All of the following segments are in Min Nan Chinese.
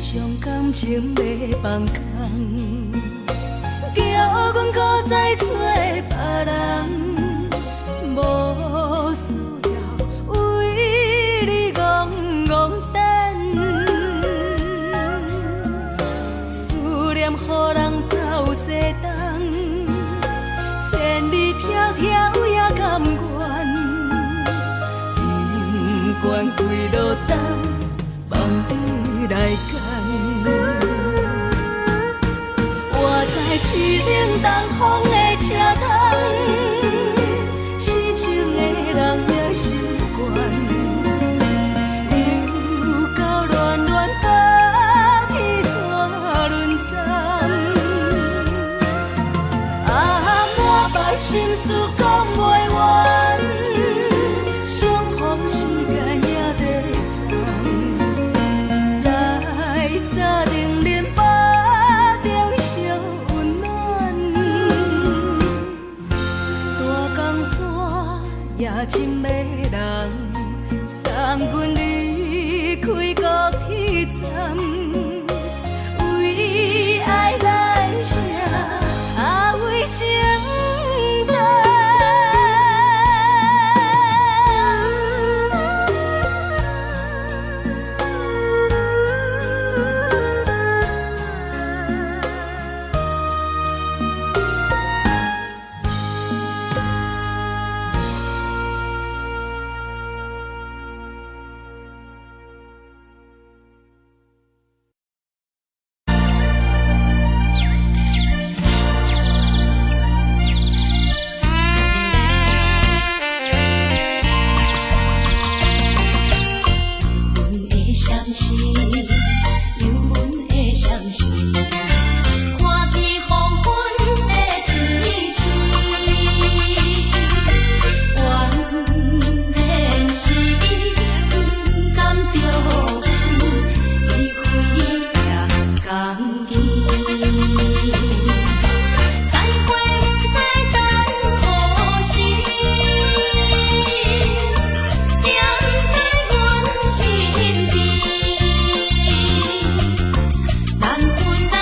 將感情欲放空，叫阮閣再揣別人，無需要為你戇戇等，思念予人走西東，千里迢迢也甘願，不管幾落冬，放你來揀。我知凄冷東風的車窗，痴情的人也習慣。又到暖暖冬天煞輪轉，啊，滿腹心事講袂完，相逢時間也短暫，在三重恁腹中相溫暖，大江山也真迷人，送阮離開高鐵站，為愛來寫，啊為情等。阮的相思，有阮的相思，看见黃昏的天星，原來是伊不甘著阮，伊飛也甘去。再會不知等何時，惦在阮身邊。難分難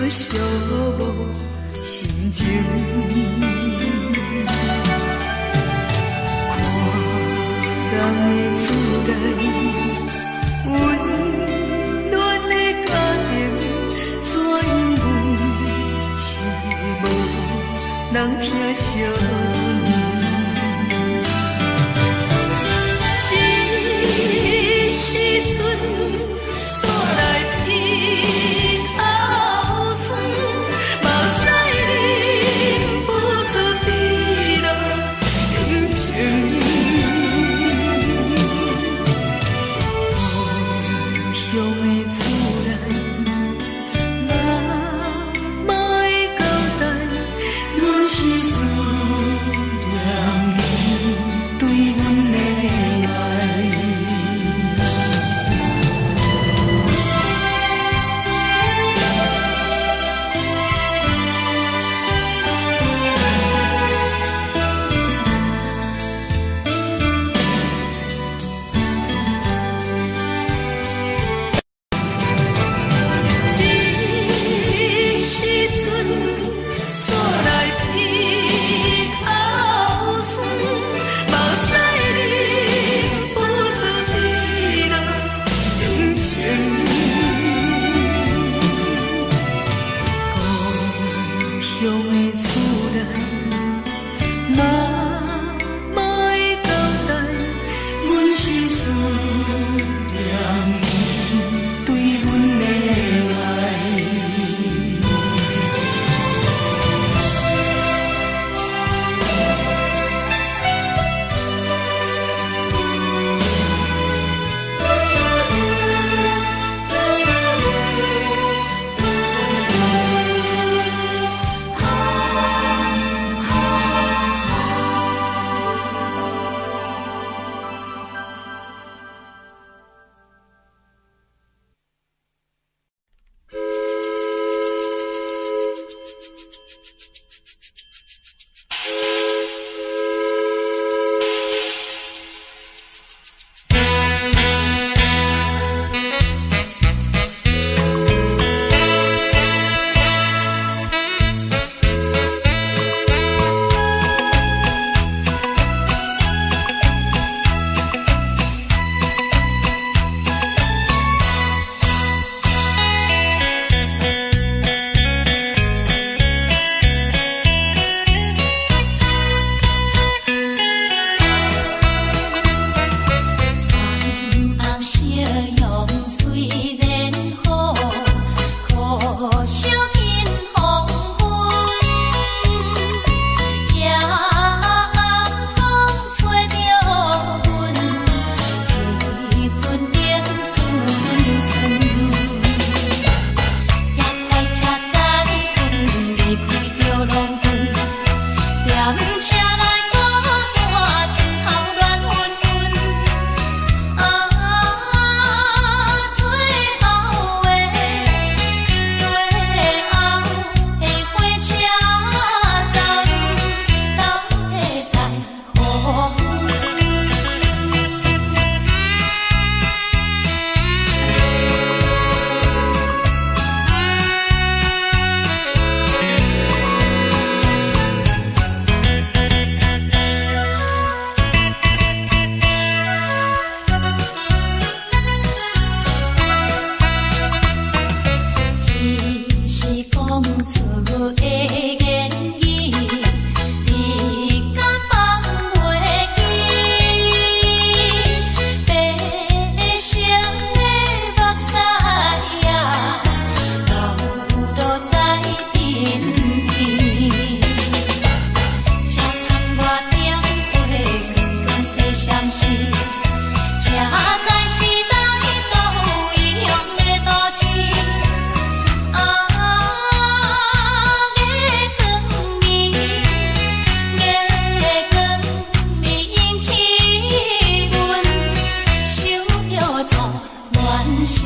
惜無心情。看人的厝內，溫暖的家庭，怎樣阮是無人疼惜阮。這時陣煞來鼻頭酸，目屎忍不住滴落眼睛。故鄉的厝內，媽媽的交代，阮是思念你對阮的愛。這時陣煞來鼻頭酸，目屎忍不住滴落眼睛。故鄉的厝內，媽媽的交代，阮是思念你對阮的愛。紅夕陽雖然好，可惜見黃昏。夜暗風吹著阮，一陣冷酸酸。夜來車載阮離開著郎君，踮車內孤單，心頭亂紛紛。啊，最後的最後的火車站，敢會再予阮？彼是講出的言語，你敢放袂記？白色的目屎啊，流落在鬢邊。車窗外燈火光光的閃烁，車載時代到異鄉的都市。啊，月光暝，月光暝引起阮想著做亂世。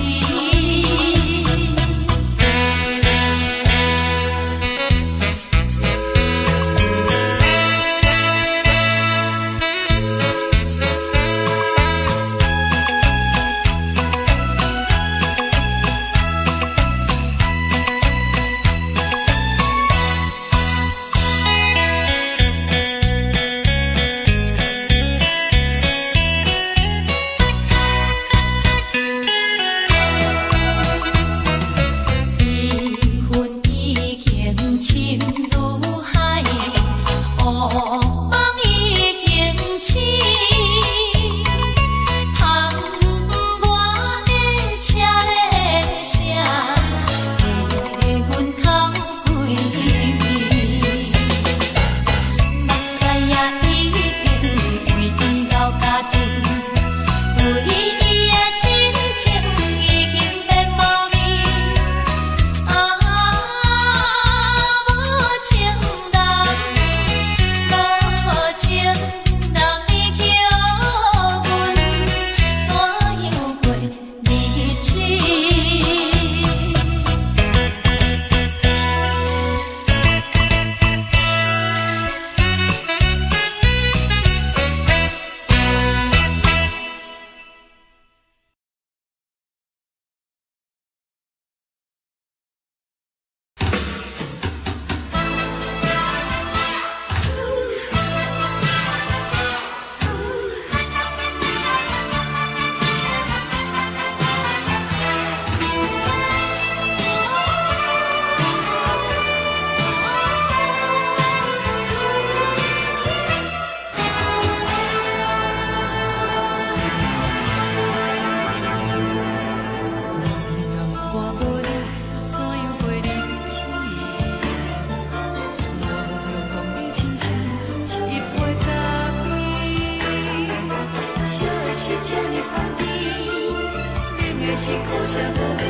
的是苦涩無味，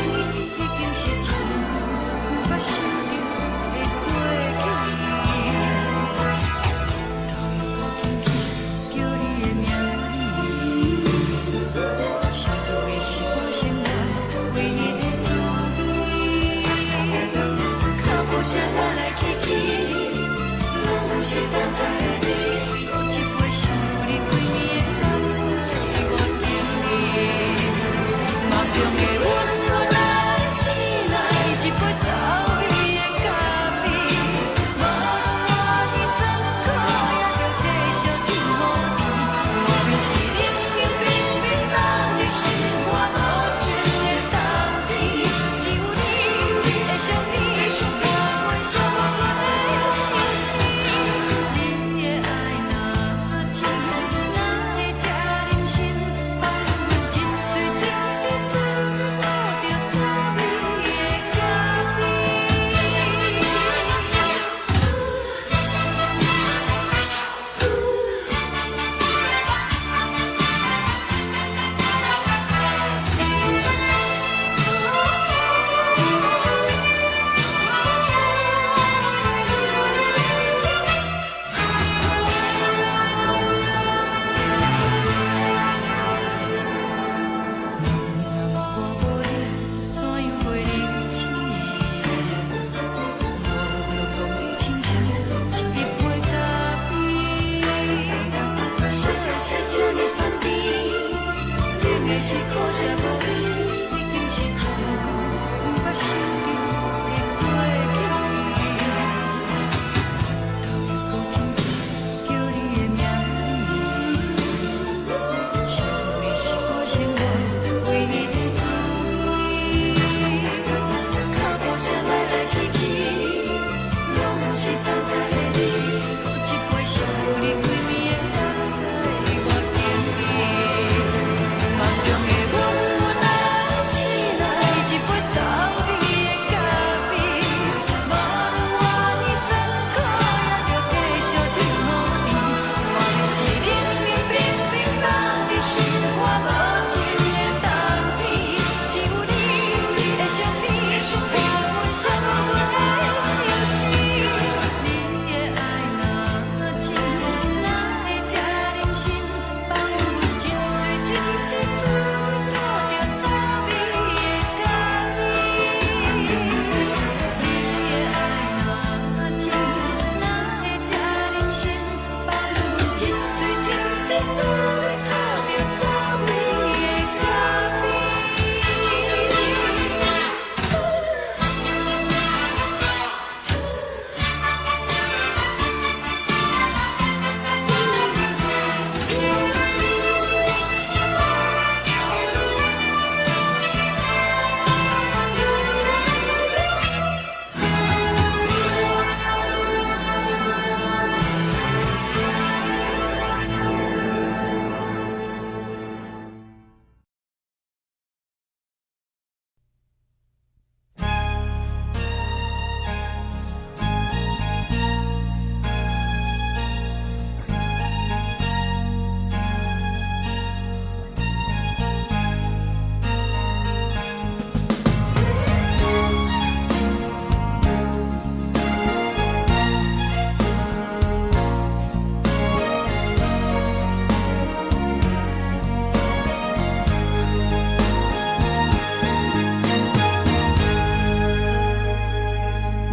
已經是真久毋捌想著的過去。頭又閣輕輕叫你的名字，想你是我生活唯一的滋味。腳步聲來來去去，攏毋是等待的你。閣一杯想你規暝的目屎，我敬你。夢中的阮咱醒來，一杯走味的咖啡，無論偌尼酸苦，也著繼續天予甜。莫非是冷冷冰冰凍入心肝無情的冬天？只有你的相片，伴阮寂寞的相思。你的愛若深，哪會這忍心放阮一喙一滴滋味吐著滋味的咖啡？若我無你，怎樣過日子？無論講你親像一杯咖啡，啥是這呢香甜？冷的是苦澀無味，已經是真久毋捌想著的過去。頭又閣輕輕叫你的名字，想你是我生活唯一的滋味。腳步聲來來去去，攏毋是等待的你。閣一杯想你規暝的目屎，我敬你。夢中的阮咱醒來，一杯走味的咖啡，無論偌尼酸苦，也著繼續天予甜。莫非是冷冷冰冰凍入心肝無情的冬天？只有你的相片，伴阮寂寞的相思。你的愛若深，哪會這忍心放阮一喙一滴滋味吐著滋味的咖啡？你的愛若深，哪會這忍心放阮一喙一滴滋味吐著滋味的咖啡？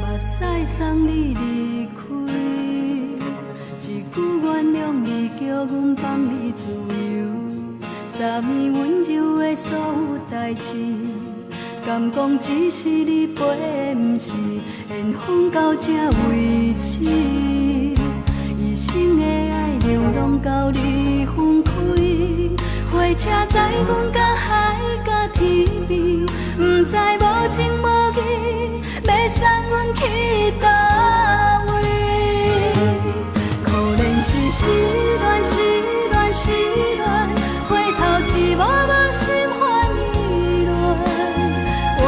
目屎送你離開，一句原諒你，叫阮放你自由。昨暝溫柔的所有代誌，敢講只是你陪，毋是緣分到這為止。一生的愛流浪到你分開，火車載阮到海角天邊，毋知無情無義，欲送阮去佗位？可憐是失戀，失戀，失戀，回頭一幕幕心煩意亂。怨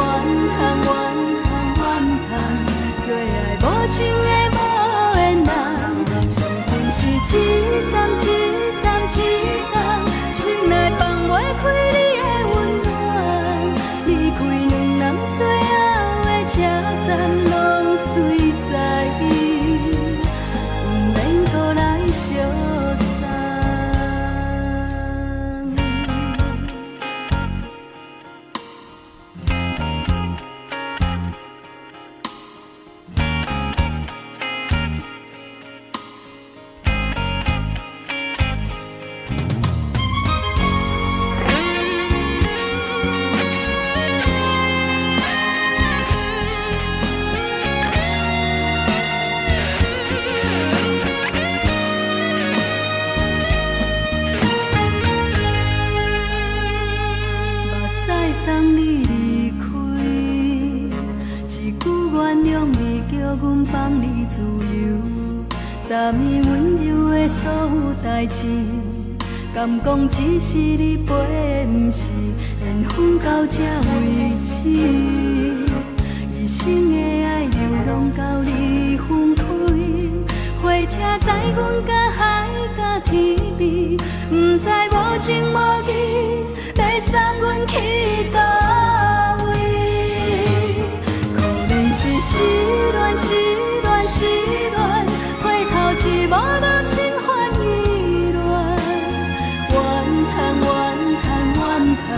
恨，怨恨，怨恨，做愛無情的無緣人，注定是一站一站一站，心內放袂開你的溫暖。送你離開，一句原諒你叫阮放你自由。昨暝溫柔的所有代誌，敢講只是你陪的，毋是緣分到這為止。一生的愛猶攏共你分開，火車載阮甲海甲天邊，毋知無情無義欲送阮去佗位。可憐是失戀，失戀，失戀，回頭一幕幕心煩意亂，怨嘆怨嘆怨嘆，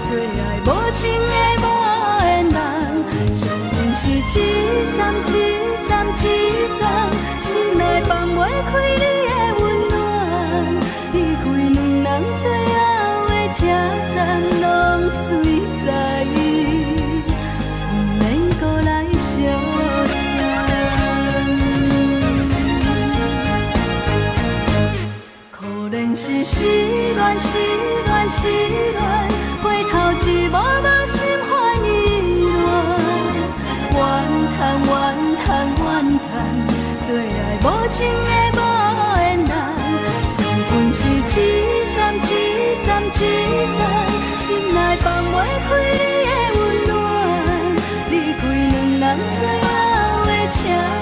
做愛無情的無緣人，相信是一站一站一站，心內放袂開你的溫暖，離開兩人最後的車站，攏隨在，毋免閣來相送。可憐是失戀，失戀，失戀，回頭一幕幕心煩意亂，怨嘆怨嘆怨嘆，做愛無情的無緣人，相逢是一站一站一站，心內放袂開你的溫暖，離開兩人最後的車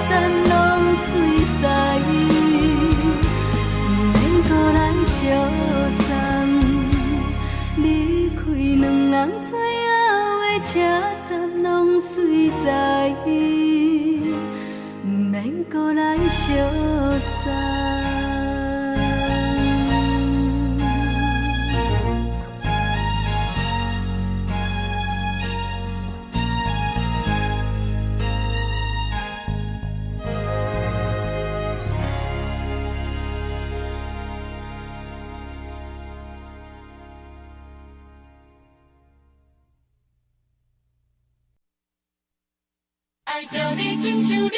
站，攏隨在，毋免閣來相送。離開兩人最後的車站，攏隨在，毋免閣來相送。愛著你親像冷光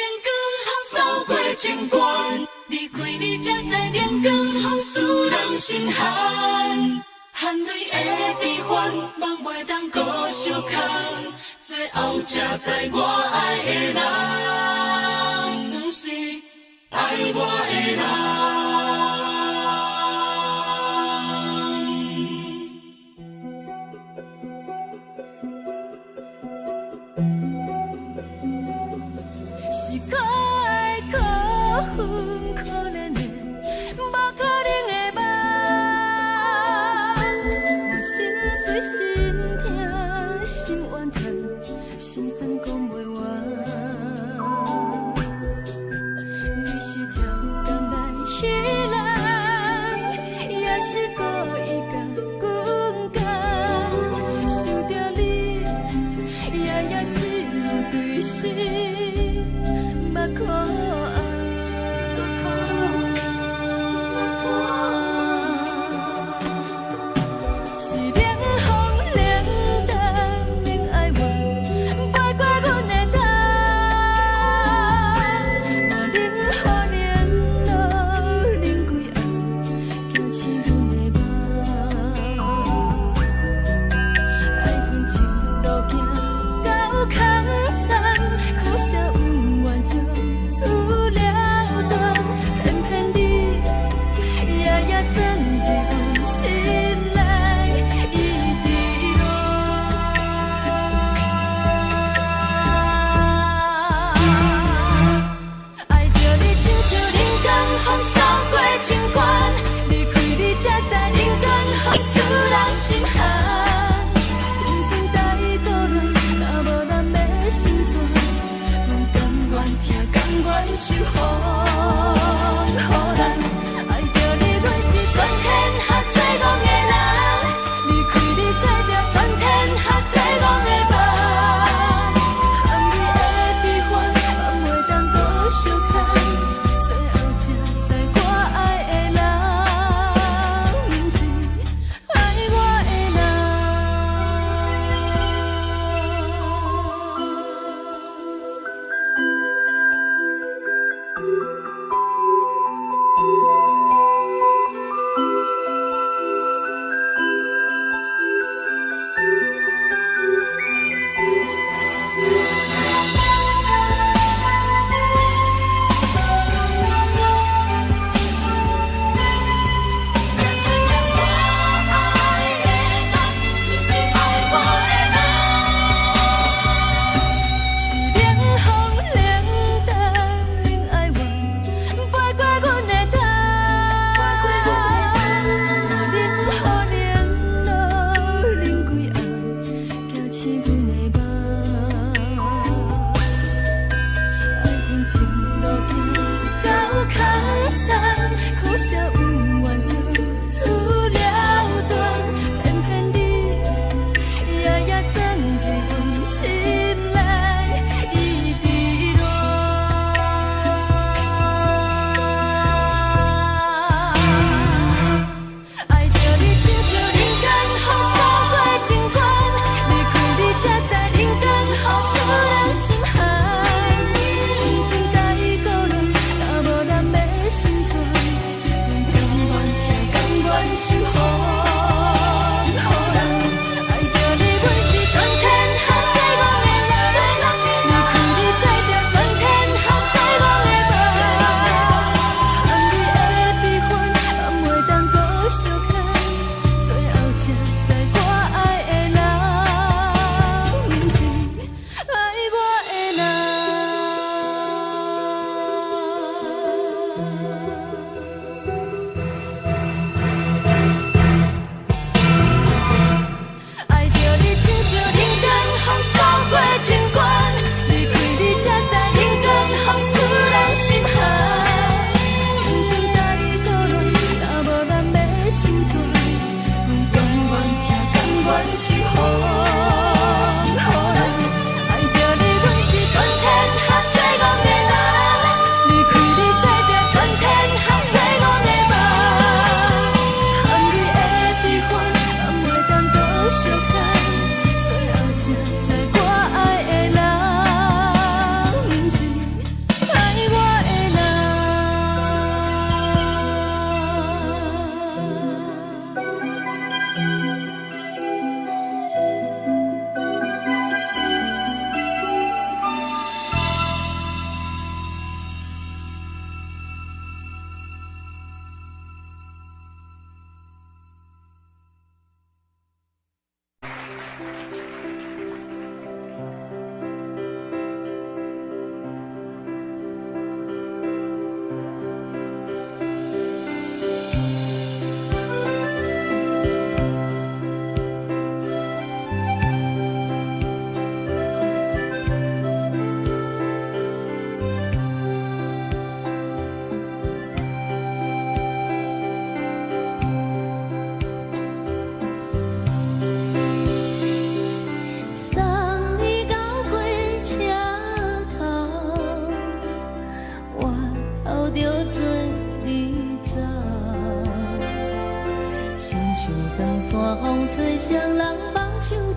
予掃過情關，離開你才知冷光予使人心寒。汗淚的悲歡，夢袂當閣相空，最後才知我愛的人，毋是愛我的人。是可愛可恨可憐的，無可能的夢。我心碎心疼心怨嘆，心酸講袂完。你是超工來彼人，也是故意共阮講？想著你，夜夜只有對心目苦紅。是冷風冷淡免哀怨，飛過阮的頭。嘛冷雨冷露冷規暗，驚醒阮的夢。愛恨情路行到空残，可惜恩怨情出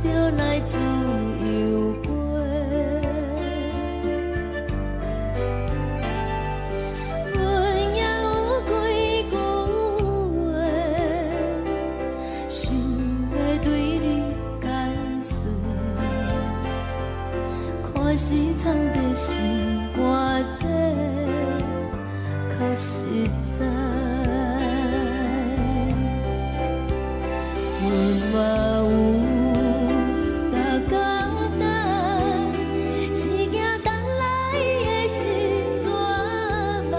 著來自由飛。阮也有幾句話，想欲對你解說，看是藏佇心肝底，較實在。阮嘛有逐工等，一行等來的是绝望，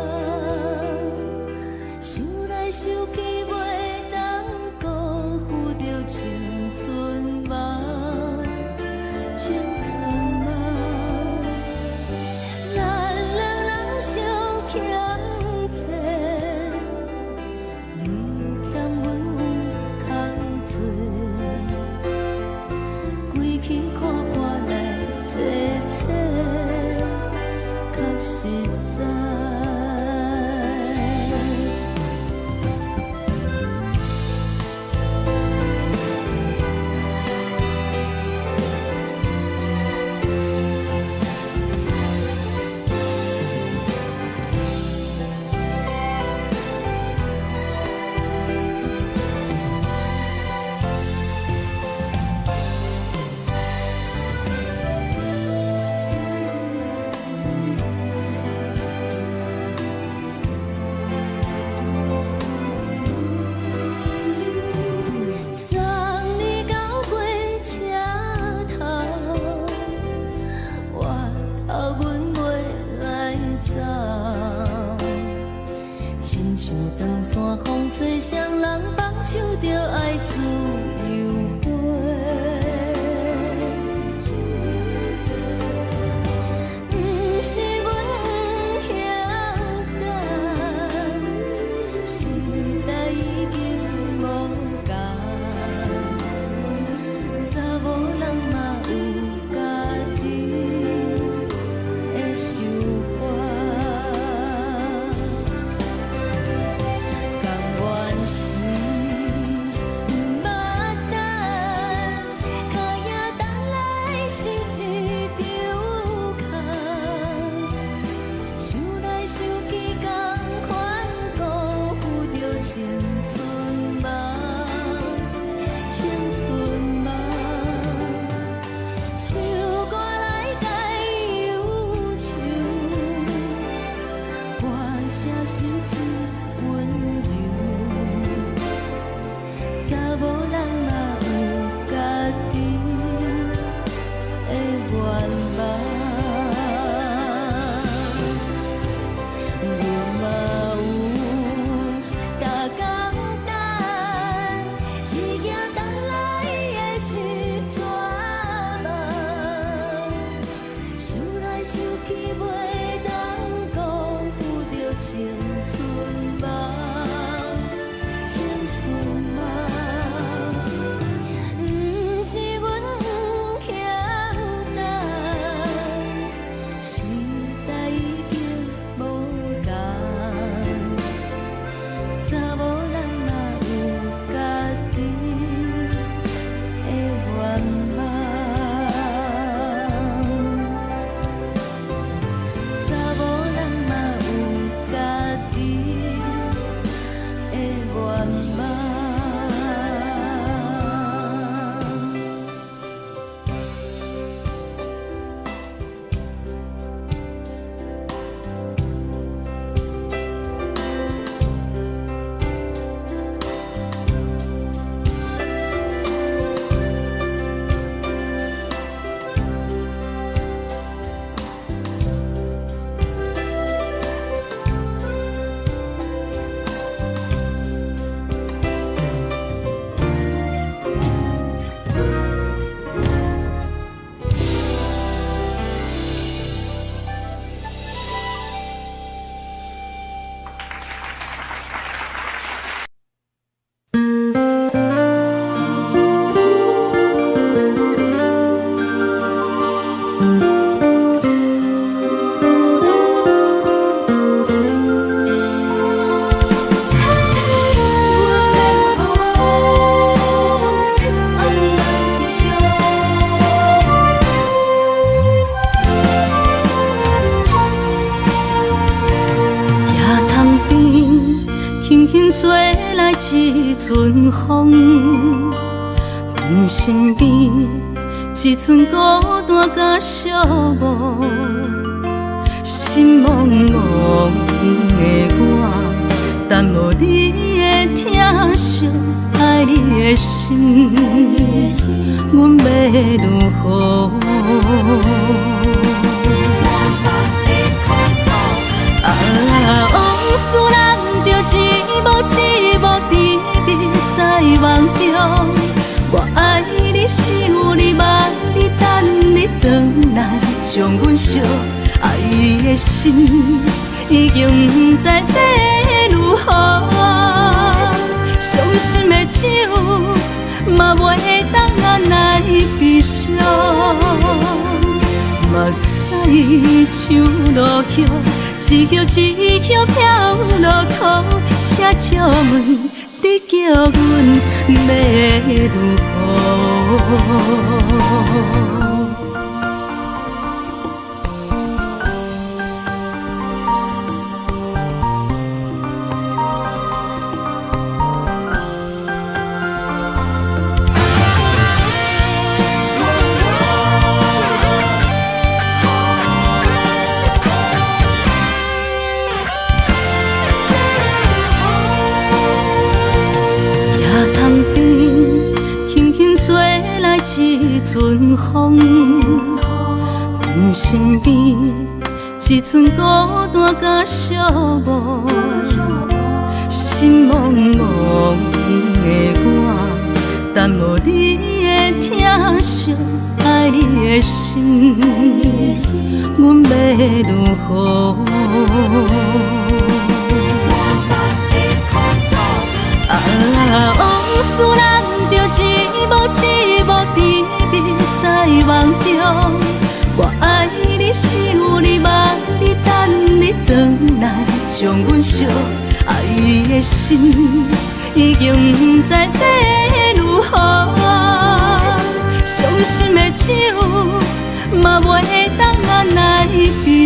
想來想去袂當辜負著青春夢，青春夢。咱兩人相欠債，你欠阮有空做，規氣看破來坐坐，較實在。送你到火車頭，我頭阮袂來走，親像長山風吹，誰人放手就愛自由飛。毋是阮不曉等，時代已經無仝，查某人嘛有家己的想法。甘願是毋捌等，跤影等來是一場空，想來想去，仝款辜負著青春夢，青春夢。唱歌來解憂愁，歌聲是真溫柔。查某人嘛有家己的願望，阮嘛有逐工等，一行等來的是绝望。阵風，阮身邊一寸孤單佮寂寞，心茫茫的我，等無你的疼惜，愛你的心，阮欲如何？啊，往事難著一幕一幕甜蜜在夢中，我愛你，想你，望你，等你轉來，將阮惜愛的心已經不知欲如何，傷心的酒嘛袂當來悲傷。目屎像落雨，一葉一葉飄落苦，請借問你叫阮欲如何？一陣風，阮身邊一寸孤單佮寂寞，心茫茫的我，等無你的疼惜，愛你的心，阮欲如何？啊，往事難著一幕一幕甜蜜在夢中，我愛你，想你，望你，等你轉來，將阮惜愛的心已經不知欲如何，傷心的酒嘛袂當來悲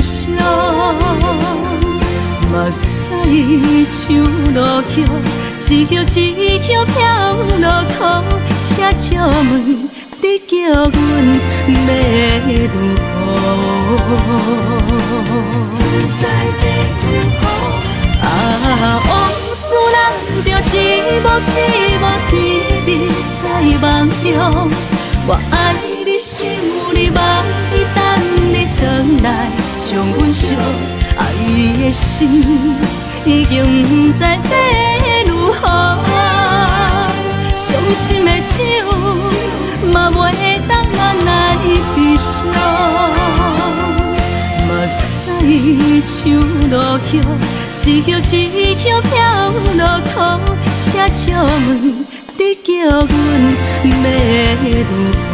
傷。目屎像落雨，一葉一葉飄落苦，請借問你叫阮欲如何？啊，往事難著一幕一幕甜蜜在夢中，我愛你，想你，望你，等你轉來，將阮惜愛的心已經不知欲如何，傷心的酒嘛袂當來悲傷。目屎像落雨，一葉一葉飄落苦，請借問你叫阮欲如何？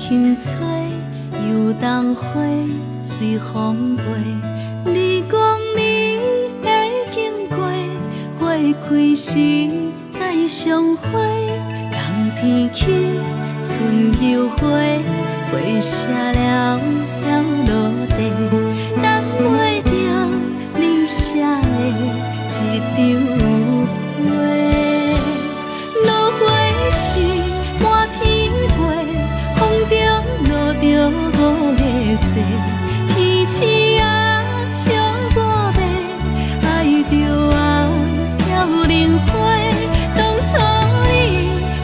輕吹，油桐花隨風飛。你講你會經過，花開時再相會。冬天起，春又回，花謝了飘落地，等袂著你寫的這張批。落花時滿天飛，風中落著五个雪，天鼠仔笑我欲愛著啊飘零花。當初你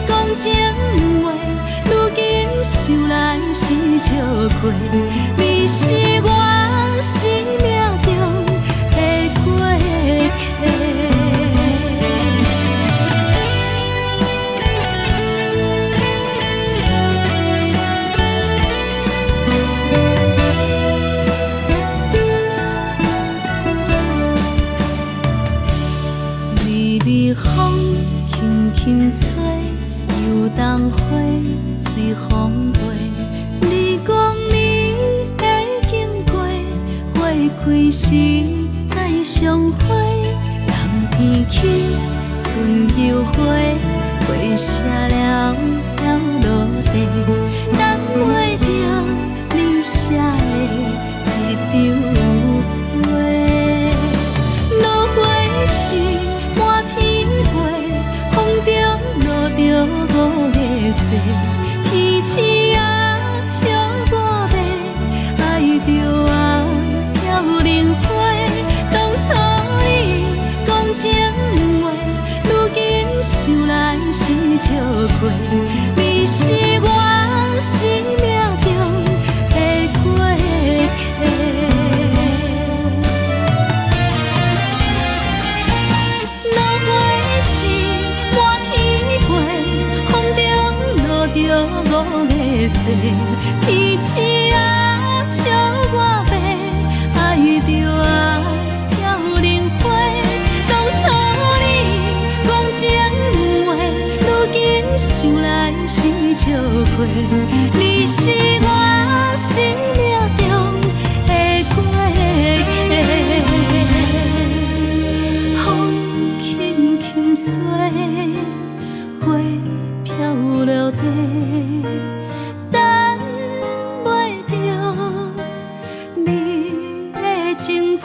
講情話，如今想來是笑虧。你是我心微風輕輕吹，油桐花隨風飛。你講你會經過，花開時再相會。冬天起，春又回，花謝了飄落地，等袂著你寫的一張批。落花時滿天飛，風中落著五月雪，天鼠仔笑我欲，愛著啊飄零花。當初你講情話，如今想來是笑話。你是我生命中的過客。落花時滿天飛，風中落著五月雪，天鼠仔笑我欲，愛著啊飄零花。當初你講情話，如今想來是笑話。你是我生命中的過客。風輕輕吹，花飄落地，等袂著你的情批。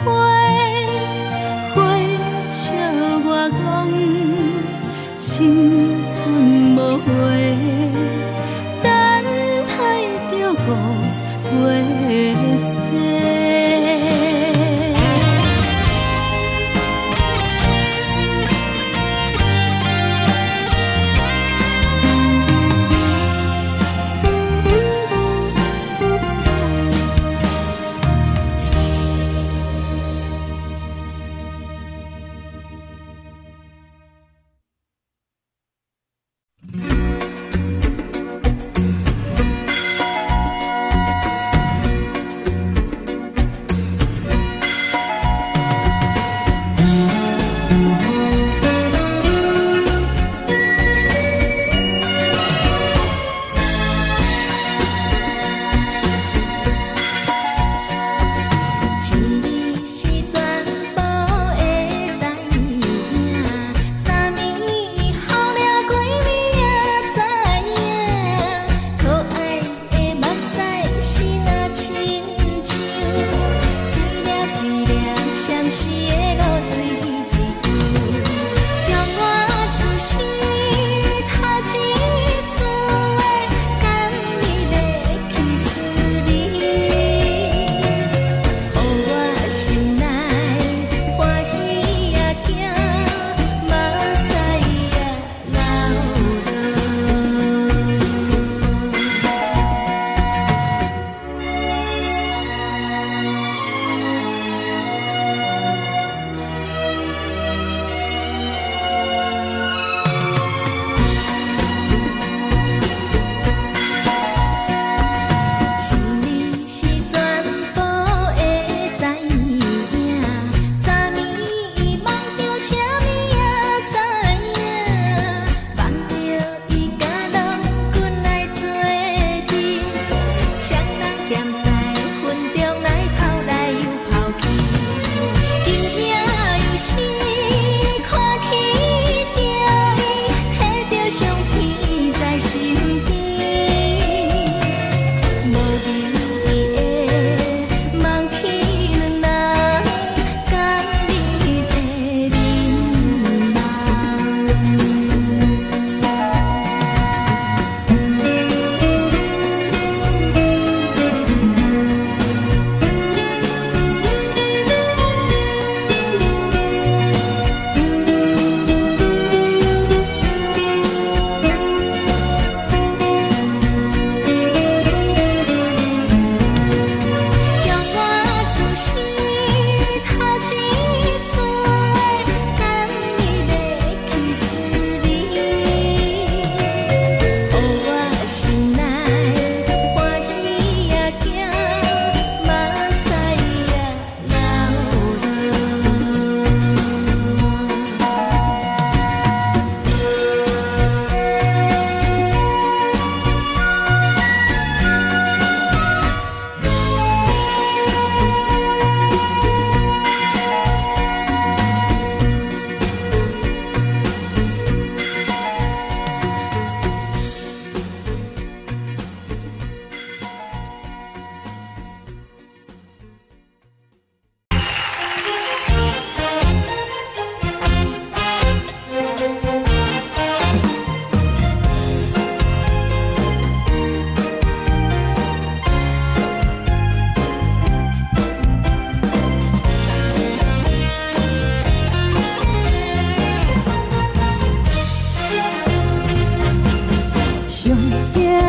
花笑我講青春無話，等待著五月雪。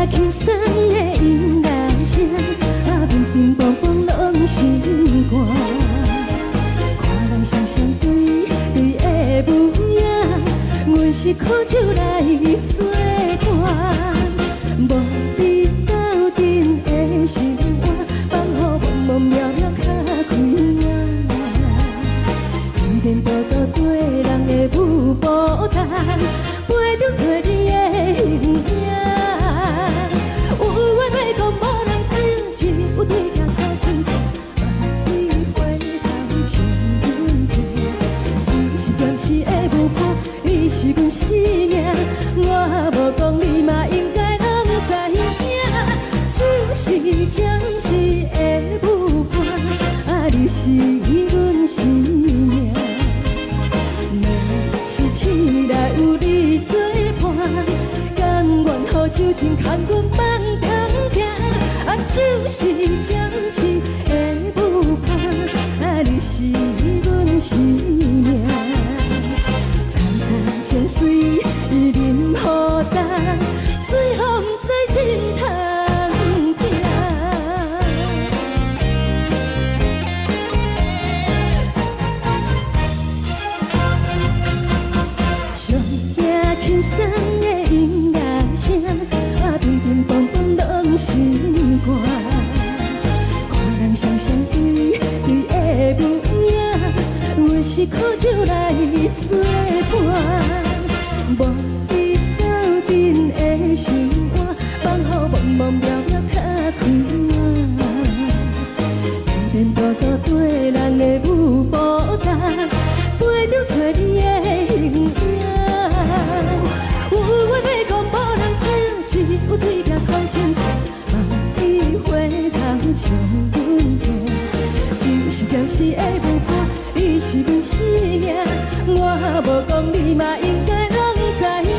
輕鬆的音樂聲，啊，乒乒乓乓攏心肝。看人雙雙對對的舞影，阮是苦酒來做伴，無你鬥陣的生活，放予茫茫渺渺較開眼。天多多對人的舞步動，陪著找你的形影。有緣欲講無人知，只有對鏡看心情。萬里回頭唱阮聽，只是暫時的舞伴，你是阮生命。我無講你嘛應該攏知影，只是暫時的舞伴，啊，你是阮生命。若是醒來有你作伴，甘願予酒精牽阮放通行。啊，只是暫時的舞伴，啊，你是阮生命。層層情水淋雨重，水予毋知心通疼。上驚輕鬆的音樂聲，啊，乒乒乓乓攏心肝。看人雙雙對對的舞影，阮是苦酒來做伴，無你鬥陣的生活，放予茫茫渺渺較開眼。天多多對人的舞步動，陪著找你的形影。有緣欲講無人知，只有對鏡看心情。望你回頭唱阮聽，只是暫時的舞伴，你是阮生命。我無講你嘛應該攏知影，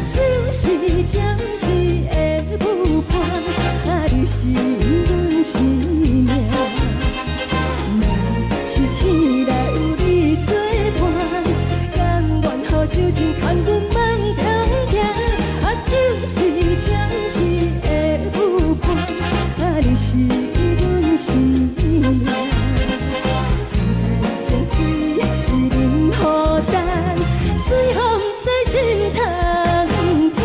只是暫時的舞伴，啊，你是阮生命。若是醒來有你作伴，甘願予酒精牽阮放通行。啊，只是暫時的舞伴，啊，你是阮生命。層層情水淋雨重，水予毋知心通疼。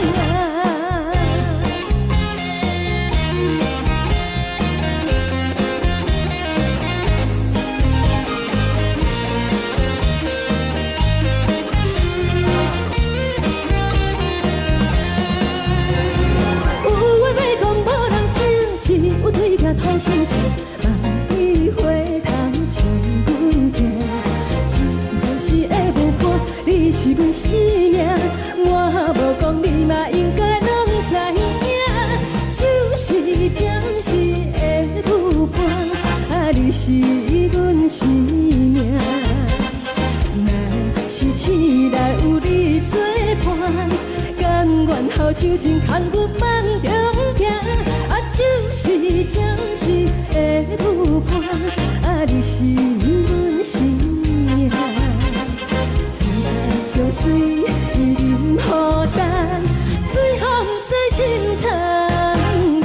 有緣欲講無人知，只有對鏡看心情。望你回頭唱阮聽，只是暫時的舞伴，你是阮生命。我無講你嘛應該攏知影，只是暫時的舞伴，啊，你是阮生命。若是醒來有你作伴，甘願予酒精牽阮放中行。啊，只是暫時的舞伴，啊，你是阮生命。層層情水淋雨重，水予毋知心通疼。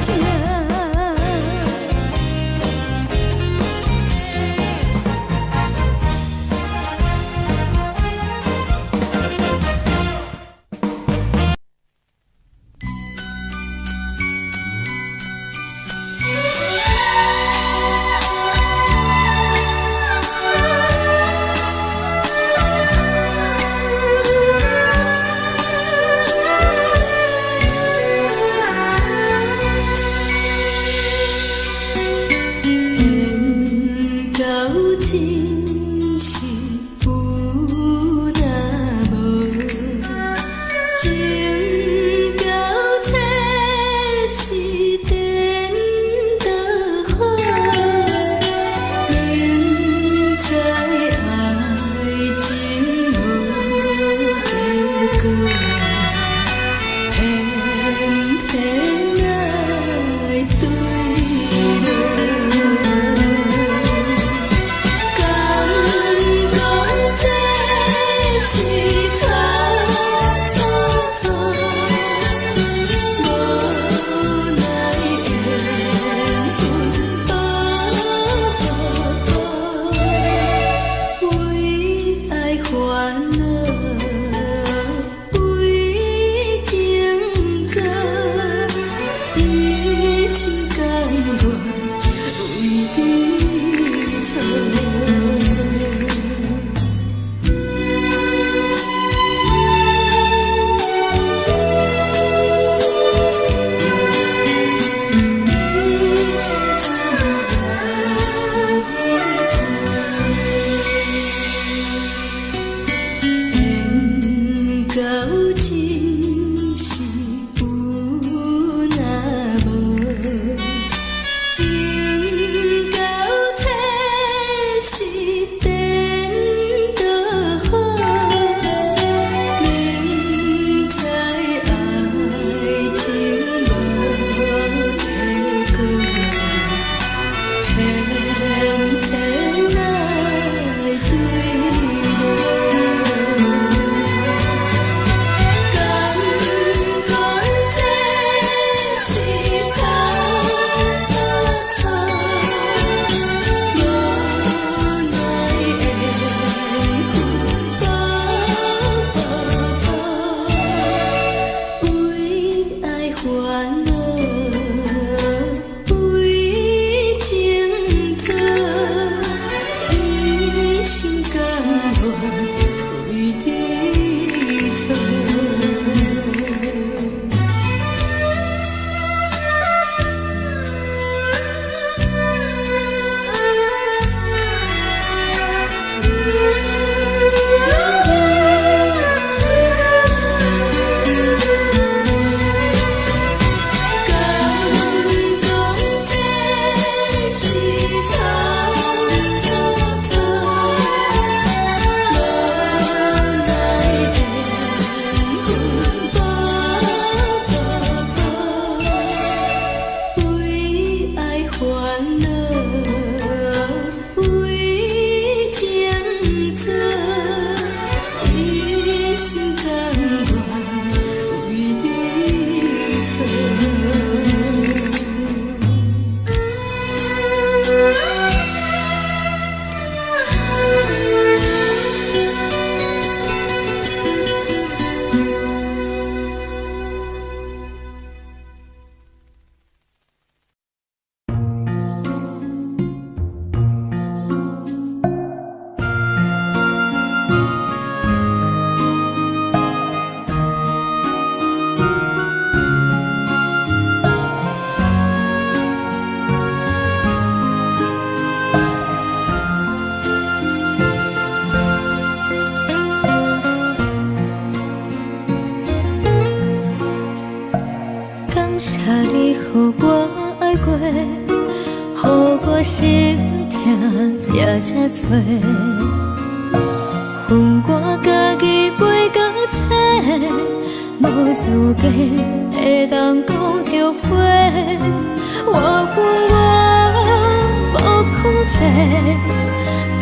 缘到真是有若無，情到這是顛倒好，明知愛情無結果，偏偏愛對落。感覺這是錯錯錯，無謝你予我愛過，予我心疼也這多。予我家己背甲冊，無資格會當講後悔。我恨我無控制，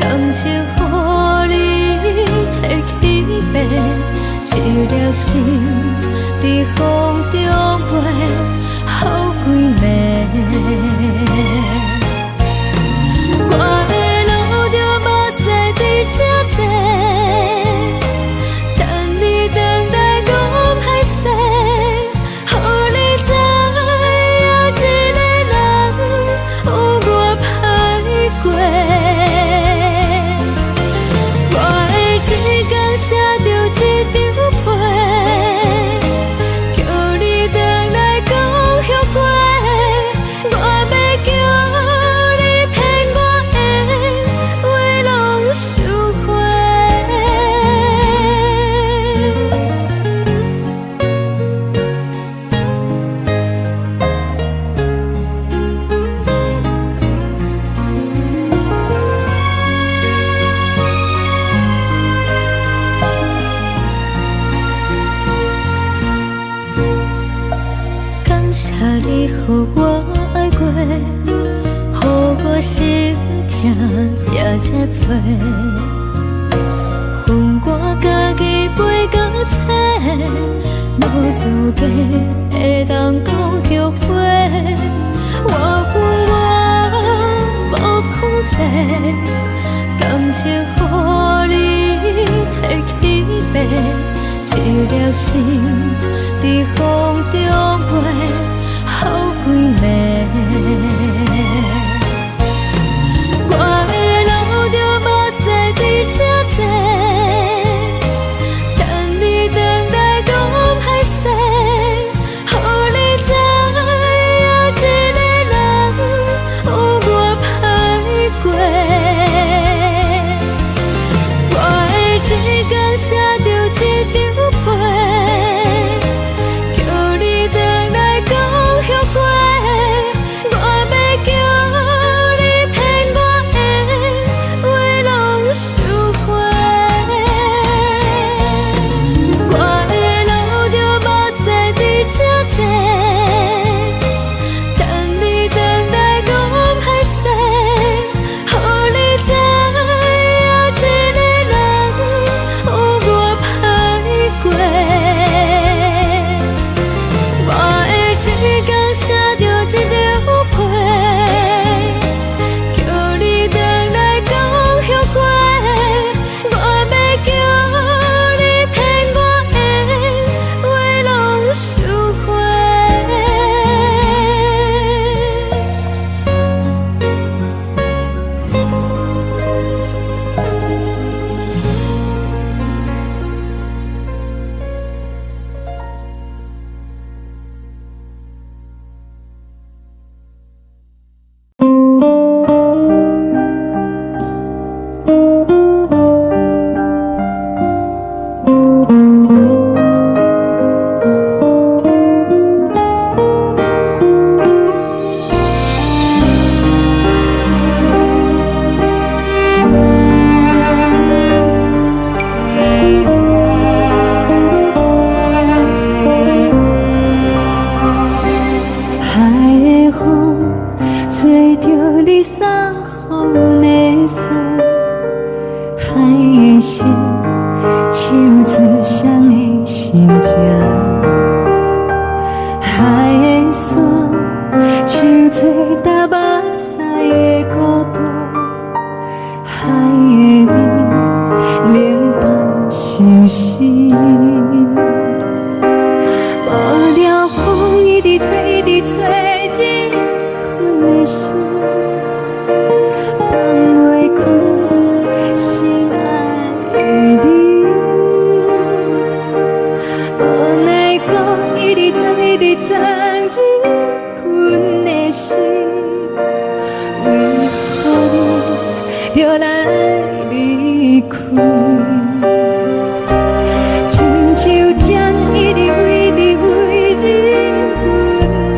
感情予你提去爬，一粒心佇風中飛，予幾暝。我會流著目屎佇這坐，等你轉來講歹勢，予你知影一个人有偌歹過。我會一工寫著一張批，叫你轉來講後悔。我欲叫你騙我的話攏收回。感謝你予我愛過，予我心疼也這多。予我家己背甲冊，無資格會當講後悔。我恨我無控制，感情予你提去爬，一粒心佇風中飛，予幾暝。我會流著目屎佇這坐，等你轉來講歹勢，予你知影一個人有偌歹過。我會一工寫著一張批，叫你轉來講後悔。我欲叫你騙我的話攏收回。我會流著目屎佇這坐，等你轉來講歹勢，予你知影一個人有偌歹過。我會一工寫著一張批，叫你轉來講後悔。我欲叫你騙我的話攏收回。海的風吹著你送予阮的衫，海的心唱出誰的心情，海的山唱出搭目屎的孤單，海的味冷淡相思。無聊風一直吹，一直吹，入困的心，放袂開心愛的你。無奈何一直藏，一直藏入困的心，為何你著來離開？親像針一直飛，一直飛入阮的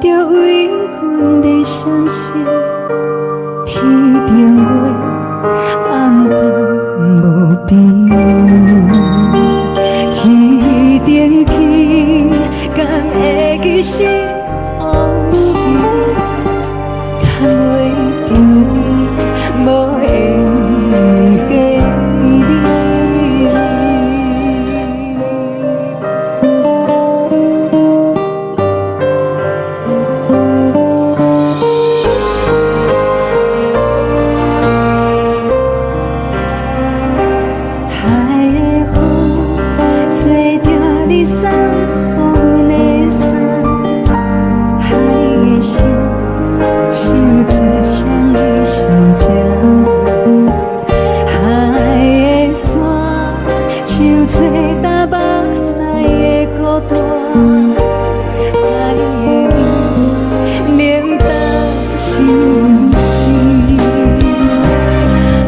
著為阮的相思，天頂月暗淡無邊，天頂天敢會記是予是，牽袂著你無緣的彼你。海的風吹著你送予阮的衫，海的心唱出誰的心情，海的山唱出東北西的孤單，海的味冷淡相思。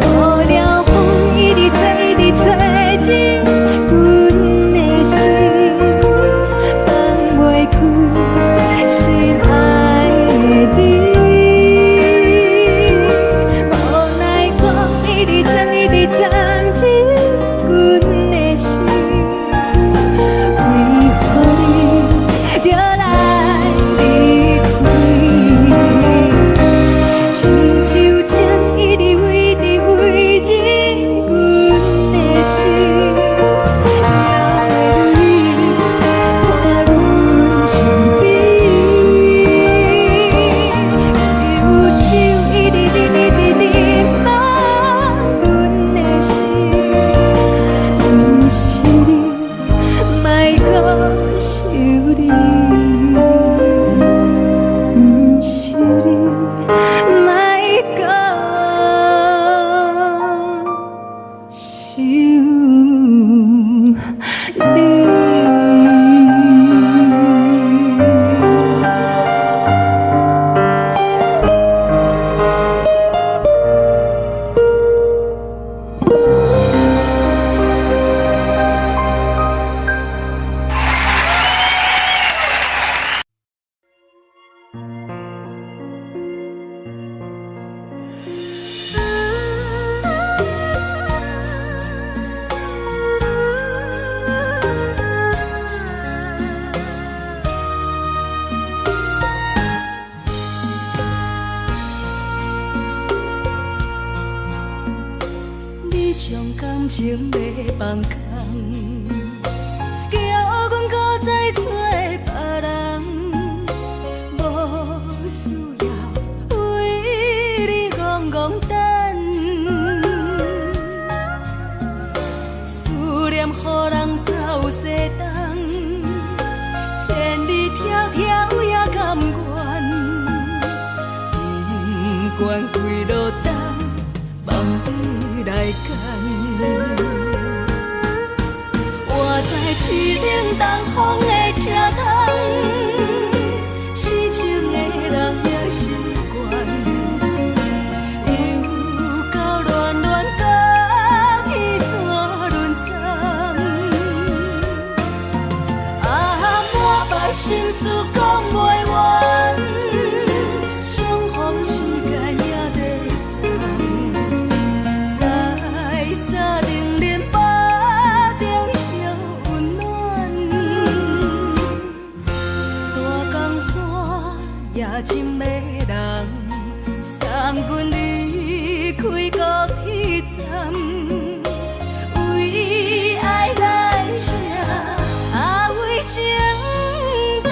予了風一直吹，一直吹入阮的心，放袂開心愛的你。無奈講一直鑽，一直鑽入阮的心，為何你著來離開？親像情一直飛，一直飛入阮的心，哪會離看阮身邊？只有酒一直啉，一直啉滿阮的心，毋是你，莫閣想你，毋是你，莫閣想你。你將感情欲放空，叫阮閣再找別人，無需要為你戇戇等，思念予人走西東，千里迢迢也甘願，不管幾落冬，望你來牽。我在凄冷東風的車窗，痴情的人也習慣，又到暖暖甲彼山轮转，啊，满腹心事講袂完，相逢時間也在等，在三重林腹中相溫暖，大江山也真迷人，送阮離開高鐵站，為愛來寫，啊為情等。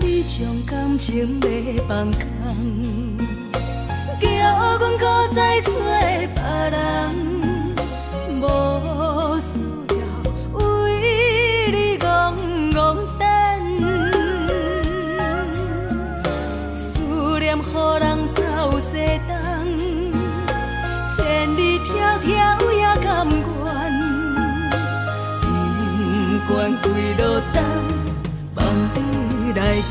你將感情欲放空，叫阮閣再找別人，無需要願跪落東，望你來牽。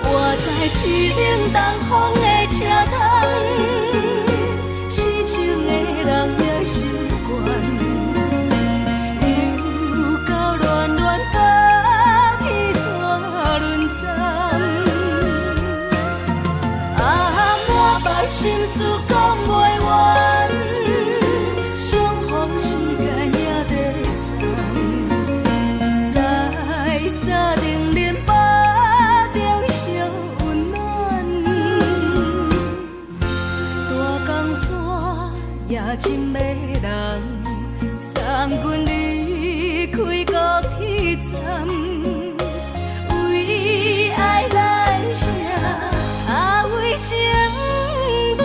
活在淒冷東風的車窗，痴情的人也習慣。又到暖暖甲天線輪轉，啊，滿腹心事講袂完，相逢時間也短暫，在三重連巴中相溫暖，大江山也真迷人，送阮離開高鐵站，為愛來寫，啊為情等。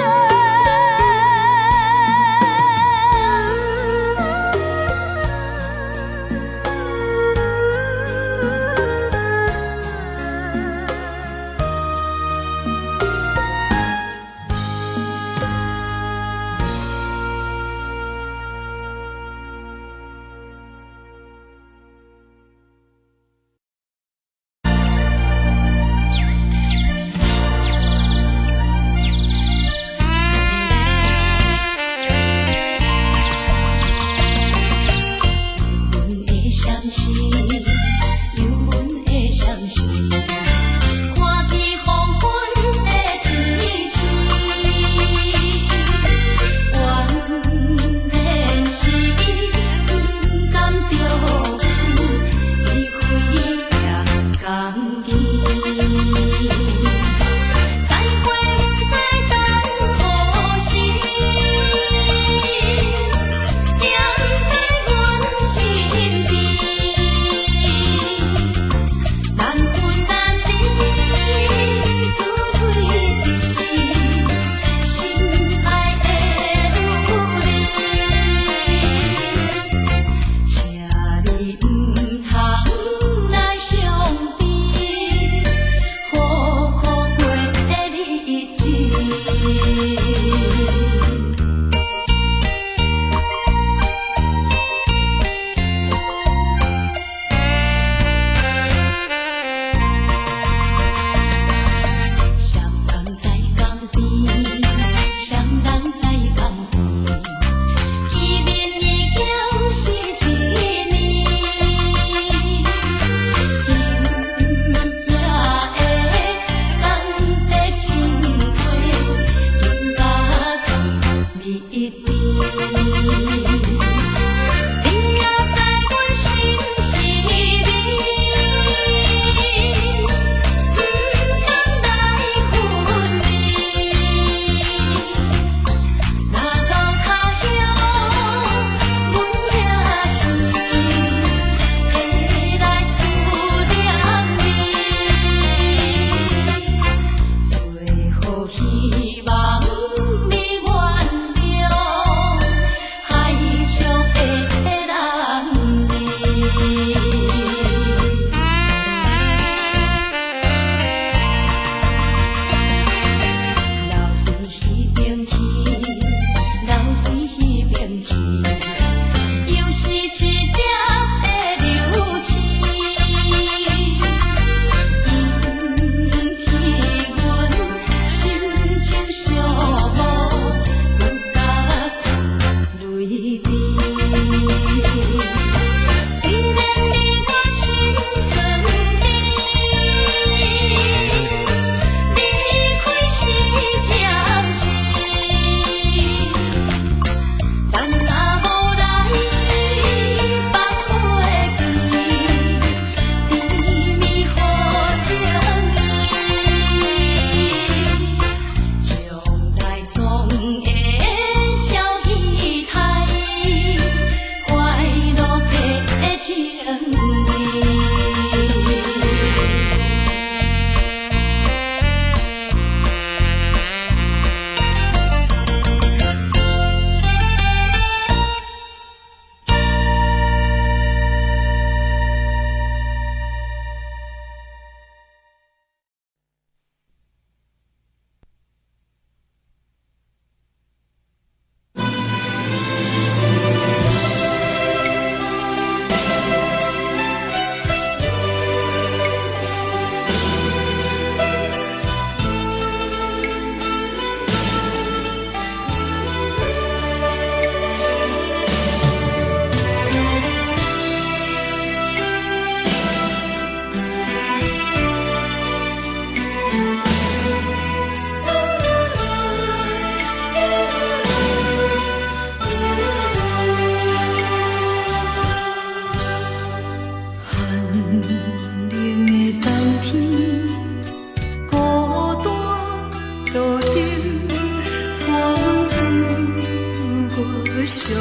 寂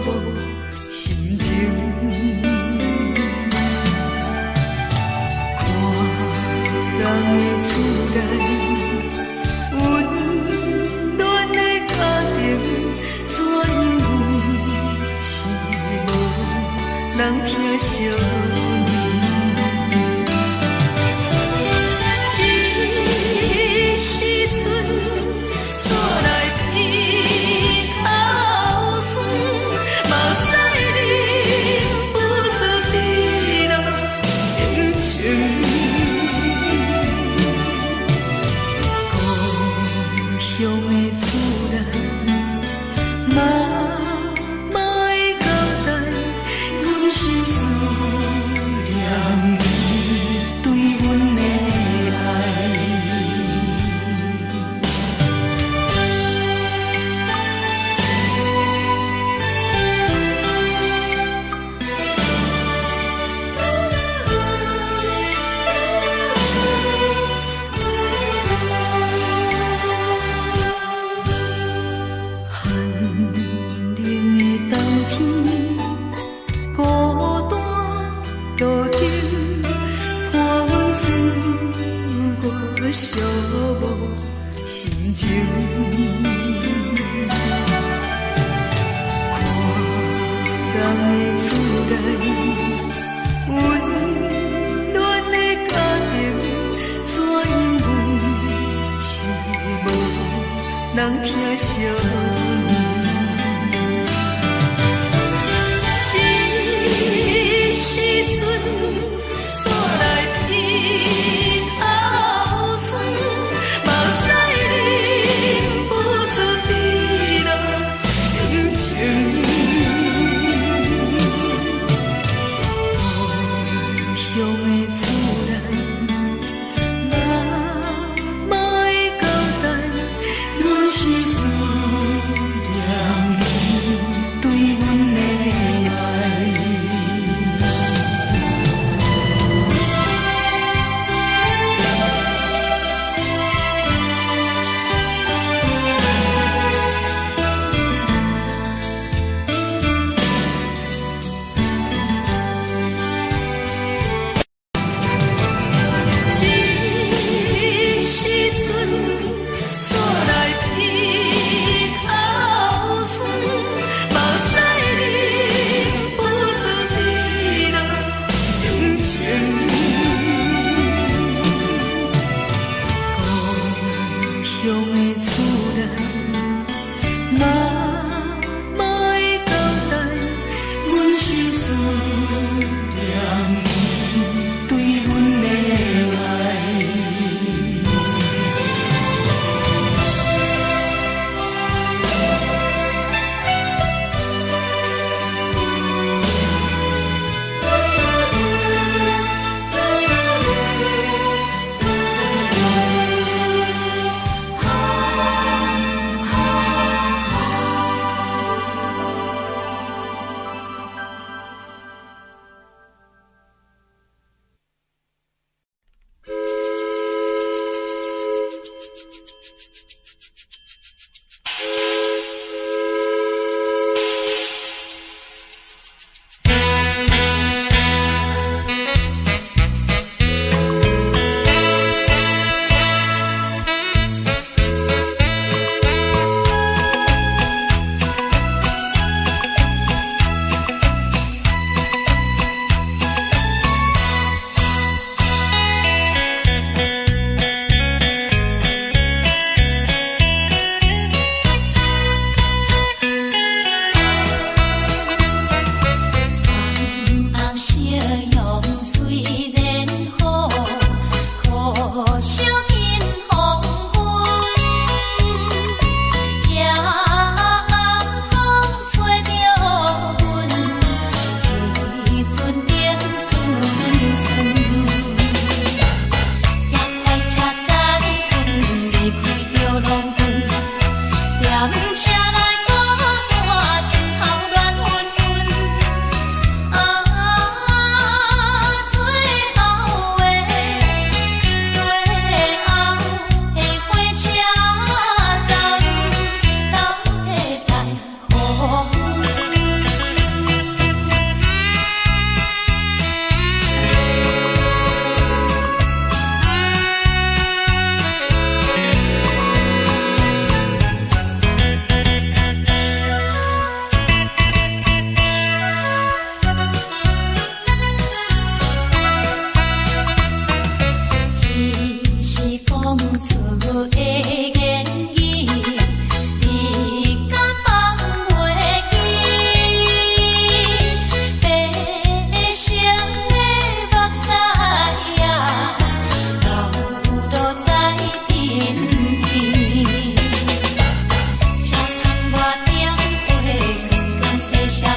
寞心情。看人的厝內，溫暖的家庭，怎樣阮是無人疼惜阮。這時陣，煞來鼻頭酸，目屎忍不住滴落眼睛。故鄉的厝內，媽媽的交代，阮是思念伊對阮的愛。寒冷的冬天，孤單路燈，伴阮自我寂寞心情。看人的厝內，溫暖的家庭，怎樣阮是無人疼惜阮。這時陣，煞來鼻頭酸，目屎忍不住滴落眼睛。故鄉的厝內，媽媽的交代，阮是思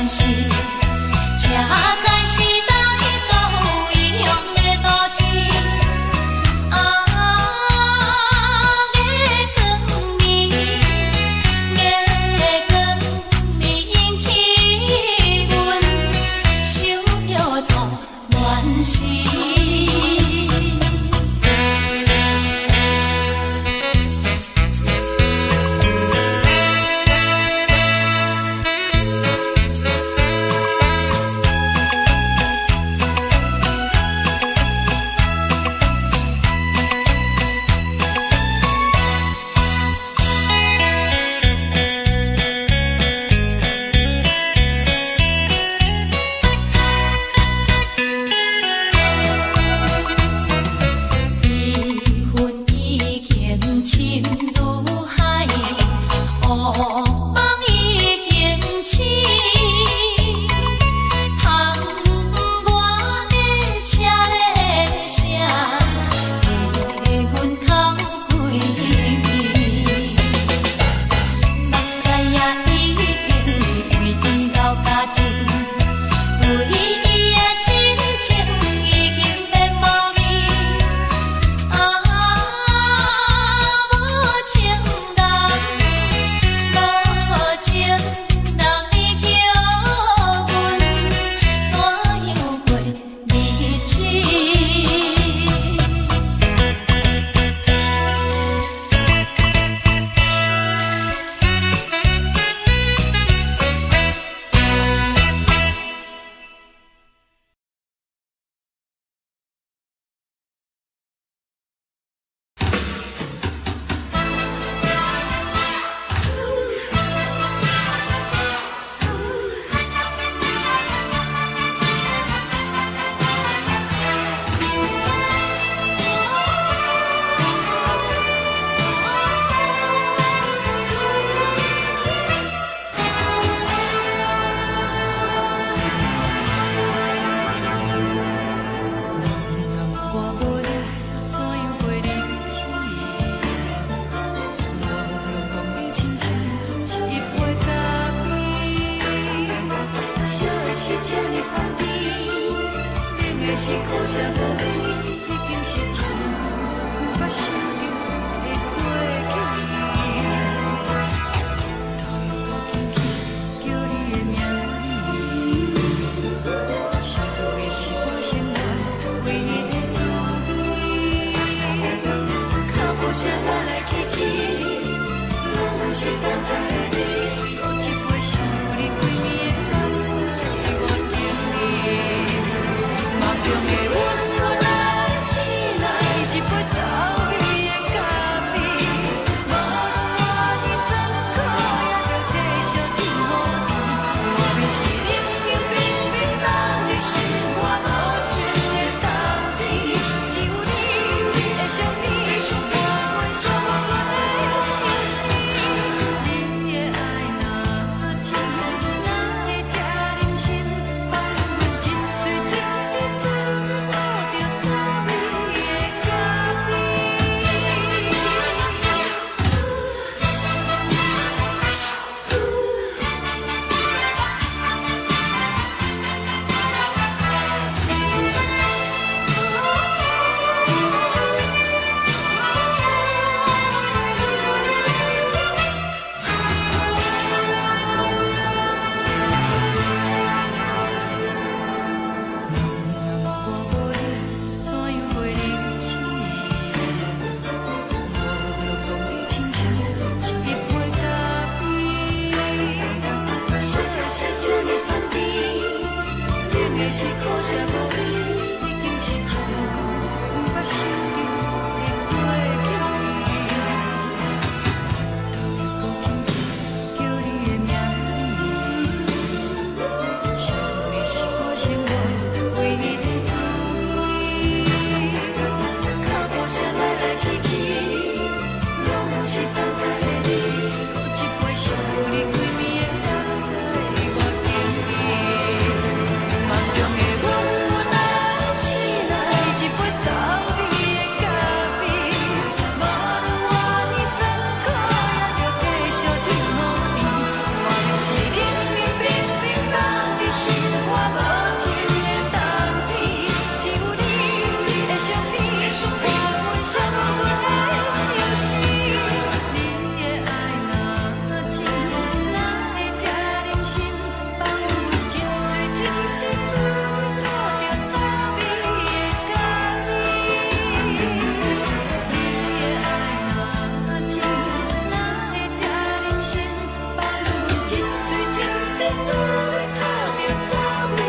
時，才知是佗去到異鄉的都市。啊，月光暝，月光暝引起阮想著做戀時。悲恨已經深如海，惡夢已經醒。窗外的車咧聲，替阮哭規暝。目屎也已經為伊流乾淨，對伊的真情已經變無味。啊，無情人，無情人，你叫阮怎樣過日子？我無你，怎樣過日子？無論講你親像一杯咖啡，燒的是這呢香甜，冷的是苦澀無味，已經是真久毋捌想著的過去。頭又閣輕輕叫你的名字，想你是我生活唯一的滋味。腳步聲來來去去，攏毋是等待的你。閣一杯想你規暝的目屎，我敬你。夢中的阮來醒來，一杯走味的咖啡。無論偌尼酸苦，也著繼續天予甜。莫非是冷冷冰冰等你心肝無情的冬天？只有你的相片，伴阮寂寞的相思。你的愛若深，哪會這忍心放阮一喙一滴做倒著走味的咖啡？我無你，怎樣過日子？無論講你親像一杯咖啡，燒的是這呢香甜，冷的是苦澀無味，已經是真久毋捌想著的過去。頭又閣輕輕叫你的名字，想你是我生活唯一的滋味。腳步聲來來去去，攏毋是等待的你。閣一杯想你規暝的目屎，我敬你。夢中的阮來心肝無情的冬天，只有你的相片，伴阮寂寞的相思。你的愛若深，哪會這忍心放阮一醉一滴水，吐著滋味的咖啡？你的愛若深，哪會這忍心放阮一醉一滴水，吐著滋味的咖啡？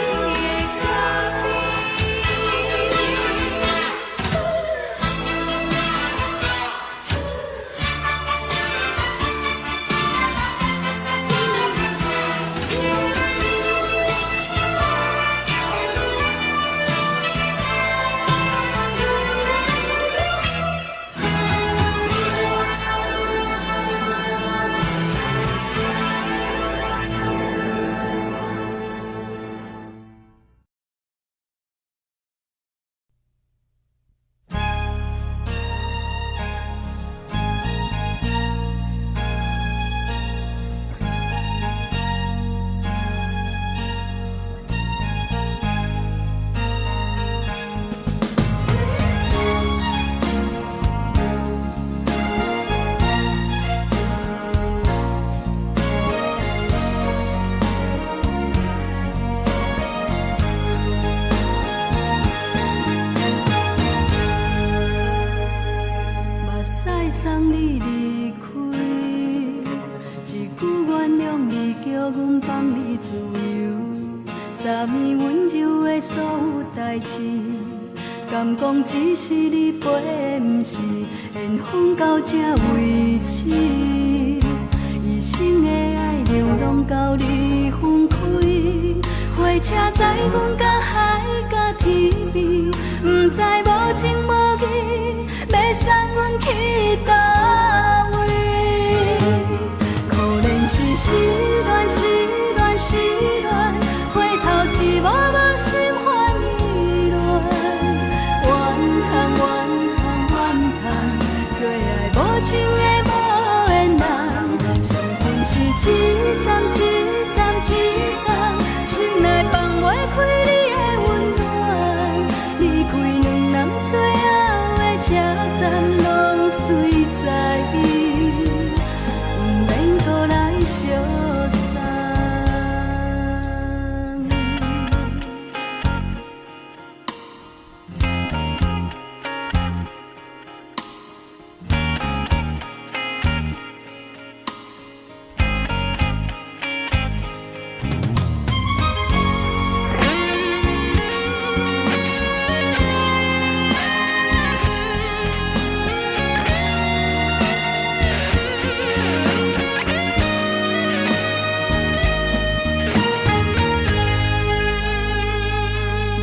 目屎送你離開，一句原諒你，叫阮放你自由。昨暝溫柔的所有代誌，敢講只是你陪，毋是緣分到這為止。一生的愛流浪到你分開，火車載阮到海角天邊，毋知無情無義，欲送阮去佗位？可憐是失戀，失戀，失戀，回頭一幕幕心煩意亂。怨嘆怨嘆怨嘆，最愛無情的無緣人，相逢是一站一站一站，心內放袂開你的溫暖。離開兩人最後的車站，攏隨在伊，毋免閣來相送。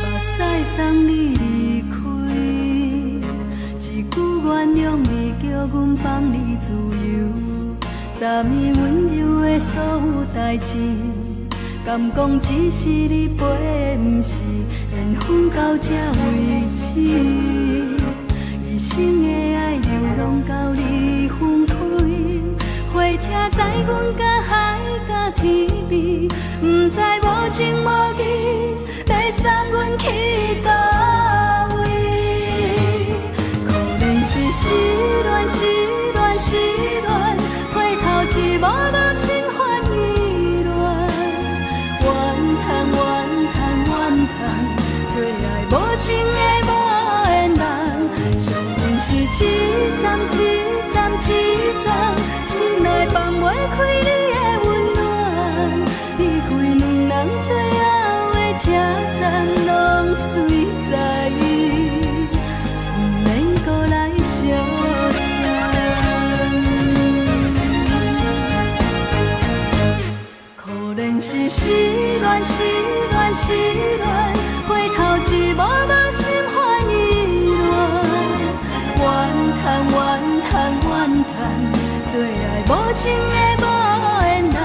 目屎送你離開，一句原諒你，叫阮放你自由。昨暝溫柔的所有代誌，敢講只是你陪，毋是緣分到這為止。一生的愛流浪到你分開，火車載阮到海角天邊，毋知無情無義，欲送阮去佗位？可憐是失戀，失戀，失戀，回頭一幕幕心煩意亂。怨嘆怨嘆怨嘆，最愛無情的無緣人，相逢是一站一站一站，心內放袂開你的溫暖。離開兩人最後的車站，攏隨在伊，毋免閣來相送。可憐是失戀，失戀，失戀，回頭一幕幕心煩意亂。怨嘆怨嘆怨嘆，最愛無情的無緣人，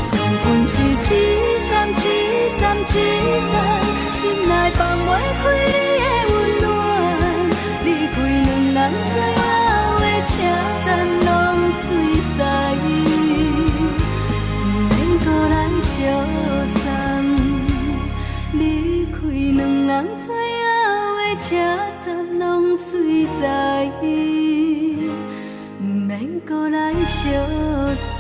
相逢是一站一站一站，心內放袂開你的溫暖。離開兩人最後的車站，攏隨在伊，毋免閣來相送。相送。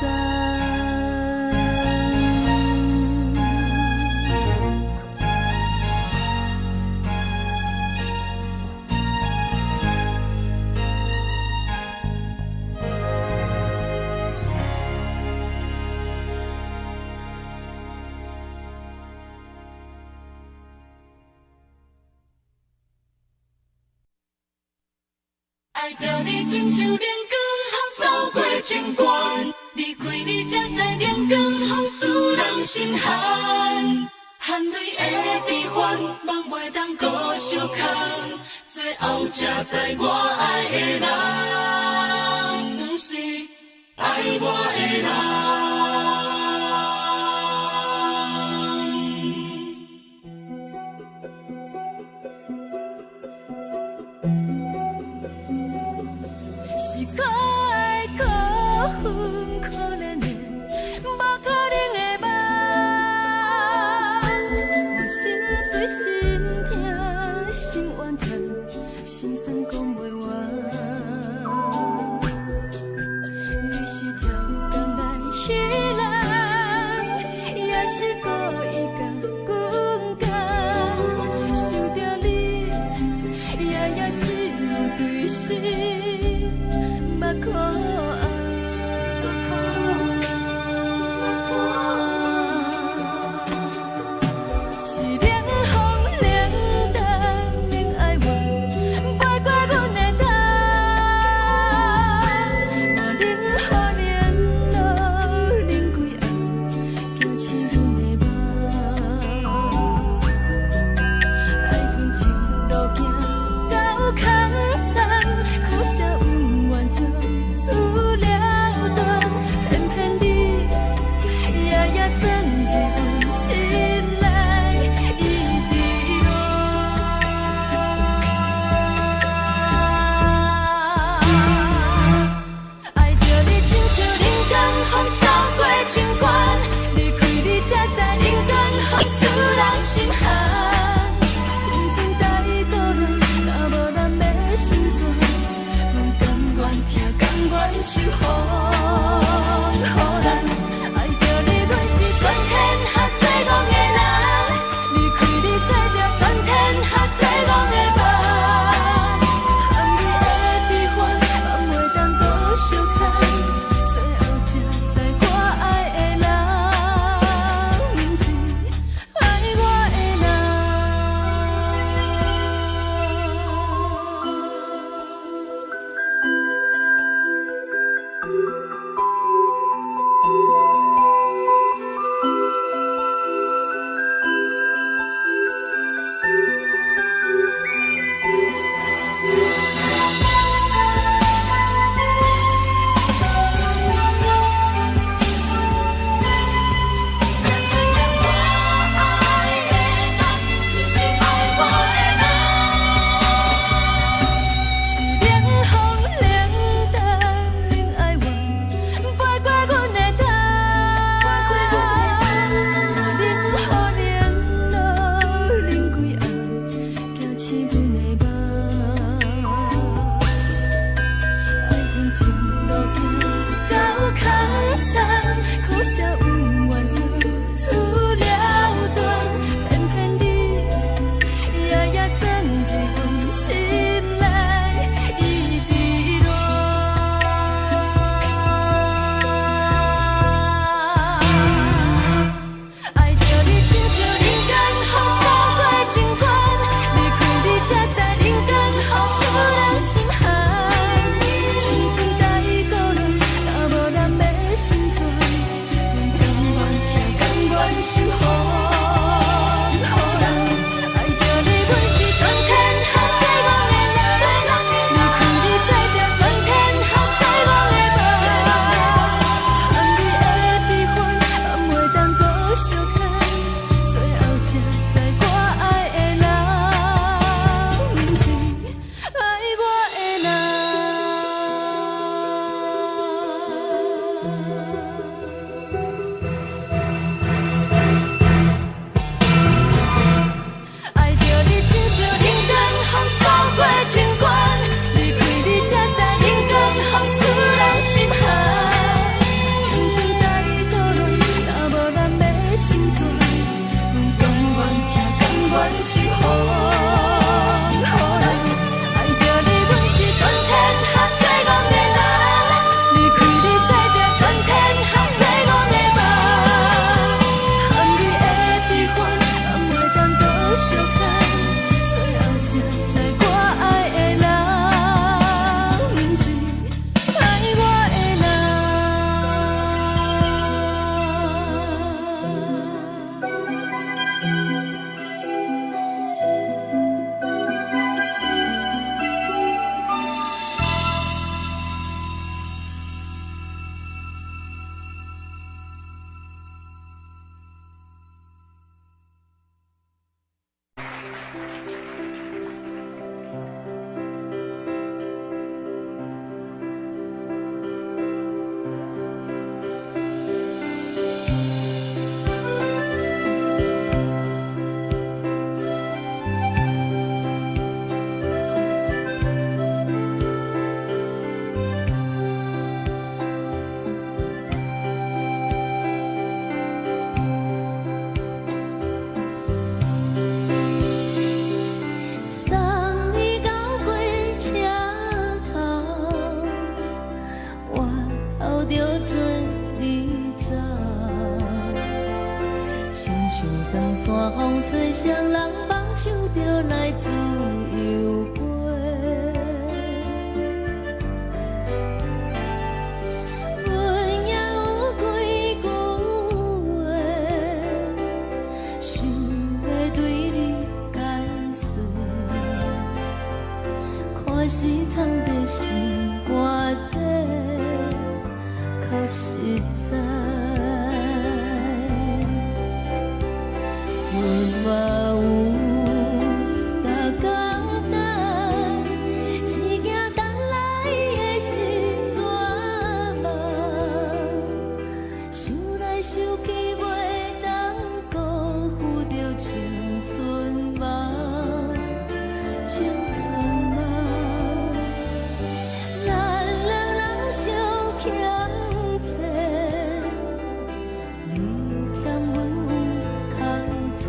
愛著你親像冷光，予掃過情關。離開你才知冷光予使人心寒。含淚的悲歡，夢袂當閣相牽。最後才知我愛的人，毋是愛我的人。是可愛可恨可憐的，無可能的夢。我心碎心痛心怨嘆，心酸講袂完。你是刁工來戲弄，也是故意共阮講。想著你，夜夜只有對心目苦紅。是冷風冷淡冷哀怨，飛過阮的頭。我冷雨冷露冷規暗，驚醒阮的夢。愛恨情路行到空残，可惜恩怨就此了斷。偏偏你夜夜鑽入阮心內，一直亂。愛著你親像冷光予掃過情關，離開你才知冷光予使人心寒。青春太孤單，若無人欲成全，阮甘願疼，甘願受風雨難。愛著你，阮是全天下最戇的人。離開你，做著全天下最戇的夢。含淚的悲歡，夢袂當閣相牽。最後才知我愛的人，毋是愛我的人。才知影我愛的人，毋是愛我的人。是冷風冷淡冷哀怨，飛過阮的頭。我冷雨冷露冷規暗，驚醒阮的夢。愛恨情路行到空殘，可惜恩怨就此了斷。偏偏你夜夜鑽入阮心內，一直亂。愛著你親像冷光予掃過情關，離開你才知冷光予使人心寒。青春太孤單，若無人欲成全，阮甘願疼，甘願受風雨難。愛著你，阮是全天下最戇的人。離開你，做著全天下最戇的夢。含淚的悲歡，夢袂當閣相牽。最後是風雨人。愛著你，阮是全天下最戇的人。離開你，做著全天下最戇的夢。含你的悲歡，人袂當閣相看。最後才知我愛的人，毋是愛我的人。送你到火車頭，我頭著准你走。親像長山風吹，誰人放手就來自由飛。阮也有幾句話，想欲對你解說，看是藏佇心肝底，較實在。阮嘛有逐工等，只驚等來的是绝望。想來想去，袂當辜負著青春夢，青春夢。咱兩人相欠債，你嫌阮有空濟。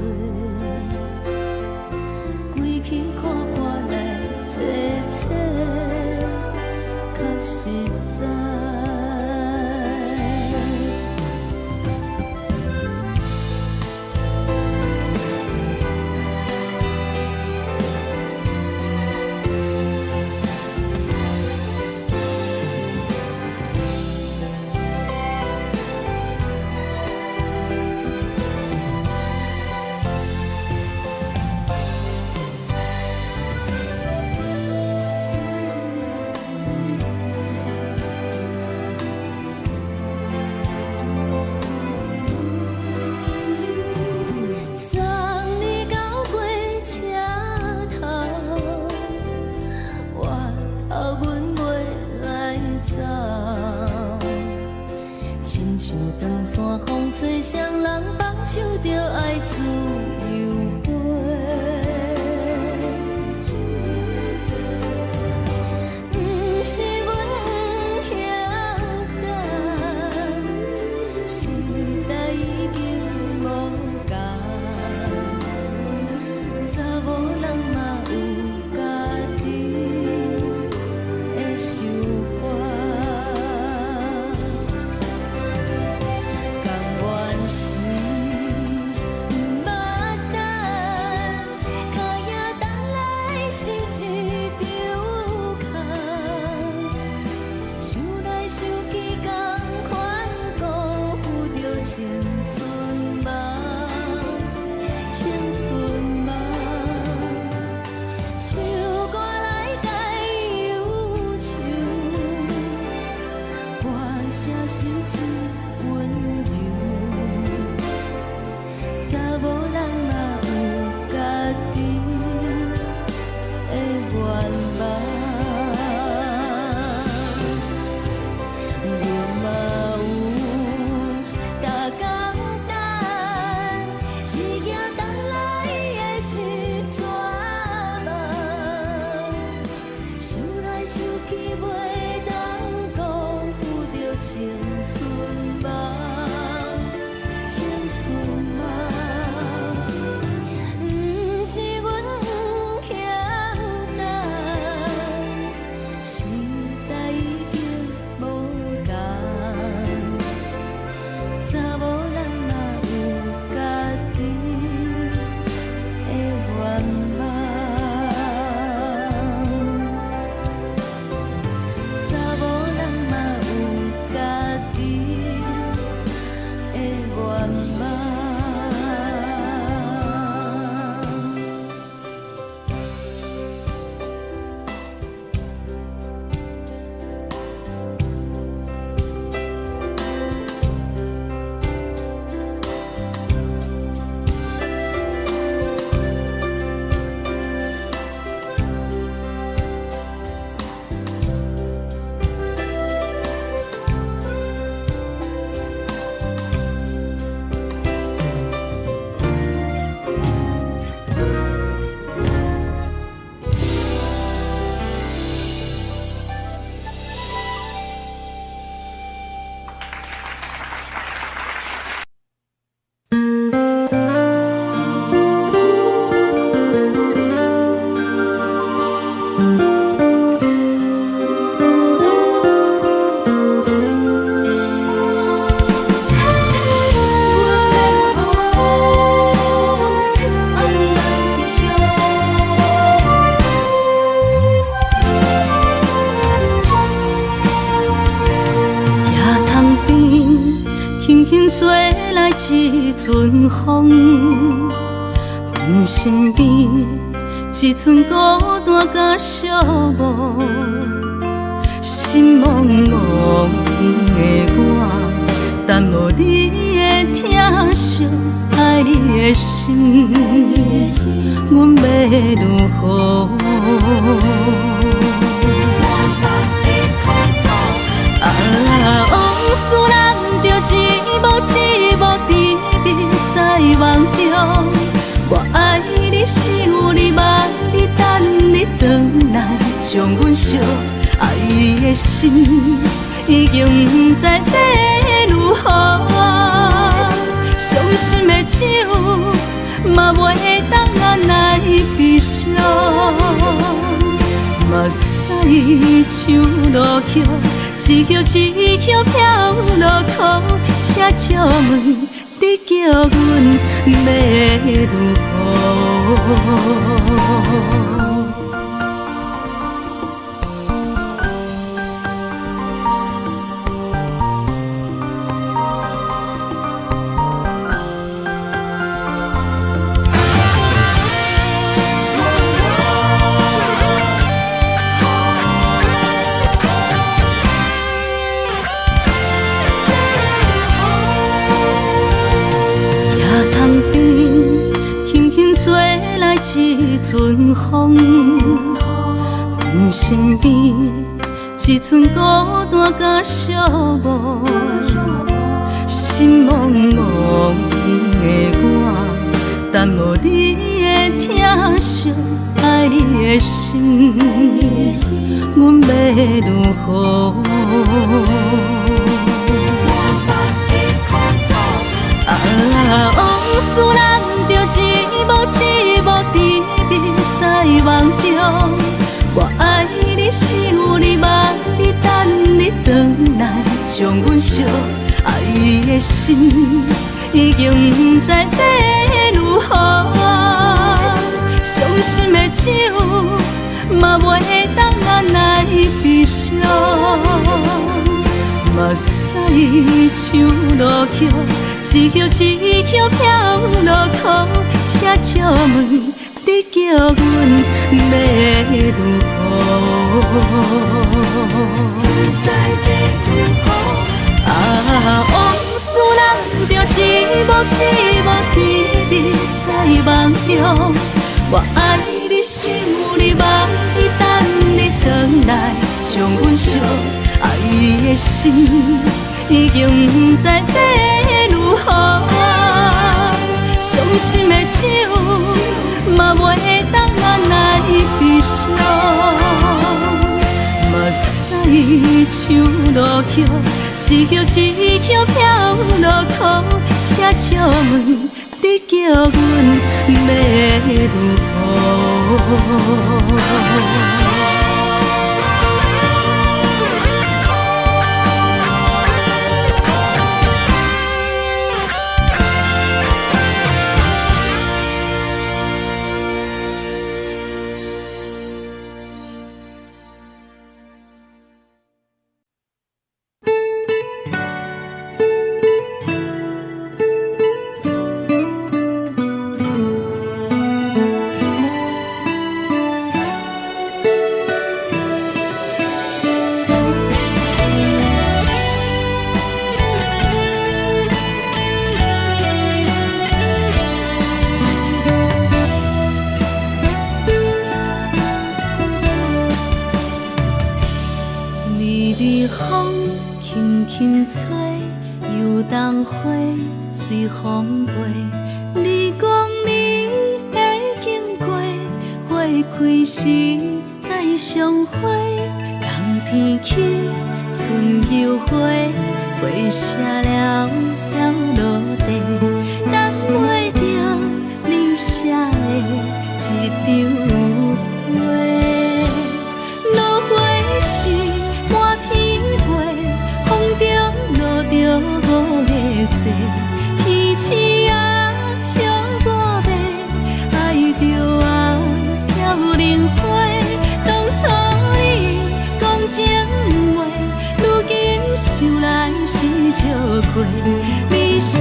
一陣風，阮身邊一陣孤單佮寂寞，心茫茫的我，等無你的疼惜，愛你的心，阮欲如何？啊，往事難著一幕一幕甜蜜在夢中。我愛你，想你，望你，等你轉來，將阮惜。愛的心已經毋知欲如何，傷心的酒嘛袂當來悲傷。目屎像落葉，一葉一葉飄落苦，請借問你叫阮欲如何？一陣風，阮身邊一陣孤單佮寂寞，心茫茫的我，等無你的疼惜，愛你的心，阮欲如何？啊，往事難著一幕一幕甜蜜在夢中。我愛你，想你，望你，等你轉來，將阮惜。愛的心已經毋知欲如何，傷心的酒嘛袂當來悲傷。目屎像落葉，一葉一葉飄落苦，請借問你叫阮欲如何？啊，往事難著一幕一幕甜蜜在夢中。我愛你，想你，望你，等你轉來，將阮惜。愛的心已經毋知欲如何，傷心的酒嘛袂當來悲傷。目屎像落葉，一葉一葉飄落苦，請借問你叫阮欲如何？想來是笑過，你是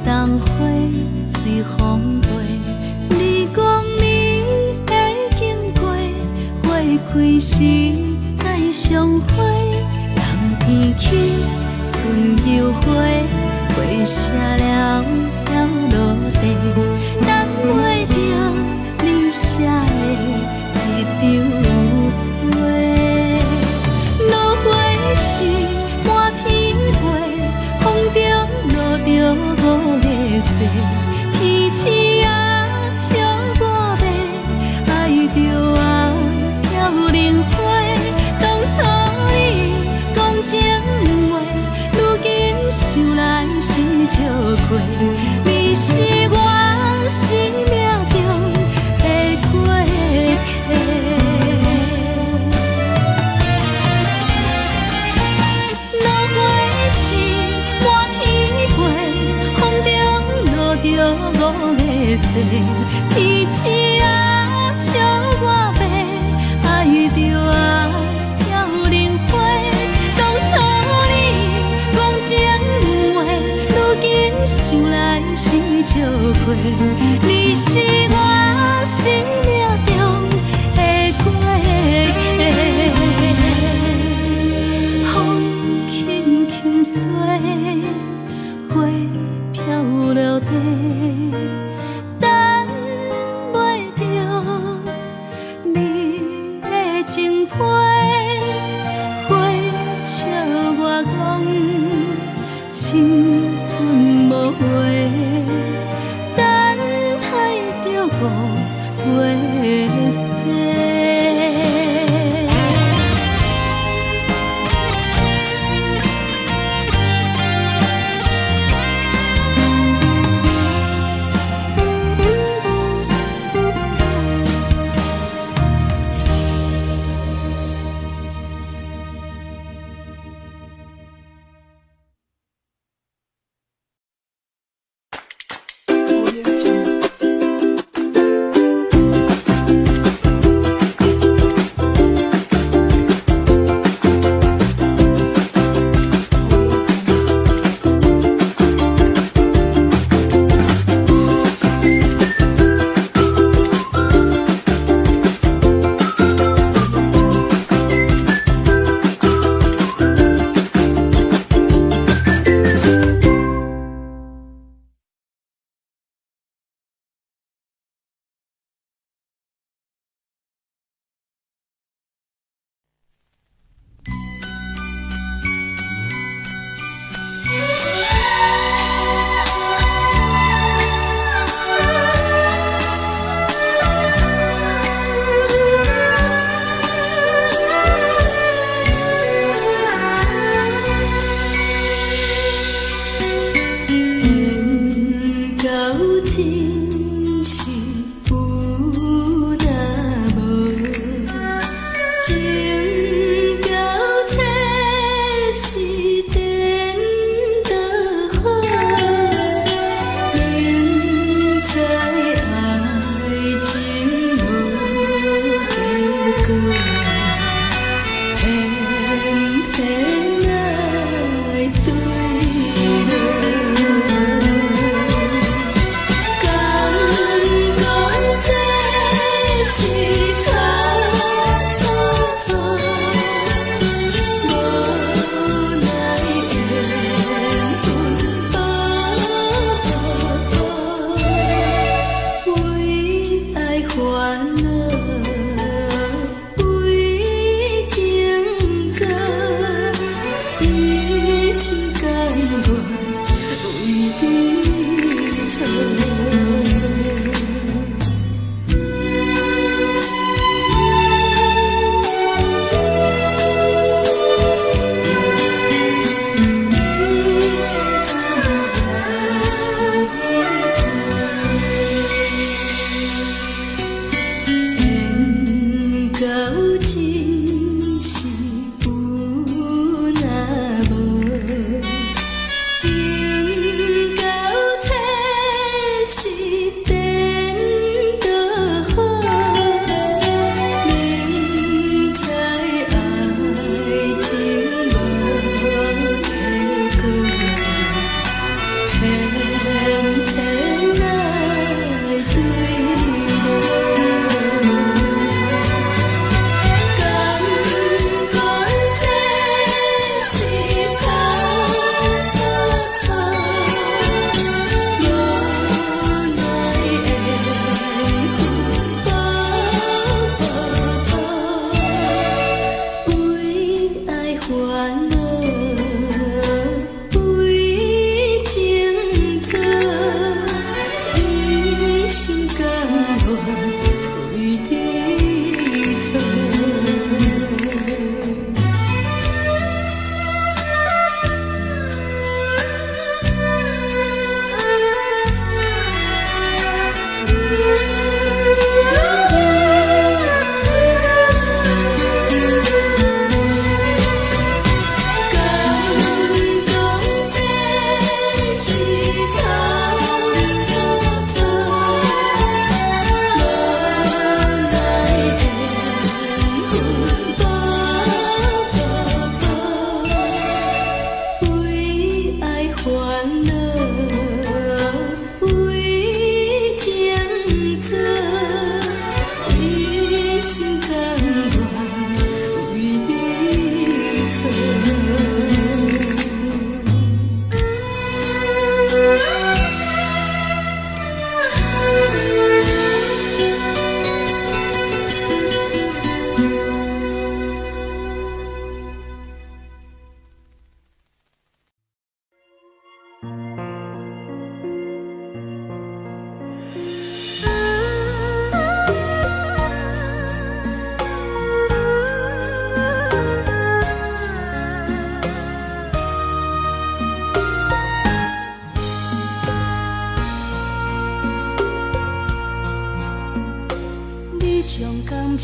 冬花隨風飛。你講你會經過，花開時再相會。冬天起，春又回，花謝了飄落地，等袂著你寫的一張批。落花時滿天飛，風中落著五个誓，天鼠仔笑我欲，愛著啊飄零花。當初你講情話，如今想來是笑話。你是我生命中的過客。落花時滿天飛，風中落著五个誓，天鼠仔笑我欲，愛著啊飄零花。當初你講情話，如今想來是笑話。你是我生命中的過客。風輕輕吹，花飄落地，等袂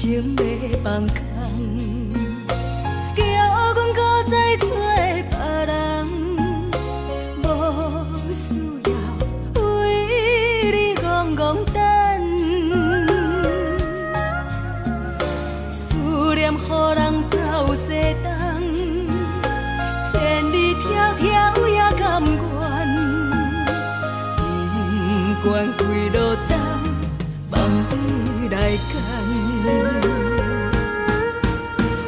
情欲放空，叫阮閣再做別人，無需要為你戇戇等。思念予人走西東，千里迢迢也甘願，不管幾落冬，望你來牽。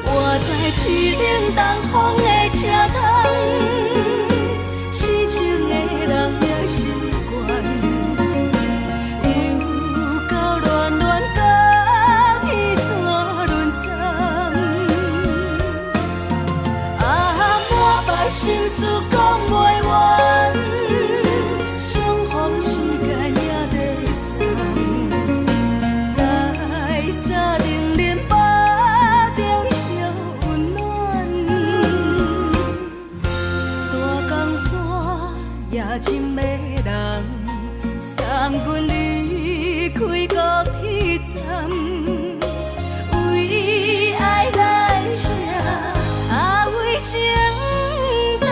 活在淒冷東風的車窗，痴情的人也習慣，又到暖暖甲天山輪欉。啊，满腹心事講袂完，相逢時間也在送，在三重連腹中相溫暖。大江山也真迷人，送阮離開高鐵站，為愛來寫，啊為情等。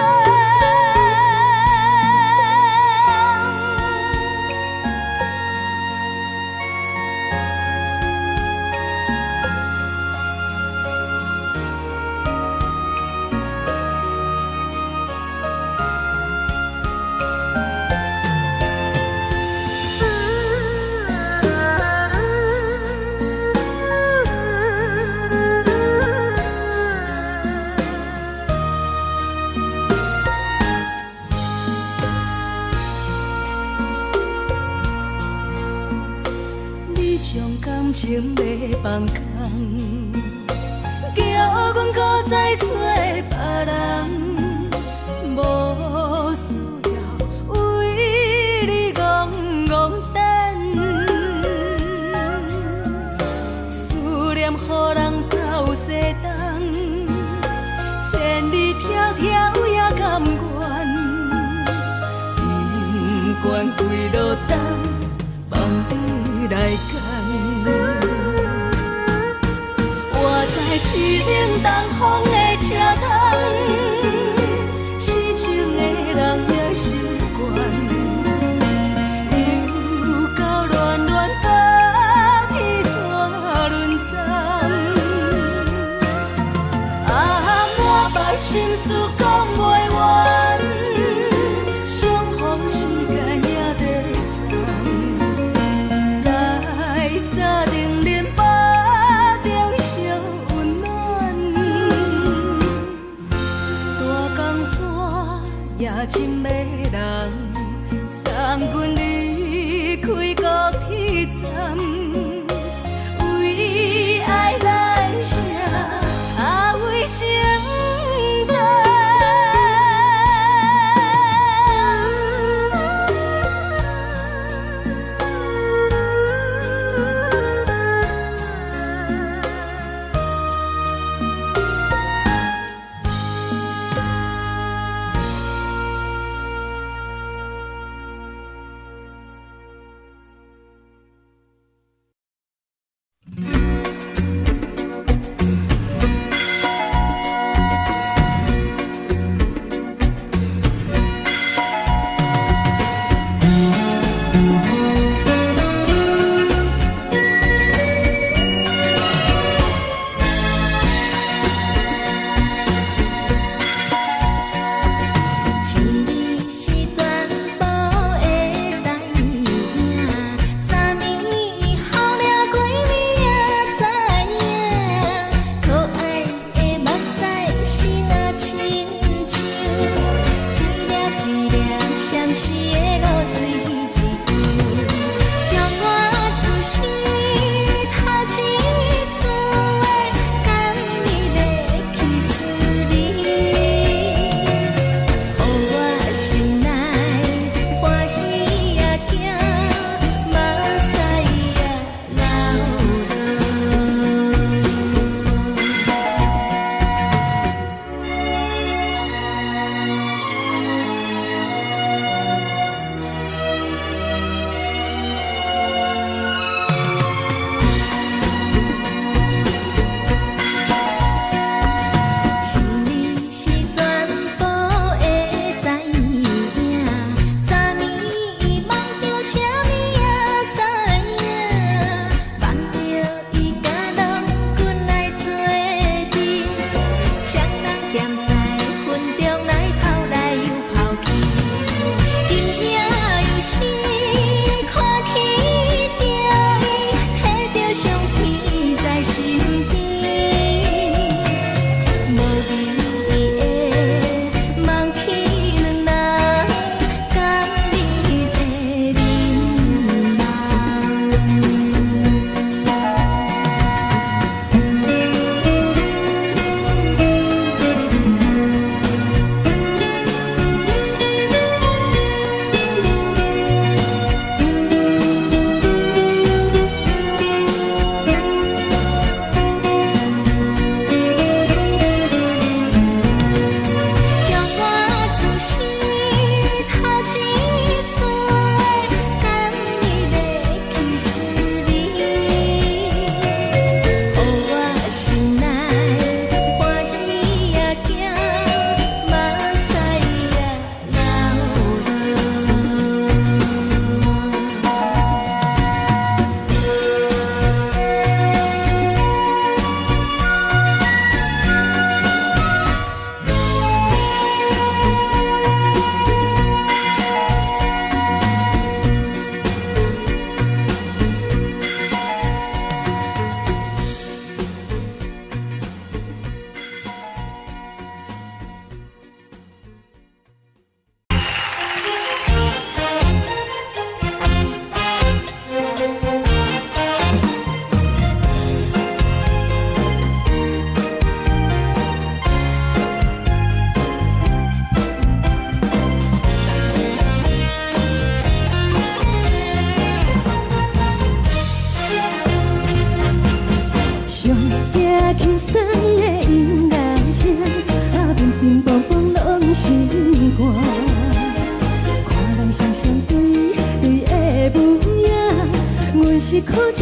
你將感情欲放空，叫阮閣再做別人，無需要為你戇戇等。思念予人走西東，千里迢迢也甘願，不管幾落冬，望你來牽。活在淒冷東風的車窗，痴情的人也習慣，又到暖暖甲天山輪欉。啊，滿腹心事講袂完，相逢時間也在送，在三重連腹中相溫暖。大江山也真迷人，送阮離開高鐵站，為愛來寫，啊為情等。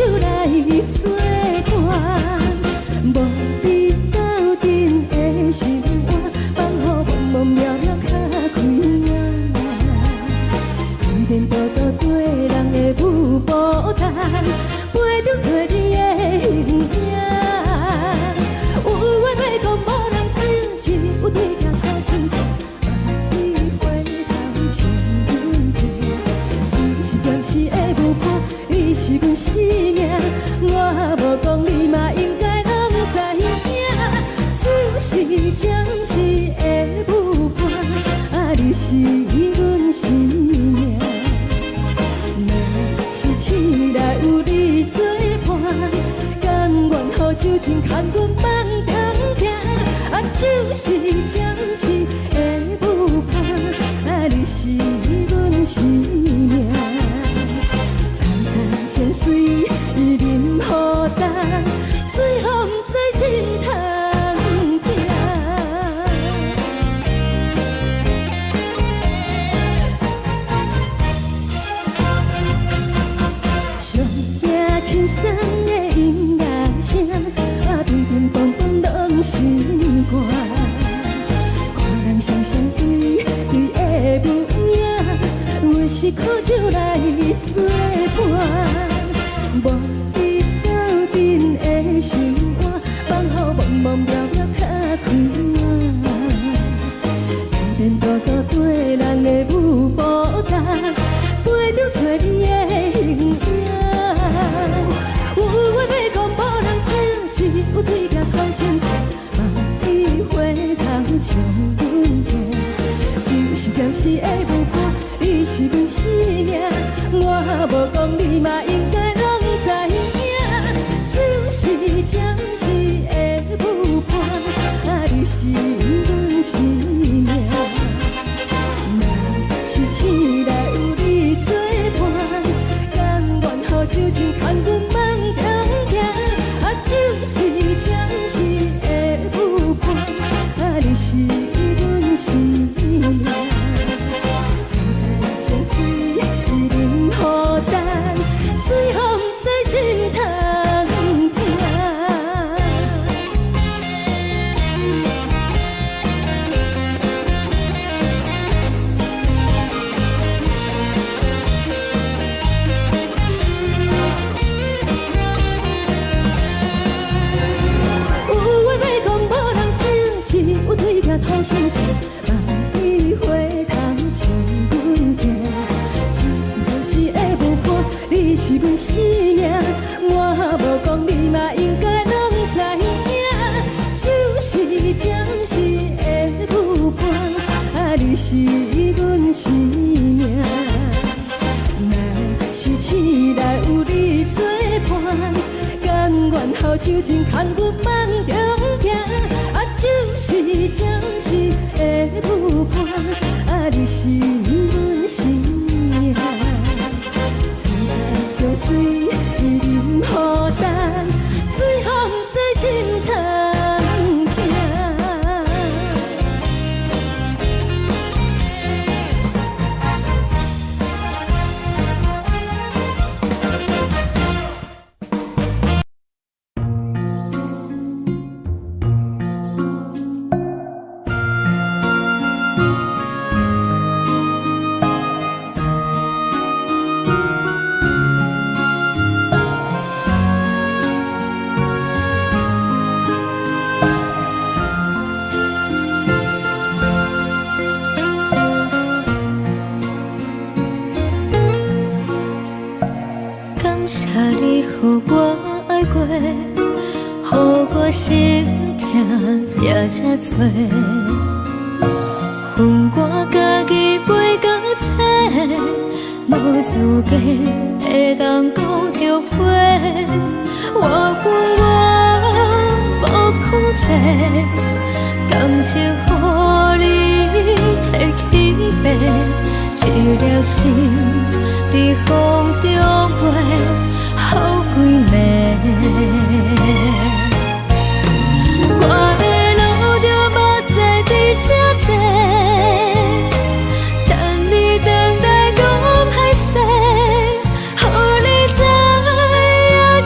酒來做伴，無你鬥陣的生活，放予茫茫渺渺較開眼。天顛倒倒對人的舞步動，陪著找你的形影。有話欲講無人聽，只有對鏡看心情。望你回頭笑阮聽，只是暫時的舞伴，你是阮生命。我無講你嘛應該攏知影，只是暫時的舞伴，啊，你是阮生命。若是醒來有你做伴，甘願予酒精牽阮放通行，啊，只是暫時的舞伴，啊，你是阮生命。層層情水淋予重，最予毋知心通疼。上驚輕鬆的音樂聲，啊，乒乒乓乓攏心肝。看人雙雙對對的舞影，阮是苦酒來做伴，無你鬥陣的生活，放予茫茫渺渺較開眼。天顛倒倒對人的舞步動，陪著找你的形影。有話欲講無人聽，只有對鏡看心情。望你回頭笑阮聽，只是暫時的舞伴，你是阮生命。我無講你嘛應該攏知影，只是暫時的舞伴，啊，你是阮生命。若是醒來有你做伴，甘願予酒精牽阮放通行，啊，只是暫時的舞伴，啊，你是阮生命。層層情水淋予重，最予毋知心通疼。有話欲講無人聽，只有對鏡吐心情。望你回頭笑阮聽，只是暫時的舞伴，你是阮生命。我無講你嘛應該攏知影，只是暫時的舞伴，啊，你是阮生命。若是醒來有你做伴，甘願予酒精牽阮放中行，啊，只是暫時的舞伴，啊，你是阮生命。層層情水淋予重，最予毋知心通疼。感謝你予我愛過，予我心疼也這多。分我家己飛到找，無資格會當講後悔。我有我無控制，感情予你提去爬，一粒心佇風中飛，予規暝。我會流著目屎佇這坐，等你轉來講歹勢，予你知影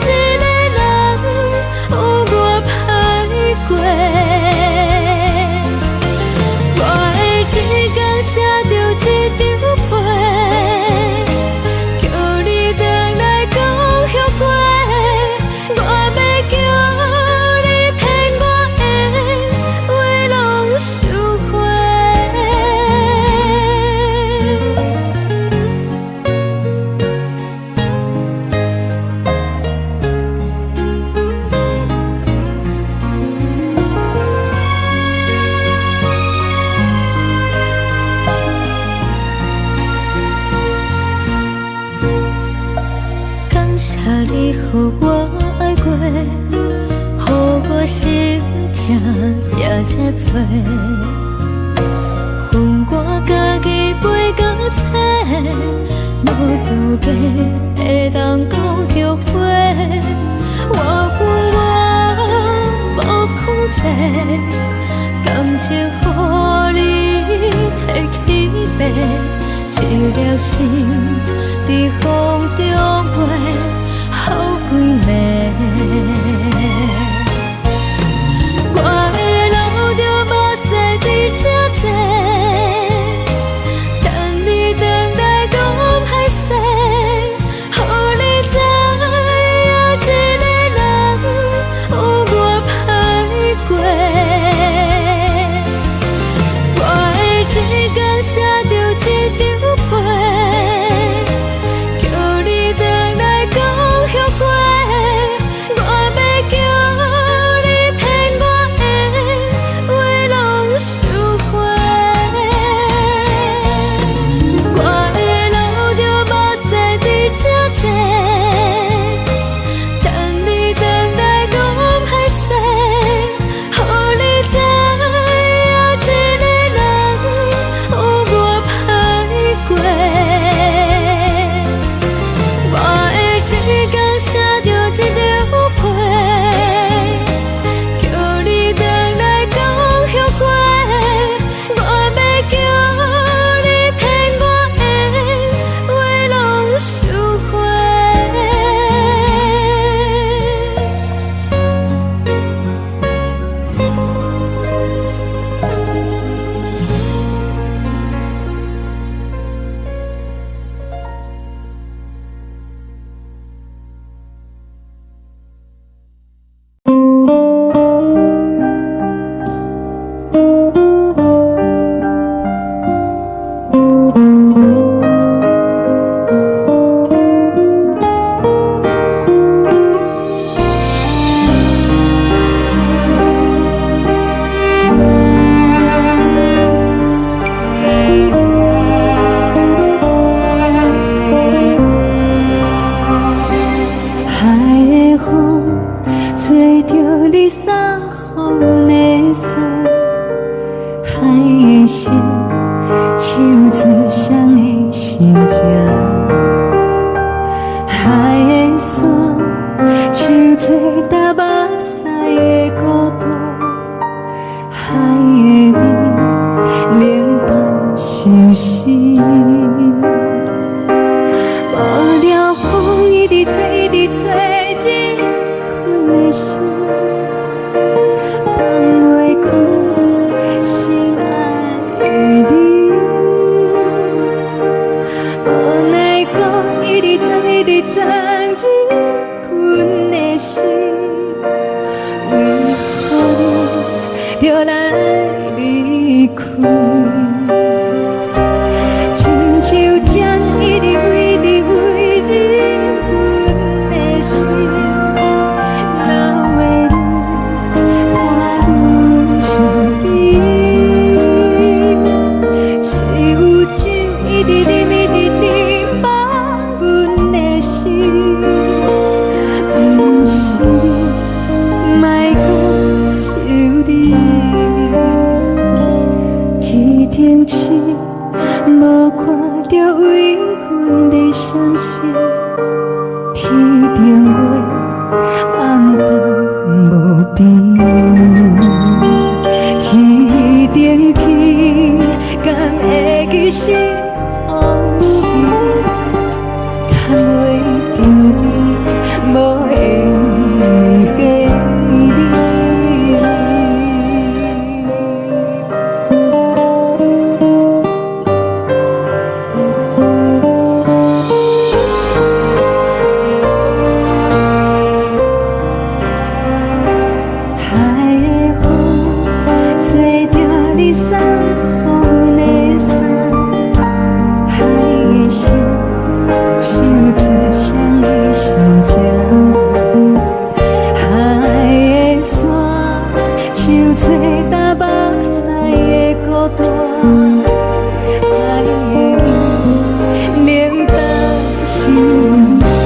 予我愛過，予我心疼也這多。予我家己飛到找，無資格會當講後悔。我有我無控制，感情予你提去爬，一粒心佇風中飛，予幾暝。我會流著目屎佇這坐，等你轉來講歹勢，予你知影一个人有偌歹過。我會一工寫著一張批，叫你轉來講後悔。我欲叫你騙我的話攏收回。我會流著目屎佇這坐，等你轉來講歹勢，予你知影一個人有偌歹過。我會一工寫著一張批，叫你轉來講後悔。我欲叫你騙我的話攏收回。海的風吹著你送予阮的衫，海的心唱出誰的心情，海的山唱出踏目屎的孤單，海的味冷淡相思。無聊風一直吹，一直吹，入阮的心，放袂開心愛的你。無奈何一直鑽，一直鑽入阮的心，為何你著來離開？親像針一直飛，一直飛入阮的心，留的淚伴阮相依。只有酒一直啉，一直甜夢阮的心，毋是你，莫閣想你。天頂星無看著為阮咧傷心，天頂月暗淡無邊，天頂天敢會記是風時，牽袂著你無緣的你。海的風吹著你送予阮的衫，海的心唱出誰的心情，海的山唱出踏目屎的孤單，海的味冷淡相思。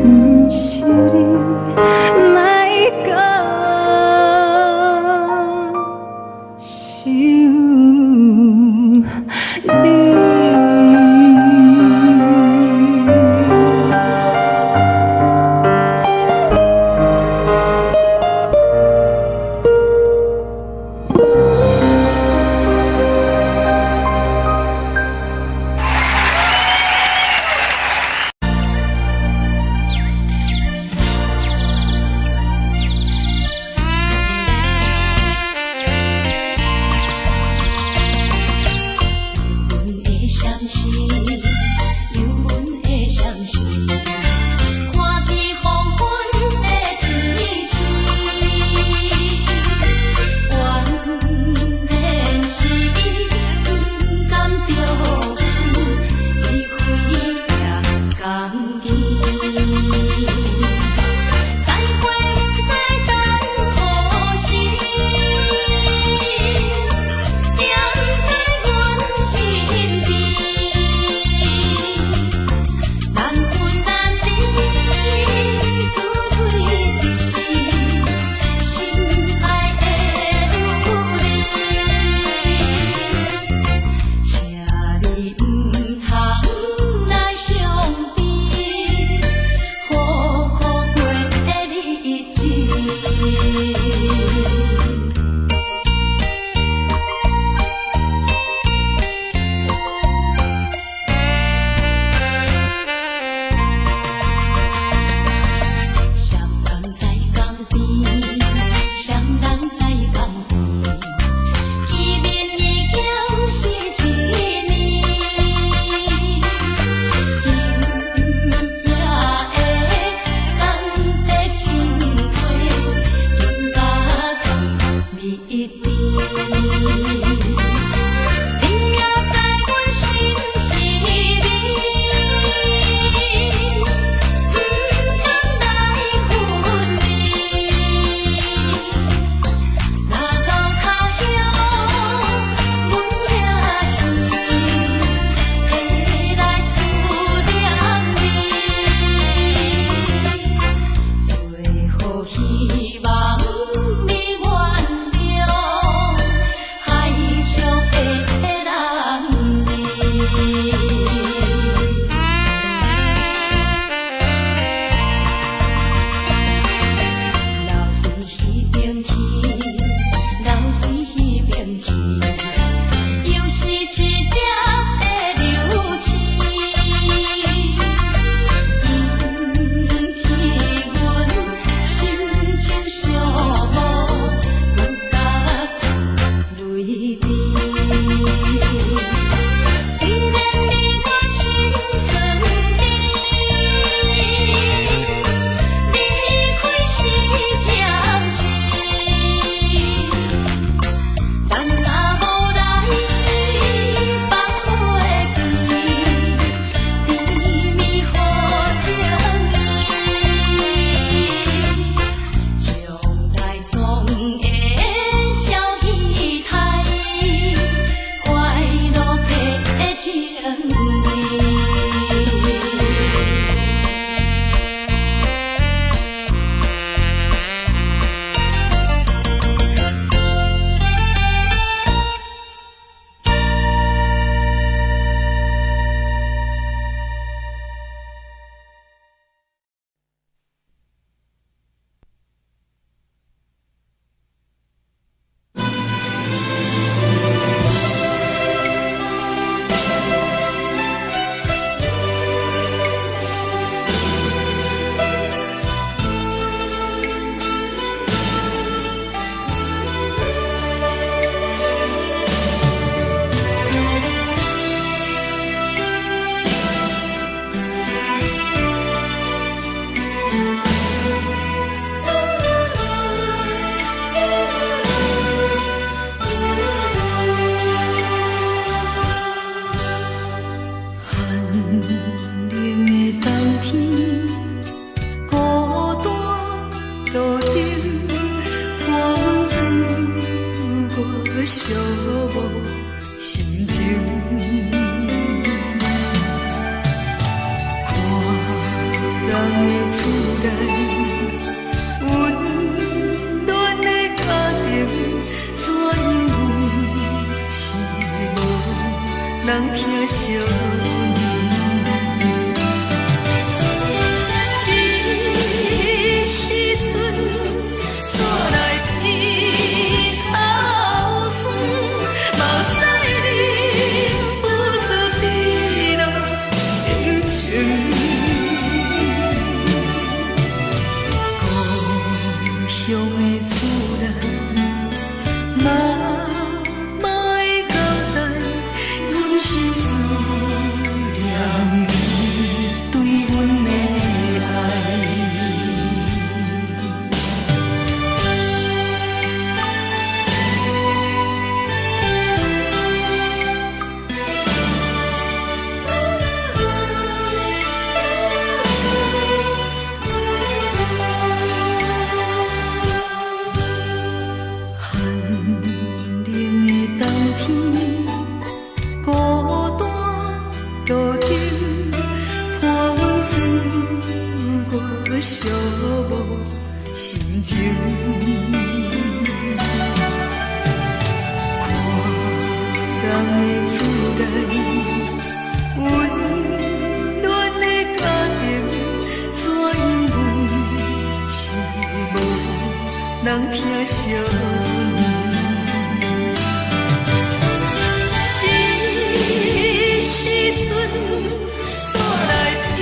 毋是你，莫講想你。有阮的相思，有阮的相思，看见黄昏的天星，原然是伊不甘著阮，离开也甘去。再会不知等何时，惦在阮身边。难分难离，自对甜，心爱的女儿，请你毋通来伤悲，好好过日子。双人在江边，双人在江边，见面已经是一年。今夜的送的情批，更加甜蜜甜。你也在阮心里面，不甘来分离。若到他乡，阮也是会来思念你。最好希望你原谅海上的男儿。留伫彼边去，留伫彼边去，又是一粒的流星，引起阮心情寂寞，阮甲出泪滴。虽然你我心酸甜，离开是暂时，咱若无来放袂记，甜蜜予情意，将来总会照彼台，快乐的情意。寒冷的冬天，孤单路灯，伴阮度过寂寞心情。惜無心情。看人的厝內，溫暖的家庭，怎樣阮是無人疼惜阮。這時陣煞來鼻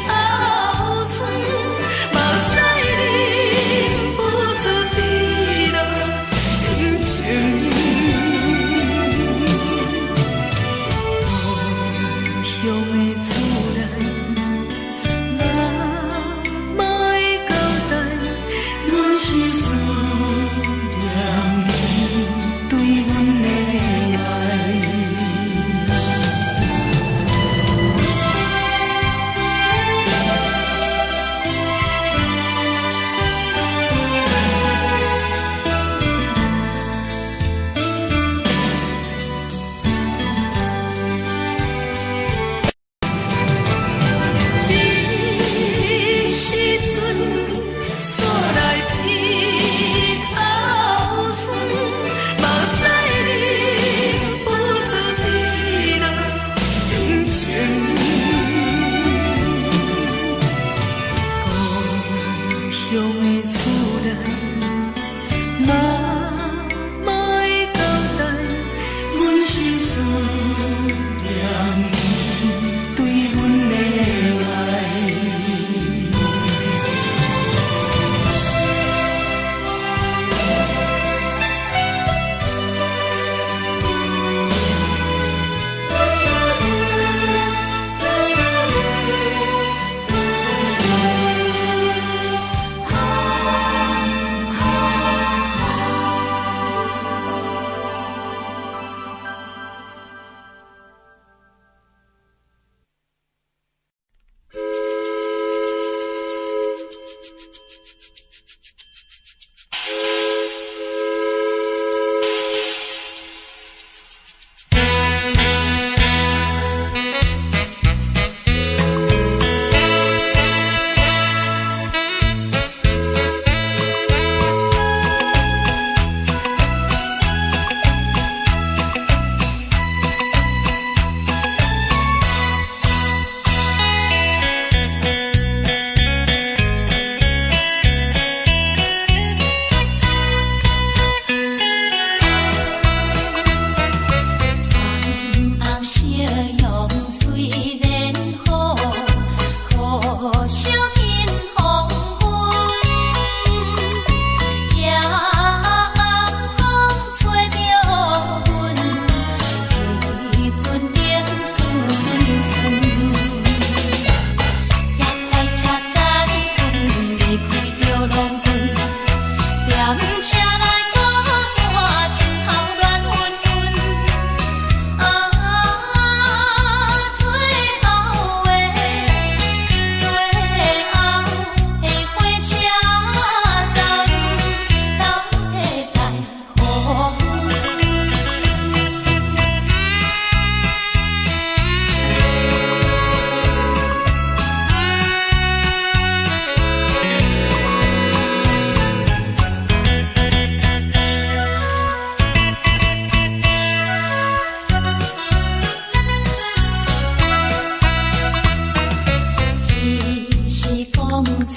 頭酸，目屎忍不住滴落眼睛。故鄉的厝內，媽媽的交代，阮是思念你對阮的愛。這時陣煞來鼻頭酸，目屎忍不住滴落眼睛。故鄉的厝內，媽媽的交代，阮是思念你對阮的愛。紅夕陽雖然好，可惜天黃昏。夜暗風吹著阮，一陣冰酸酸。夜開車載阮離開著農村，踮車內孤單，心頭亂紛紛。啊，最後的最後的火車站，到底在何方？彼是講出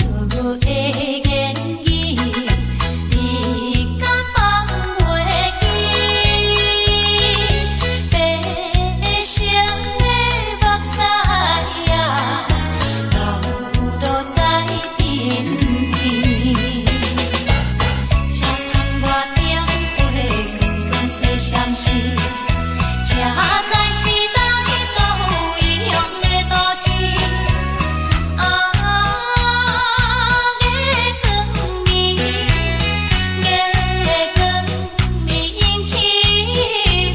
的言語，你敢放袂記？白色的目屎啊，流落在鬢邊。車窗外燈火光光的閃烁，這才是來到異鄉的都市。啊，月光暝，月光暝引起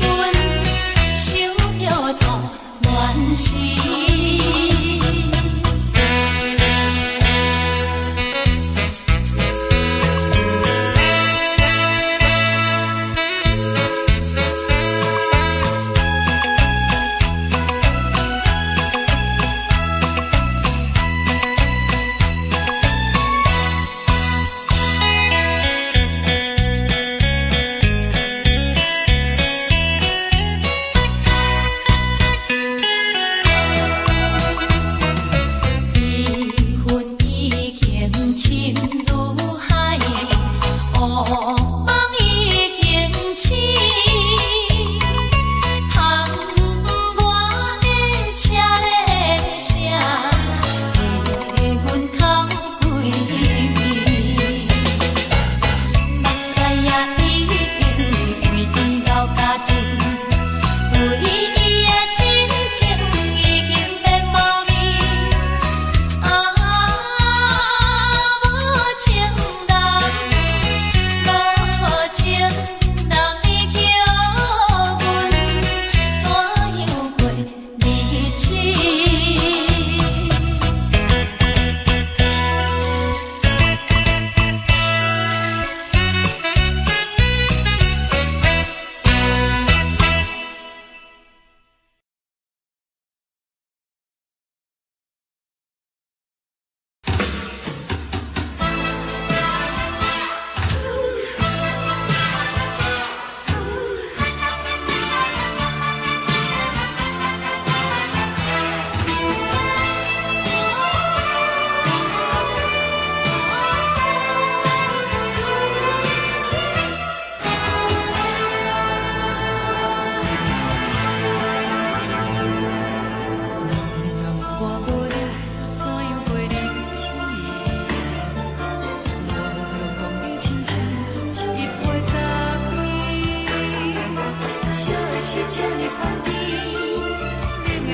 阮想著做亂時。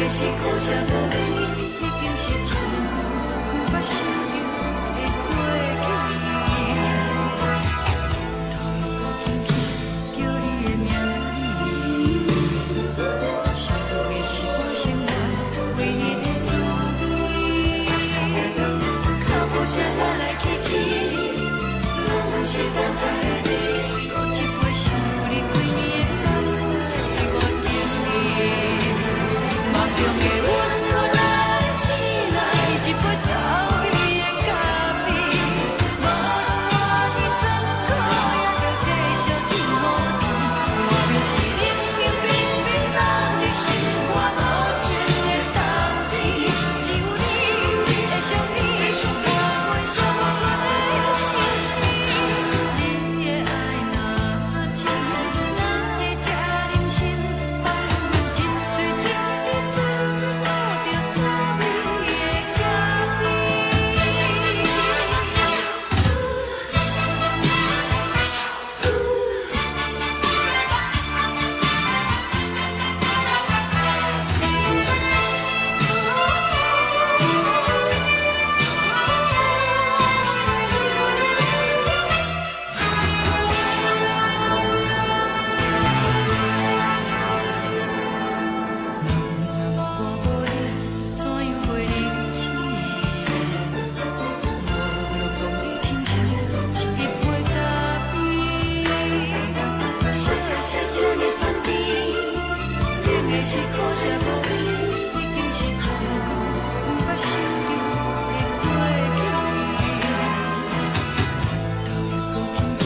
的是苦涩無味，已經是真久毋捌想著的過去。頭又閣輕輕叫你的名字，想的是我生活唯一的滋味。腳步聲來來去去，攏毋是等待的你。閣一杯想你規暝的目屎，我敬你。夢中的阮予咱醒來，一杯走味的咖啡。無論偌尼酸苦，也著繼續天予甜。外面是冷冷冰冰，等你心肝無情的冬天。只有你的相片，伴阮寂寞的相思。你的愛若深，哪會這忍心放阮一喙一滴水吐著滋味的咖啡？人若問我無你，怎樣過日子？我攏講你親像一杯咖啡。啥人是這呢香甜？冷的是苦澀無味，已經是真久毋捌想著的過去。頭又閣輕輕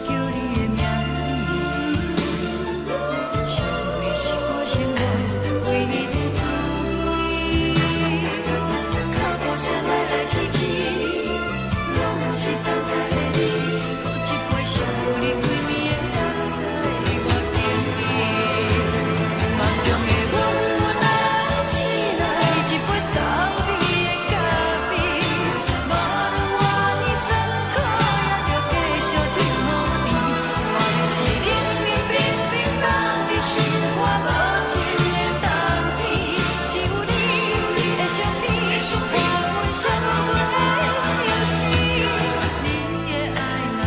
叫你的名字，想的是我生活唯一的滋味。腳步聲來來去去，攏毋是等待的你。閣一杯想你規暝的目屎，我敬你。夢中的阮咱醒來，一杯走味的咖啡。無論偌尼酸苦，也著繼續天予甜。外面是冷冷冰冰，等你心肝無情的冬天。只有你的相片，伴阮寂寞的相思。你的愛若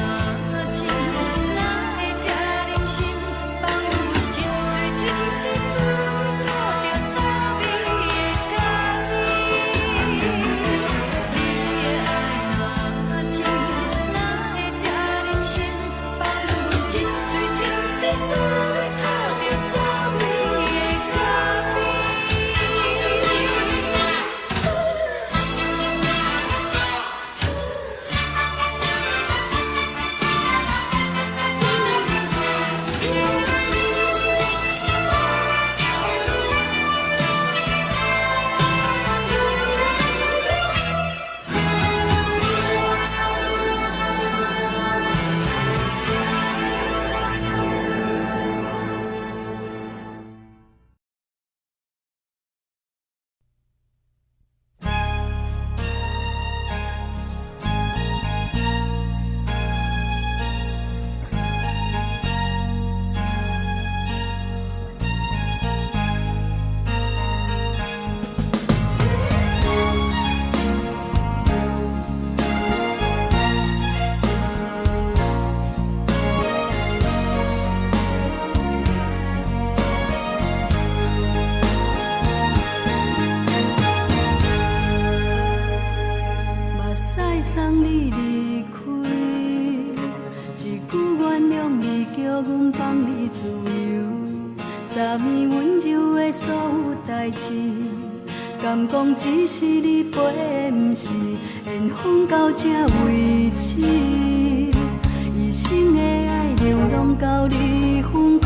深，哪會這忍心放阮一喙一滴水吐著滋味的咖啡？你的愛若深，哪會這忍心放阮一喙一滴水吐著滋味的咖啡？目屎送你離開，一句原諒你，叫阮放你自由。昨暝溫柔的所有代誌，敢講只是你陪的，毋是緣分到這為止。一生的愛流浪到你分開，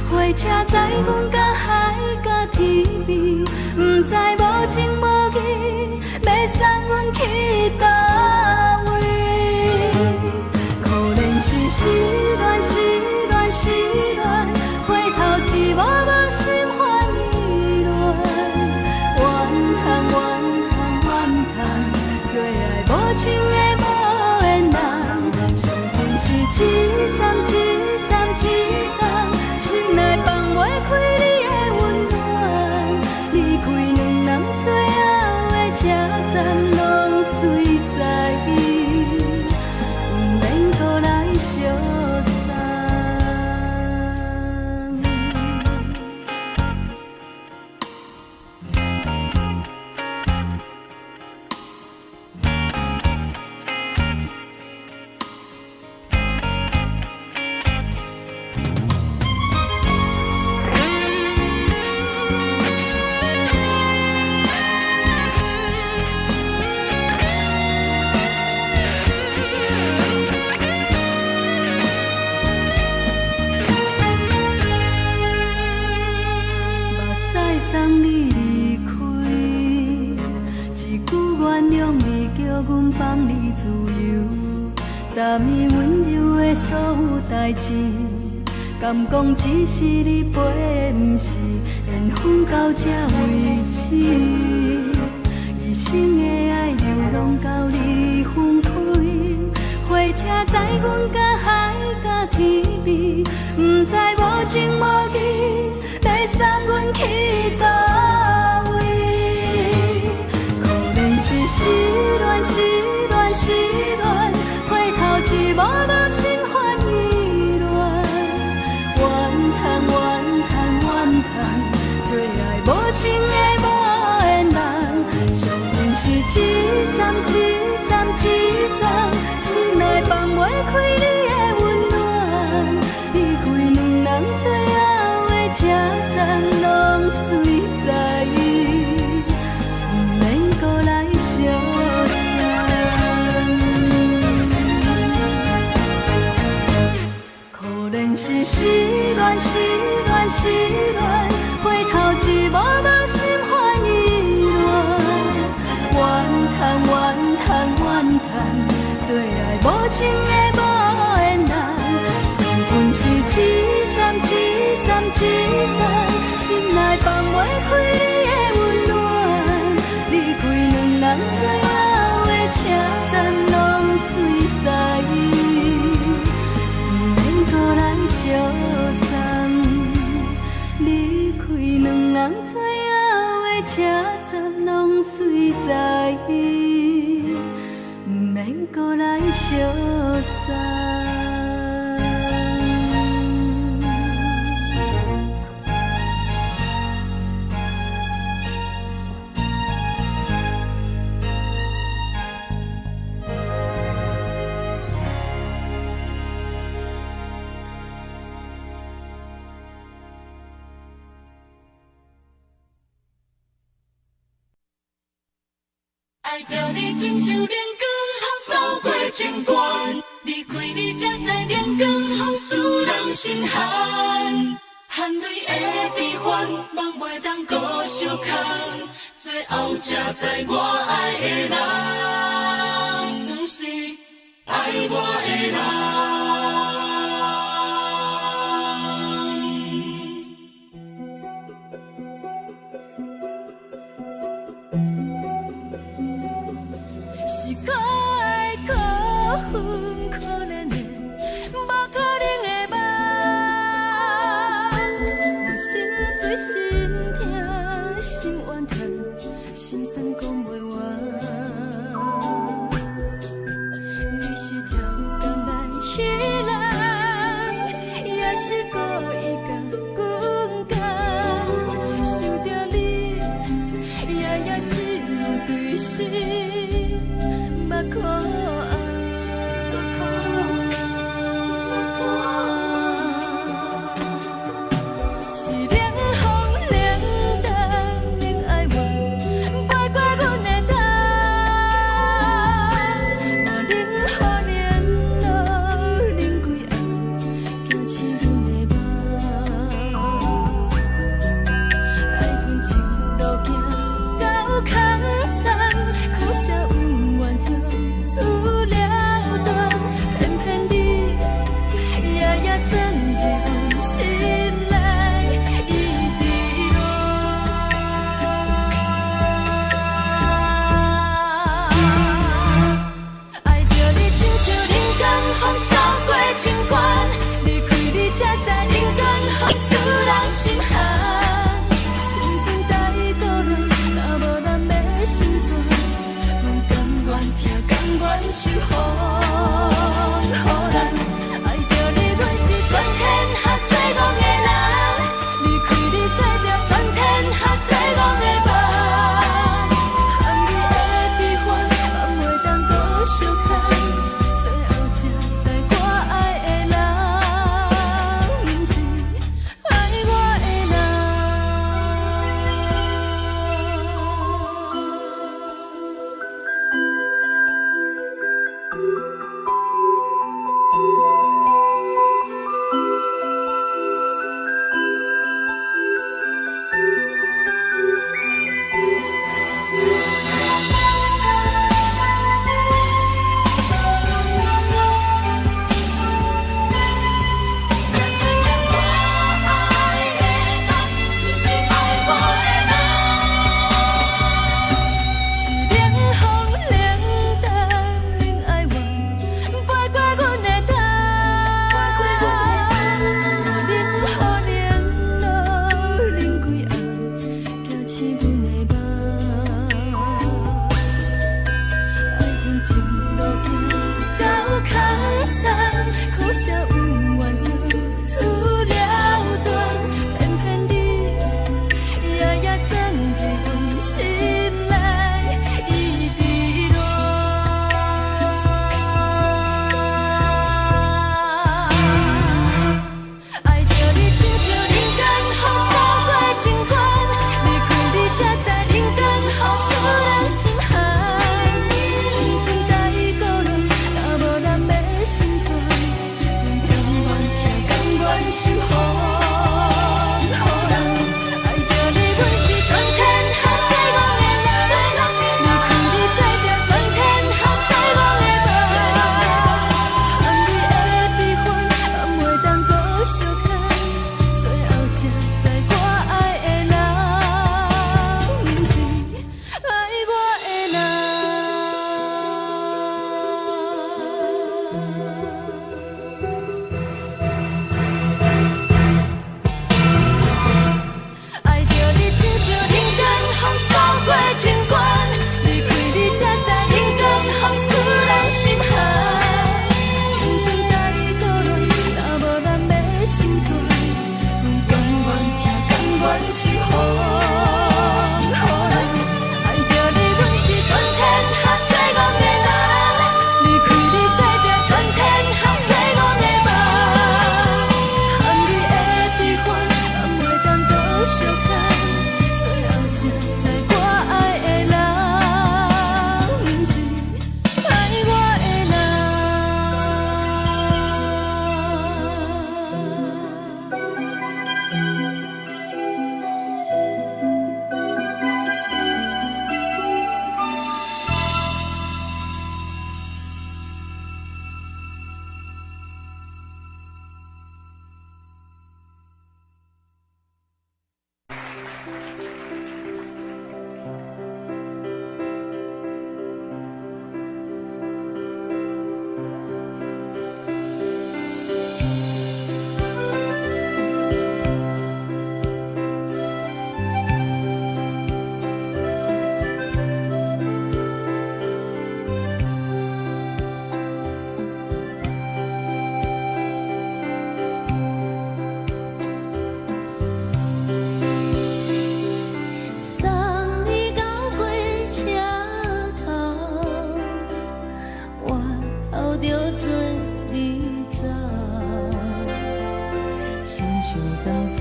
火車載阮到海角天邊，毋知無情無義，欲送阮去佗位？可憐是失戀，失戀，失戀，回頭一幕幕心煩意亂。怨嘆，怨嘆，怨嘆，做愛無情的無緣人，傷心是一站一站一站，心內放袂開你的溫暖。送你离开。一句原谅你，叫阮放你自由。昨暝温柔的所有代誌，敢講只是你陪的，毋是緣分到這為止。一生的愛流浪到你分開，火車載阮甲海甲天邊，毋知無情無義欲送阮去佗位。可憐是失戀，失戀，失戀，回頭一幕幕心煩意亂，怨嘆怨嘆怨嘆，做愛無情的無緣人，相信是一站一站一站，心內放袂開你的溫暖，離開兩人最後的車站，攏隨在，毋免閣來相送。可憐是失戀，失戀，失戀，回頭一幕幕心煩意亂，怨嘆怨嘆怨嘆，做愛無情的無緣人，相分是一站一站一站，心內放袂開你的溫暖，離開兩人最後的車站，攏隨在，毋免閣來相送。離開兩人最後的車站，攏隨在，毋免閣來相送。愛著你親像冷光予掃過情關，離開你才知冷光予使人心寒，汗淚的悲歡，夢袂當閣相牽，最後才知我愛的人，毋是愛我的人。是搁愛搁分可憐的，無可能的夢。我心碎心疼心怨嘆，心酸講袂完。你是超工來彼人，也是故意共阮講？想著你，夜夜只有對心目苦紅。是冷風冷淡冷哀怨，飞過阮的頭。無冷雨冷露冷規暗，驚醒阮的夢。愛恨情路行到空残，可惜恩怨情出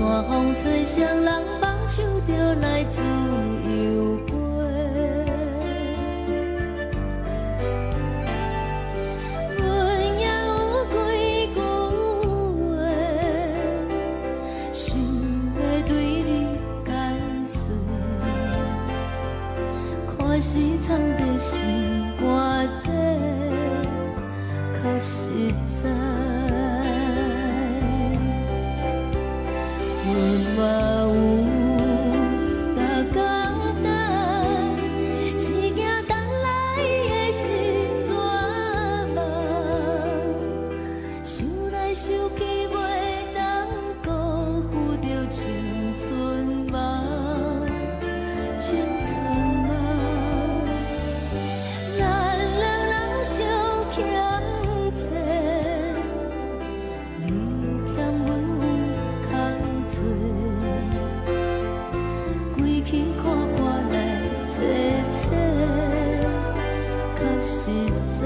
山風吹，雙人放手就來自由飛。阮也有幾句話，想欲對你解說，看是藏佇心肝底，較實在。阮嘛有逐工等，只驚等來的是绝望。想來想去，袂當辜負著青春夢，青春夢。咱兩人相欠債，你欠阮有空做，規氣看破來坐坐，較實在。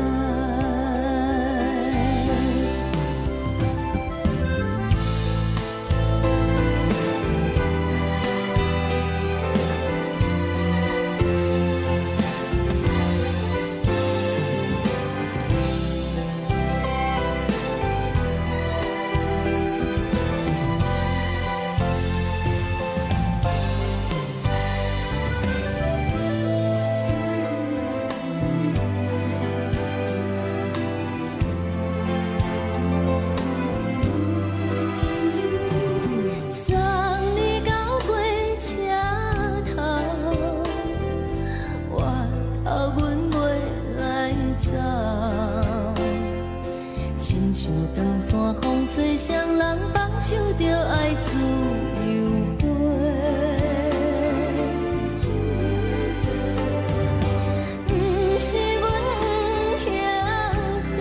送你到火車頭，我頭阮袂來走。親像長山風吹，雙人放手就愛自由飛。毋是阮不曉等，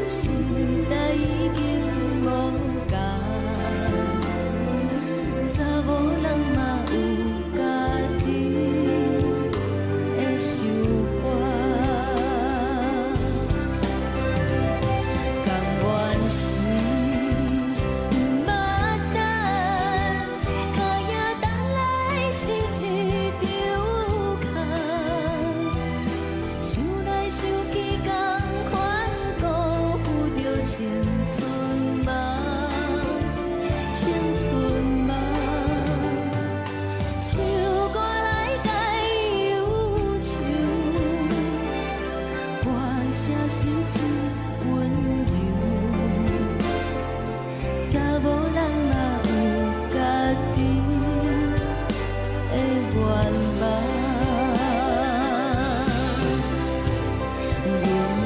時代已經無仝，查某人嘛有家己的想法。甘願是毋捌等，跤影等來是一場空。想來想去，仝款辜負著青春夢，青春夢。唱歌來解憂愁，歌聲是真溫柔。查某人嘛有家己的願望。阮嘛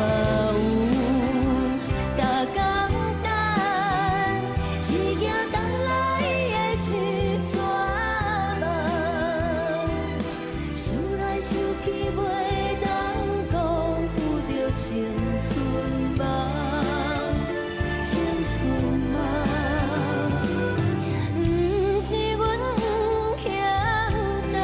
有逐工等，只驚等來的是絕望。想來想去，袂當辜負著青春夢，青春夢。毋是阮不曉等，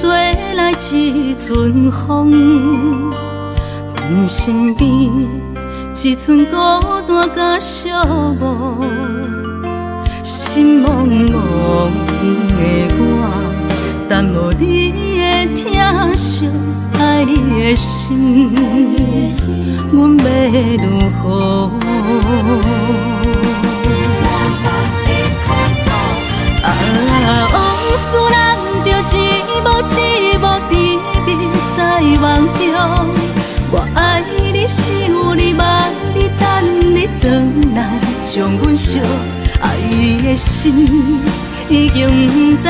吹來一陣風，阮身邊一陣孤單佮寂寞，心茫茫的我，等無你的疼惜，愛你的心，阮欲如何？啊，往事難著一幕一幕甜蜜在夢中。我愛你，想你，望你，等你轉來，將阮惜愛的心已經毋知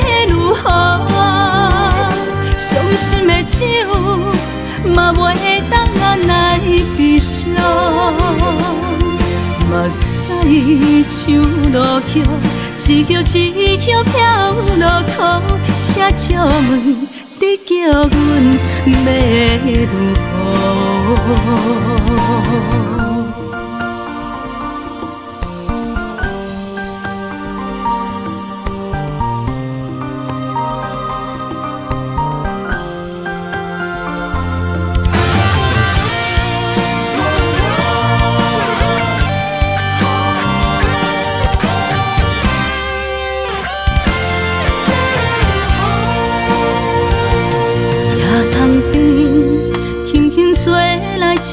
欲如何。傷心的酒嘛袂當按來悲傷。目屎像落雨，一葉一葉飄落苦，請借問你叫阮欲如何？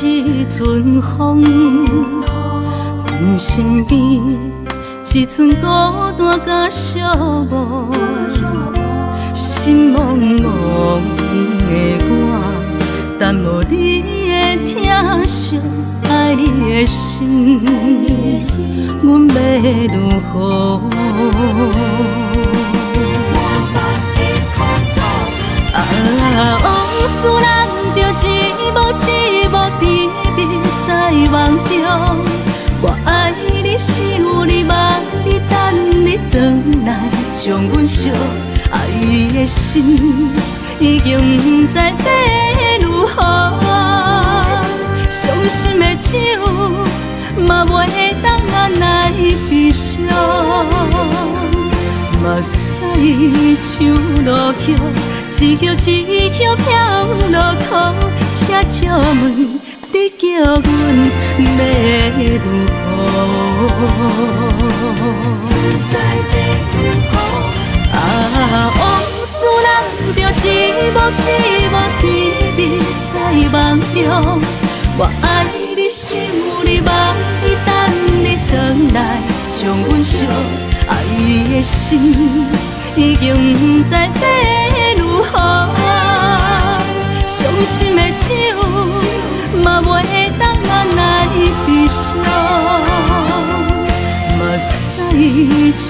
一陣風，阮身邊一陣孤單佮寂寞，心茫茫的我，等無你的疼惜，愛你的心，阮欲如何？啊，往事難著一幕一幕甜蜜在夢中。我愛你，想你，望你，等你轉來，將阮惜愛的心已經毋知欲如何。傷心的酒嘛袂當按來悲傷。目屎像落雨，一葉一葉飄落苦，請借問你叫阮欲如何？啊，往事難著一幕一幕甜蜜在夢中。我愛你，想你，望你，等你轉來，將阮惜愛的心已經毋知欲如何。傷心的酒嘛袂當按來悲傷。目屎像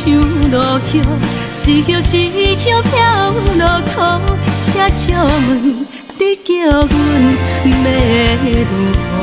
落雨，一葉一葉飄落苦，請借問你叫阮欲如何？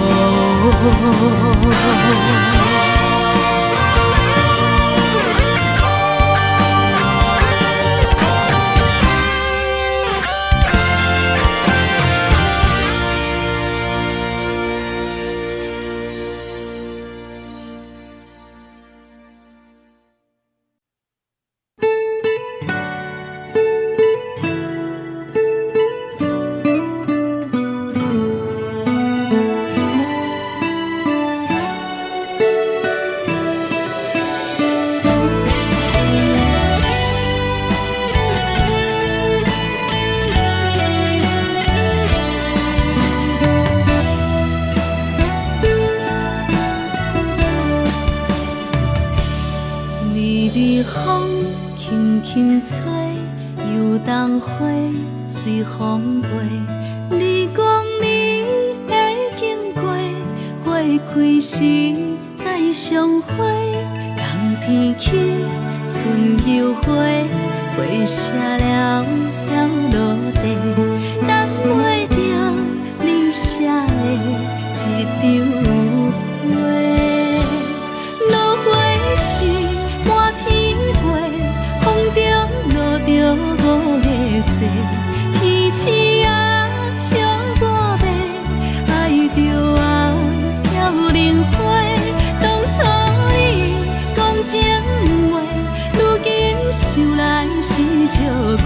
想來是笑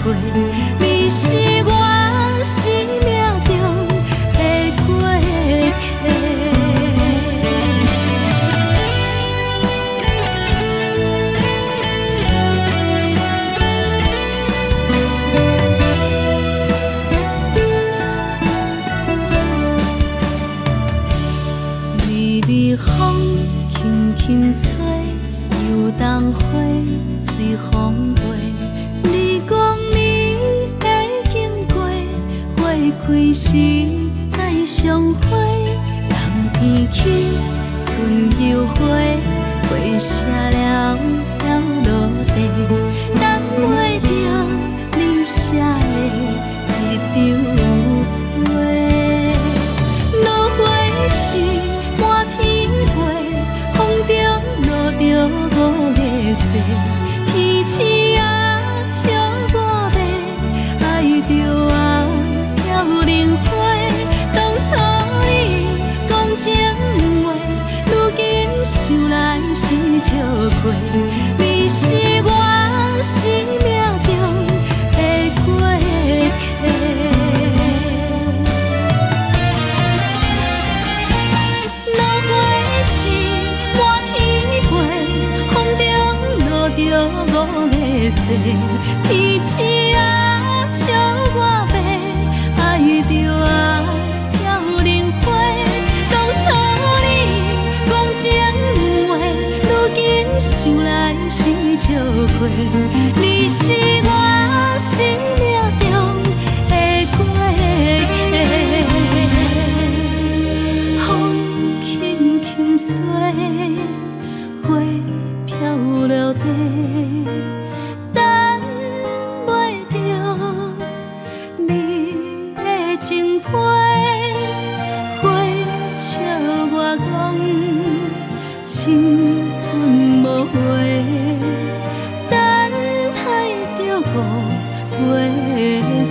話，你是風輕輕吹，油桐花隨風飛。你講你會經過，花開時再相會。冬天起，春又回，花謝了飄落地，等袂著你寫的一張批。落花時滿天飛，風中落著五个誓，天星啊笑我欲，愛著啊飄零花。當初你講情話，如今想來是笑話。你是我生命中的過客。落花時滿天飛，風中落著五个誓，天星啊笑我欲，愛著啊飄零花。當初你講情話，如今想來是笑話。你是我生命中的過客。風輕輕吹，花飄落地，等袂著你的情批，花笑我講青春無話，等待著五月雪。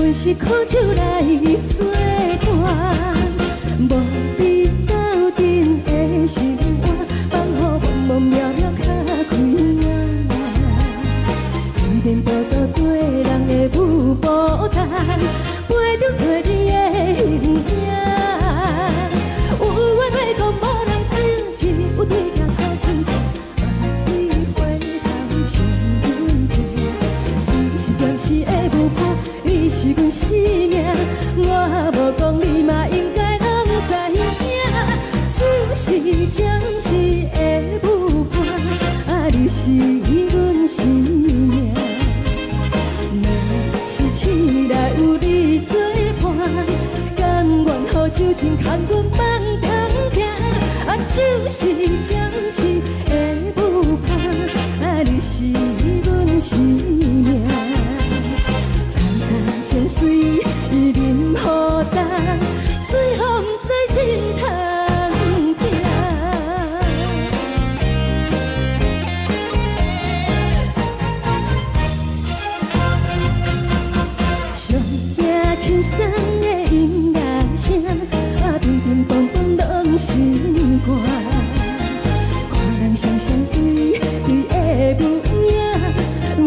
阮是苦酒來做伴，無比鬥陣的心肝，放予茫茫渺渺較開眼。天顛倒倒對人的舞步動，陪著找你的形影。有緣話講無人聽，只有對鏡苦心情，望你回頭笑阮聽。只是暫時的舞伴，你是阮生命，我無講你嘛應該攏知影。只是暫時的舞伴，啊，你是阮生命。若是醒來有你做伴，甘願予酒精牽阮放長行。啊，只是暫時的舞伴，啊，你是阮生命。層層情隨淋雨重，最予毋知心通疼。上驚輕鬆的音樂聲，啊，乒乒乓乓攏心肝。看人雙雙對對的舞影，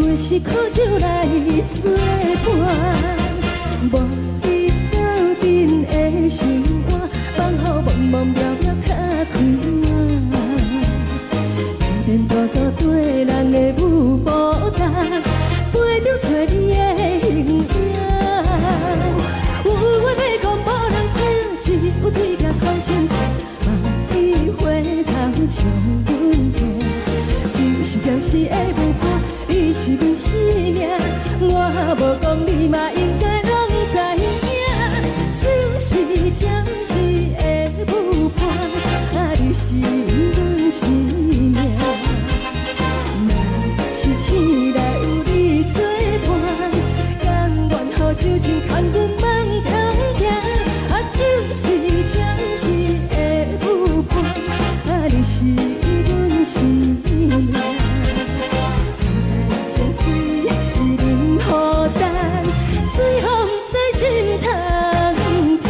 阮是苦酒來做伴，無比鬥陣的心肝，放予茫茫渺渺較開眼。天顛倒倒對人的舞步動，陪著找你的形影。有緣話講無人聽，只有對鏡苦心情，望你回頭笑阮聽。只是暫時的舞伴，你是阮生命，我無講你嘛應該攏知影。只是暫時的舞伴，啊，你是阮生命。若是醒來有你做伴，甘願予酒精牽阮放長行。啊，只是暫時的舞伴，啊，你是阮生命。層層情隨淋雨重，最予毋知心通疼。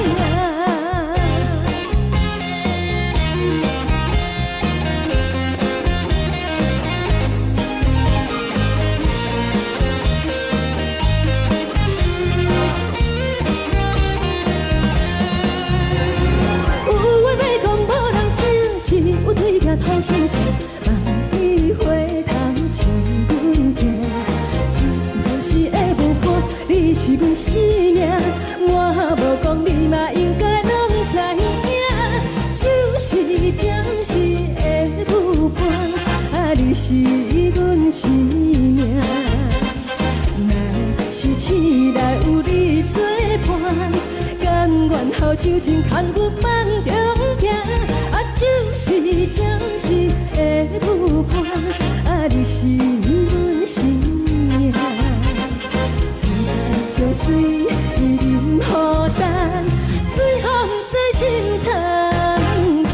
有話欲講無人聽，只有對鏡吐心情，望你回頭笑阮聽。只是暫時的舞伴，你是阮生命，我無講你嘛應該攏知影。只是暫時的舞伴，啊，你是阮生命。若是醒來有你做伴，甘願予酒精牽阮放長行。啊，只是暫時的舞伴，啊，你是阮生命。層層情隨淋雨重，最予毋知心通疼。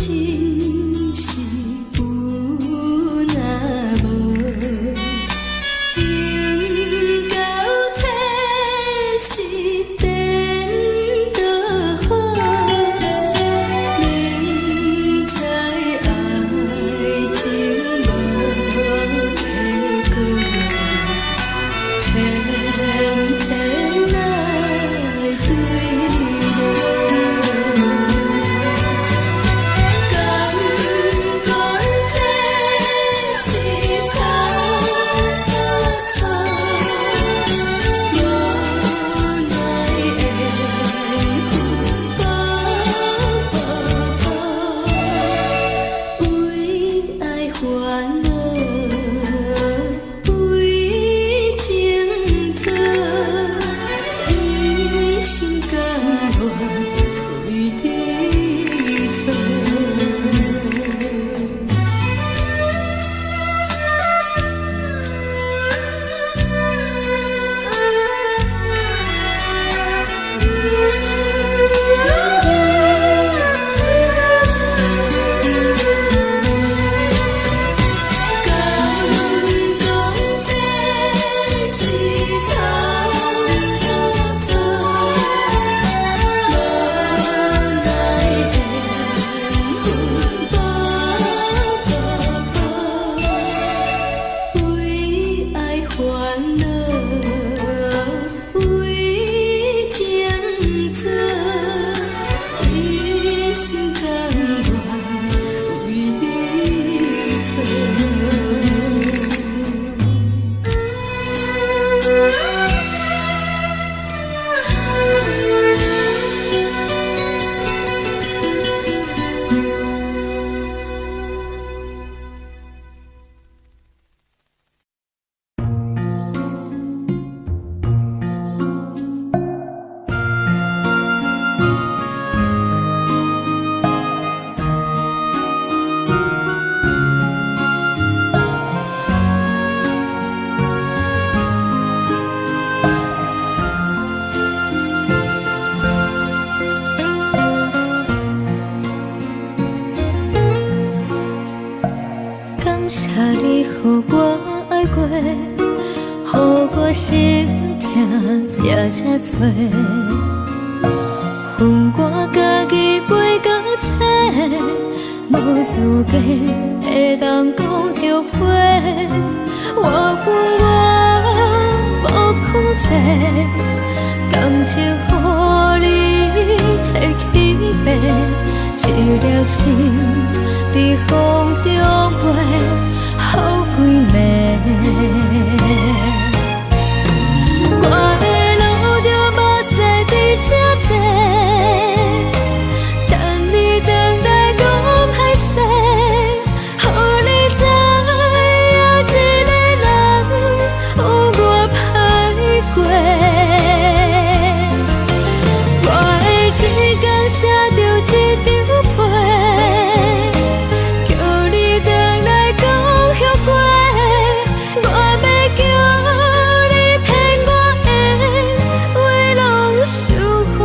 真是有若無，情到這是顛倒好，明知愛情無結果，偏偏來墜落。甘願這是錯錯錯，無奈緣分薄薄薄，為愛煩惱，為情做，一心甘願為你錯。敢講這是錯錯錯，無奈緣分薄薄薄，為愛煩惱，為情做，一心甘願為你錯。感謝你予我愛過，予我心疼也這多。分我家己飛到這，無資格會當講後悔。我有我無控制，感情予你提去爬，一粒心佇風中飛，予幾暝。我會流著目屎佇這坐，等你轉來講歹勢，予你知影一個人有偌歹過。我會一工寫著一張批，叫你轉來講後悔。我欲叫你騙我的話攏收回。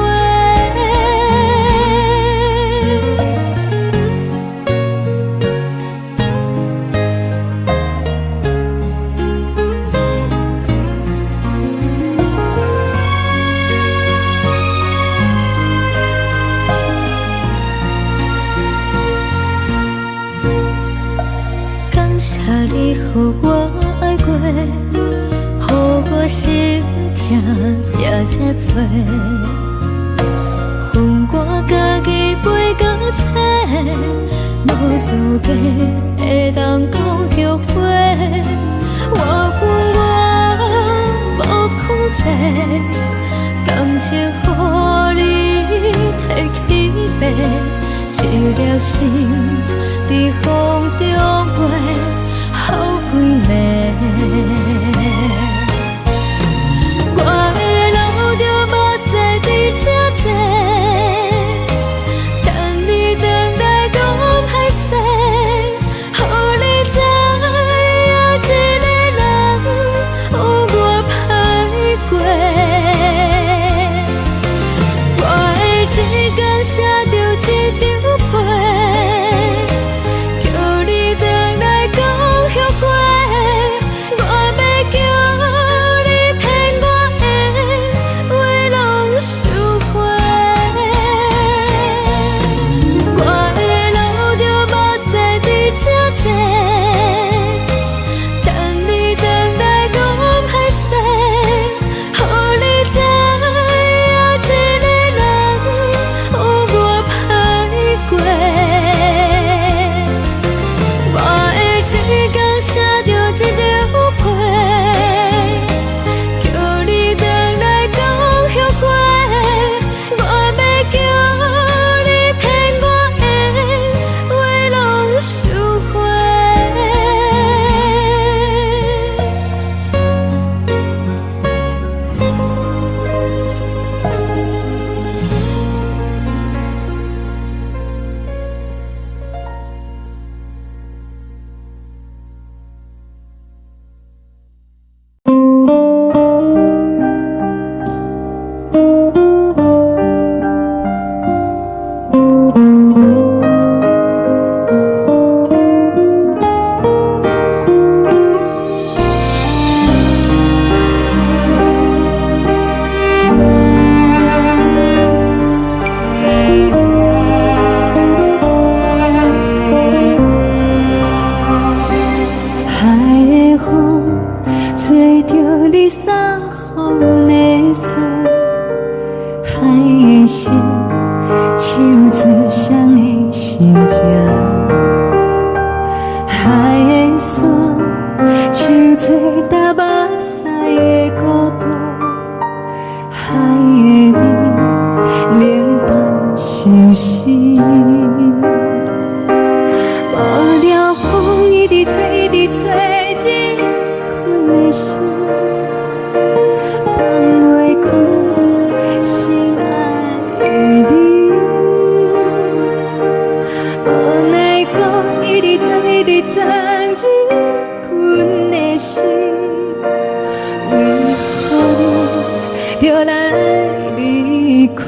感謝你予我愛過，予我心疼也這多。分我家己飛到這，無資格會當講後悔。我有我無控制，感情予你提去爬，一粒心佇風中飛，予幾暝。我會流著目屎佇這坐，等你轉來講歹勢，予你知影一個人有偌歹過。我會一工寫著一張批，海的山，像做焦目屎的孤單，海的味冷淡相思。無聊風一直吹，一直吹入阮的心，放袂開心愛的你。無奈何一直鑽，一直鑽入阮的心，為何你著來離開？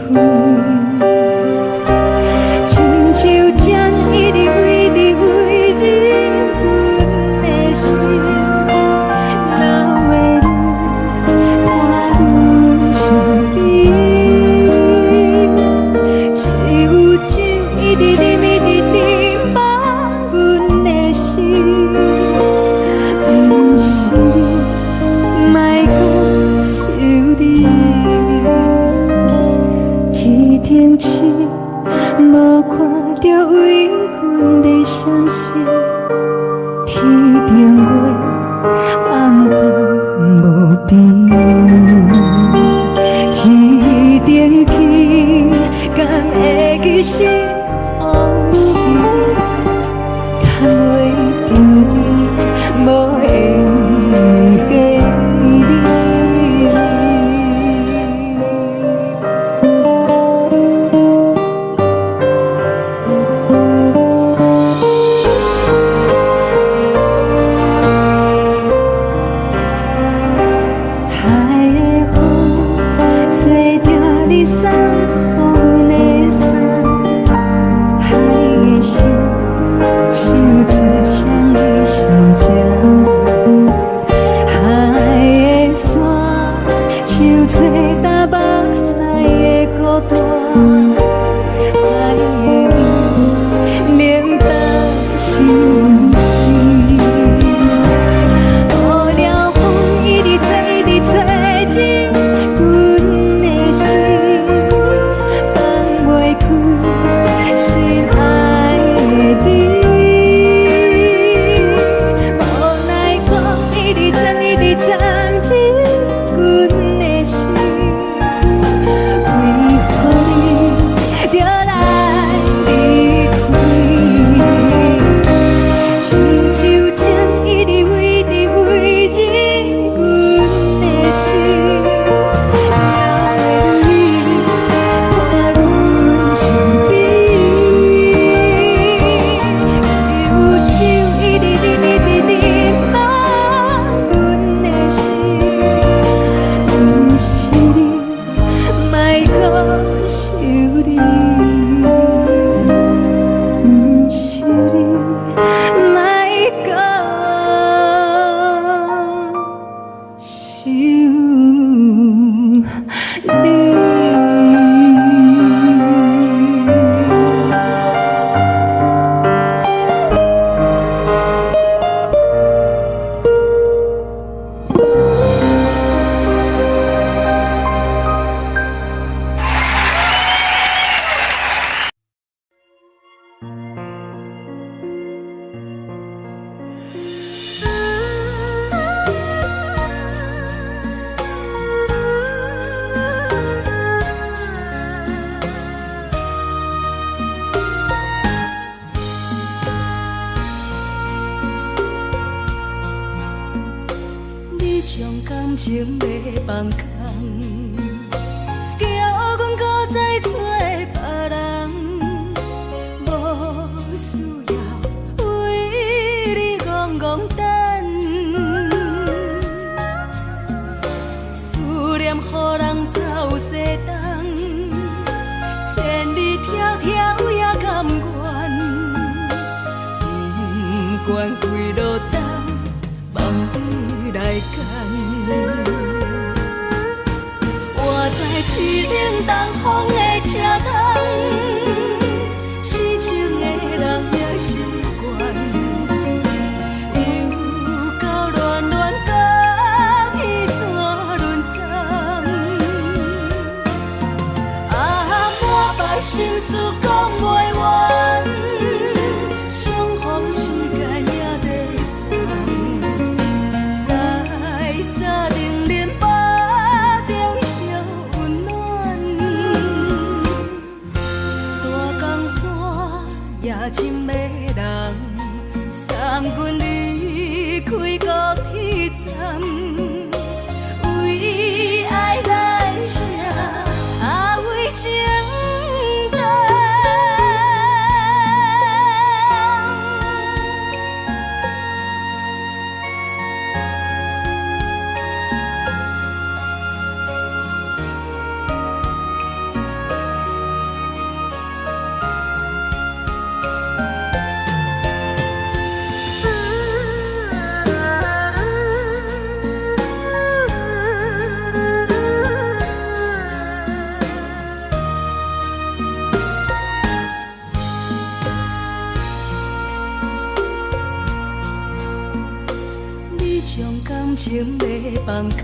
親像針一直一直飛入阮的心，流的淚伴阮身邊。只有酒一直啉，一直啉，放阮的心。毋是你，莫閣想你。天頂星無看著為阮咧閃爍，天頂月暗淡無邊。天頂天敢會記是予是牽袂著你，無緣的你。海的風吹著你送予阮的衫，海的心唱出誰的心情？海的山像做焦目屎的孤單，海的味冷淡相思。無聊風一直吹，一直吹入阮的心，放袂開心愛的你。無奈何一直鑽，一直鑽入阮的心，為何你著來離開？親像針一直飛，一直飛入阮的心，流的淚伴阮身邊。只有酒一直啉，一直啉，放阮的心。毋是你，莫閣想你。毋是你，莫閣想你。你將感情欲放空，叫阮閣再找別人，無需要為你戇戇等，思念予人走西東，千里迢迢也甘願，不管幾落冬，望你來牽。我在淒冷東風的車窗，痴情的人也習慣，又到亂亂甲天山輪鬃，啊，满腹心事講袂完，人，送阮離開高鐵站，為愛來寫，啊為情等。你將感情欲放空，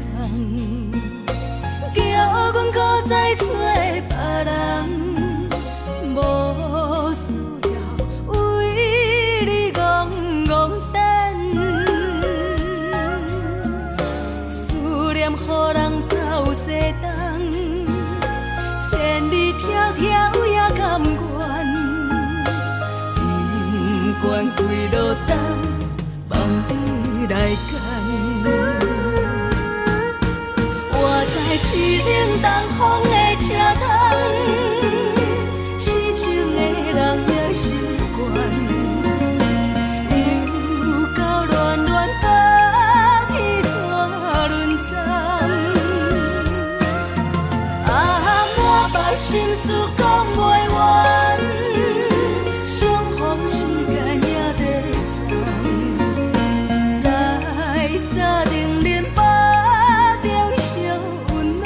叫阮閣再揣別人，無需要為你戇戇等，思念予人走西東，千里迢迢也甘願，不管幾落冬，望你來牽。我在淒冷東風的車窗，痴情的人也習慣，又到暖暖高鐵紙輪站，啊，滿腹心事講袂完，相逢時間也短暫，在三重連巴中相溫暖。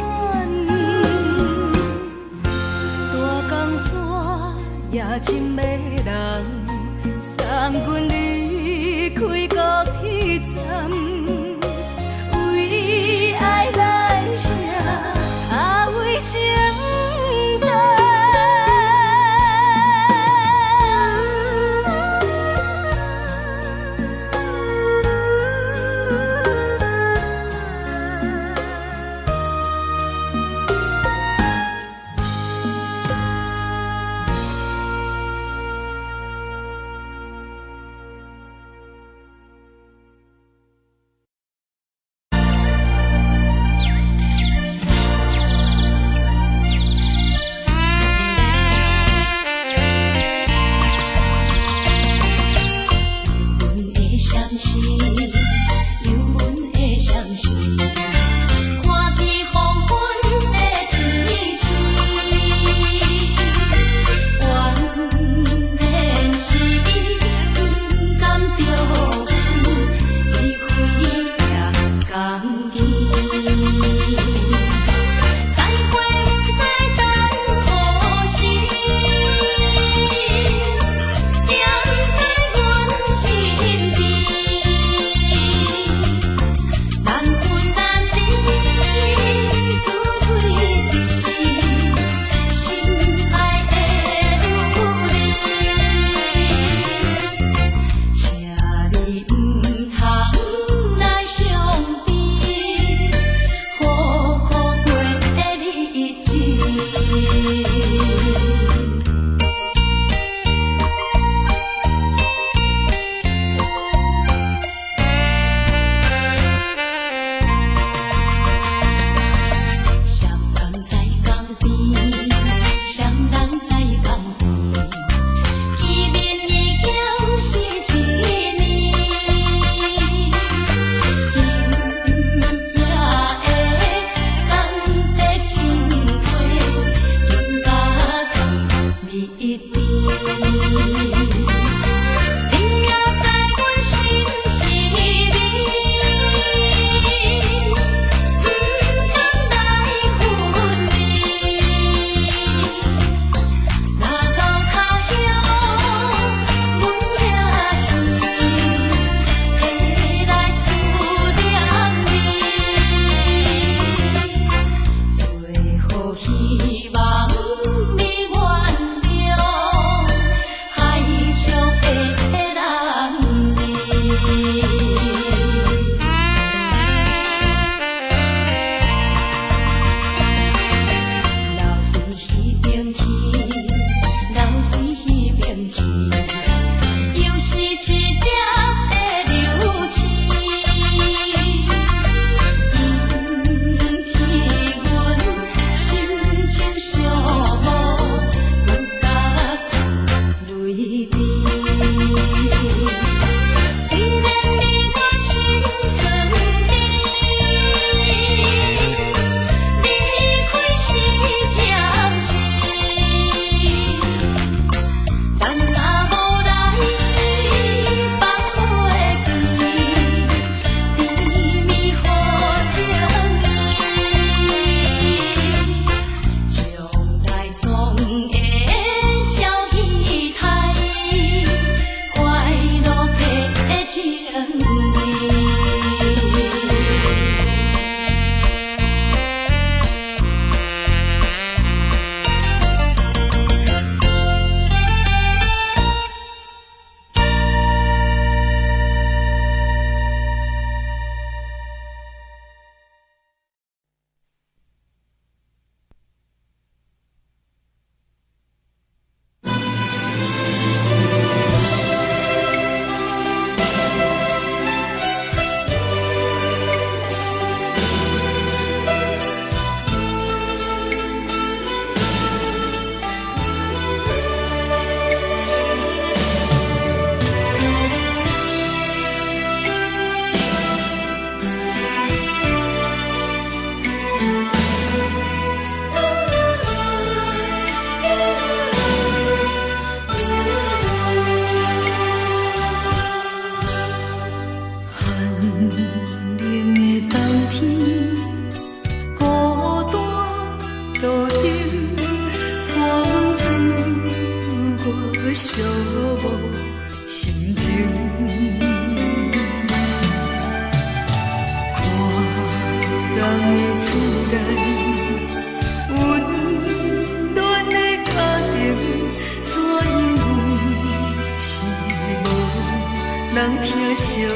人疼惜阮。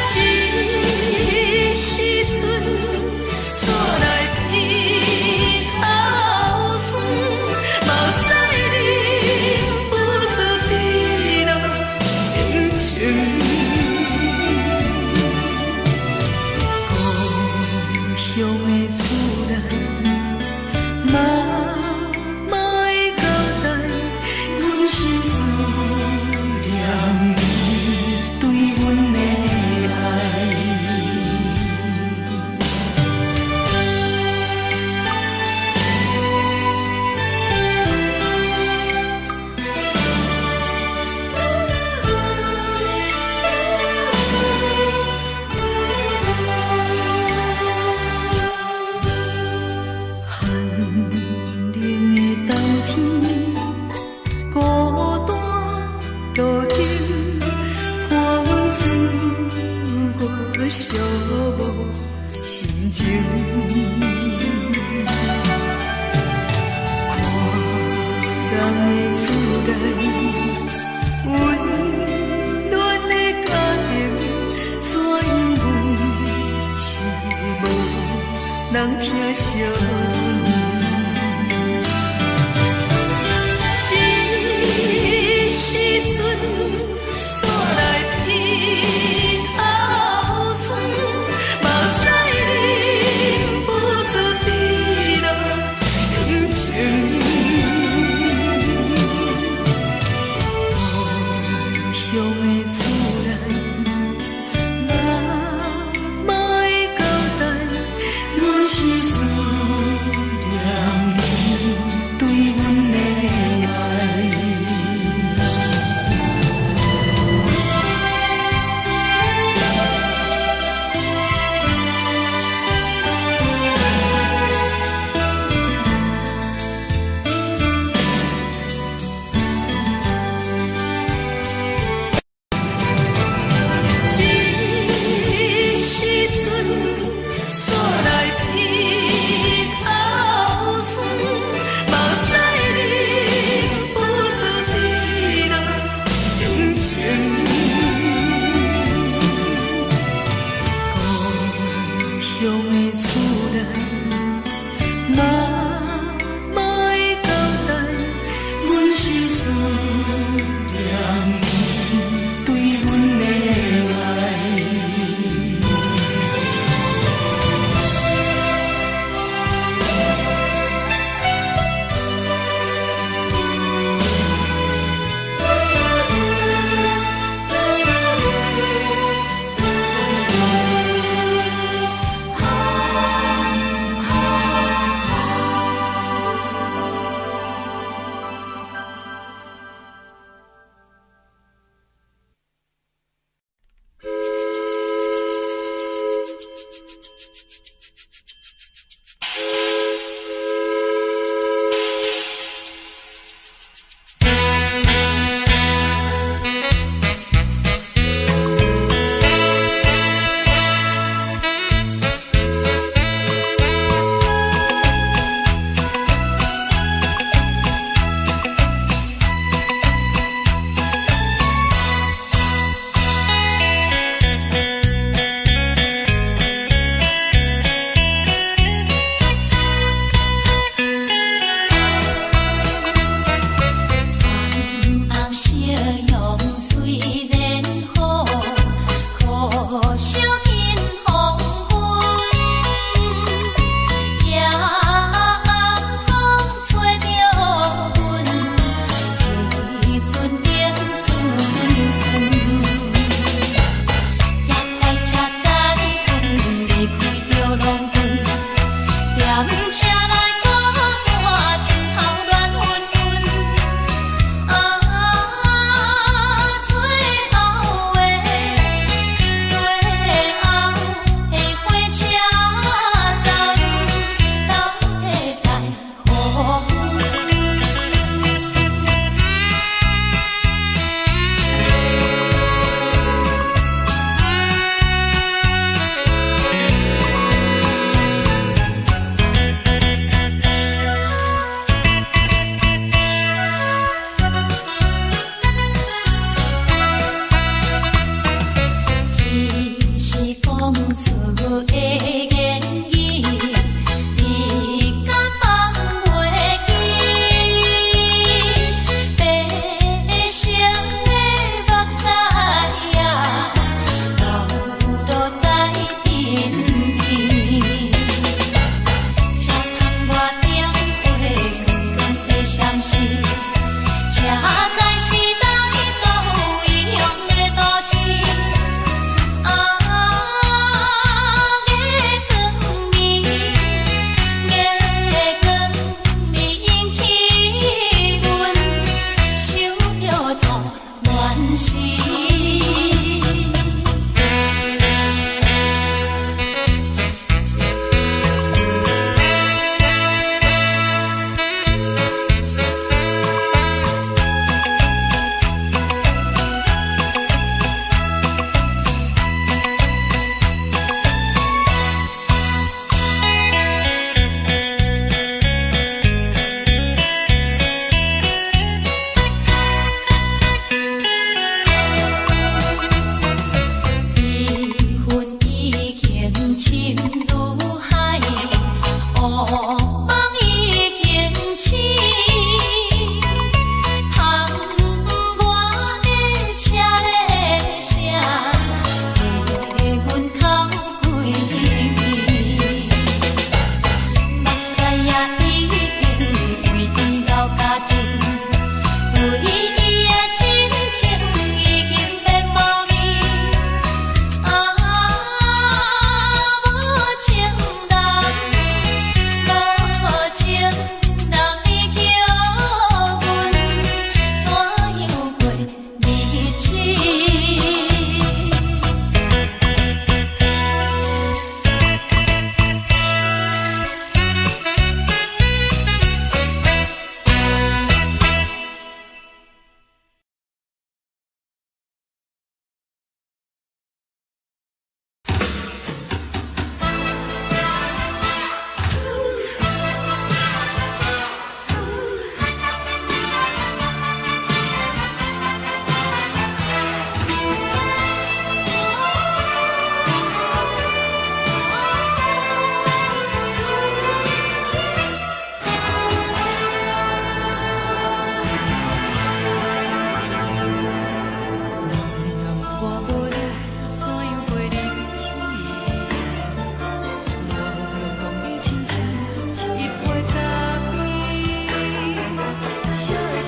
這時陣，煞來鼻頭酸，目屎忍不住滴落眼睛。故鄉的厝內，媽媽的交代，阮是思念你對阮的愛。寒冷的冬天，孤單路燈，伴阮追月寂寞心情。看人的厝內，溫暖的家庭，怎樣阮是無人疼惜阮。這時陣，煞來鼻頭酸，目屎忍不住滴落眼睛。故鄉的厝內，媽媽的交代，阮是思念你對阮的愛。這時陣，煞來鼻頭酸，目屎忍不住滴落眼睛。故鄉的厝內，媽媽的交代，阮是思念你對阮的愛。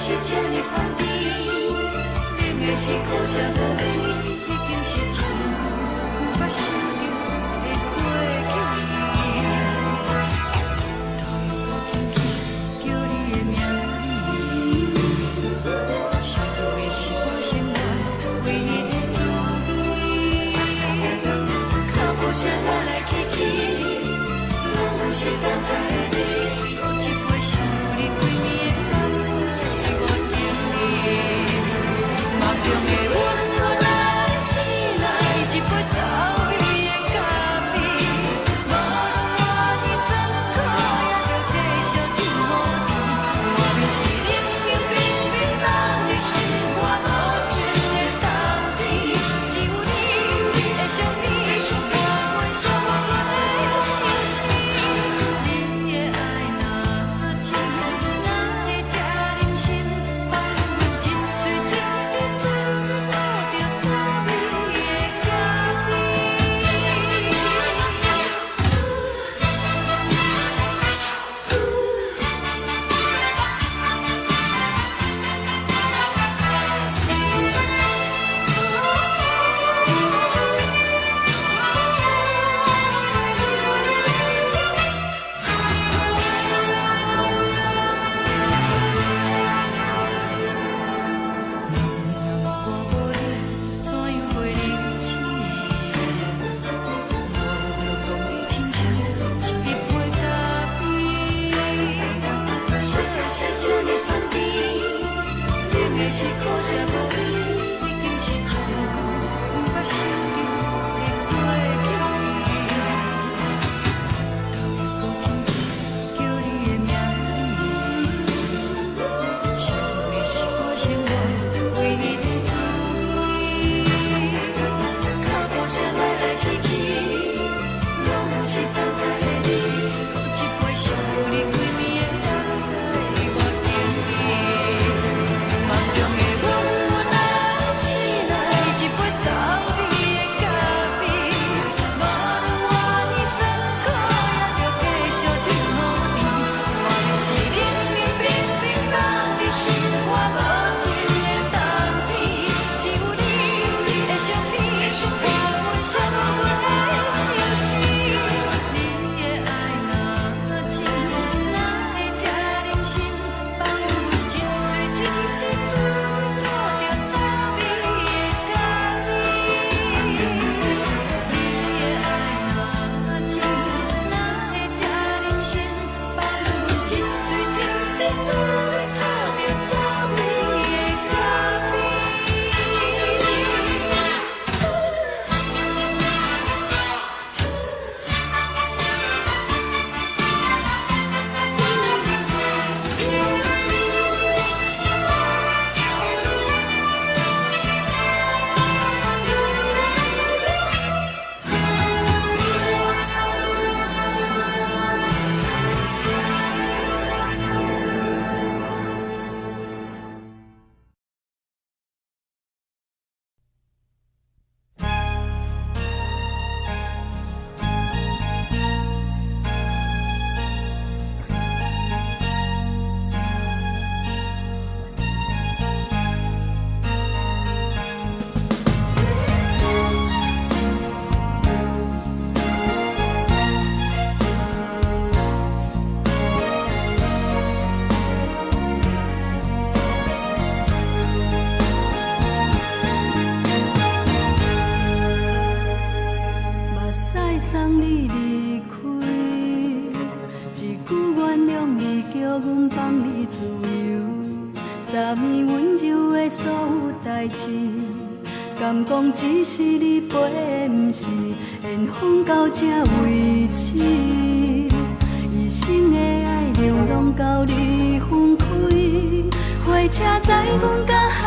是這呢香甜，冷的是苦澀無味，已經是真久毋捌想著的過去。頭又閣輕輕叫你的名字，想的是我生活唯一的滋味。腳步聲來來去去，攏毋是等待的你。閣一杯想你規暝的目屎，我敬你。夢中的阮予咱醒來，一杯走味的咖啡。無論偌尼酸苦，也著繼續天雨甜。外面是冷冷冰冰冬日，心肝無情的冬天。只有你的相片，伴阮寂寞的相思。你的愛若真，哪會這忍心放阮一喙一滴滋味吐著滋味的咖啡？若我無你，怎樣過日子？無論當你親像一杯咖啡。啥的是這呢香甜，冷的是苦澀無味，已經是真久毋捌想著的過去。頭又閣輕輕叫你的名字，想的是我生活唯一的滋味。腳步聲來來去去，攏毋是等待的你。閣一杯想你規暝的目屎，我敬你。夢中的阮咱醒來，一杯走味的咖啡。無論偌尼酸苦，也著繼續天雨甜。外面是冷冷冰冰冬日，心肝無情的冬天。只有你的相片，伴阮寂寞的相思。你的愛若真，哪會這忍心放阮一喙一滴滋味吐著滋味的咖啡？你的愛若真，哪會這忍心放阮一喙一滴滋味吐著滋味的咖啡？目屎送你離開，一句原諒你，叫阮放你自由。昨暝溫柔的所有代誌，敢講只是你陪的，毋是緣分到這為止。一生的愛流浪到你分開，火車載阮到海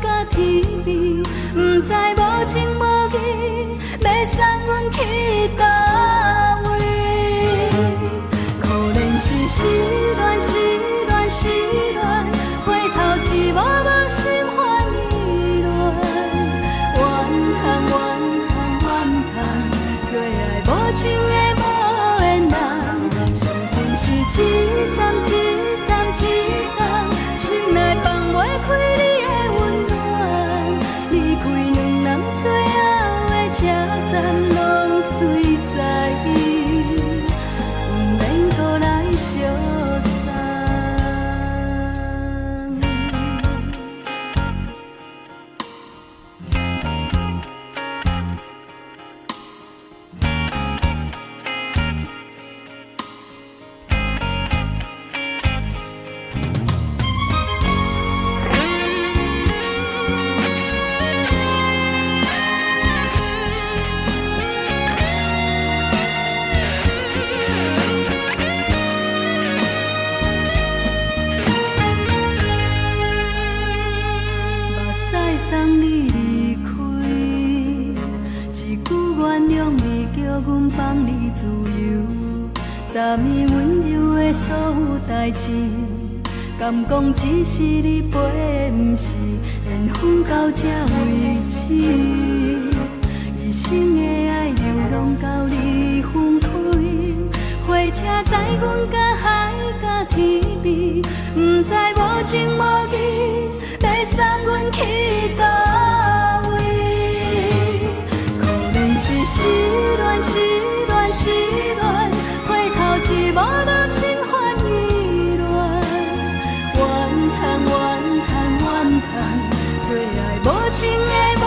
角天邊，毋知無情無義，欲送阮去佗位？可憐是失戀，失戀，失戀，回頭一幕幕心煩意亂，怨叹怨叹怨叹，做愛無情的無緣人，傷心是一站一站一站，心內放。開你的溫暖。離開兩人最後的車站，攏隨在，毋免閣來相送。目屎送你離開，一句原諒你，叫阮放你自由。昨暝溫柔的所有代誌，敢講只是你陪，毋是緣分到這為止。一生的愛流浪到你分開，火車載阮甲海甲天邊，毋知無情無義，欲送阮去佗位？可憐是失戀，失戀，失戀，回頭一幕幕心煩意亂。怨嘆怨嘆怨嘆，做愛無情的無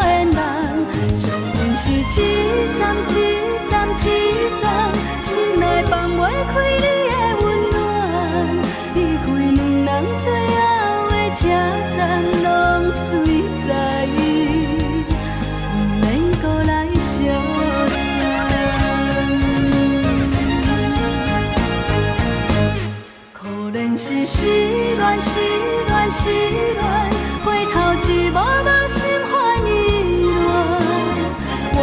緣人，相信是一站一站一站，心內放袂開你的溫暖。離開兩人最後的車站，攏隨在，毋免閣來相送。可憐是失戀，失戀，失戀，回頭一幕幕心煩意亂。怨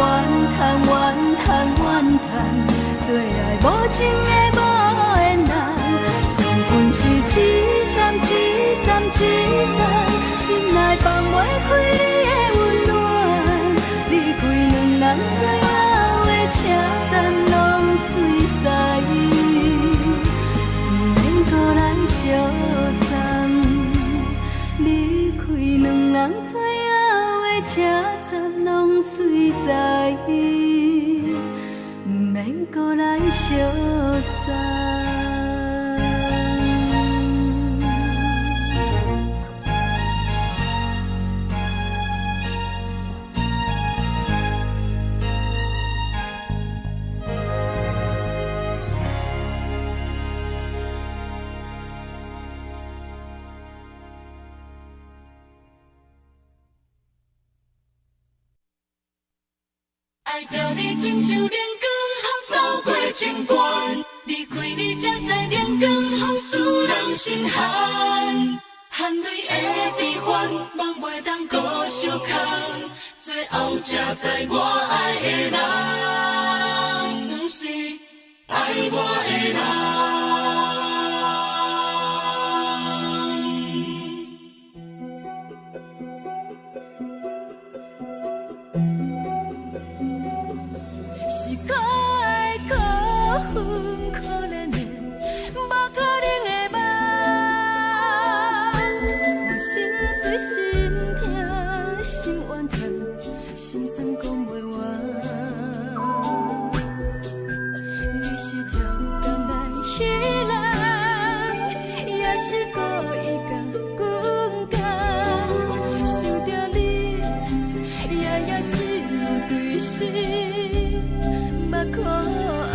嘆怨嘆怨嘆，做愛無情的無緣人，相信是一站一站一站，心內放袂開你的溫暖。離開兩人最後的車站，攏隨在，毋免閣來相送。離開兩人最後的車站，攏隨在，毋免閣來相送。愛著你親像靈光，予掃過情關。離開你才知靈光，風使人心寒。汗淚的悲歡，夢袂當閣相空。最後才知我愛的人，毋是愛我的人。是可愛可恨可憐的，無可能的夢。我心碎心痛心怨嘆，心酸講袂完。你是刁工來彼人，也是故意共阮講。想著你，夜夜只有對心目苦紅。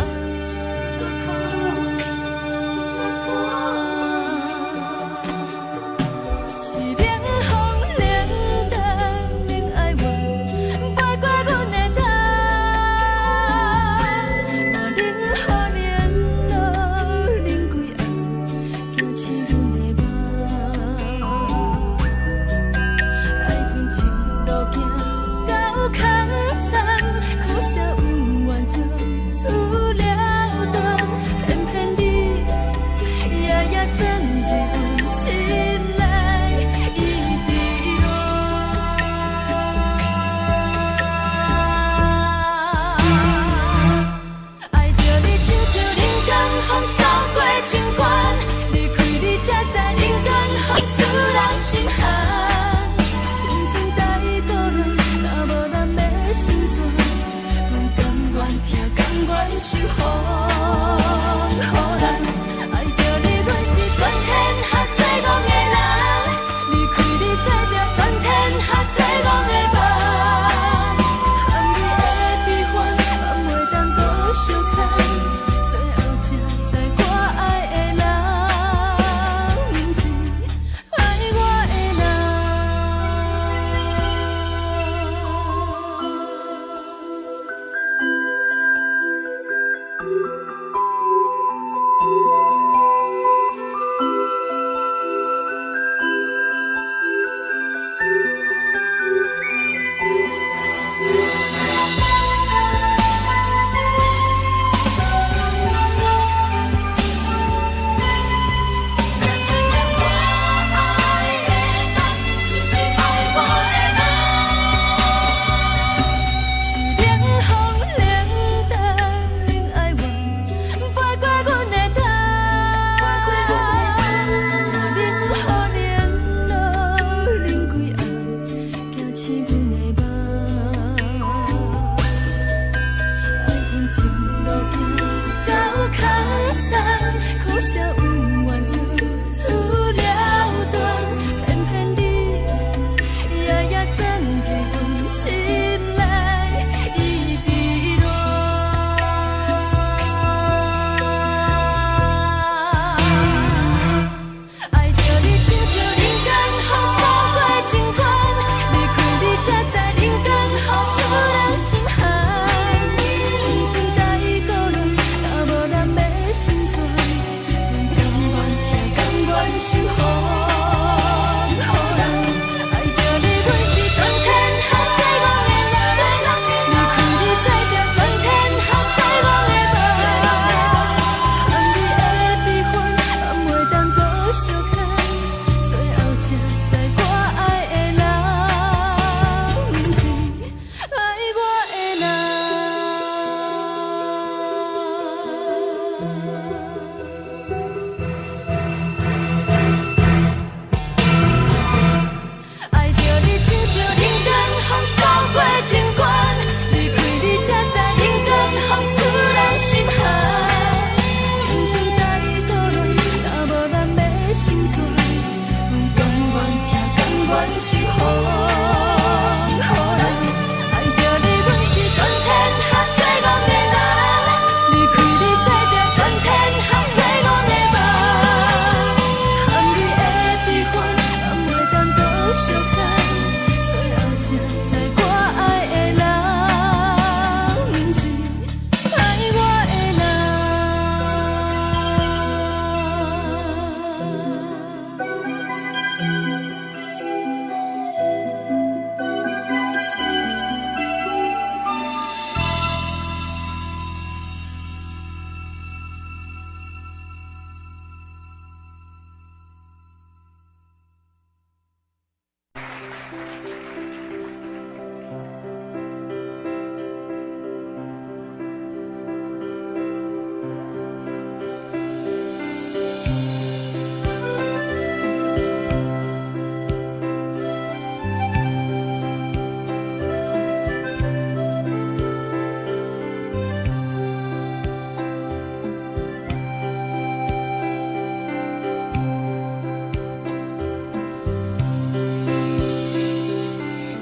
願是風予人。愛著你，阮是全天下最戇的人。離開你，做著全天下最戇的夢。含你的悲歡，敢會當閣相看？最後才知我愛的人，毋是愛我的人。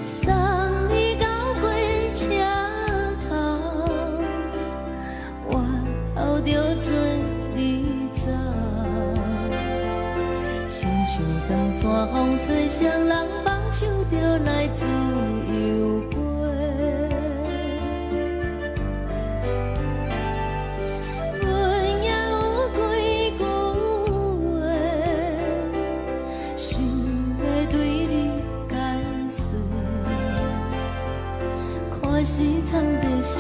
送你到火車頭，我頭著做你走。親像長山風吹，雙人放手就來自由飛。阮也有幾句話，想欲對你解釋。看是藏佇心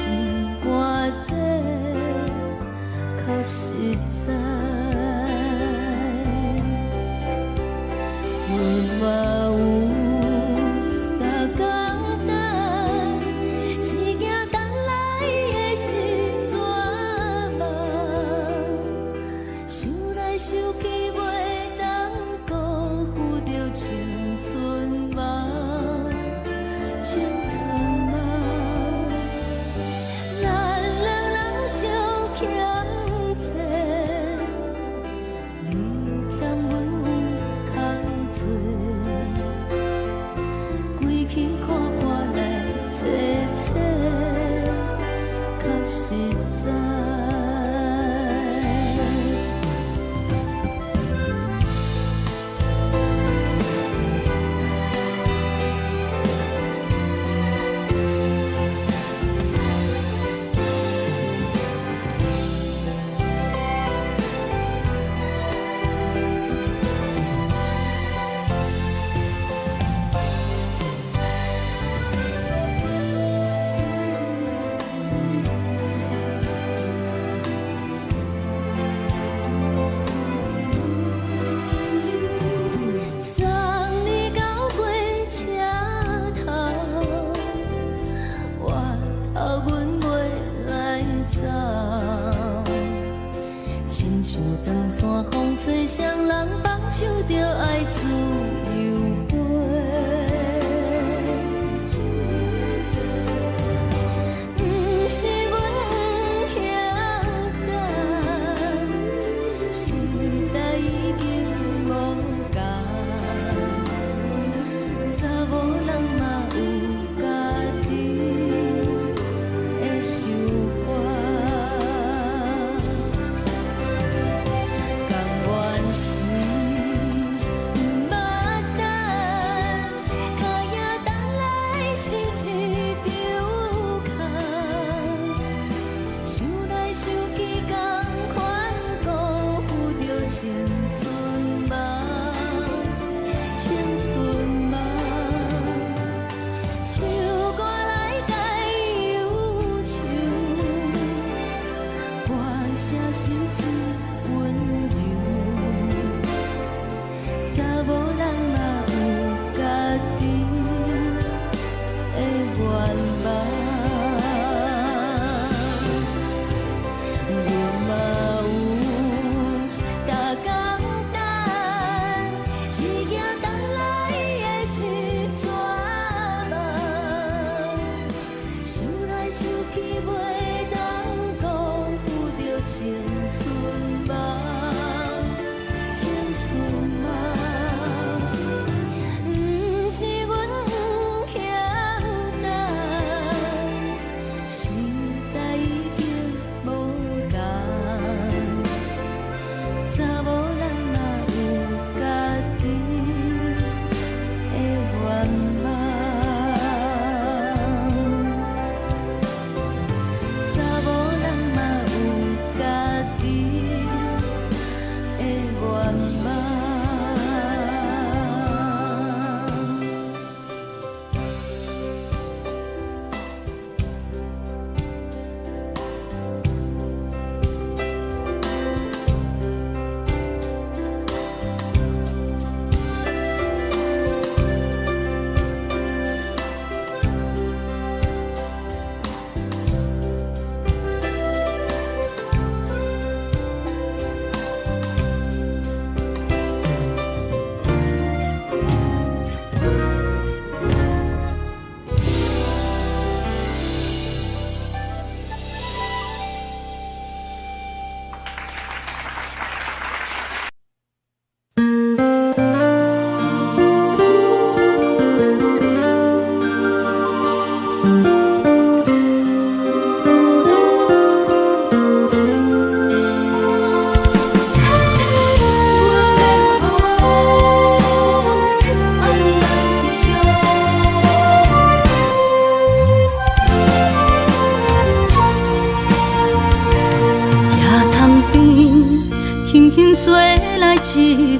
肝底，較實在。阮嘛有逐工等，只驚等來的是绝望。想來想去，袂當辜負著青春夢，青春夢。咱兩人相欠債，你欠阮有空濟，規气看破來找找，較實在。送你到火車頭，我頭阮袂來走。親像長山風吹，雙人放手就愛自由飛。毋是阮不曉等，時代已經無仝，查某人嘛有家己的想法。甘願是毋捌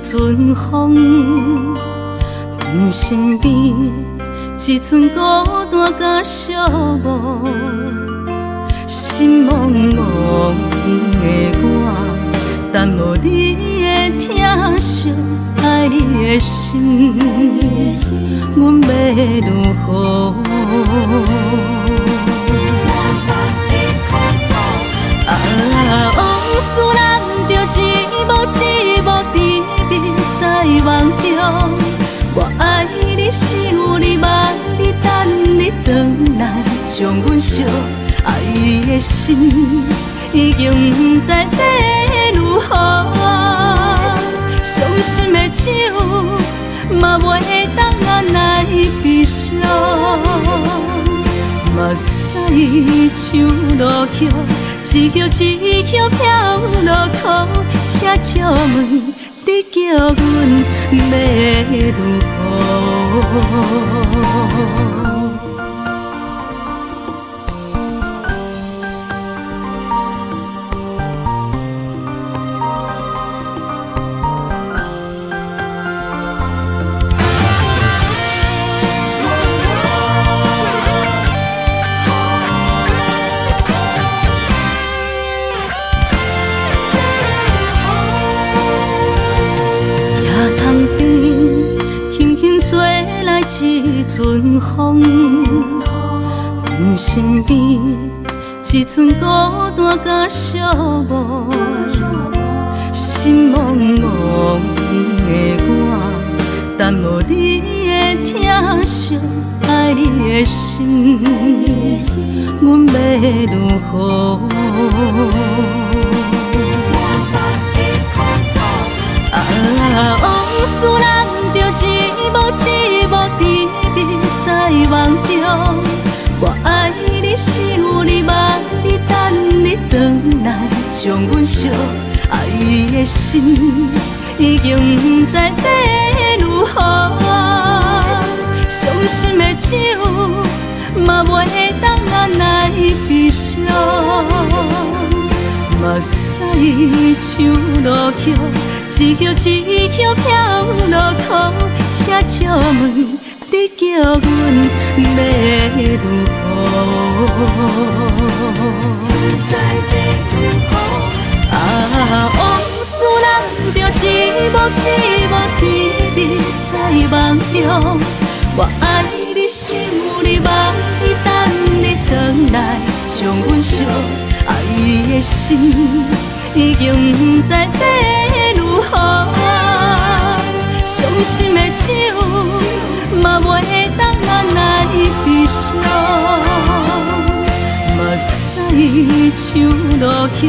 陣風，阮身邊一寸孤單佮寂寞，心茫茫的我，等無你的疼惜，愛你的心，阮欲如何？啊，往事難著一幕一幕甜蜜在夢中。我愛你，想你，望你，等你轉來，將阮惜。愛的心已經毋知欲如何，傷心的酒嘛袂當來悲傷。目屎像落葉，一葉一葉飄落苦，請借問你叫阮欲如何？一陣風，阮身邊一寸孤單佮寂寞，心茫茫的我，等無你的疼惜，愛你的心，阮欲如何？啊，往事難著一幕一幕甜蜜在夢中。我愛你，想你，望你，等你轉來，將阮惜。愛的心已經毋知欲如何，傷心的酒嘛袂當來悲傷。目屎像落葉，一葉一葉飄落苦，請借問你叫阮欲如何？啊，往事難著一幕一幕甜蜜在夢中。我愛你，想你，望你，等你轉來，將阮惜。愛的心已經毋知欲如何，傷心的酒嘛袂當來悲傷。目屎像落葉，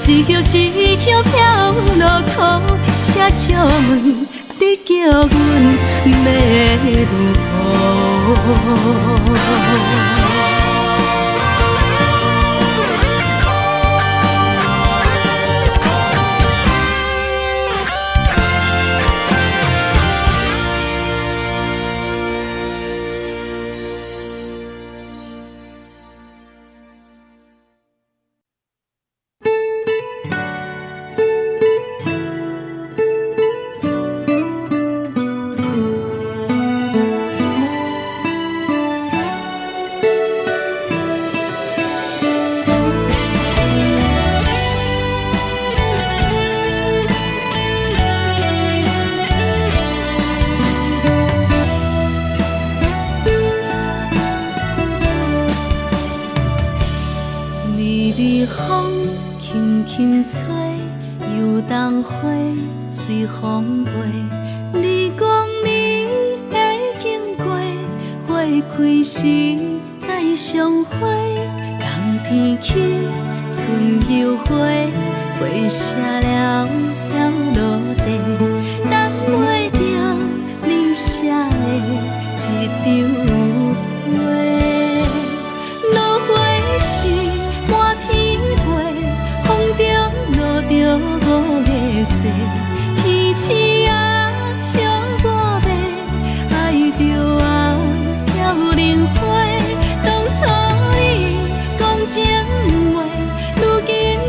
一葉一葉飄落苦，請借問你叫阮欲如何？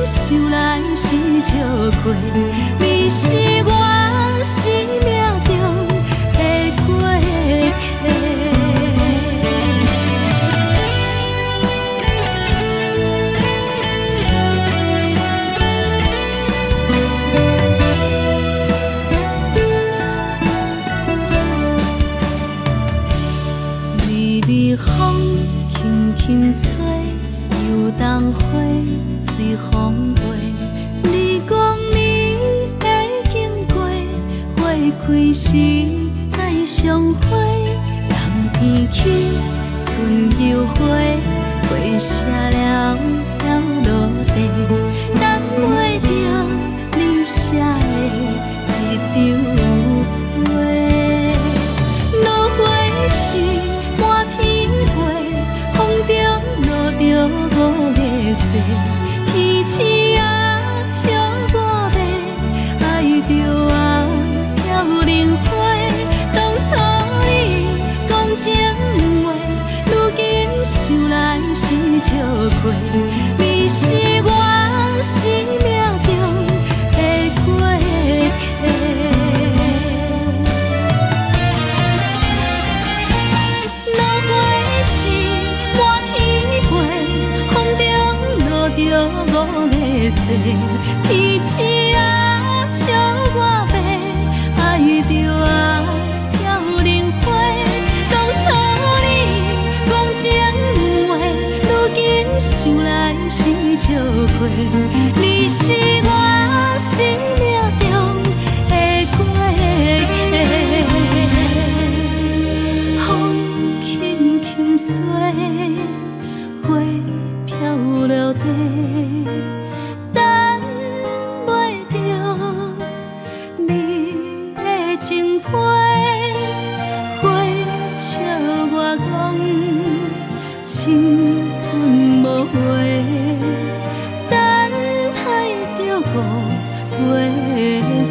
想來是笑話，你是我心輕吹，油桐花隨風飛。你講你會經過，花開時再相會。冬天起，春又回，花謝了飄落地，等袂著你寫的一張批。落花時滿天飛，風中落著五个誓，天星啊笑我欲，愛著啊飄零花。當初你講情話，如今想來是笑虧。你是我生命中的過客。落花時滿天飛，風中落著五个誓，天星啊笑我欲，愛著啊飄零花。當初你講情話，如今想來是笑虧。你是我生命中的過客。風輕輕吹，花飄落地，等袂著你的情批，花笑我講青春無話，等待著五月雪。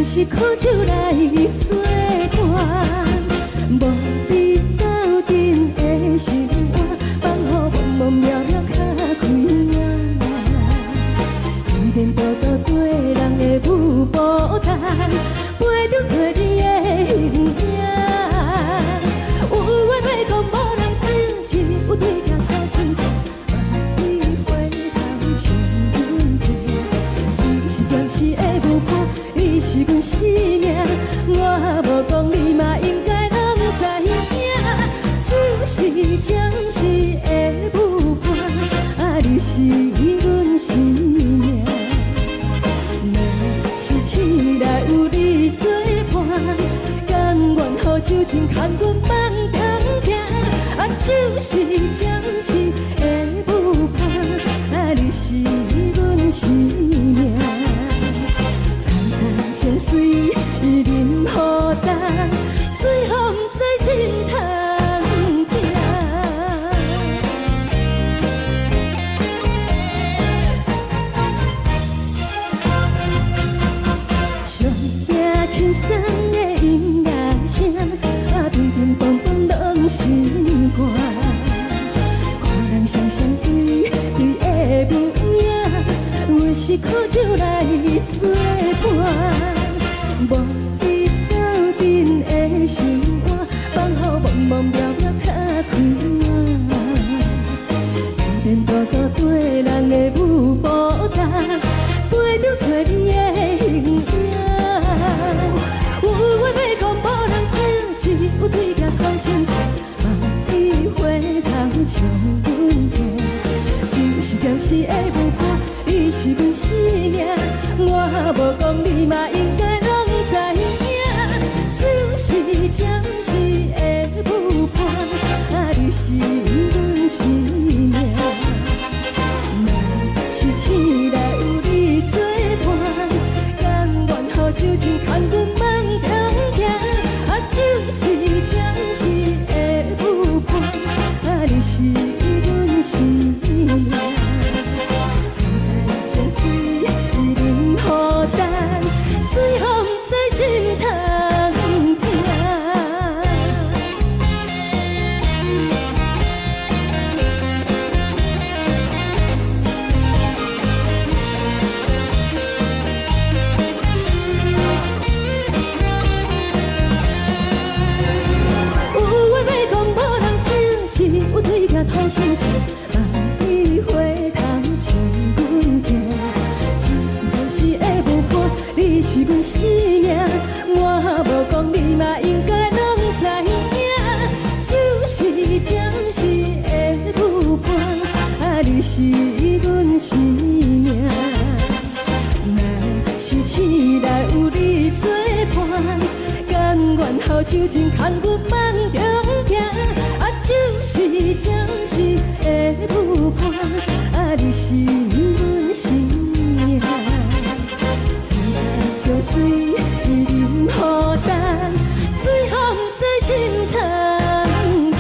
是苦酒來做伴，無你鬥陣的生活，放予茫茫渺渺較開眼。天顛倒倒對人的舞步動，陪著找你的形影。有話欲講無人聽，只有對鏡苦心情，望你回頭笑阮聽。只是暫時的舞伴，你是阮生命，我無講你嘛應該攏知影。只是暫時的舞伴，啊，你是阮生命。若是醒來有你做伴，甘願予酒精牽阮放通行。啊，只是暫時的舞伴，啊，你是阮生命。層層情隨淋雨重，最予毋知心通疼。上驚輕鬆的音樂聲，啊，乒乒乓乓攏心肝。看人雙雙對對的舞影，阮是苦酒來做伴，無你鬥陣的生活，放予茫茫渺渺較開眼。天顛倒倒對人的舞步動，陪著找你的形影。有話欲講無人聽，只有對鏡苦心情，望你回頭笑阮聽。只是暫時的舞伴，你是阮生命，我無講你嘛應該攏知影。只是暫時的舞伴，啊，你是阮生命。若是醒來有你做伴，甘願予酒精牽阮放通行。啊，只是暫時的舞伴，啊，你是阮生命。層層情隨淋雨重，最予毋知心通疼。有話欲講無人聽，只有對鏡吐心情，望你回頭笑阮聽。只是暫時的舞伴，你是阮生命，我無講你嘛應該攏知影。只是暫時的舞伴，啊，你是阮生命。若是醒來有你做伴，甘願予酒精牽阮放中行。啊，只是暫時的舞伴，啊，你是阮生命。層層情隨淋雨重，最予毋知心通疼。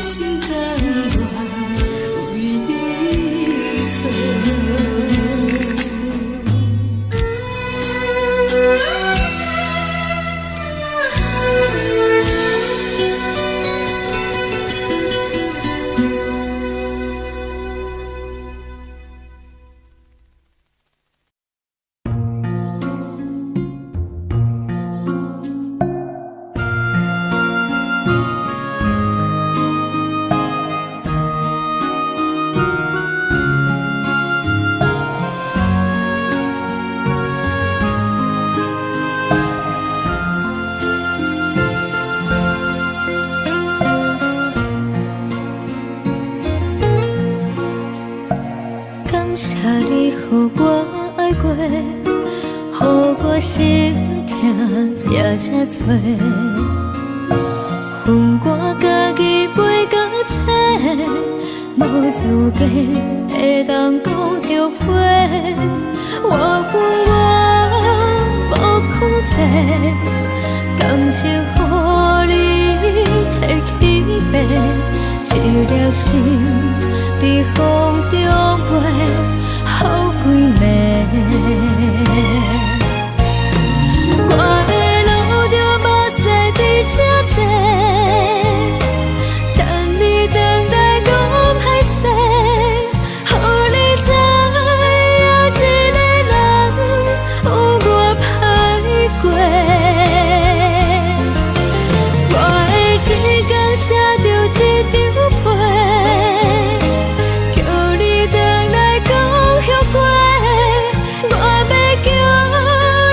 心甘願為你做。感謝你予我愛過，予我心疼也這多。予我家己飛到找，無資格會當講後悔。我有我無控制，感情予你提去爬，一粒心佇風中飛，予幾暝。我會流著目屎佇這坐，等你轉來講歹勢，予你知影一个人有偌歹過。我會一工寫著一張批，叫你轉來講後悔。我欲叫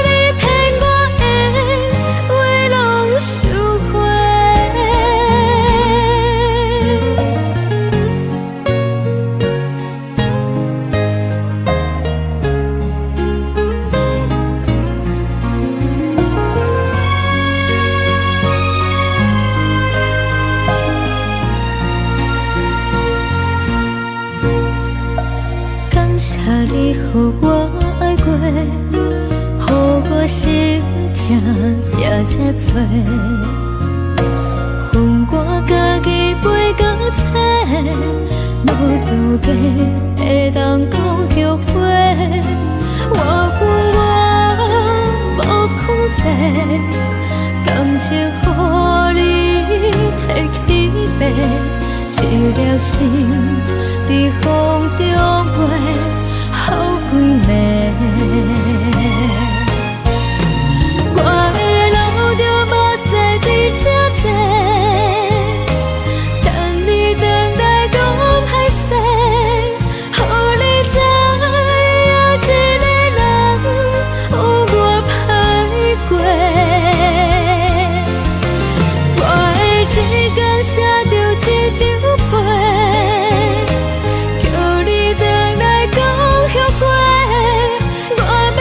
你騙我的話攏收回。感謝你予我愛過，予我心疼也這多。予我家己飛到找，無資格會當講後悔。我有我無控制，感情予你提去爬，一粒心佇風中飛，予幾暝。我會流著目屎佇這坐，等你轉來講歹勢，予你知影一個人有偌歹過。我會一工寫著一張批，叫你轉來講後悔。我欲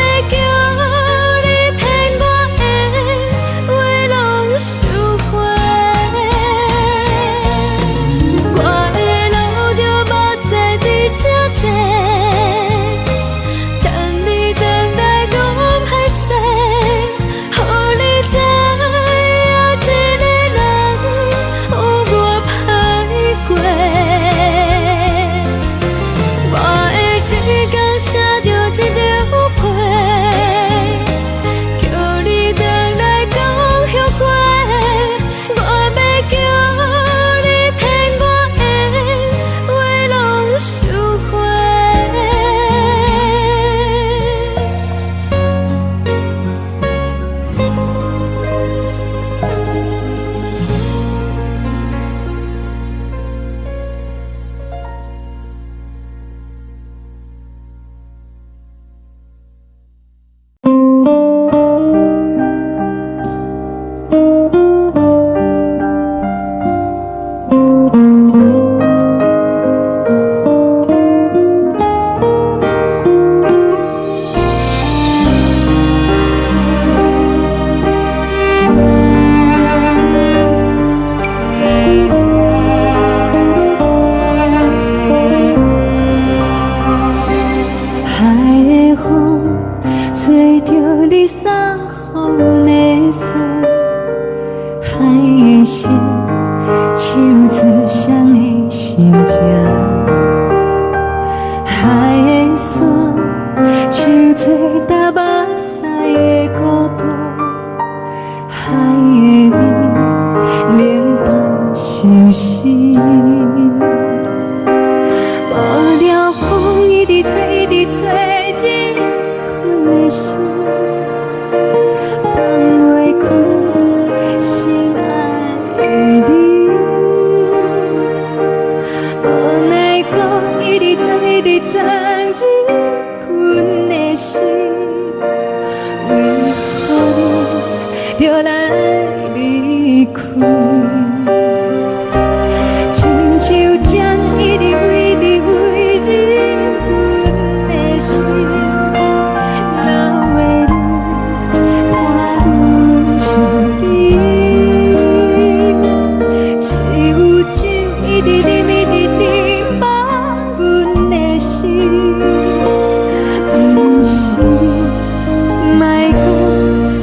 相思。無聊風一直吹，一直吹，入阮的心，放袂開心愛的你。無奈何一直鑽，一直鑽入阮的心，為何你著來離開？親像針一直飛，一直飛入阮的心，流的淚伴阮身邊。只有酒一直啉，一直啉，放阮的心。毋是你，莫閣想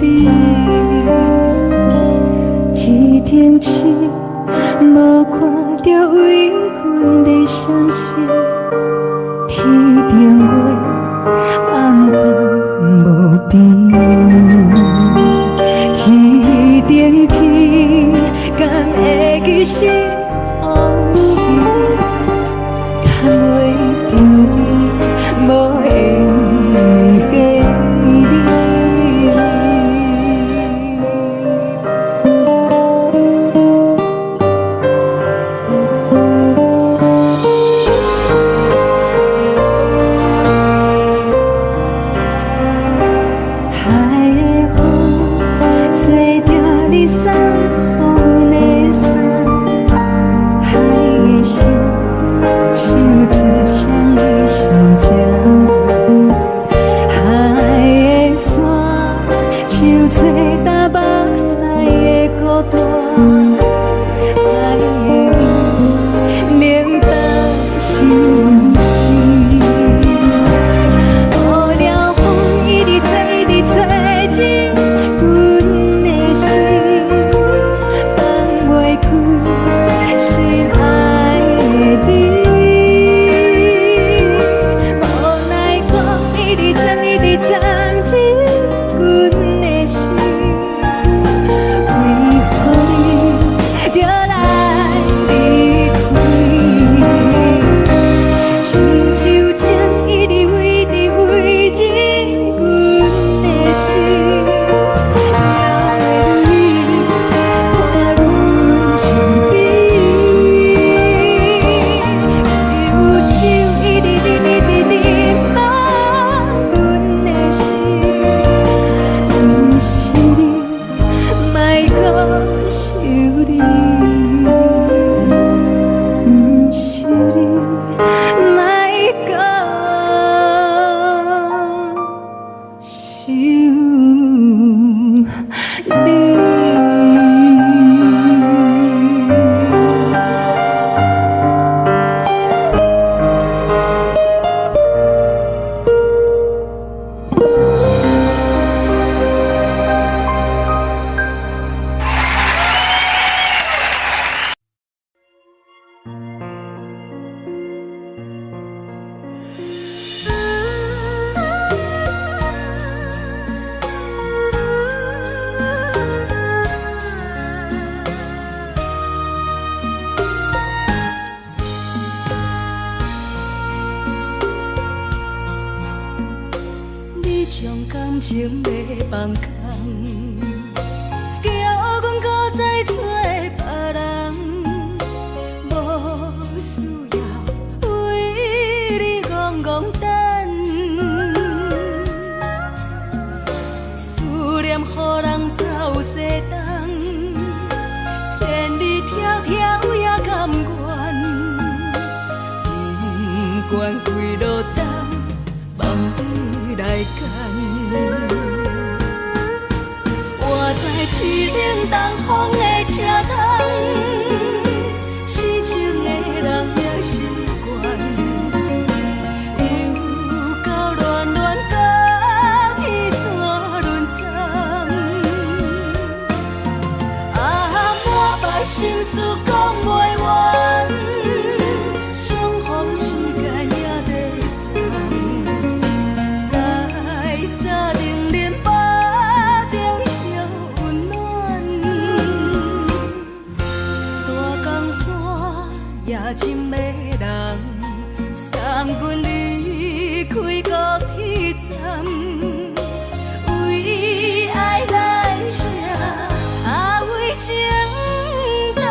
你。天頂星無看著為阮咧傷心，天頂月暗淡無邊。天頂天敢會記是予時，牽袂著你無緣的你。海的風吹著你送予阮的衫，海的心唱出誰的心情？海的沙唱出淡目屎的孤單，海的雨冷淡相思。無聊風一直吹，一直吹入阮的心，放袂開心愛的你。無奈何一直鑽，一直鑽入阮的心，為何你著來離開？親像針一直飛，一直飛入阮的心，流的淚伴阮身邊。只有酒一直啉，一直啉，放阮的心。毋是你，莫閣想你。毋是你，莫閣想你。你將感情欲放空，叫阮閣再找別人，無需要為你戇戇等，思念予人走西東，千里迢迢也甘願，不管幾落冬，望你來牽。我在凄冷東風的車窗，痴情的人也習慣，又到亂亂甲彼山輪鬃，啊，满腹心事講袂完，相逢時間也在等，在三重林腹中相溫暖。大也真迷人，送阮離開高鐵站，為愛來寫，啊為情等。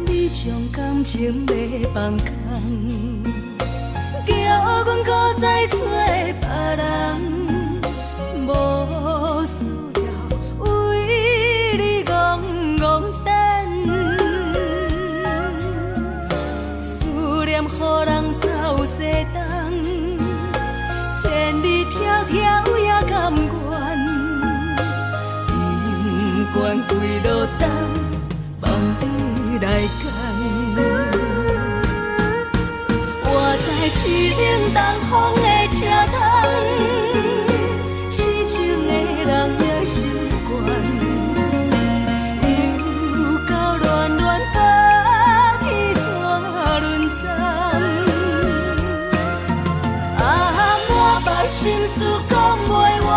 你將感情欲放空，叫阮閣再找別人，無需要為你戇戇等，思念予人走西東，千里迢迢也甘願，不管幾落冬，放你來揀。我在淒冷東風的車窗，痴情的人也習慣，又到暖暖高鐵線輪站，啊，滿腹心事講袂完，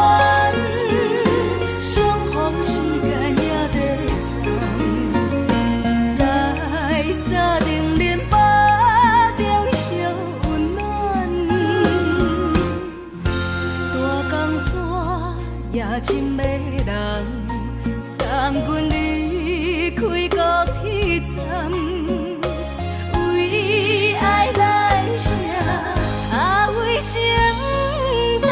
相逢時間也短暫，在三重林腹中相溫暖，大江山也真迷人，送阮離開高鐵站，為愛來寫，啊為情等。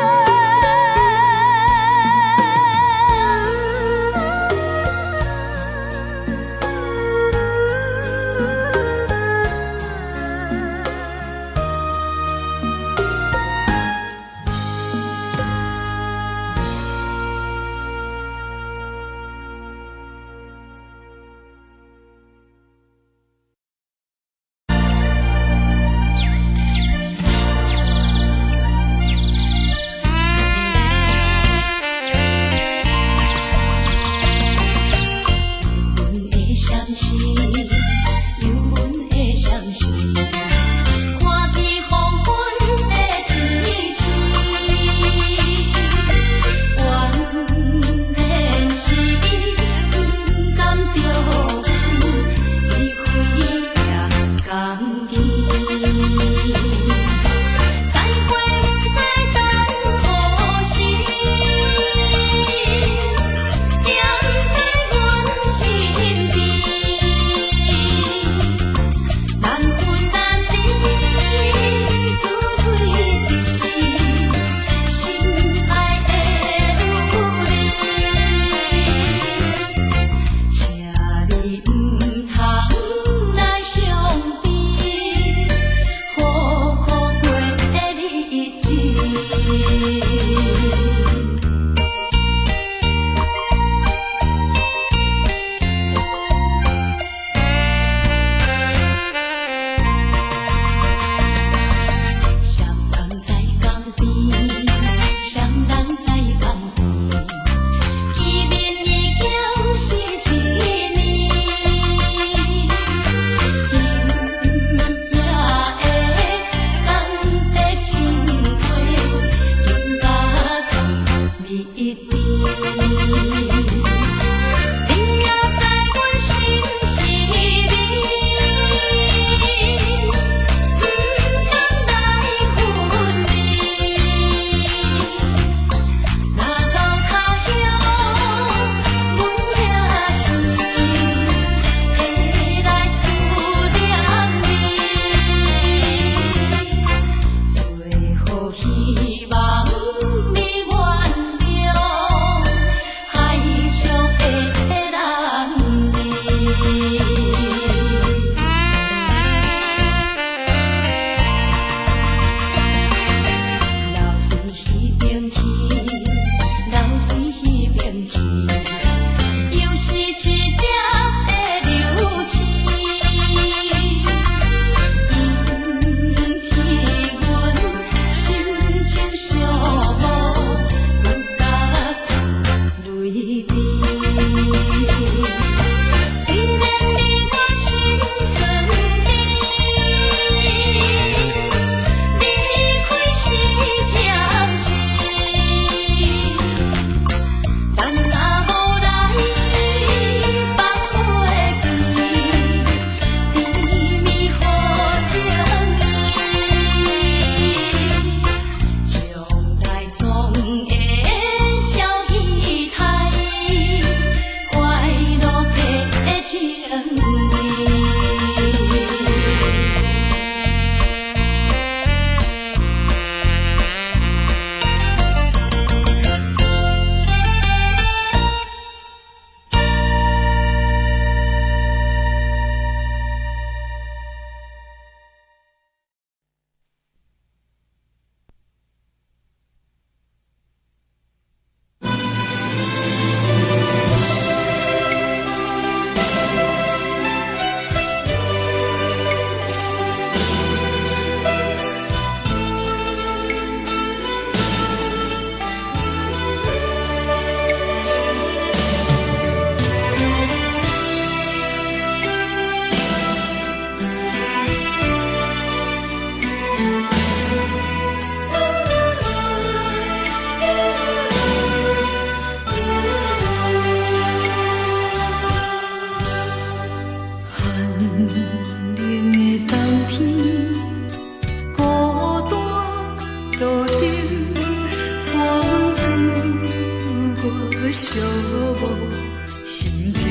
阮的相思，有阮的相思，看见黃昏的天星，原來是伊不甘著阮，伊飛也甘去。再會不知等何時，惦在阮身邊，難分難離，自對對，心愛的女兒，請你毋通來傷悲，好好過日子。雙人在江邊，雙人在江邊，見面已經是一年，今夜的送的情話，更加甜蜜甜。你也在阮心裡面，毋通來分離。若到他鄉，阮也是會來思念你。最後希望你原諒，海寂寞心情。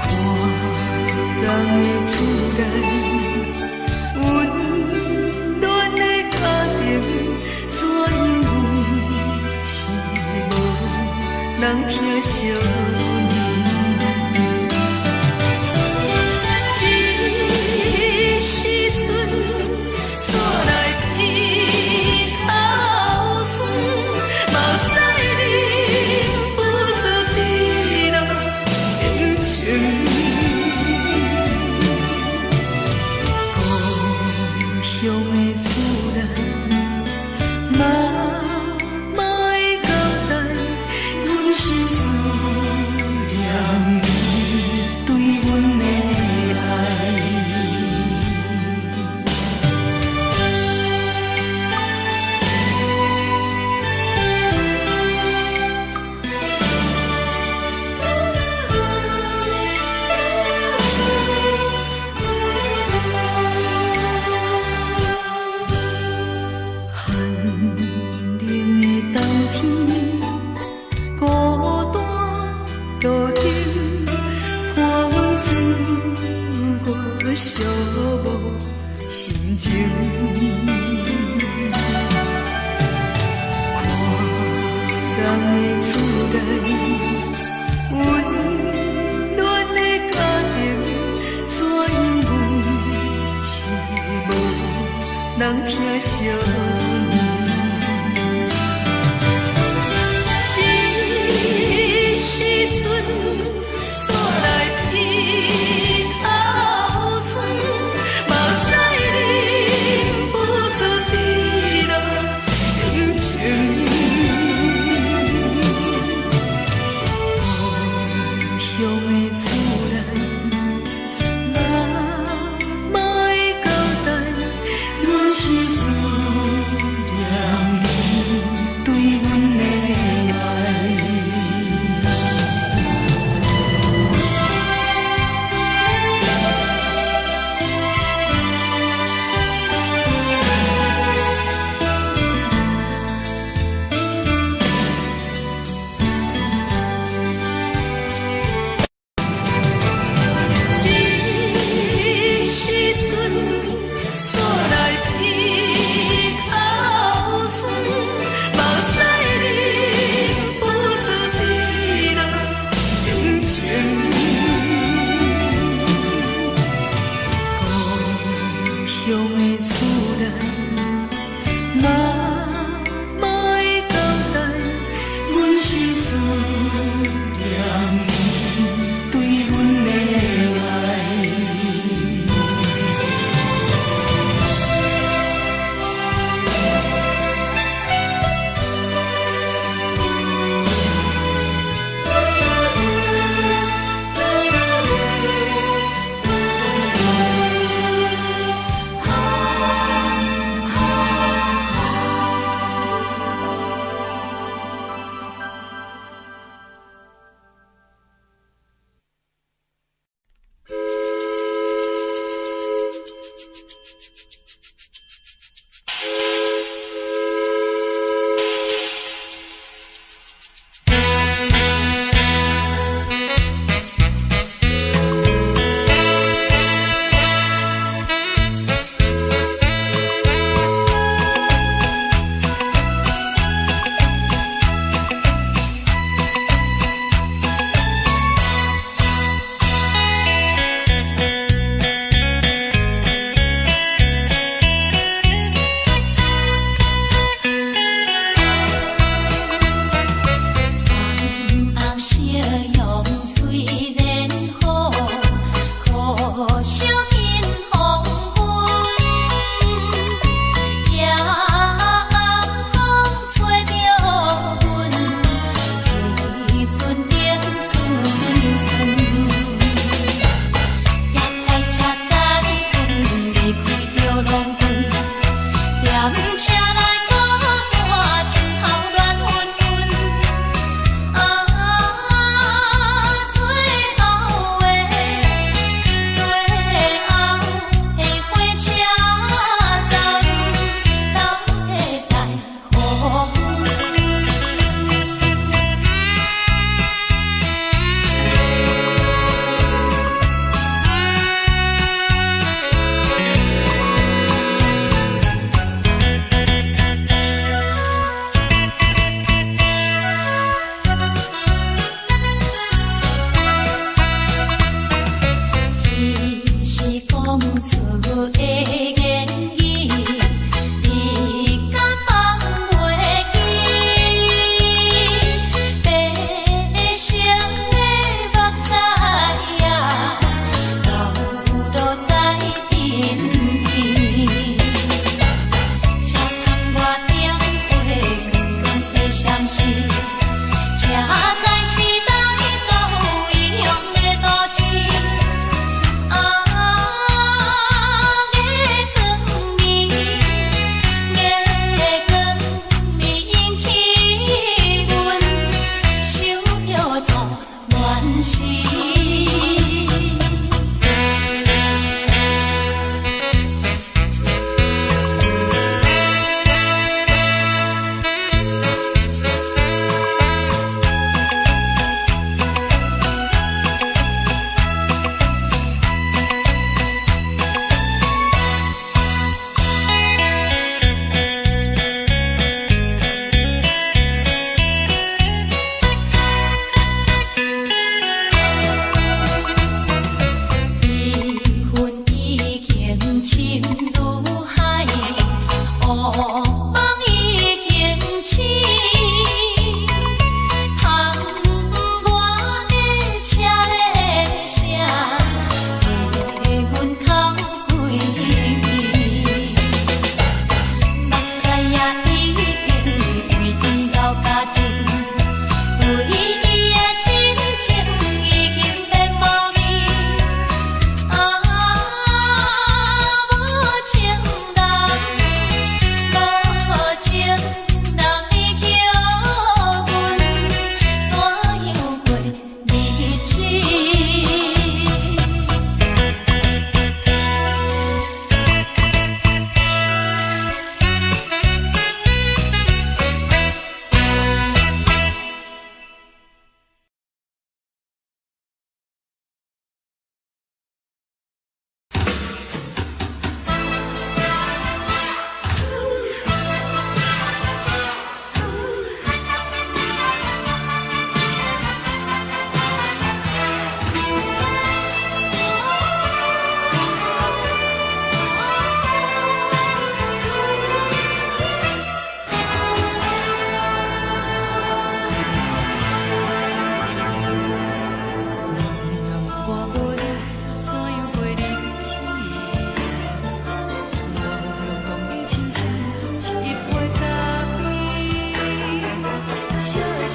看人的厝內，溫暖的家庭，怎樣阮是無人疼惜阮。這時陣，煞來鼻頭酸，目屎忍不住滴落眼睛。故鄉的厝內，媽媽的交代，阮是思念你對阮的愛。寒冷的冬天，孤單路頂，看阮自我寂寞心情。看人的厝內，溫暖的家庭，怎樣阮是無人疼惜阮。這時陣，煞來鼻頭酸，目屎忍不住滴落眼睛。故鄉的厝內，媽媽的交代，阮是思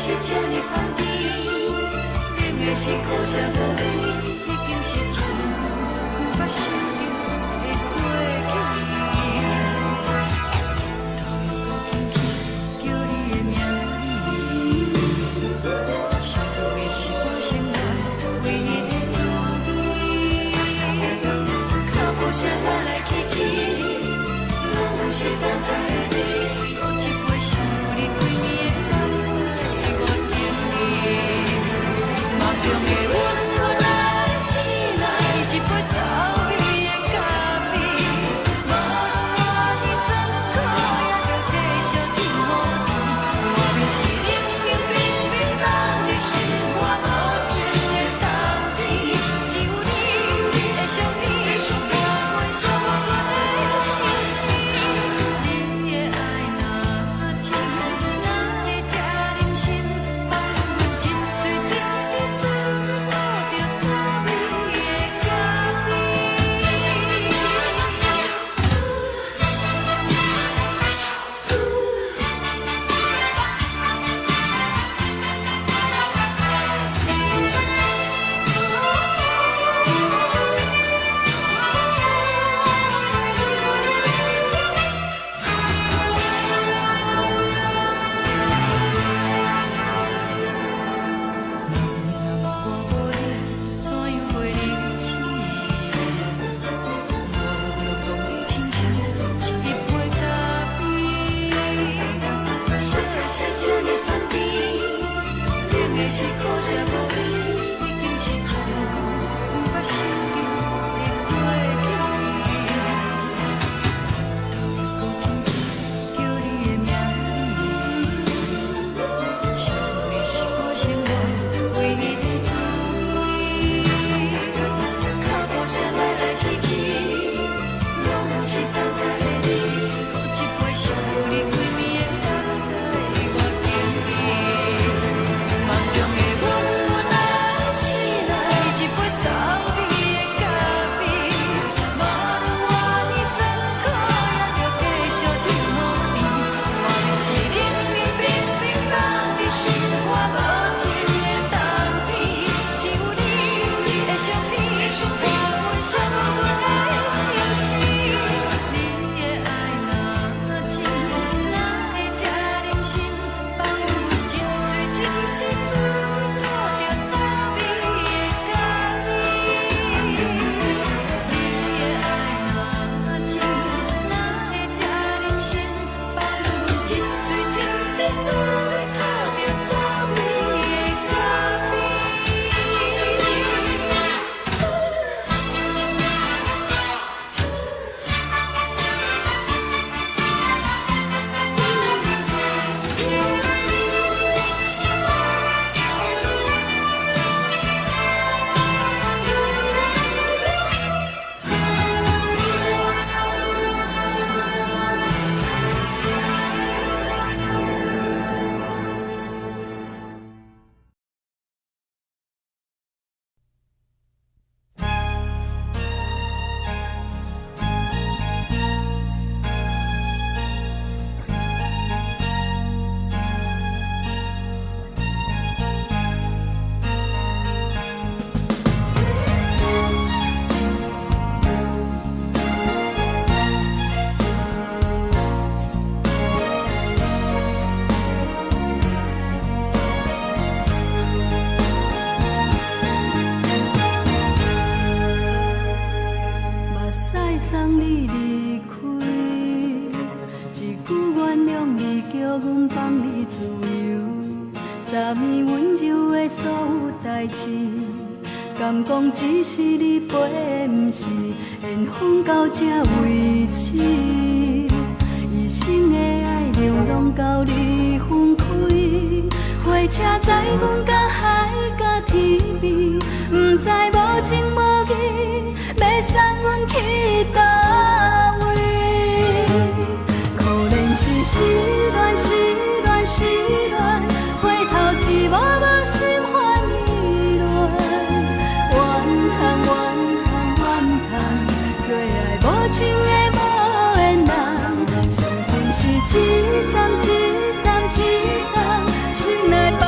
是這呢香甜，冷的是苦澀無味，已經是真久毋捌想著的過去。頭又閣輕輕叫你的名字，想的是我生活唯一的滋味。腳步聲來來去去，攏毋是等待的你。閣一杯想你規暝的目屎，我敬你。夢中的阮阮來醒來，一杯走味的咖啡。無論偌尼酸苦，也著繼續天予甜。外面是冷冷冰冰冬日，心肝無情的冬天。只有你的相片，予阮寂寞阁會相思。你的愛若深，哪會這忍心放阮一喙一滴滋味吐著滋味的咖啡？若我無你，怎樣過日子？無論講你親像一杯咖啡。啥的是這呢香甜，冷的是苦澀無味，已經是真久毋捌想著的過去。頭又閣輕輕叫你的名字，想的是我生活唯一的滋味。腳步聲來來去去，攏毋是等待的你。閣一杯想你規暝的目屎，我敬你。夢中的阮阮來醒來，一杯走味的咖啡。無論偌尼酸苦，也著繼續天予甜。外面是冷冷冰冰冬日，心肝無情的冬天。只有你的相片，予阮寂寞閣會相思。你的愛若深，哪會這忍心放阮一喙一滴滋味吐著滋味的咖啡？你的愛若深，哪會這忍心放阮一喙一滴滋味吐著滋味的咖啡？目屎送你離開，一句原諒你，叫阮放你自由。昨暝溫柔的所有代誌，敢講只是你陪的，毋是緣分到這為止。一生的愛流浪到你分開，火車載阮到海角天邊，毋知無情無義，欲送阮去佗位？可憐是失戀，失戀，失戀，回頭一幕幕心煩意亂。怨恨，怨恨，怨恨，做愛無情的無緣人，上天是一站一站一站，心內放。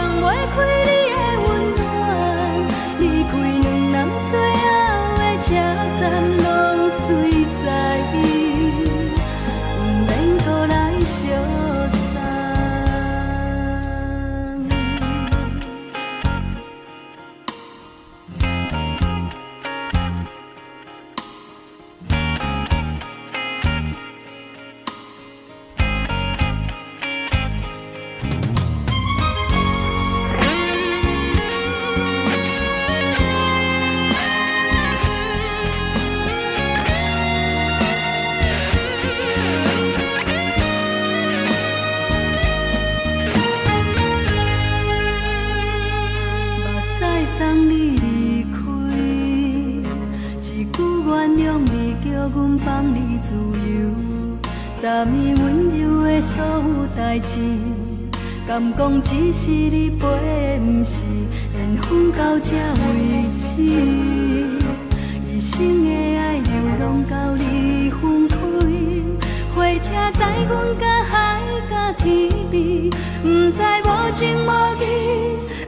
市，敢講只是你陪，毋是緣分到這為止。一生的愛流浪到你分開，火車載阮甲海甲天邊，毋知無情無義，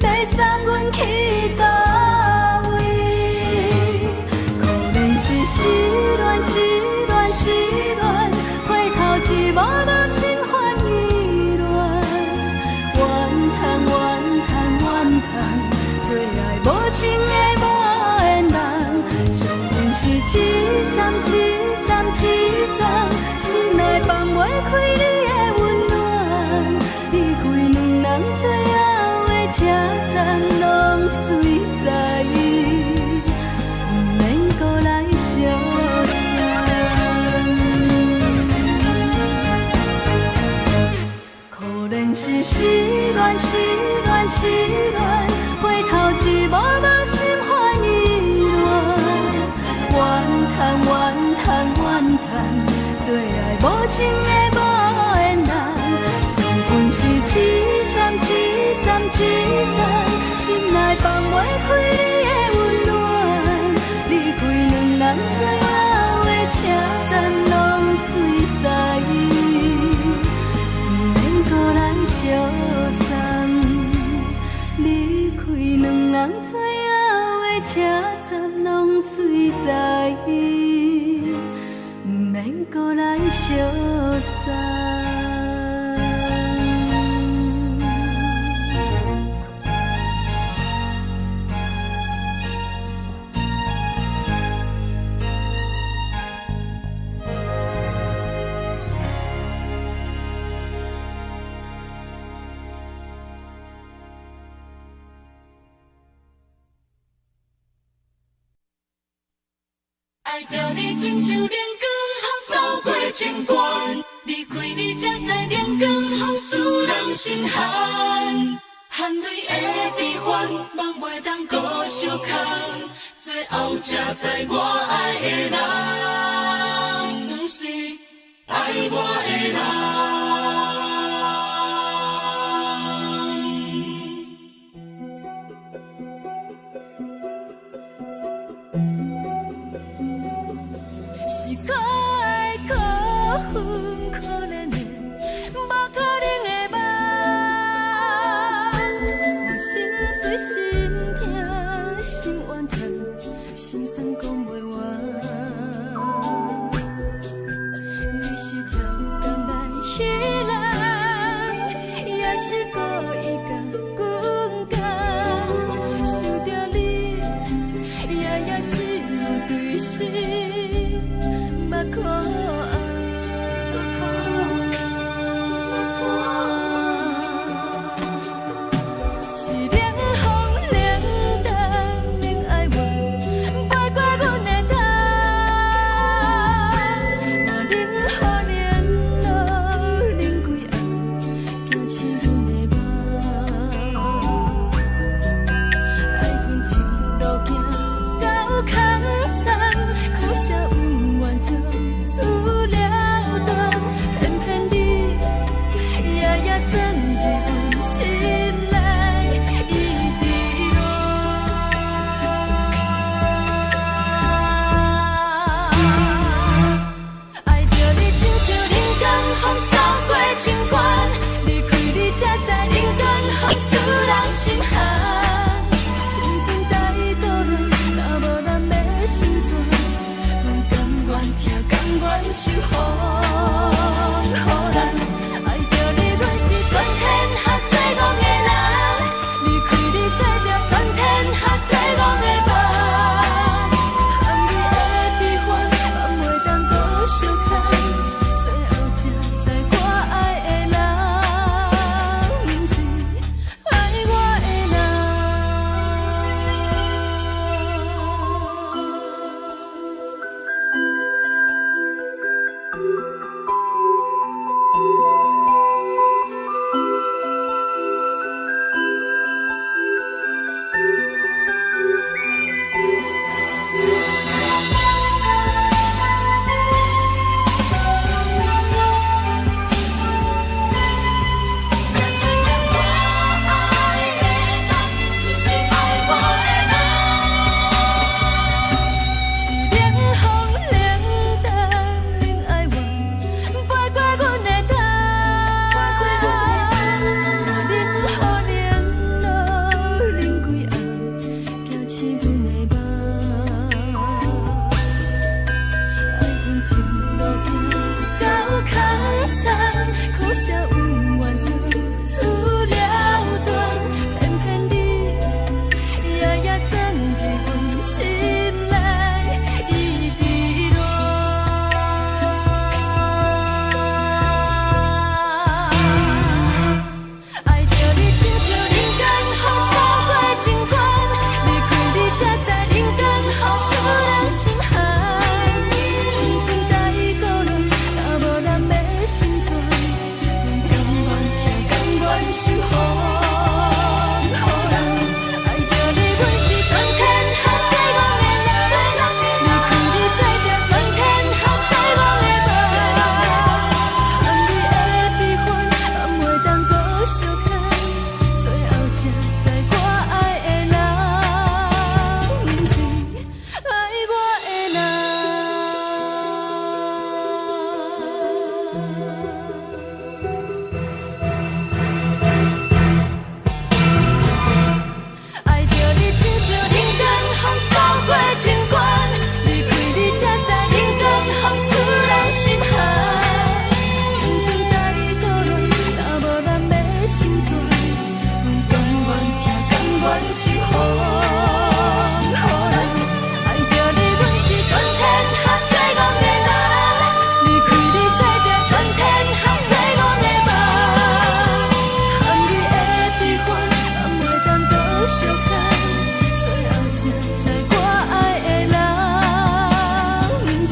欲送阮去佗位？可憐是失戀，失戀，失戀，回頭一幕幕心煩意亂，怨嘆怨嘆怨嘆，做愛無情的無緣人，惜阮是一站一站一站，心內放袂開你的溫暖，離開兩人最後的車站，攏隨在，毋免閣來相送。可憐是失戀，失戀，失戀，回頭一幕幕心煩意亂，怨嘆怨嘆怨嘆，做愛無情的無緣人，惜阮是一站一站一站，心內放袂開你的溫暖，離開兩人最後的車站，攏隨在，毋免閣來相送。離開兩人最後的車站，攏隨在，毋免閣來相送。愛著你親像冷光予掃過情關，離開你才知冷光予使人心寒。含淚的悲歡，夢袂當閣相牽，最後才知我愛的人，毋是愛我的人。是可愛可恨可憐的，無可能的夢。我心碎心疼心怨嘆，心酸講袂完。你是超工來彼人，也是故意共阮講？想著你，夜夜只有對心目苦紅。是冷風冷淡冷哀怨，飛過阮的頭。我冷雨冷露冷規暗，驚醒阮的夢。愛阮情路行到空残，可惜恩怨就此了斷。偏偏你夜夜鑽入阮心內，一直亂。愛著你親像冷光予掃過情關，離開你才知冷光予使人心寒。青春在倒轉，若無咱欲成全，阮甘願疼，甘願受風雨難。愛著你，阮是全天下最戇的人，離開你做著全天下最戇的夢。含淚的悲歡，夢袂當閣相牽，最後才知我愛的人，毋受予予人。愛著你，阮是全天下最戇的人。離開你，做著全天下最戇的夢。含你的悲歡，嘛袂當閣相牽。最後才知我愛的人，毋是愛我的人。愛著你，親像冷光風掃過情關，離開你才知冷光風使人心寒。青春甲你討論，若無咱欲生存，阮甘願疼，甘願受予予人。愛著你，阮是全天下最戇的人，離開你做著全天下最戇的夢。含你的悲歡，嘛袂當閣相牽。最後才知我愛的人，毋是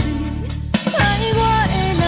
愛我的人。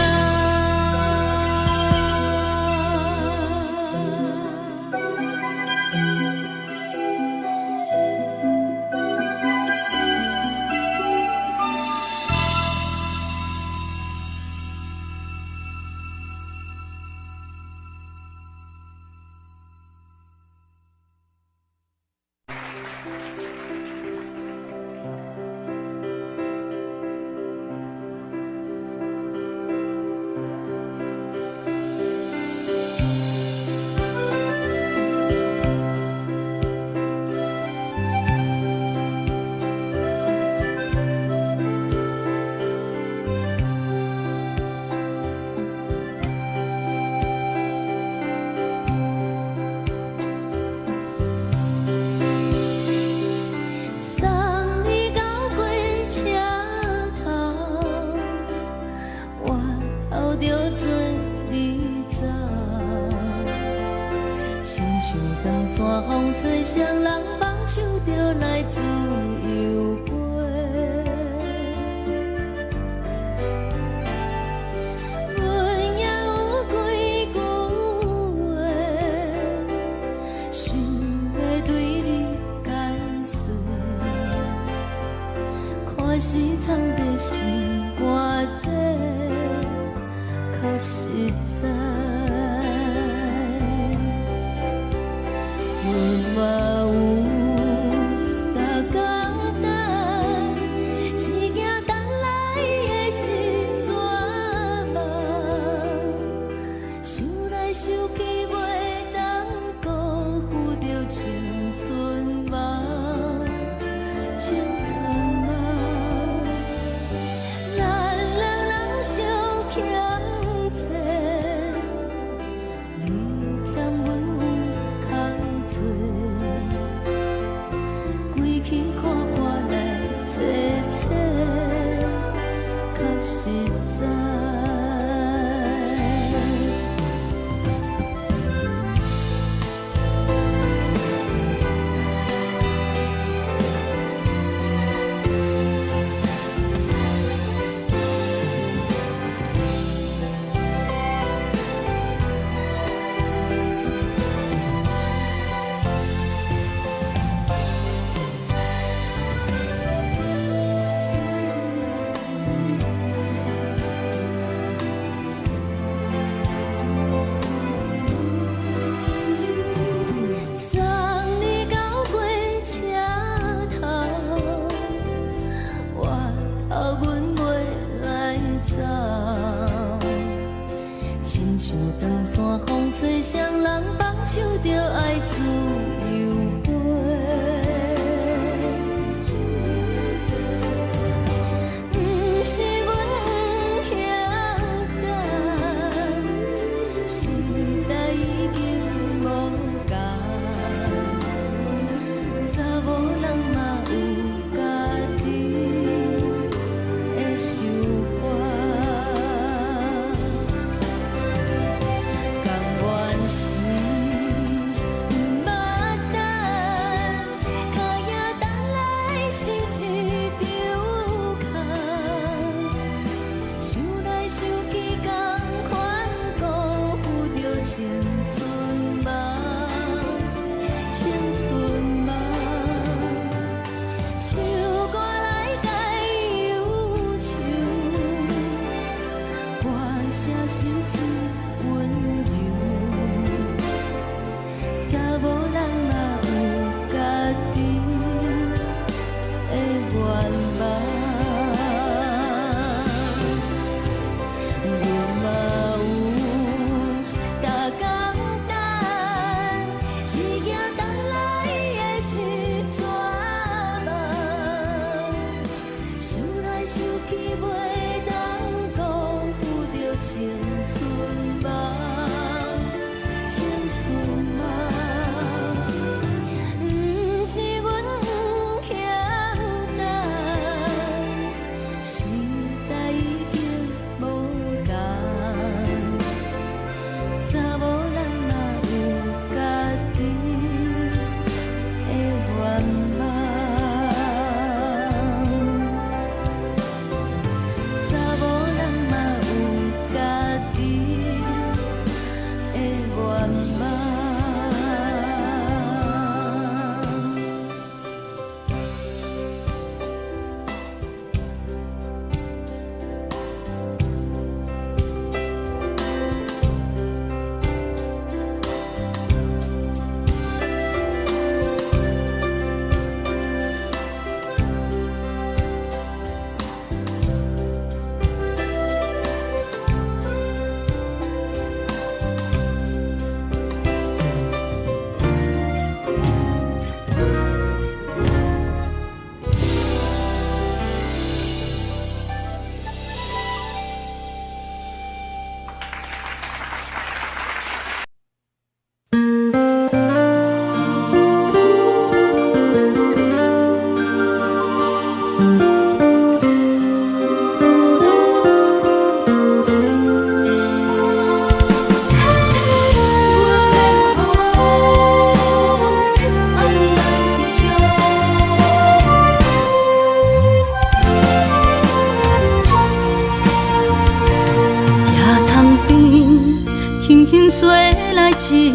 送你到火車頭，我偷著做你走，親像長山風吹，雙人放手就來自由飛。阮也有幾句話，想欲對你解釋。看是藏佇心肝底，較實在。阮嘛有逐工等，只驚等來的是絕望。想來想去，袂當辜負著青春夢，青春夢。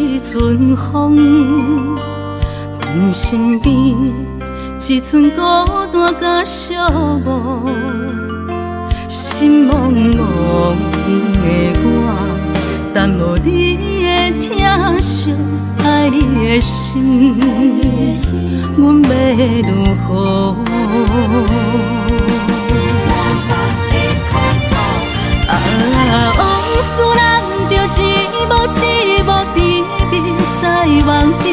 一陣風，阮身邊一寸孤單佮寂寞，心茫茫的我，等無你的疼惜，愛你的心，阮欲如何？啊，往事難著一幕一幕甜蜜在夢中。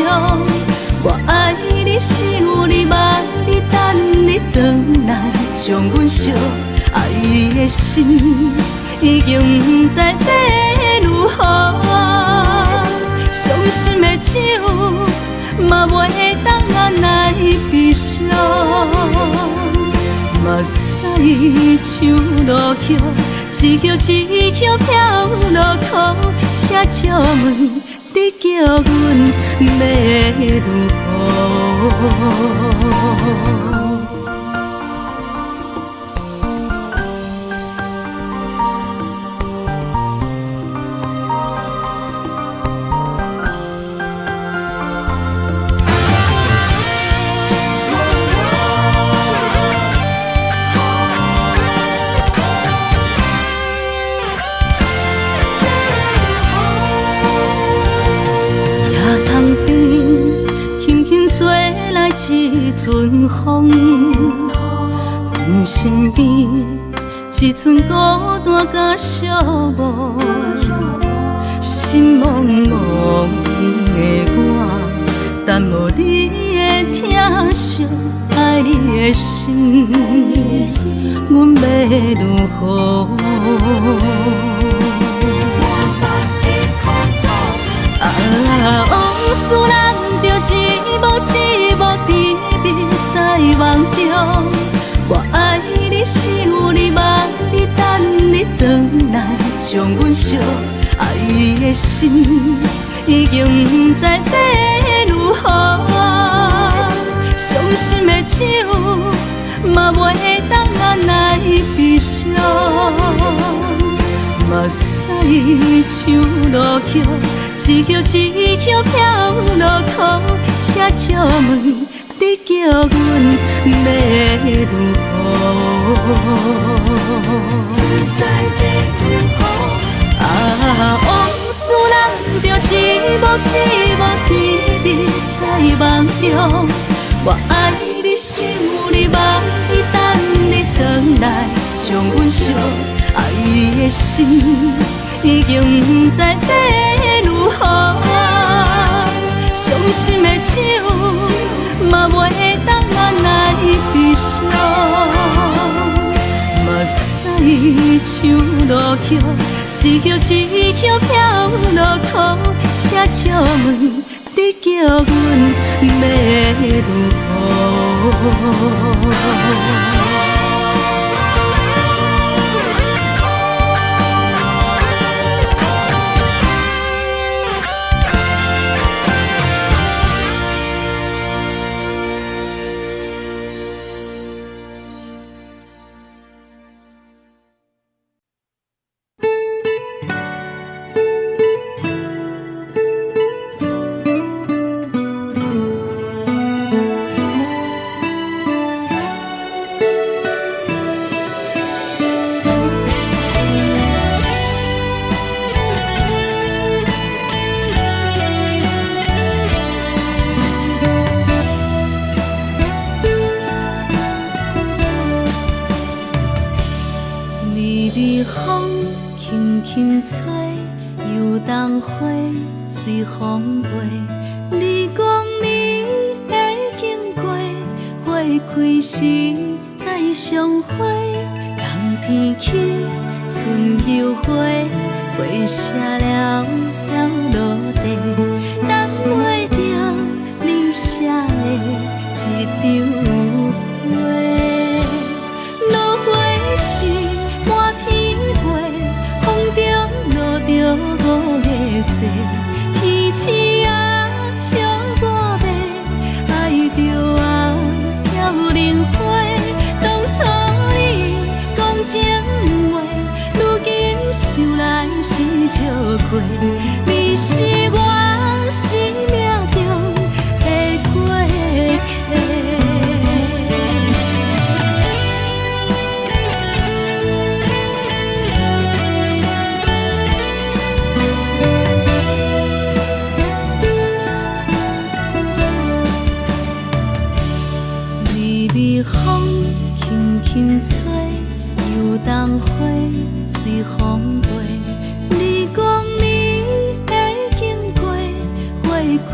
我愛你，想你，望你，等你轉來，將阮惜。愛的心已經毋知欲如何，傷心的酒嘛袂當來悲傷。目屎像落葉，一葉一葉飄落苦，請借問你叫阮欲如何？一陣風，阮身邊一寸孤單佮寂寞，心茫茫的我，等無你的疼惜，愛你的心，阮欲如何？啊，往事難著一幕一幕甜蜜在夢中。我愛你，想你，望你，等你轉來，將阮惜。愛的心已經毋知欲如何，傷心的酒嘛袂當來悲傷。目屎像落葉，一葉一葉飄落苦，請借問你叫阮欲如何？啊，往事難著一幕一幕甜蜜在夢中。我愛你，想你，望你，等你轉來，將阮惜。愛的心已經毋知欲如何，傷心的酒嘛袂當來悲傷。目屎像落葉，一葉一葉飄落苦，請借問你叫阮欲如何？你是我。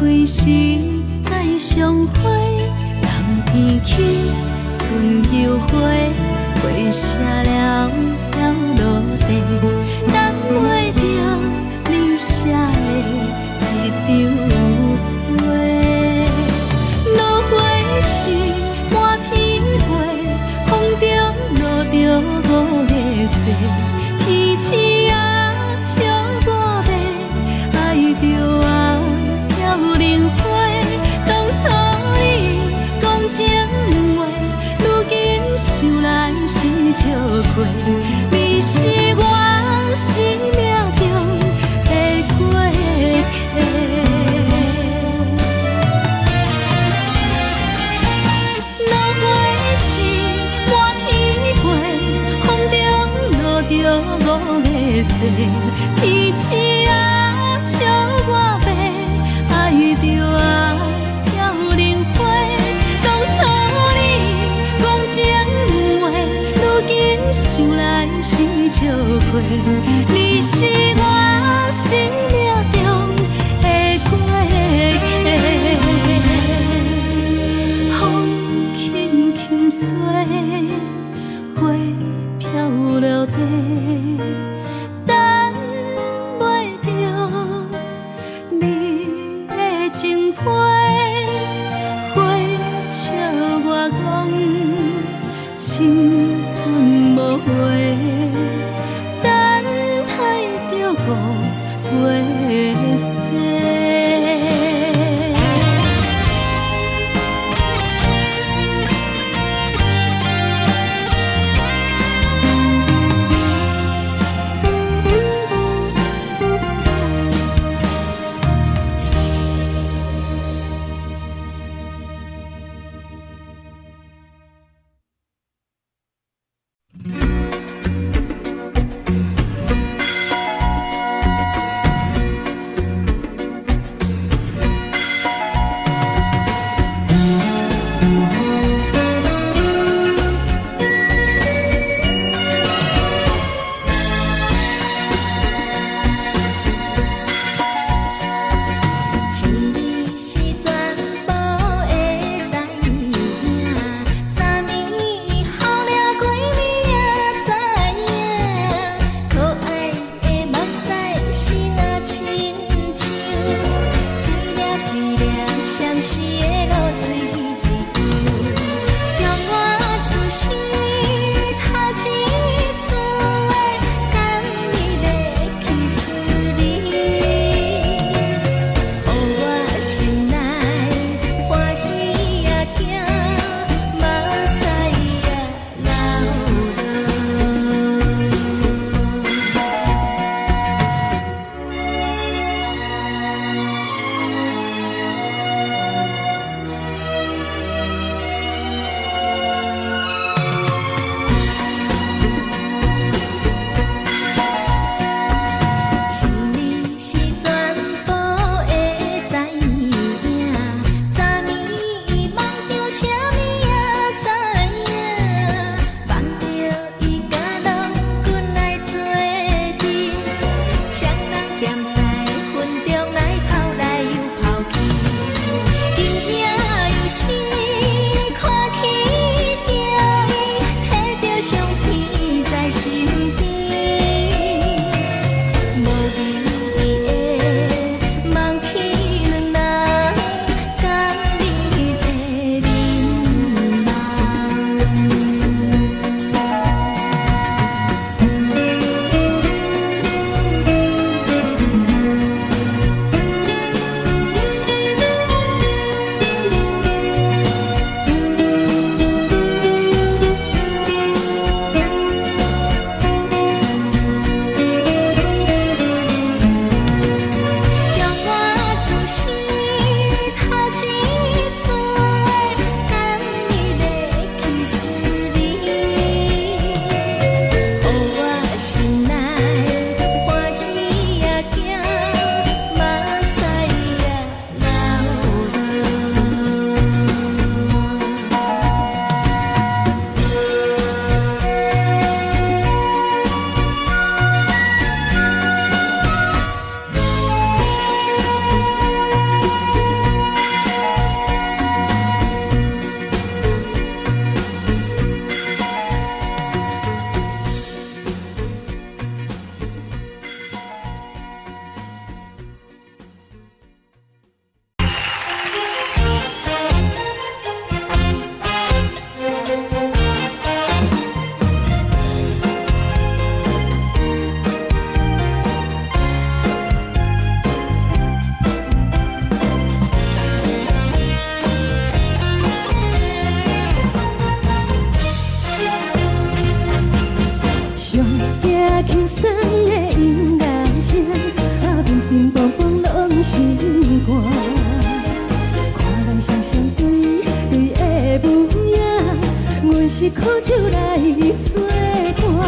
開時再相會，冬天起春又回，花謝了了落地，等袂著你寫的一張批。落花時滿天飛，風中落著五个誓，天星啊笑我欲，愛著啊飄零花。當初你講情話，如今想來是笑話，你是我生命中的過客。落花時滿天飛，風中落著五个誓，天星啊笑我欲，愛著啊飄零花。當初你講情話，如今想來是笑話，你是我生命中的過客。風輕輕吹，花飄落地，等袂著你的情批，花笑我講青春無話，等待著五月雪。情義是全部的知影，昨暝予掠幾暝也知影，可愛的目屎是若親像一粒一粒相思的露水一樣，將我此生頭一次的甘美的去思味。予我心內歡喜也驚，目屎也流落。是苦酒來做伴，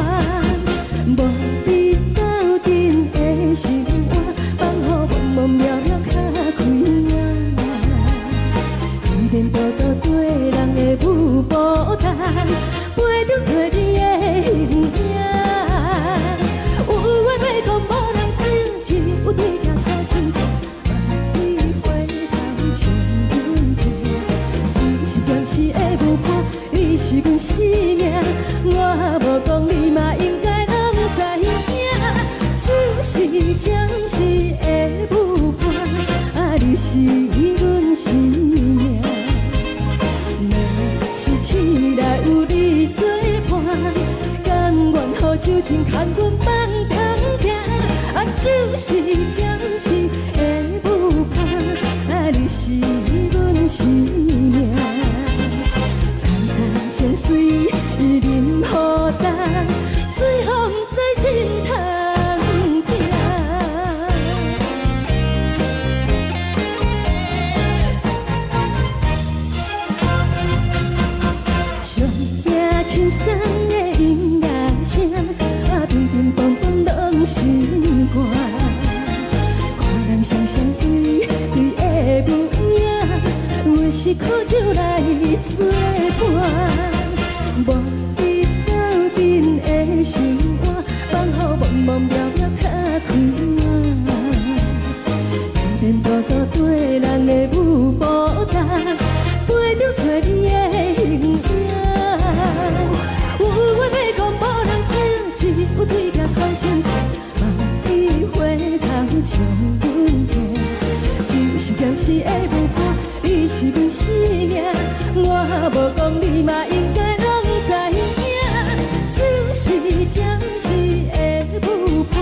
無你鬥陣的生活，放予茫茫渺渺較開眼。天顛倒倒對人的舞步動，陪著找你的形影。有話欲講無人聽，只有對鏡苦心情，望你回頭笑阮聽。只是暫時的舞伴，你是阮生命，我無講你嘛應該攏知影。只是暫時的舞伴，啊，你是阮生命。若是醒來有你做伴，甘願予酒精牽阮放通行。啊，只是暫時的舞伴，啊，你是阮生命。層層情隨淋雨重，水予毋知心通疼。上驚輕鬆的音樂聲，啊，乒乒乓乓攏心肝。看人雙雙對對的舞影，阮是苦酒來做伴，無你鬥陣的生活，放予茫茫渺渺較開眼。天顛倒倒對人的舞步動，陪著找你的形影。有話欲講無人聽，只有對鏡苦心情，望你回頭笑阮聽。只是暫時的舞伴，你是阮生命，我無講你嘛應該攏知影。只是暫時的舞伴，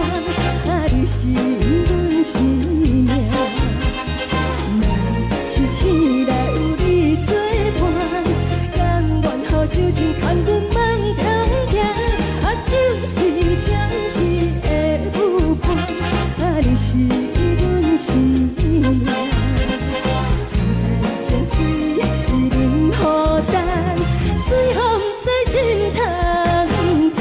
啊，你是阮生命。若是醒來有你做伴，甘願予酒精牽阮放通行。啊，只是暫時的舞伴，啊，你是阮生命。層層情隨淋雨重，水予毋知心通疼。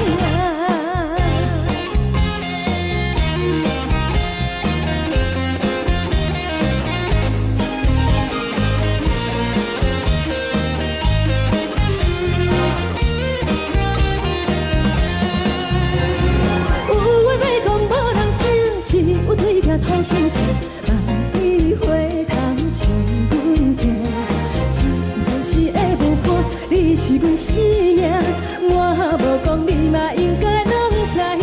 有話欲講無人聽，只有對鏡吐心情，望你回頭笑阮聽。只是暫時的舞伴，你是阮生命，我無講你嘛應該攏知影。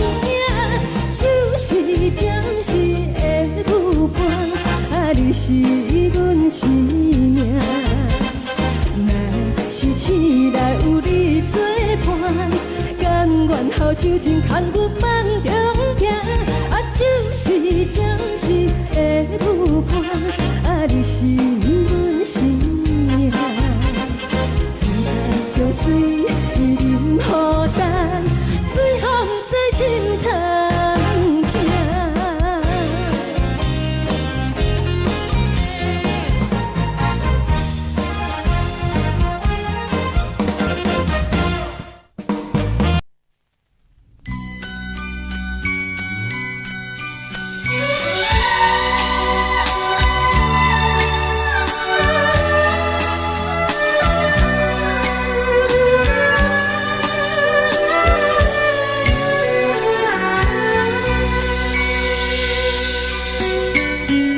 只是暫時的舞伴，啊，你是阮生命。若是醒來有你做伴，甘願予酒精牽阮放中行。啊，只是暫時的舞伴，啊，你是阮生命。層層情隨淋雨重，水予毋知心通疼。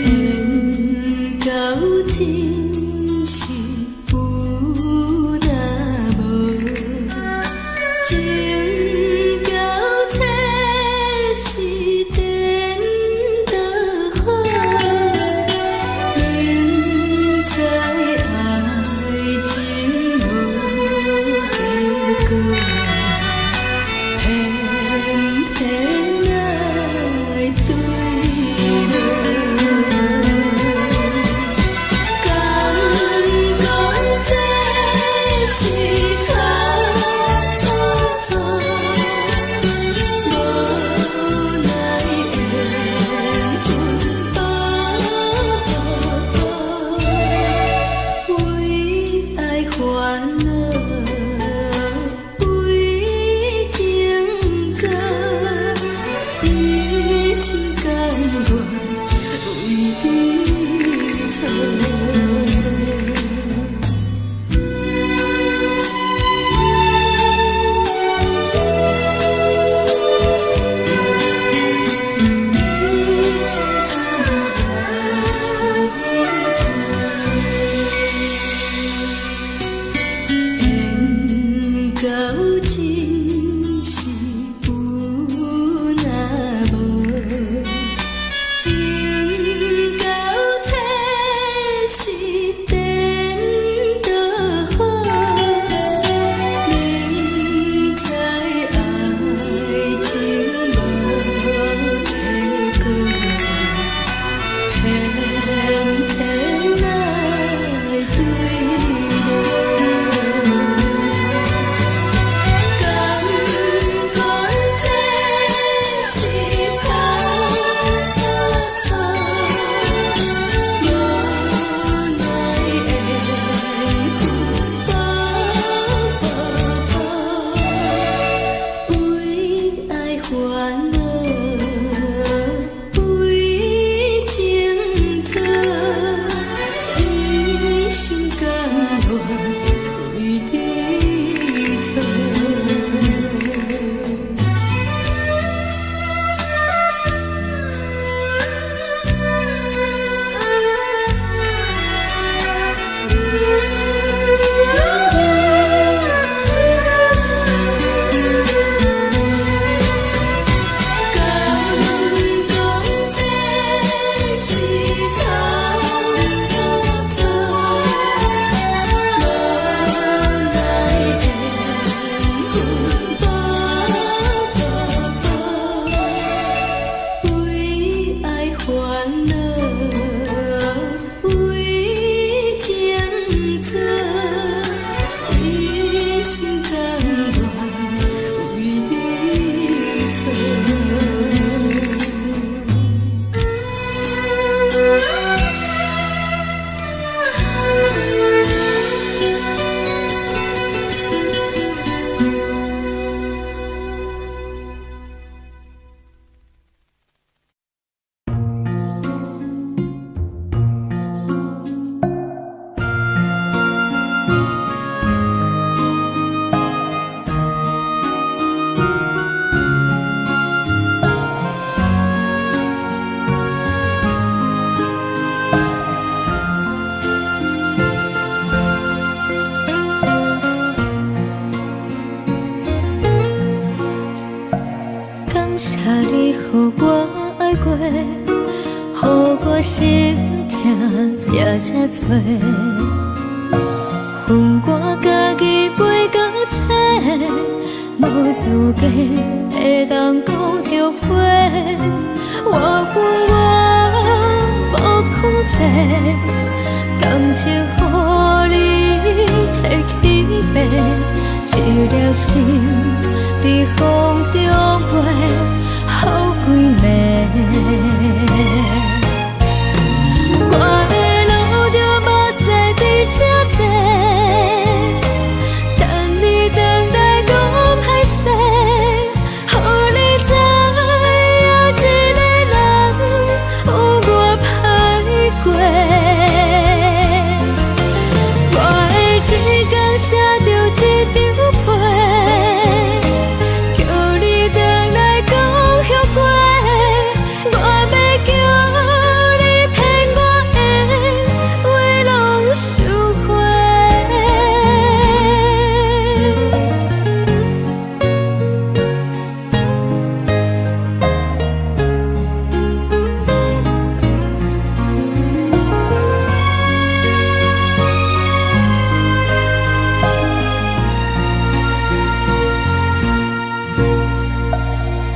缘到真是有若無，情交錯是顛倒好，明知愛情無結果，偏偏愛對落。感願為你做。敢講這是草草草，無奈緣分薄薄薄，為愛煩惱，為情做，為心甘願為你做。感謝你予我愛過，予我心疼也這多。予我家己飛到找，無資格會當講後悔。我有我無控制，感情予你提去爬，一粒心佇風中飛，予幾暝。我會流著目屎佇這坐，等你轉來講歹勢，予你知影一個人有偌歹過。我會一工寫著一張批，叫你轉來講後悔。我欲叫你騙我的話攏收回。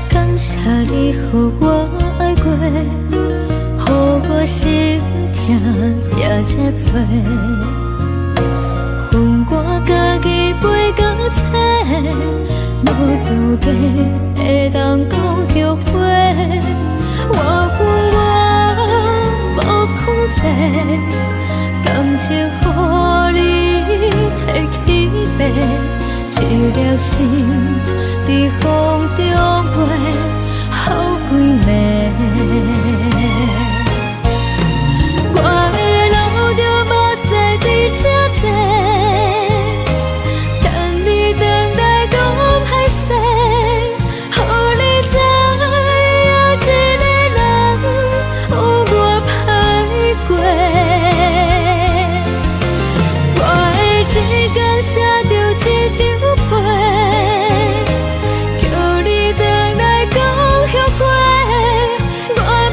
感謝你予我愛過，予我心疼也這多。予我家己飛到找，無資格會當講後悔。我有我無控制，感情予你提去爬，一粒心佇風中飛，予幾暝。我會流著目屎佇這坐，等你轉來講歹勢，予你知影一個人有偌歹過。我會一工寫著一張批，叫你轉來講後悔。我欲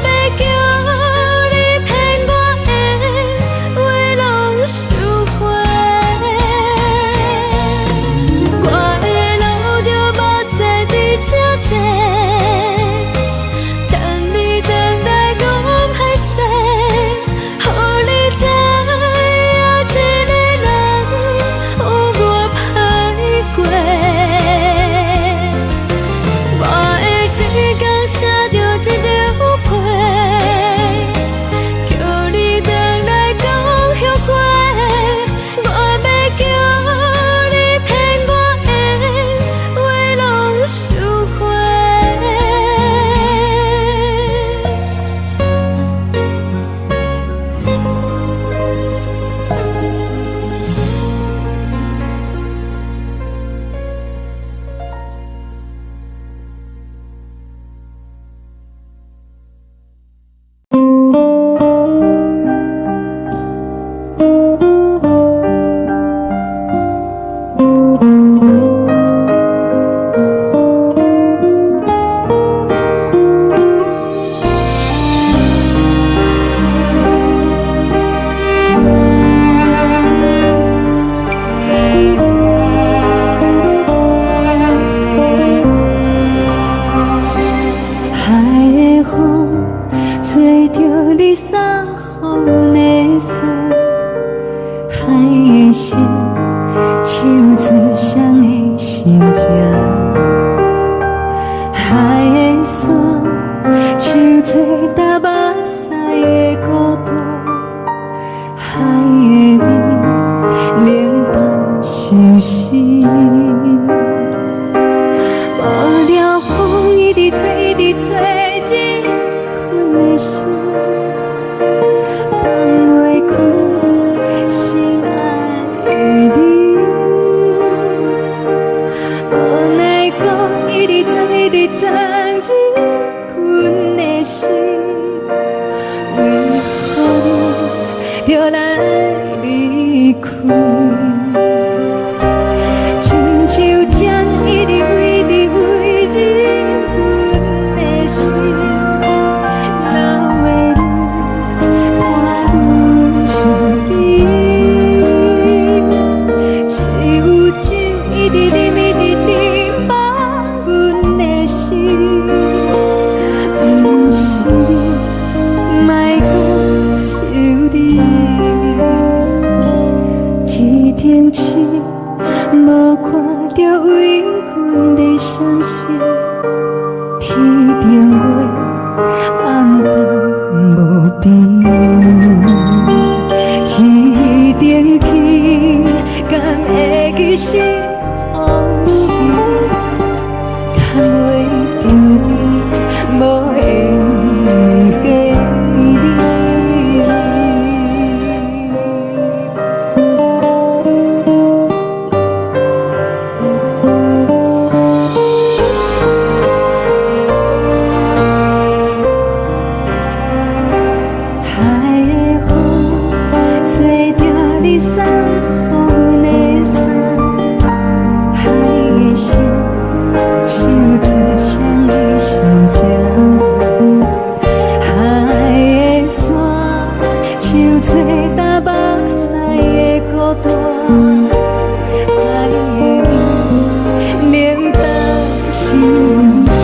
的心，唱出誰的心情？海的山，像做焦目屎的孤單，海的味，冷淡相思。無聊風一直吹，一直吹，入阮的心，放袂開心愛的你。無奈何一直鑽，一直鑽入阮的心，為何你著來離開？親像針一直一直飛入阮的心，流的淚伴阮身邊。只有酒一直啉，一直斟放阮的心，毋是你，莫閣想你。天頂星無看著為阮咧閃爍，天頂月暗淡無邊。天頂天，敢會記是予是牽袂著你，無緣的你。海的風吹著你送予阮的衫，海的心唱出誰的心情？海的山像做焦目屎的孤單，海的味冷淡相思。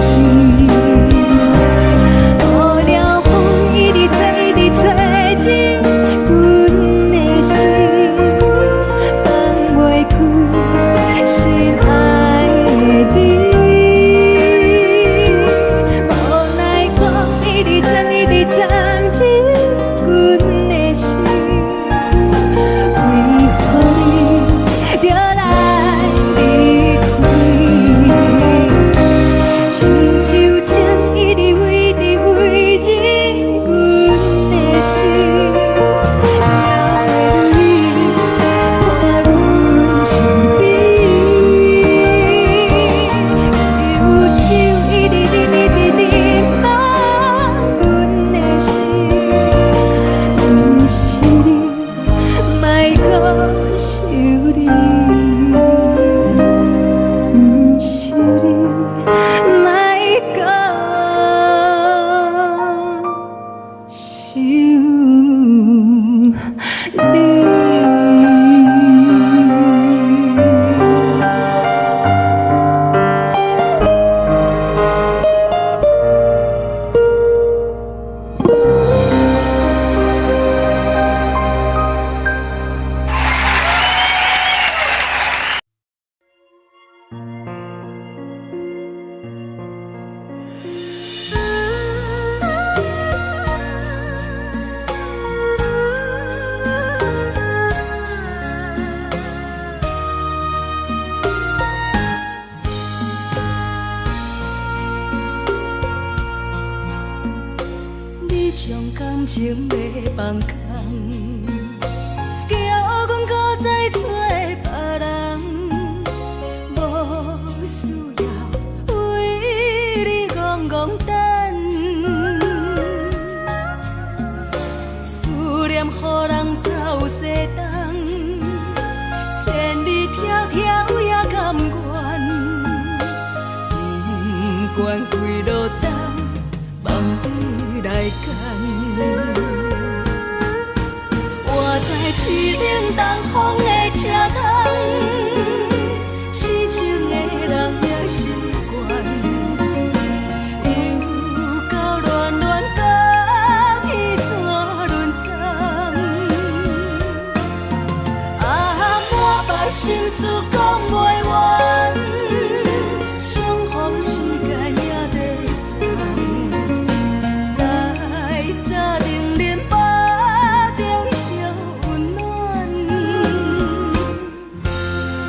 無聊風一直吹，一直吹入阮的心，放袂開心愛的你。無奈何一直鑽，一直鑽入阮的心，為何你著來離開？親像針一直飛，一直飛入阮的心，流的淚伴阮身邊。只有酒一直啉，一直啉，放阮的心，毋是你，莫閣想你，毋是你，莫閣想你。你將感情欲放空，叫阮閣再找別人，無需要為你戇戇等，思念予人走西東，千里迢迢也甘願，不管幾落冬，望你來牽。我在凄冷東風的車窗，痴情的人也習慣，又到亂亂甲彼山輪鏢，愛心事講袂完，相逢時間也在等，在三重連巴中相溫暖，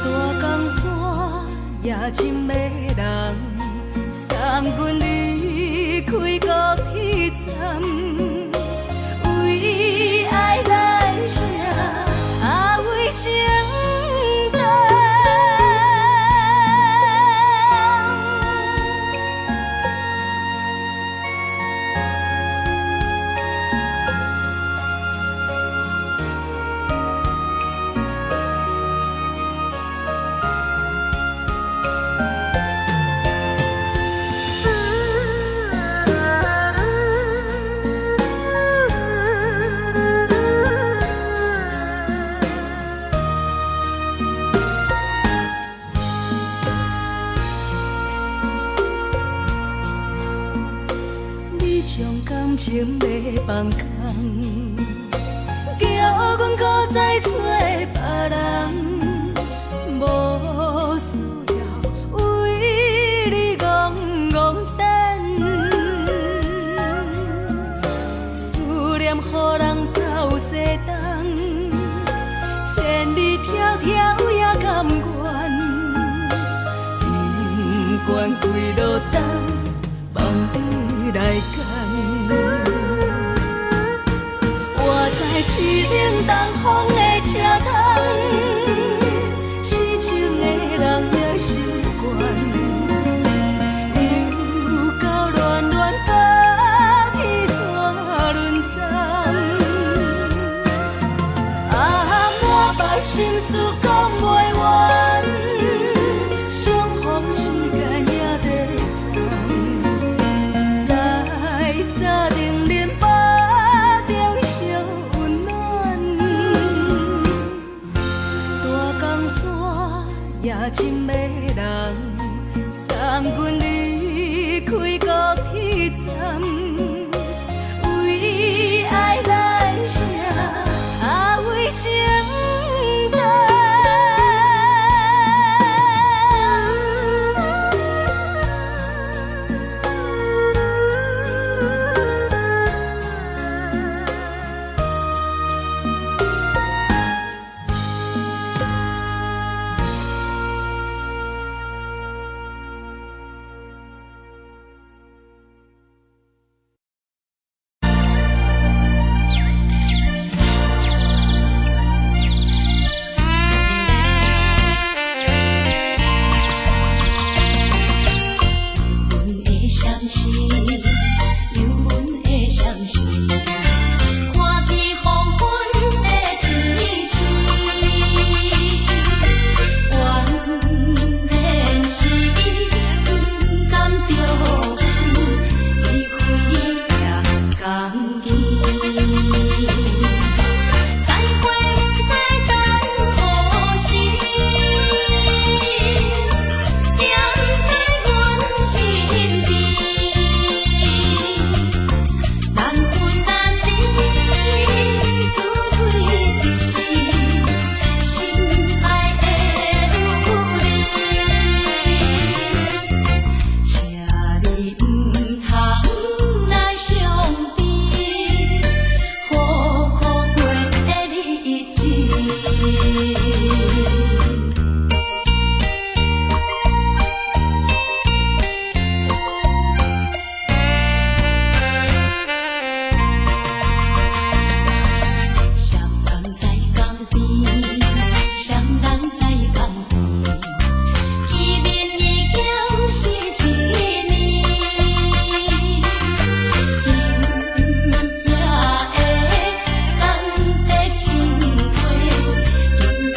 大江山也真迷人，送阮離開高鐵站，為愛來寫，啊為情等。你將感情欲放空，叫阮閣再找別人，無需要為你戇戇等，思念予人走西東，千里迢迢也甘願，不管幾落冬，放你來揀。我在淒冷東風的車窗，痴情的人也習慣，又到暖暖甲天怎輪轉？啊，满腹心事講袂完，相逢時間也在等，在三重連巴中相溫暖，大江山也真迷人，送阮離開高鐵站，為愛來寫，啊為情等。阮的相思，有阮的相思，看见黃昏的天星，原來是伊不甘著阮，伊飛也甘去。再會不知等何時，惦在阮身邊，難分難離，自對對，心愛的女兒，請你毋通來傷悲，好好過日子。雙人在江邊，雙人在江邊，見面已經是一年，今夜的送的情話，更加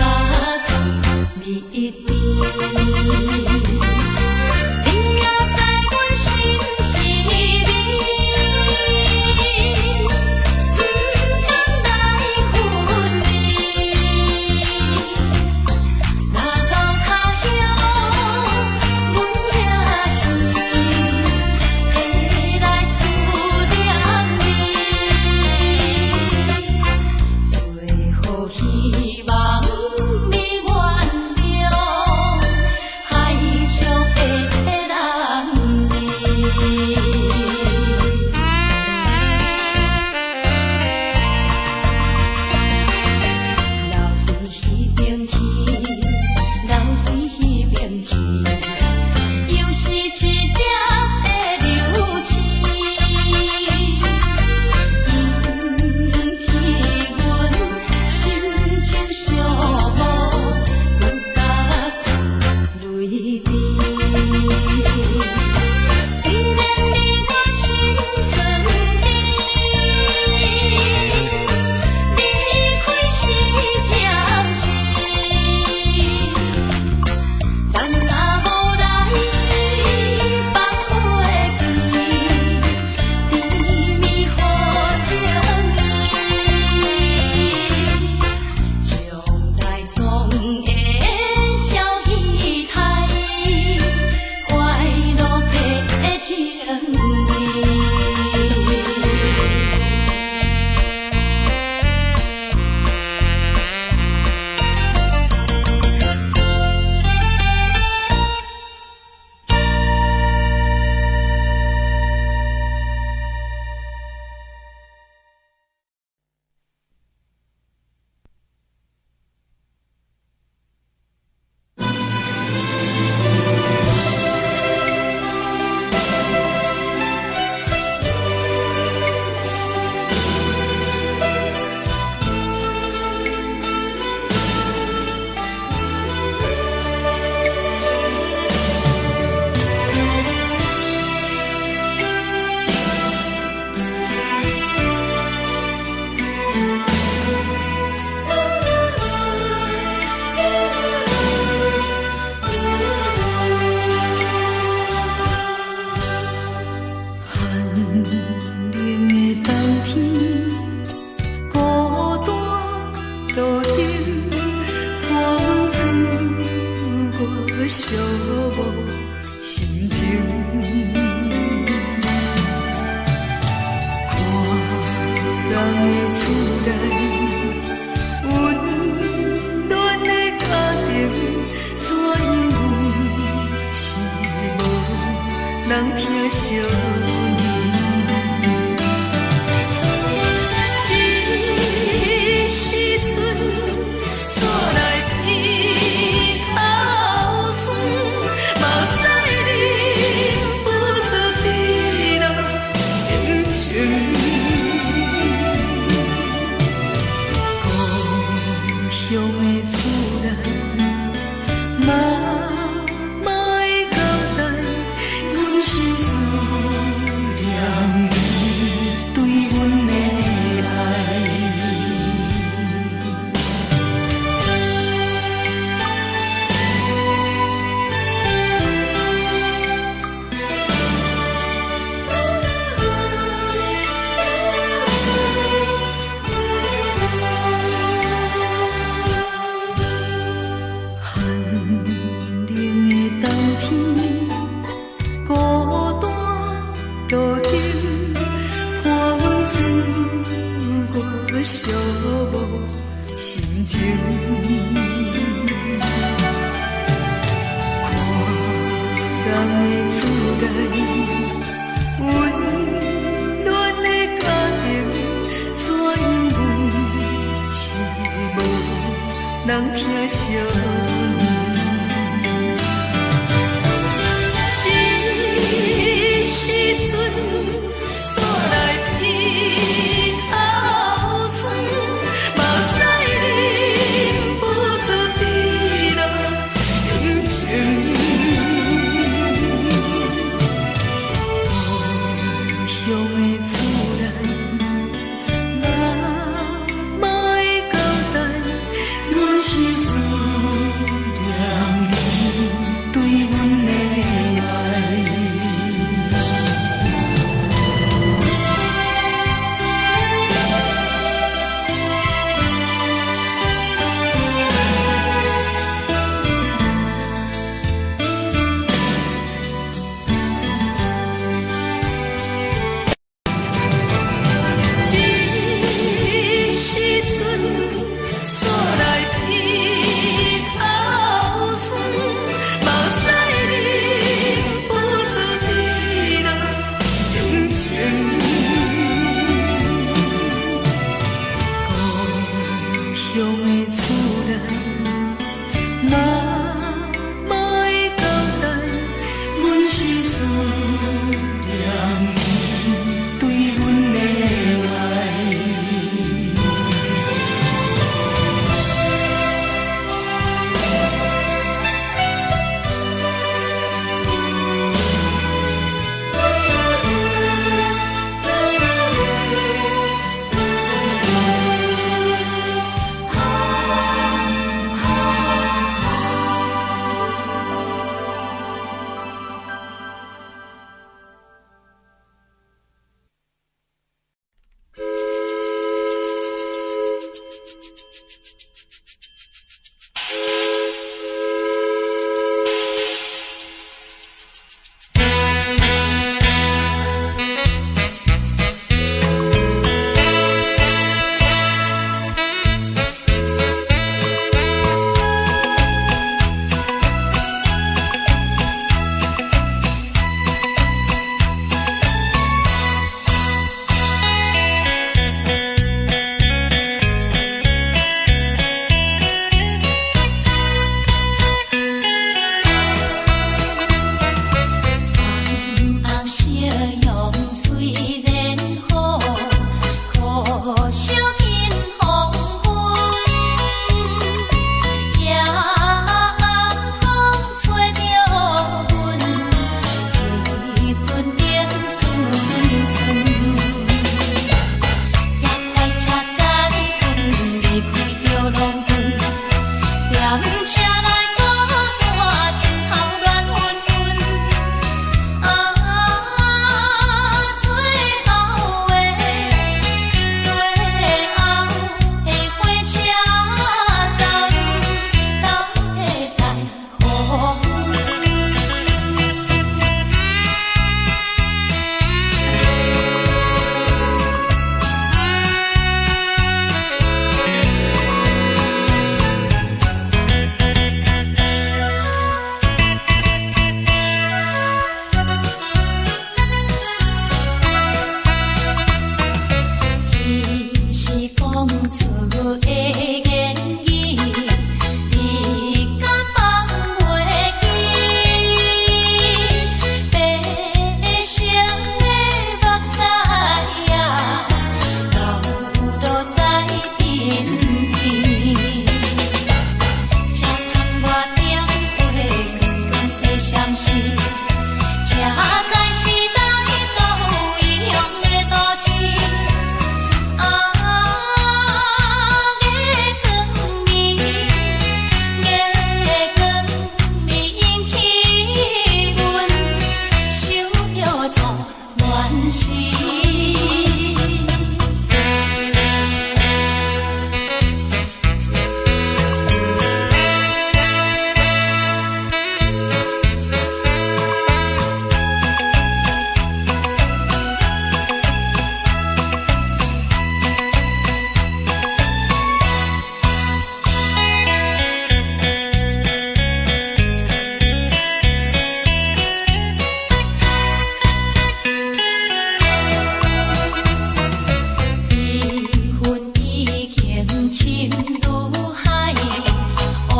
寂寞，阮甲出淚滴。雖然你我心酸甜，離開是暫時，咱若無來放袂記，甜蜜予情意，將來總會照期待，快樂的情義。寒冷的冬天，孤單路燈，看阮自我寂寞心情。看人的厝內，溫暖的家庭，怎樣阮是無人疼惜阮。這時陣，煞來鼻頭酸，目屎忍不住滴落眼睛。故鄉的厝內，媽媽的交代，阮是思念伊對阮的愛。寒冷的冬天，孤單路燈，看阮自我寂寞心情。看人的厝內，溫暖的家庭，怎樣阮是無人疼惜阮。這時陣，煞來鼻頭酸，目屎忍不住滴落眼睛。故鄉的厝內，媽媽的交代，阮是思念你對阮的愛。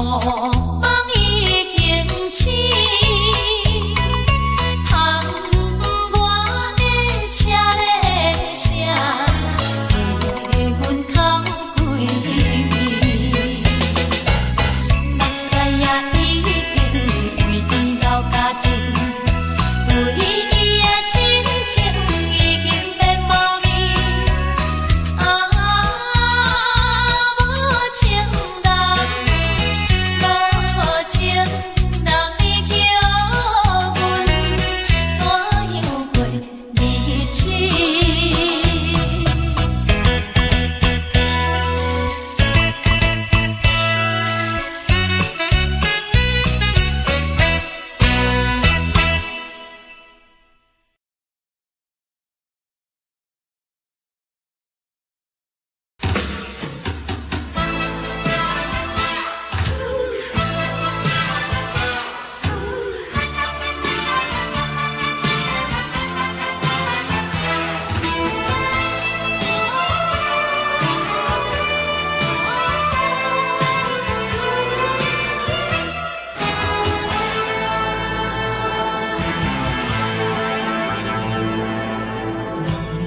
夢已經醒，窗外的車的聲，替阮哭規暝。目屎也已經為伊流乾淨，對伊的真情已經變無味。啊，無情人，無情人，你叫阮怎樣過日子？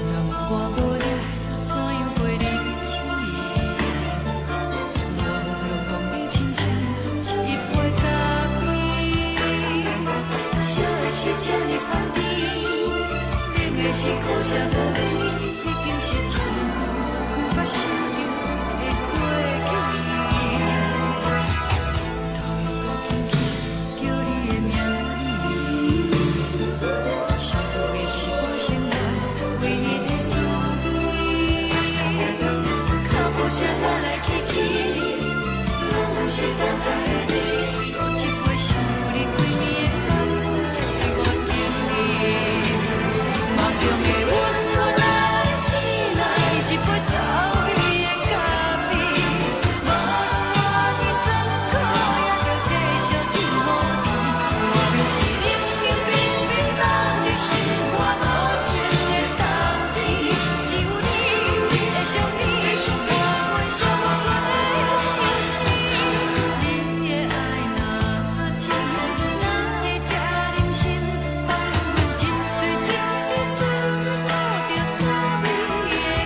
人若問我無你，怎樣過日子？我攏講你親像一杯咖啡，燒的是這呢香甜，冷的是苦澀無味，已經是真久毋捌想著的過去。頭又閣輕輕叫你的名字，想的是我生活唯一的滋味。腳步聲來來去去，攏毋是等待的你。閣一杯想你規暝的目屎，我敬你。夢中的阮予來醒來，一杯走味的咖啡。無論偌酸苦，也著繼續天雨甜。外面是冷冷冰冰，等你心肝無情的冬天。只有你的相片，伴阮寂寞的相思。你的愛若真，哪會這忍心放阮一喙一支跩吐著滋味的咖啡？人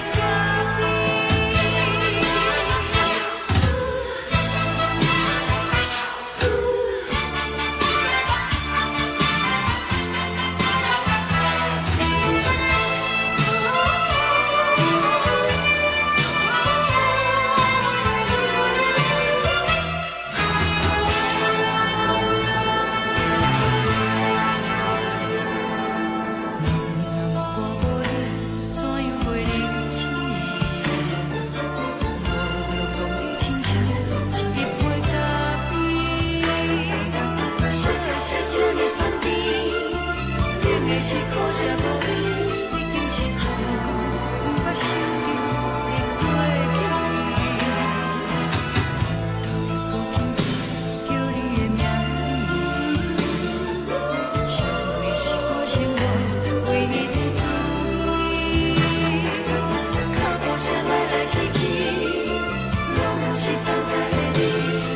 若問我無你，怎樣過日子？我攏講你親像一杯咖啡，燒的是這呢香甜，冷的是苦澀無味，已經是真久毋捌想著的過去。頭又閣輕輕叫你的名字，想的是我生活唯一的滋味。腳步聲來來去去，攏毋是等待的你。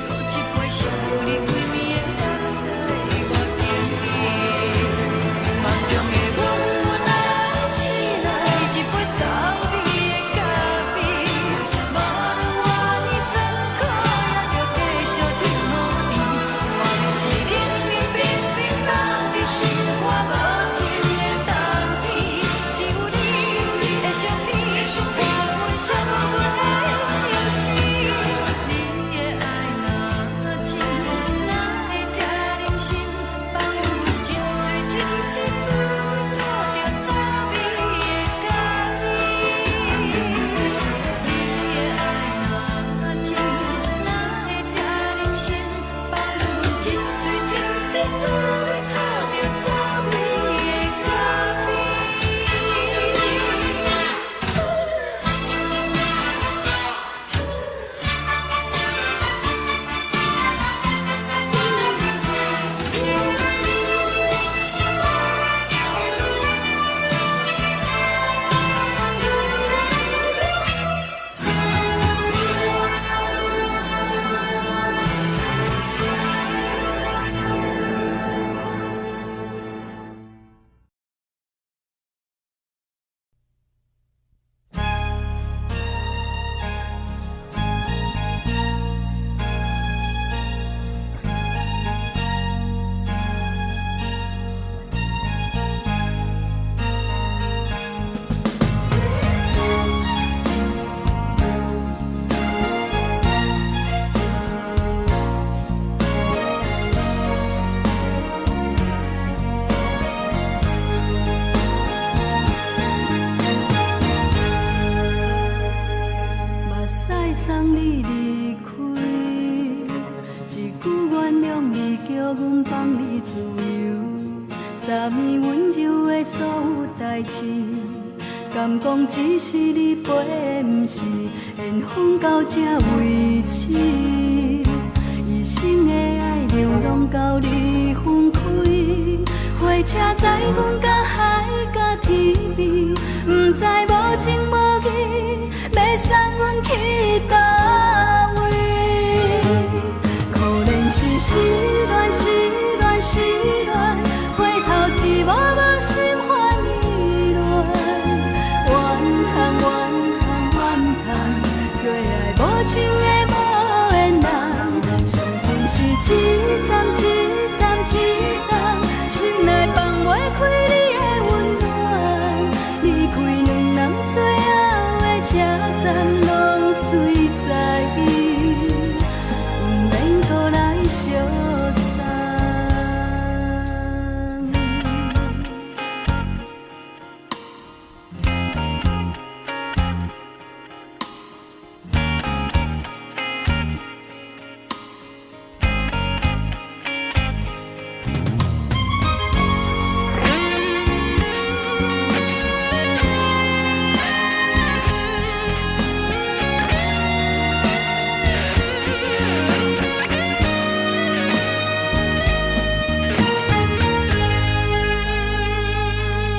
閣一杯想你規暝的目屎，我敬你。夢中的阮來醒來，一杯走味的叫阮放你自由，昨暝温柔的所有代誌，敢講只是你陪的，毋是緣分到這為止。一生的愛流浪到你分開，火車載阮到海角天邊，毋知無情無義，欲送阮去佗位。可憐是失戀，失戀，失戀，回頭一幕幕心煩意亂。怨嘆怨嘆怨嘆，做愛無情的無緣人，上恨是一站一站一站，心內放袂開你的溫暖。離開兩人最後的車站，攏隨在毋免閣來相送。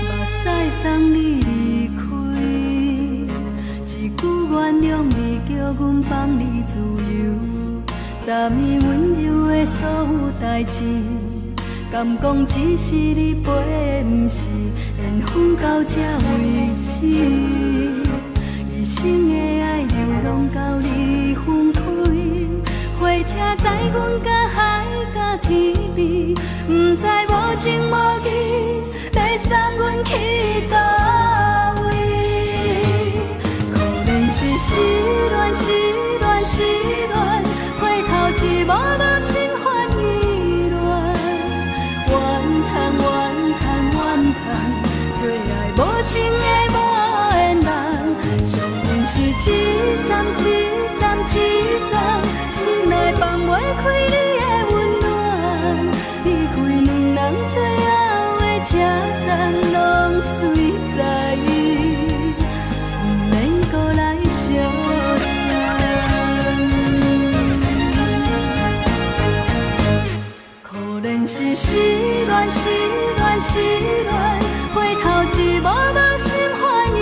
目屎送你離開，一句原諒你叫阮放你自由。昨暝溫柔的所有代誌，敢講只是你陪的，毋是緣分到這為止。一生的愛流浪到你分開，火車載阮到海角天邊，毋知無情無義，欲送阮去佗位。可憐是失戀，失戀，失戀，回頭一幕幕心煩意亂。怨嘆怨嘆怨嘆，做愛無情的無緣人，上恨是一站一站一站，心內放袂開你的溫暖。離開兩人最後的車站，攏隨在毋免閣來相送。可憐是失戀，失戀，失戀，回頭一幕幕心煩意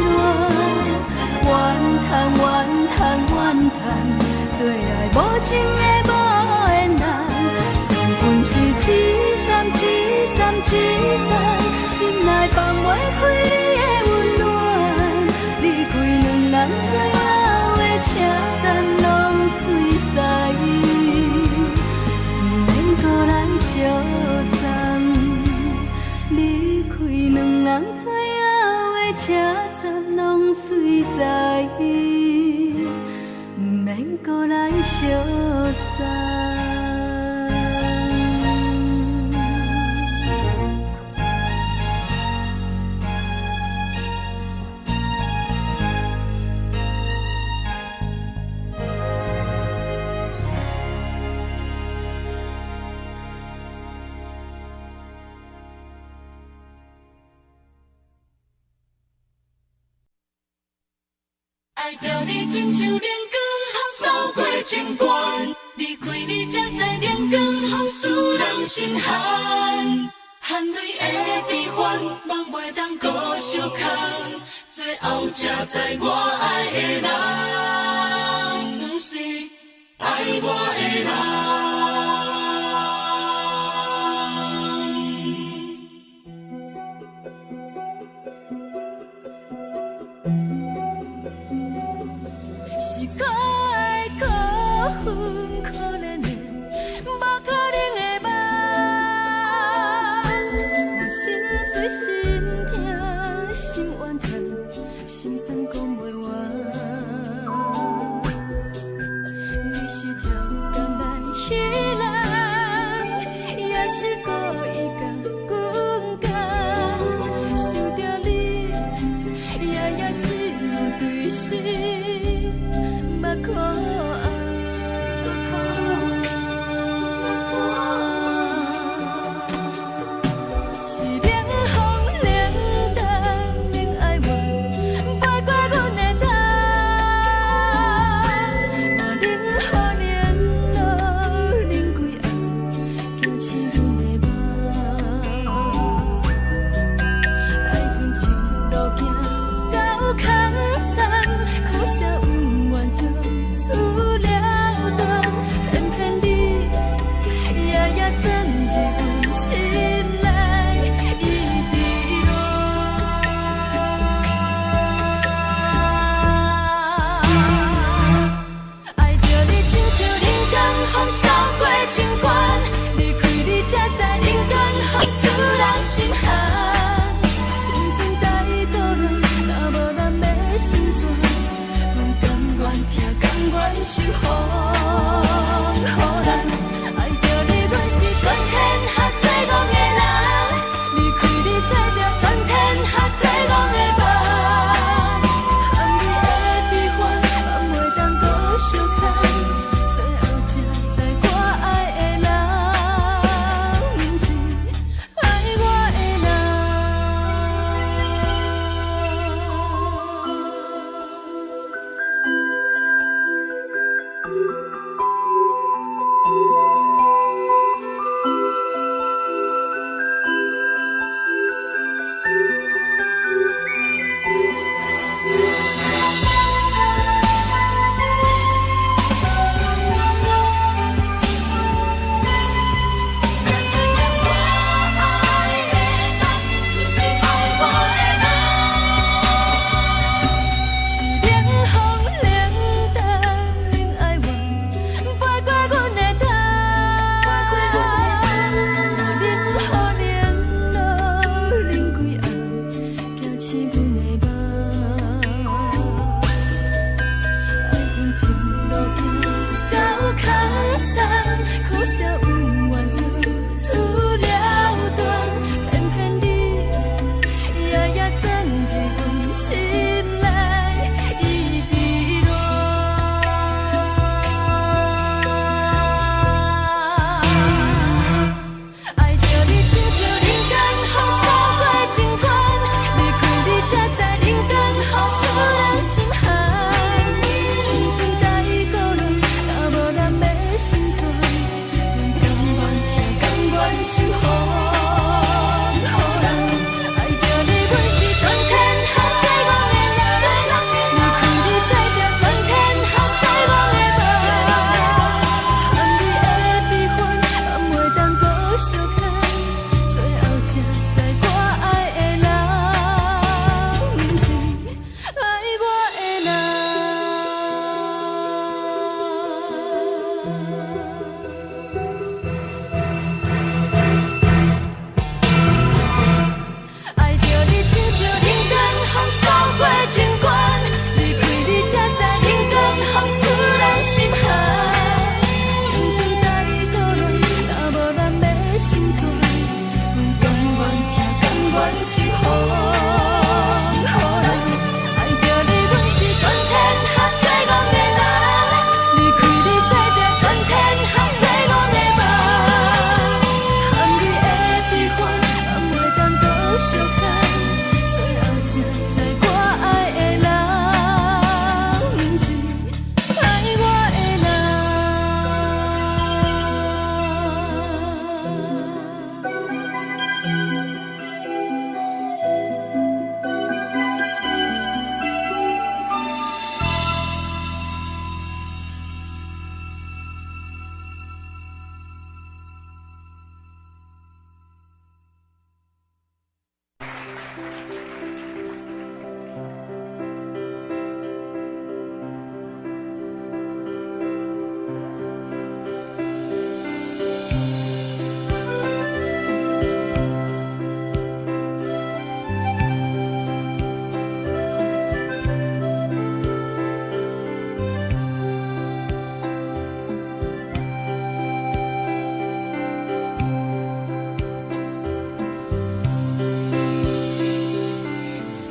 亂。怨嘆怨嘆怨嘆，做愛無情的無緣人，上恨是一站一站一站，心內放袂開你的溫暖。離開兩人最後的車站，攏隨在毋免閣來相送。離開兩人最後的車站，攏隨在毋免閣來相送。愛著你親像靈光，予掃過情關。離開你才知靈光，予使人心寒。汗淚的悲歡，夢袂當閣相空。最後才知我愛的人，毋是愛我的人。是可愛可恨可憐的，無可能的夢。我心碎心痛心怨嘆，心酸講袂完。你是超工人是予人。愛著你，阮是全天下最戇的人。離開你，做著全天下最戇的夢。含淚的悲歡，嘛袂當閣相牽。最後才知我愛的人，毋是愛我的人。送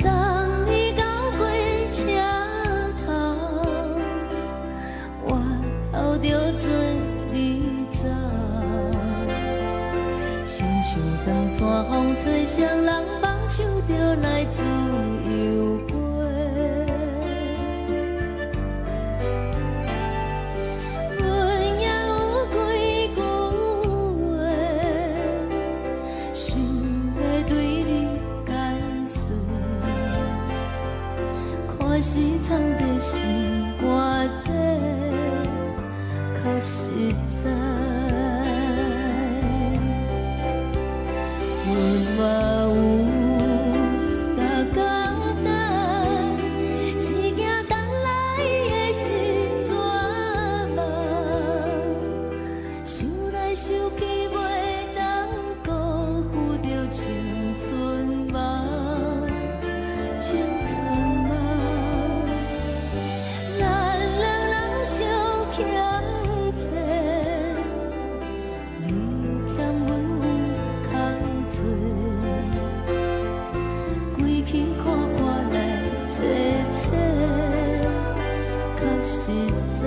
你到火車頭，我頭著做你走。親像長山風吹，雙人放手就來自由飛。阮也有幾句話，想欲對你解釋。看是藏佇心肝底，較實在。阮嘛有逐工等，只驚等來的是絕望。想來想去，袂當辜負著青春夢，青春夢。咱兩人相欠債，你嫌阮有空做，規氣看破來坐坐，較實在。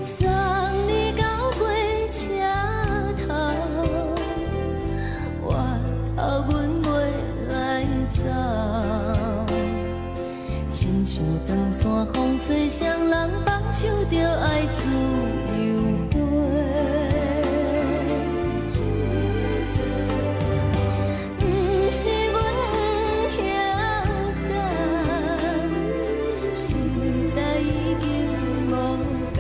送你到火車頭，我頭阮袂來走。親像長山風吹，雙人放手就愛自由飛。毋是阮不曉等，時代已經無仝，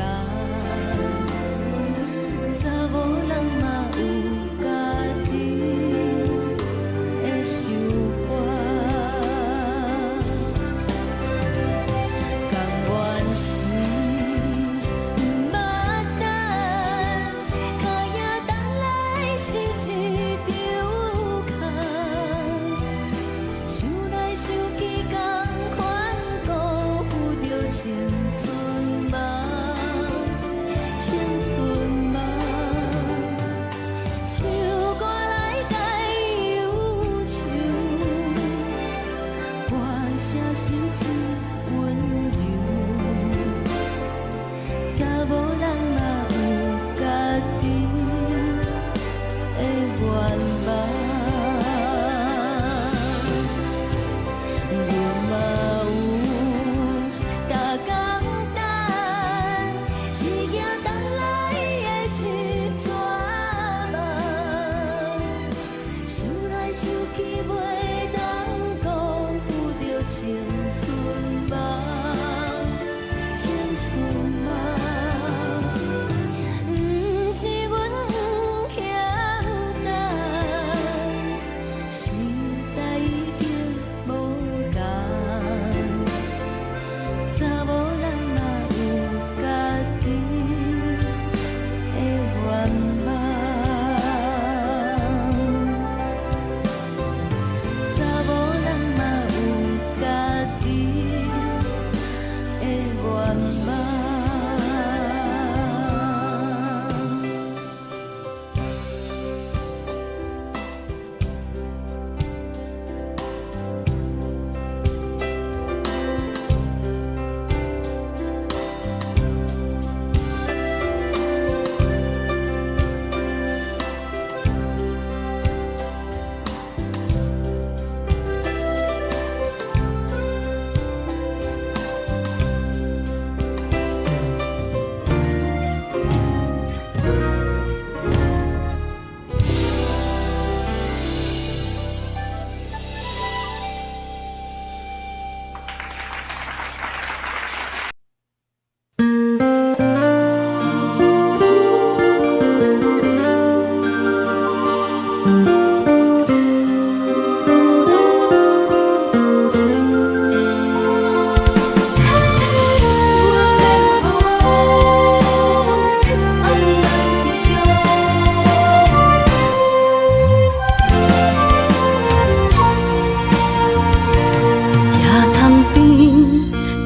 查某人嘛有家己的想法。甘願是毋捌等，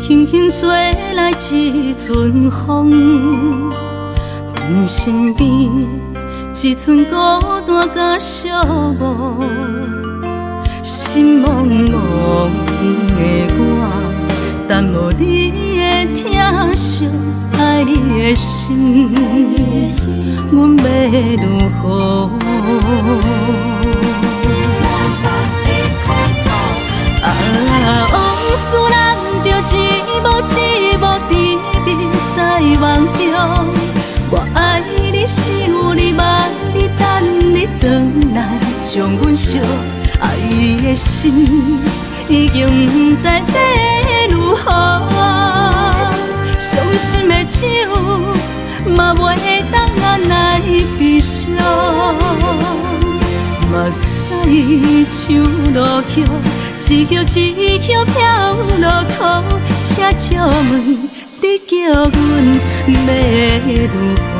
輕輕吹來一陣風，阮身邊一陣孤單佮寂寞，心茫茫的我，等無你的疼惜，愛你的心，阮欲如何？啊，往事難著一幕一幕甜蜜在夢中。我愛你，想你，望你，等你轉來，將阮惜。愛的心已經毋知欲如何，傷心的酒嘛袂當按捺悲傷。目屎像落雨，一葉一葉飄落苦，請借問你叫阮欲如何？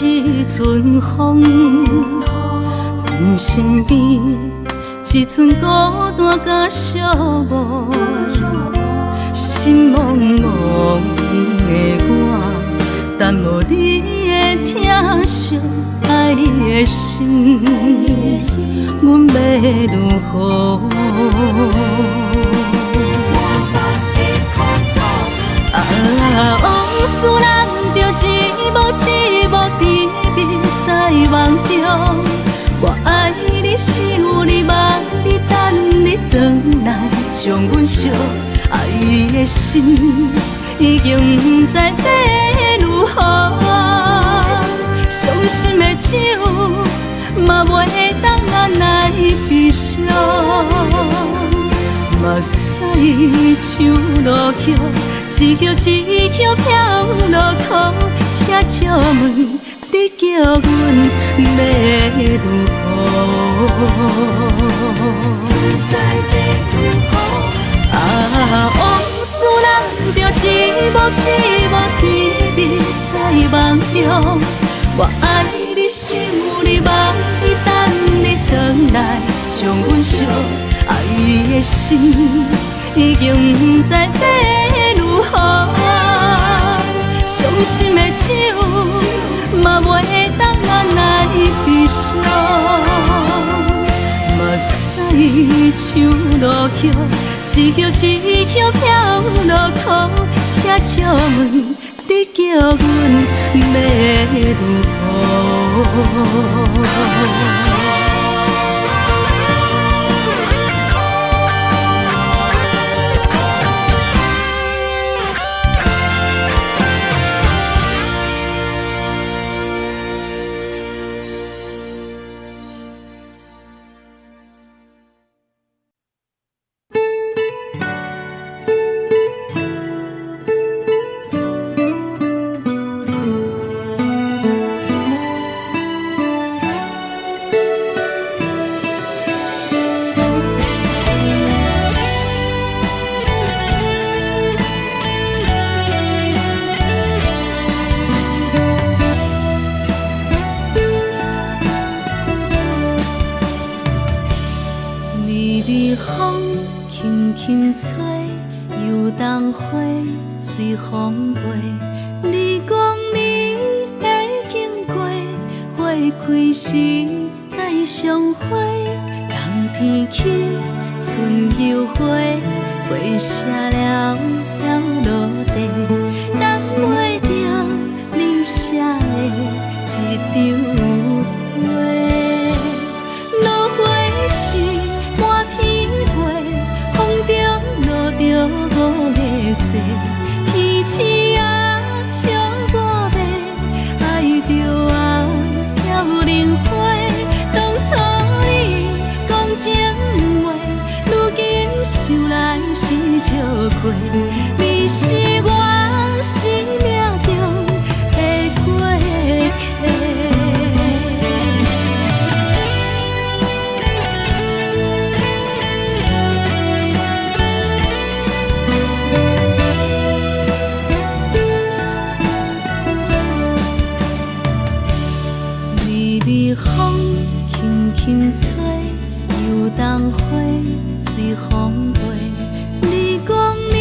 一陣風，阮身邊一陣孤單佮寂寞，心茫茫的我，等無你的疼惜，愛你的心，阮欲如何？啊，往事難著一幕一幕甜蜜在夢中。我愛你，想你，望你，等你轉來，將阮惜。愛的心已經毋知欲如何，傷心的酒嘛袂當按捺悲傷。目屎像落雨，一葉一葉飄落苦，請借問你叫阮欲如何？啊，往事難著一幕一幕甜蜜在夢中。我愛你，想你，望你，等你轉來，將阮惜。愛的心已經毋知欲如何，傷心的酒嘛袂當按捺悲傷。目屎像落雨，一葉一葉飄落苦，請借問你叫阮欲如何？輕吹，油桐花隨風飛。你講你會經過，花開時再相會。冬天起，春又回，花謝了飄落地，等袂著你寫的這張批。落花時滿天飛，風中落著五个雪，天星啊笑我欲愛著啊飄零花。當初你講情話，如今想來是笑虧。你是我生命中的過客。微微風輕輕吹，油桐花隨風飛。你講你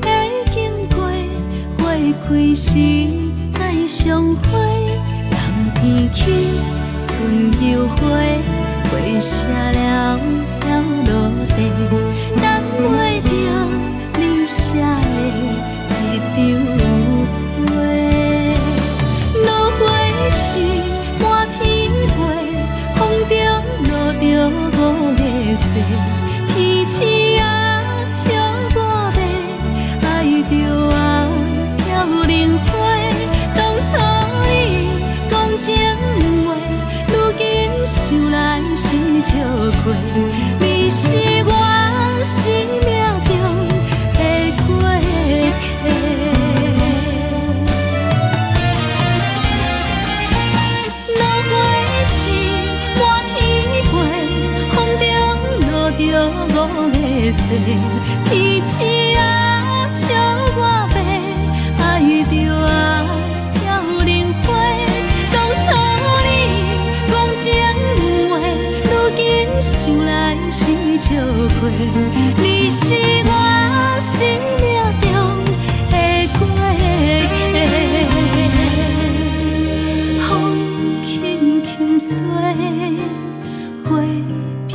會經過，花開時再相會。冬天起，春又回，花謝了飄落地，等袂著你寫的一張批。落花時滿天飛，風中落著五个雪，天鼠仔笑我欲，愛著啊飄零花。當初你講情話，如今想來是笑話。你是我生命中的過客。落花時滿天飛，風中落著五个雪，天鼠仔笑我欲，愛著啊飄零花。當初你講情話，如今想來是笑話。你是我生命中的過客。風輕輕吹，花飄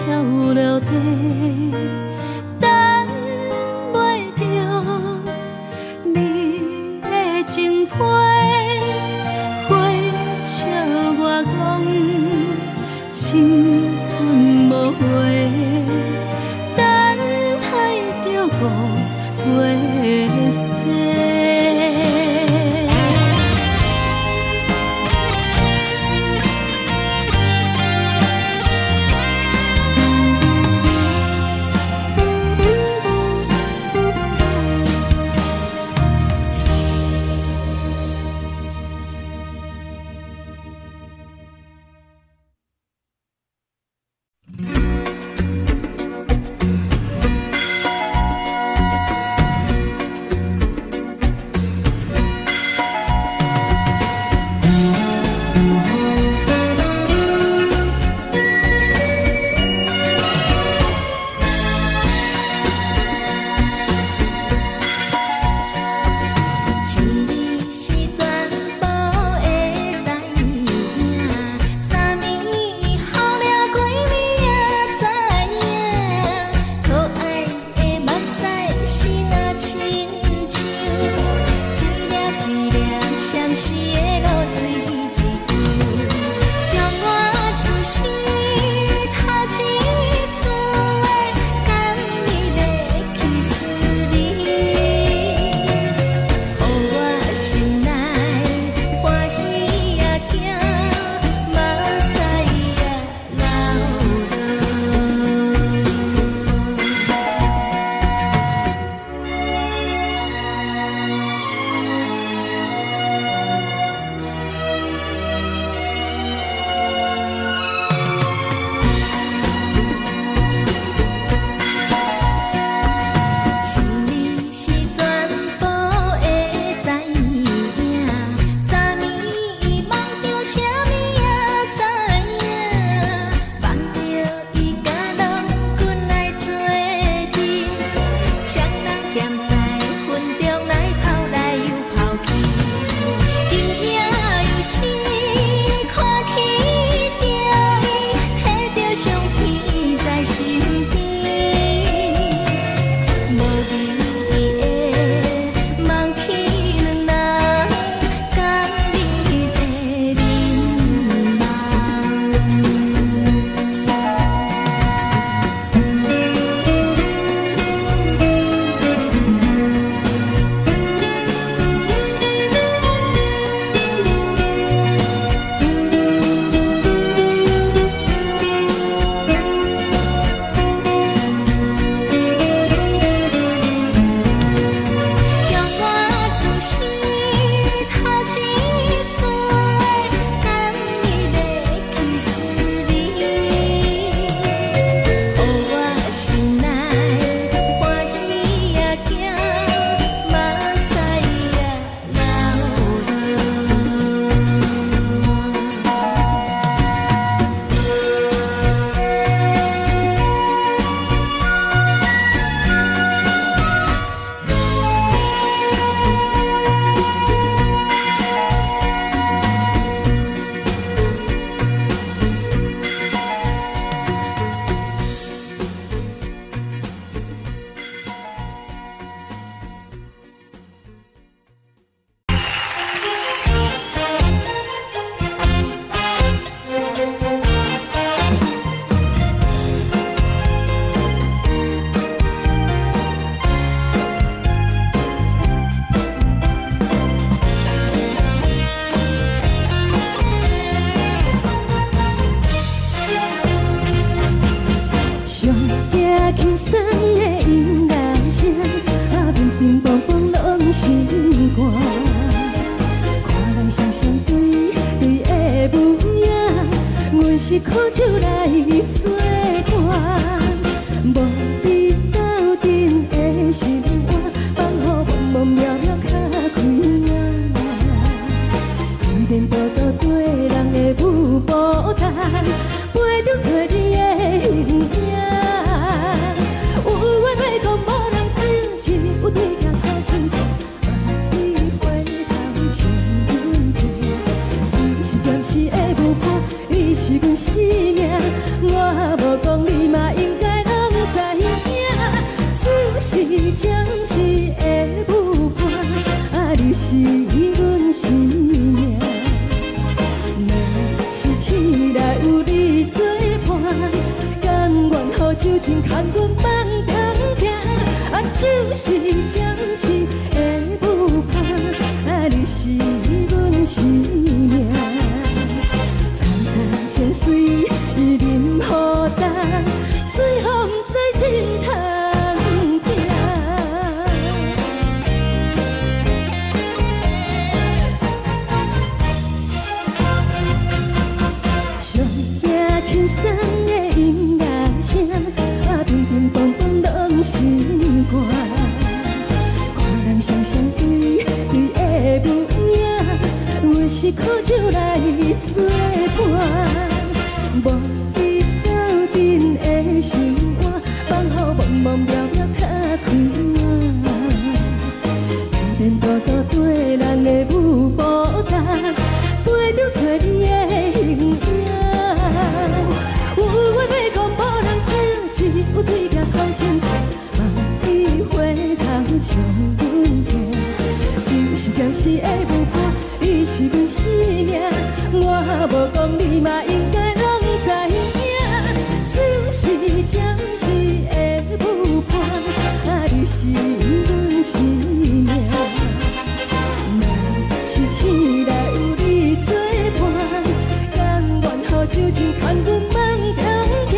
落地，等袂著你的情批。花笑我講青春無話，等待心肝。看人雙雙對對的舞影，阮是苦酒來做伴，無你鬥陣的心肝，放予茫茫渺渺較開眼。依然獨獨綴人的舞步單，陪著找你的形影。有話欲講無人聽，只有對鏡苦心情，萬里回頭唱阮聽。只是暫時的舞伴，你是阮生命，我無講你嘛應該攏知影。只是暫時的舞伴，啊，你是阮生命。若是醒來有你作伴，甘願予酒精牽阮放長行。啊，只是暫時的舞伴，啊，你是阮生命。層層情水伊啉予乾，最予毋知心通疼。上驚輕鬆的音樂聲，啊，乒乒乓乓攏心肝。看人雙雙對對的舞影，阮是苦酒來做伴，無你鬥陣的心肝，放予茫茫渺渺較開眼。依然獨獨綴人的舞步單，陪著找你的形影。有話欲講無人聽，只有對鏡苦心情，望你回頭唱阮聽。只是暫時的舞伴，你是阮生命，我無講你嘛應該攏知影。只是暫時的舞伴，啊，你是阮生命。若是醒來有你作伴，甘願予酒精牽阮放長行。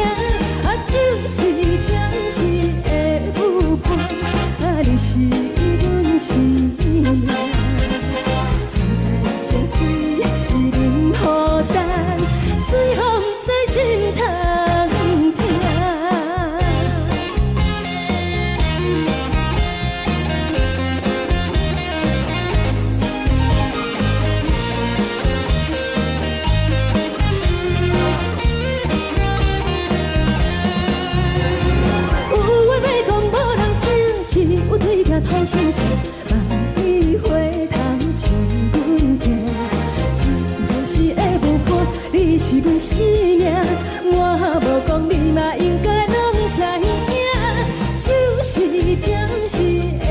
啊，只是暫時的舞伴，啊，你是阮生命。層層情水伊啉予乾，最予毋知心通疼。有話欲講無人聽，只有對鏡苦心情，望你回頭唱阮聽。只是暫時的舞伴，你是阮生命，我無講你嘛應該攏知影。只是暫時的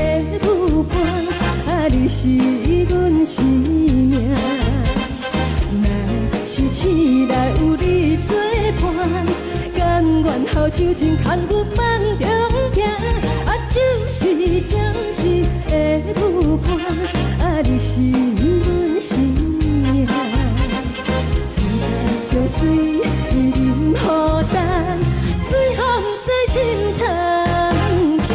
舞伴，啊，你是阮生命。若是醒來有你作伴，甘願予酒精牽阮放長行。啊，只是暫時的舞伴，啊，你是阮生命。層層情水伊啉予乾，最予毋知心通疼。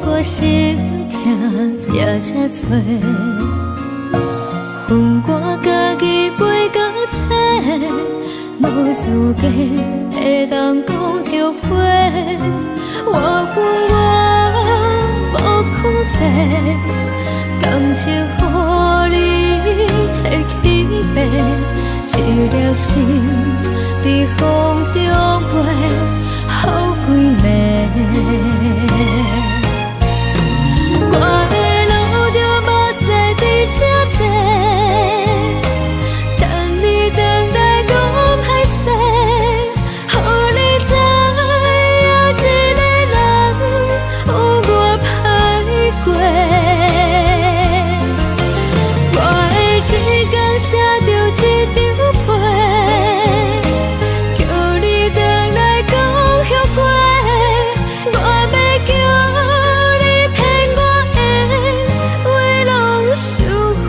我心疼也這多。分我家己飞到册，無資格會當講後悔。我有我無控制，感情予你提去爬，一粒心佇風中飛，予幾暝。我會流著目屎佇這坐，等你轉來講歹勢，予你知影一个人有偌歹過。我會一工寫著一張批，叫你轉來講後悔。我欲叫你騙我的話攏收回。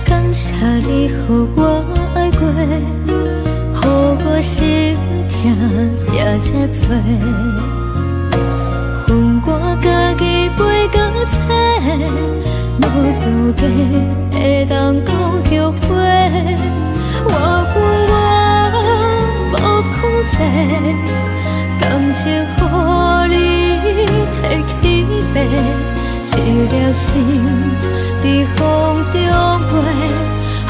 感謝你予我愛過，予我心疼也這多。分我家己飛到冊，無資格會當講後悔。我有我無控制，感情予你提去爬，一粒心佇風中飛，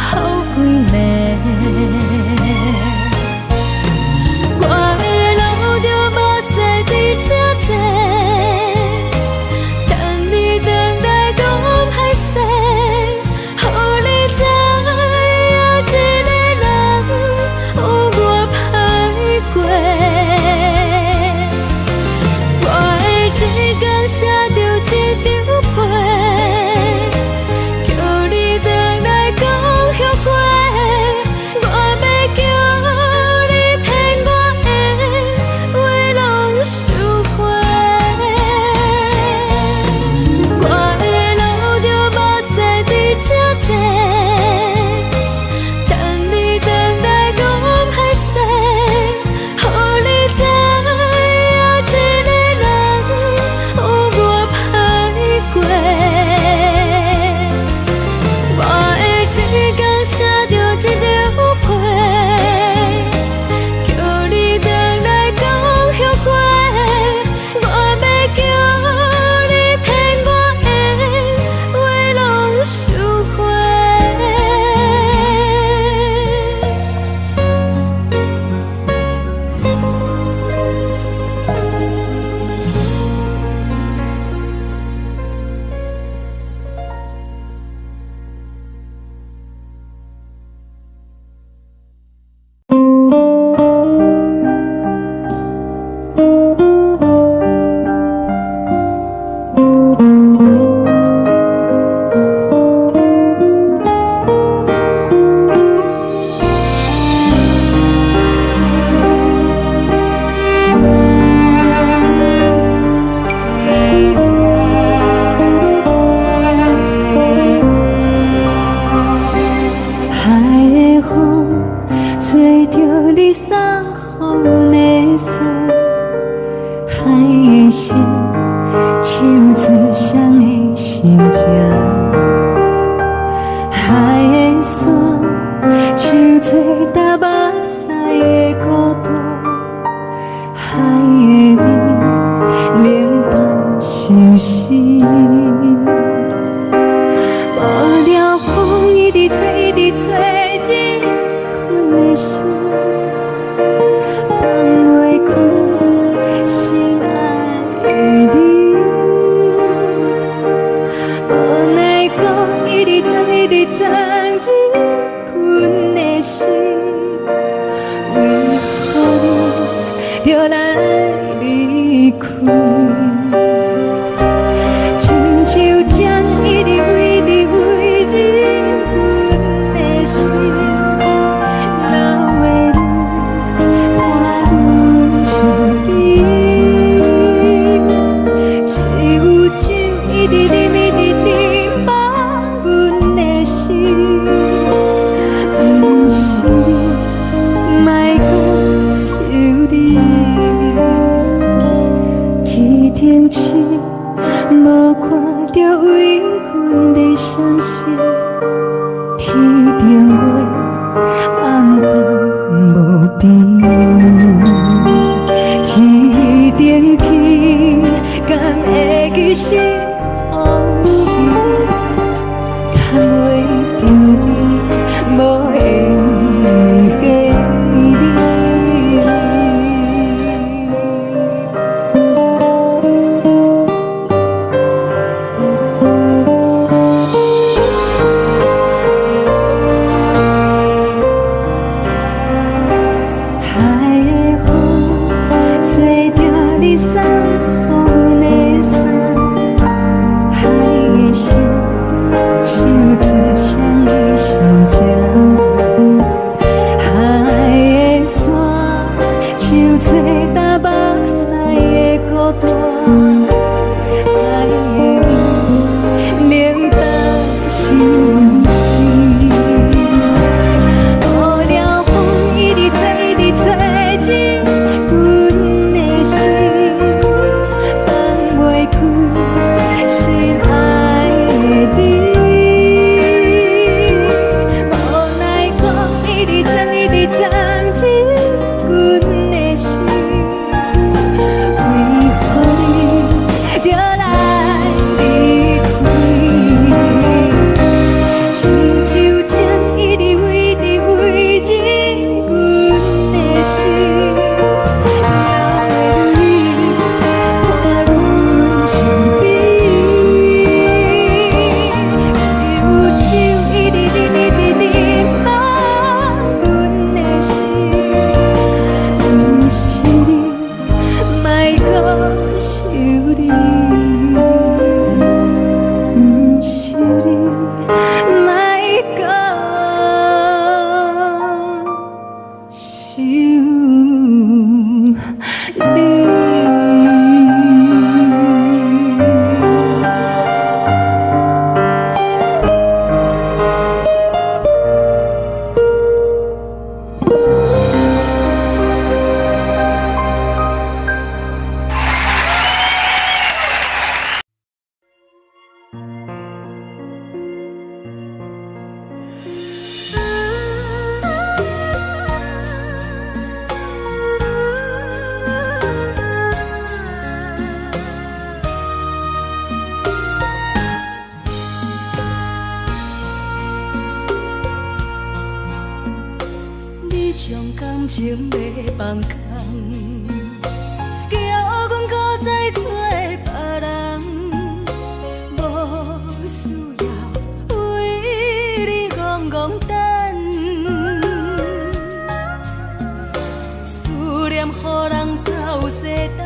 予幾暝。我會流著目屎佇這坐，等你轉來講歹勢，予你知影一個人有偌歹過。我會一工寫著一張批，叫你轉來講後悔。我欲叫你騙我的話攏收回。我會流著目屎佇這坐，等你轉來講歹勢，予你知影一個人有偌歹過。我會一工寫著一張批，叫你轉來講後悔。我欲叫你騙我的話攏收回。海的風吹著你送予的衫，海的心唱出誰的心情，海的山唱出搭目屎的孤獨，海的味冷淡相思。無聊風一直吹，一直吹，入困的心，放袂開心愛的你。無奈何一直藏，一直藏入困的心，為何你著來離開？親像針一直飛，一直飛入阮的心，流的淚。天頂天，敢會記是予時，牽袂著你，無緣的你。海的風吹著你送予阮的衫，海的心唱出誰的心情，海的山唱出東北西的孤單，海的味冷淡相思。無聊風一直吹，一直吹進阮的心，放袂開心愛的你。無奈風一直鑽，一直鑽進阮的心，為何你著來離開？親像情一直飛，一直飛進阮的心，哪會離開阮身邊？只有酒一直啉，一直啉滿阮的心，毋是你，莫閣想你，毋是你，莫閣想你。你將感情欲放空，叫阮閣再找別人，無需要為你戇戇等，思念予人走西東，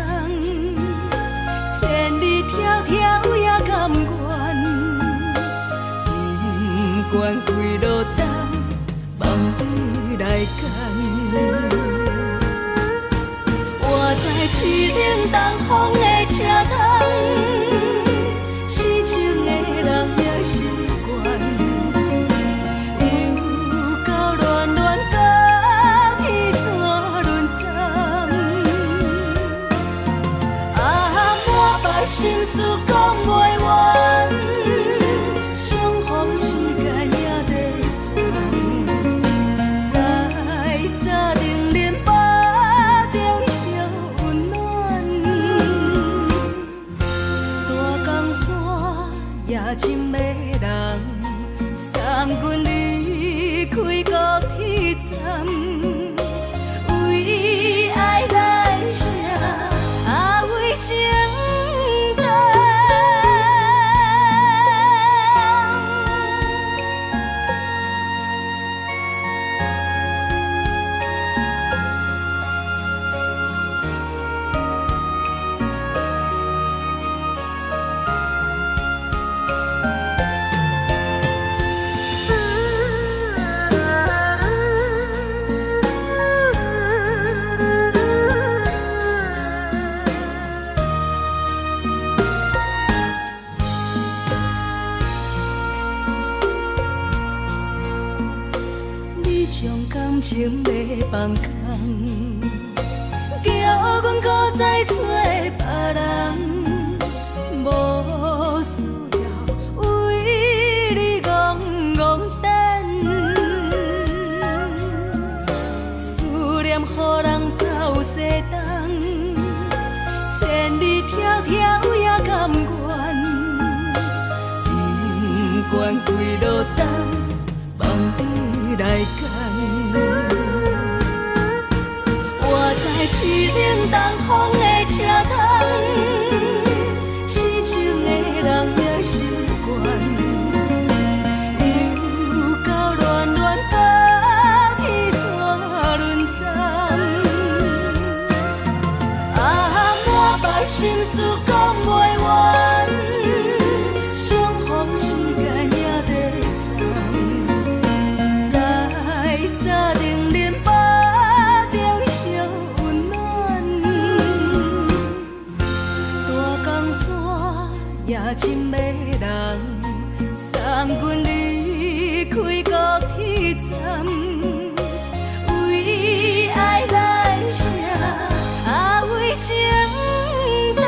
千里迢迢也甘願，不管幾落冬，望你來牽。我在凄冷東風的車窗，痴情的人也習慣，又到暖暖甲彼山轮站，啊，满腹心事講袂完，相逢時間也在等，在三重林腹中相溫暖，大江山也真迷人，送阮離開高鐵站，為愛來寫，啊為情等。你將感情欲放空，叫阮閣再找別人，無需要為你戇戇等，思念予人走當，望你來牽。活在淒冷東風的車窗，痴情的人也習慣。又到暖暖冬天煞輪站，啊，滿腹心事講袂完，相逢時間也短暫，在三重林巴中相溫暖，大江山也真迷人，送阮離開高鐵站，為愛來寫，啊為情等。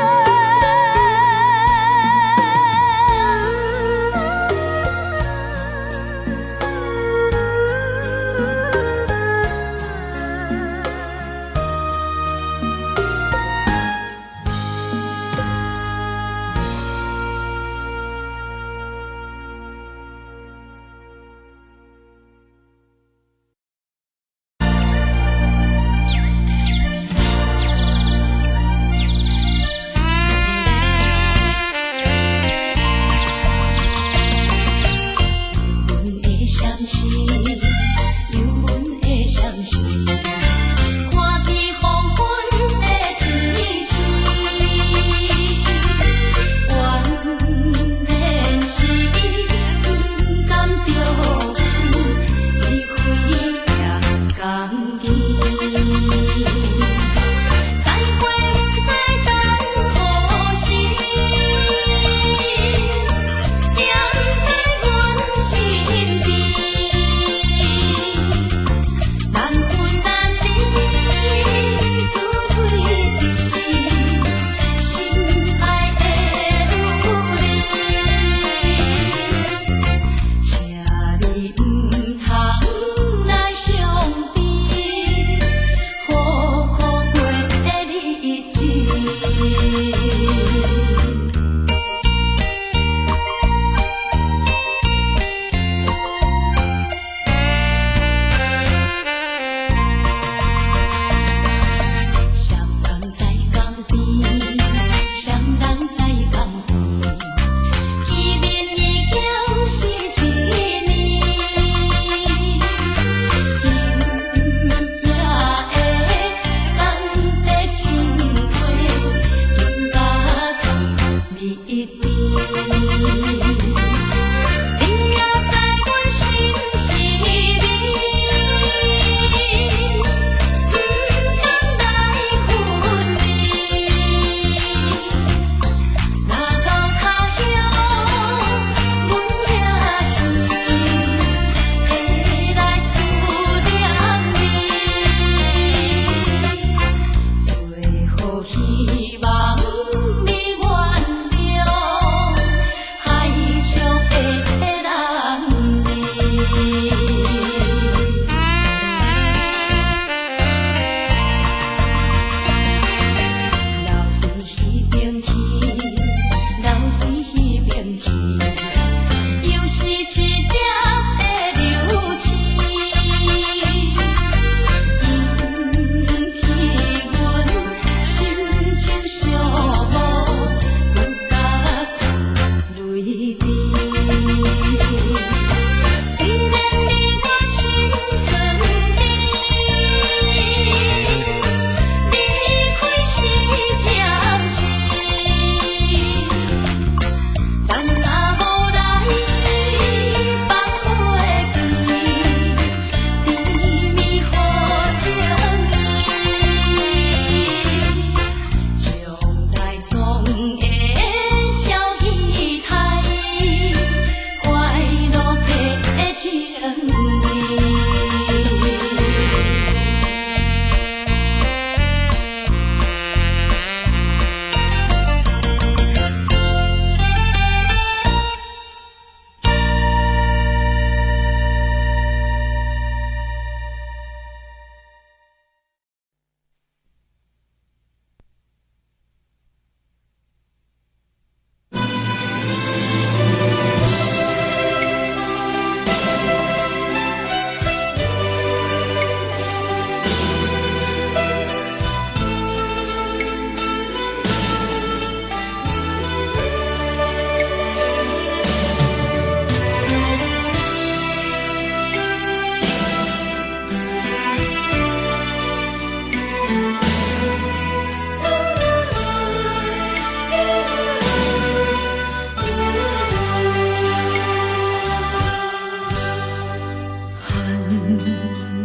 寒冷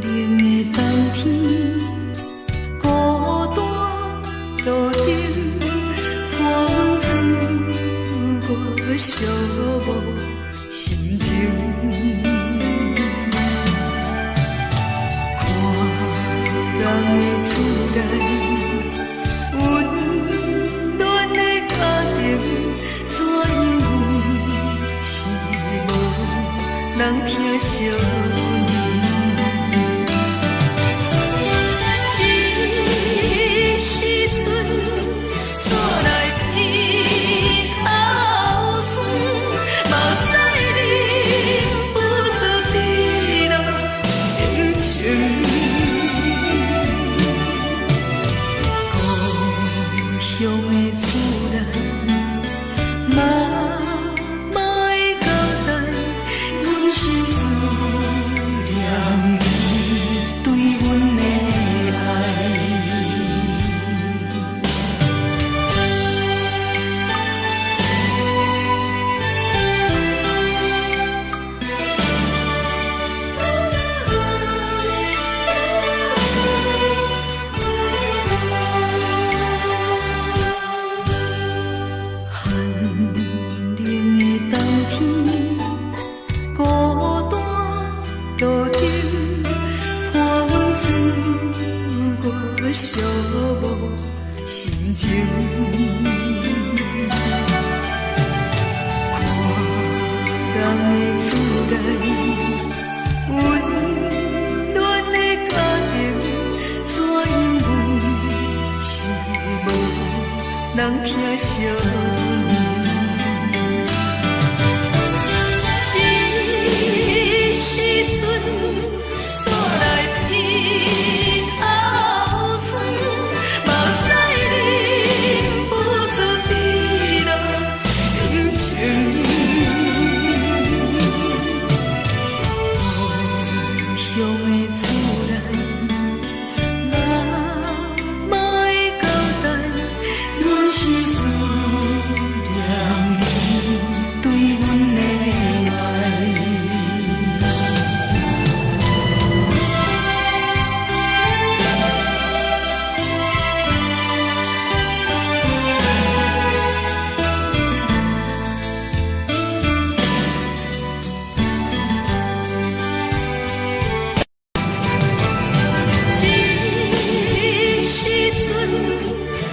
的冬天，孤單路燈，伴阮自我寂寞心情。看人的厝內，溫暖的家庭，怎樣阮是無人疼惜阮。這時陣，煞來鼻頭酸，目屎忍不住滴落眼睛。故鄉的厝內，媽媽的交代，阮是思念你對阮的愛。寒冷的冬天，孤單路燈，伴阮自我寂寞心情。看人的厝內，溫暖的家庭，怎樣阮是無人疼惜阮。這時陣，煞來鼻頭酸，目屎忍不住滴落眼睛。故鄉的厝內，媽媽的交代，阮是思念你對阮的愛。這時陣，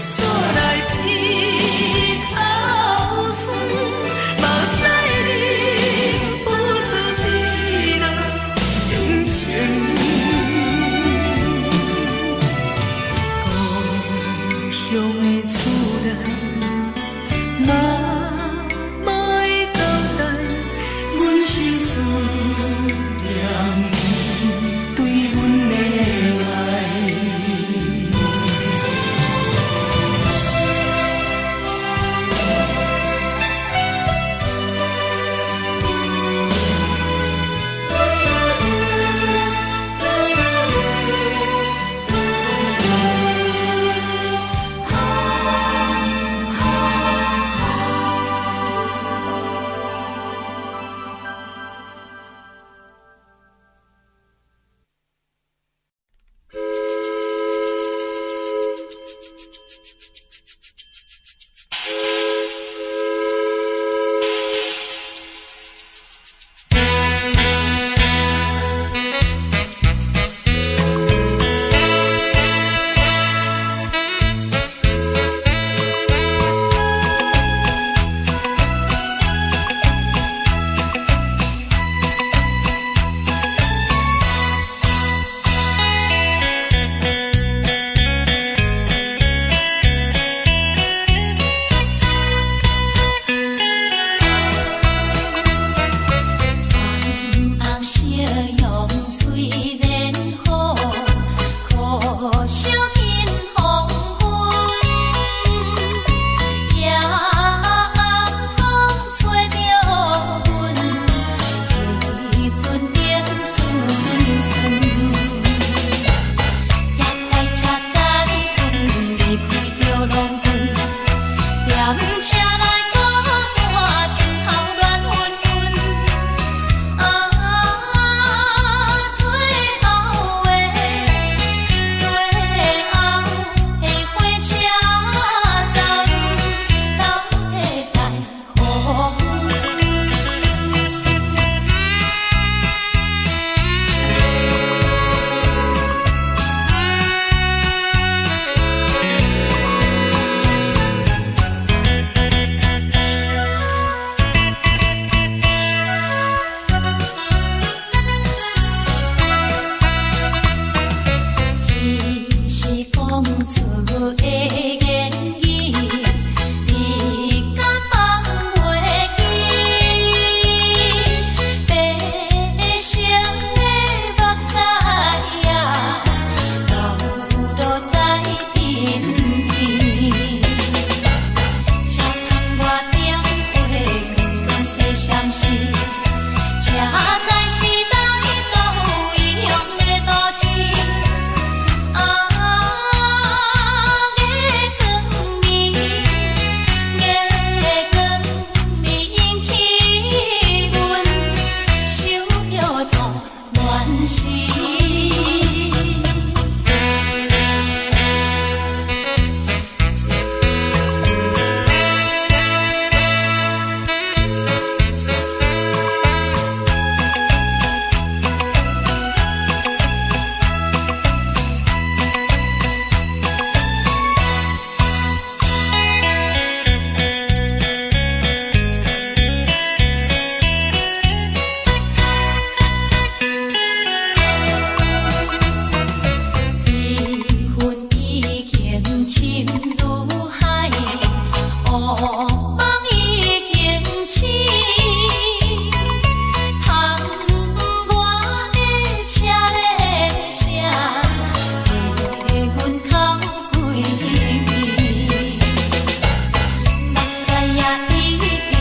煞來鼻頭酸，目屎忍不住滴落眼睛。故鄉的厝內，媽媽的交代，阮是思念你對阮的愛。的言語，你敢放袂記？白色的目屎啊，流落在鬢邊。車窗外燈火光光的相思，才知是來到異鄉的都市。啊，月光暝，月光暝引起阮想著做恋時。悲恨已經深如海，烏夢已經醒。窗外的車鈴聲，替阮哭幾暝。目屎也已經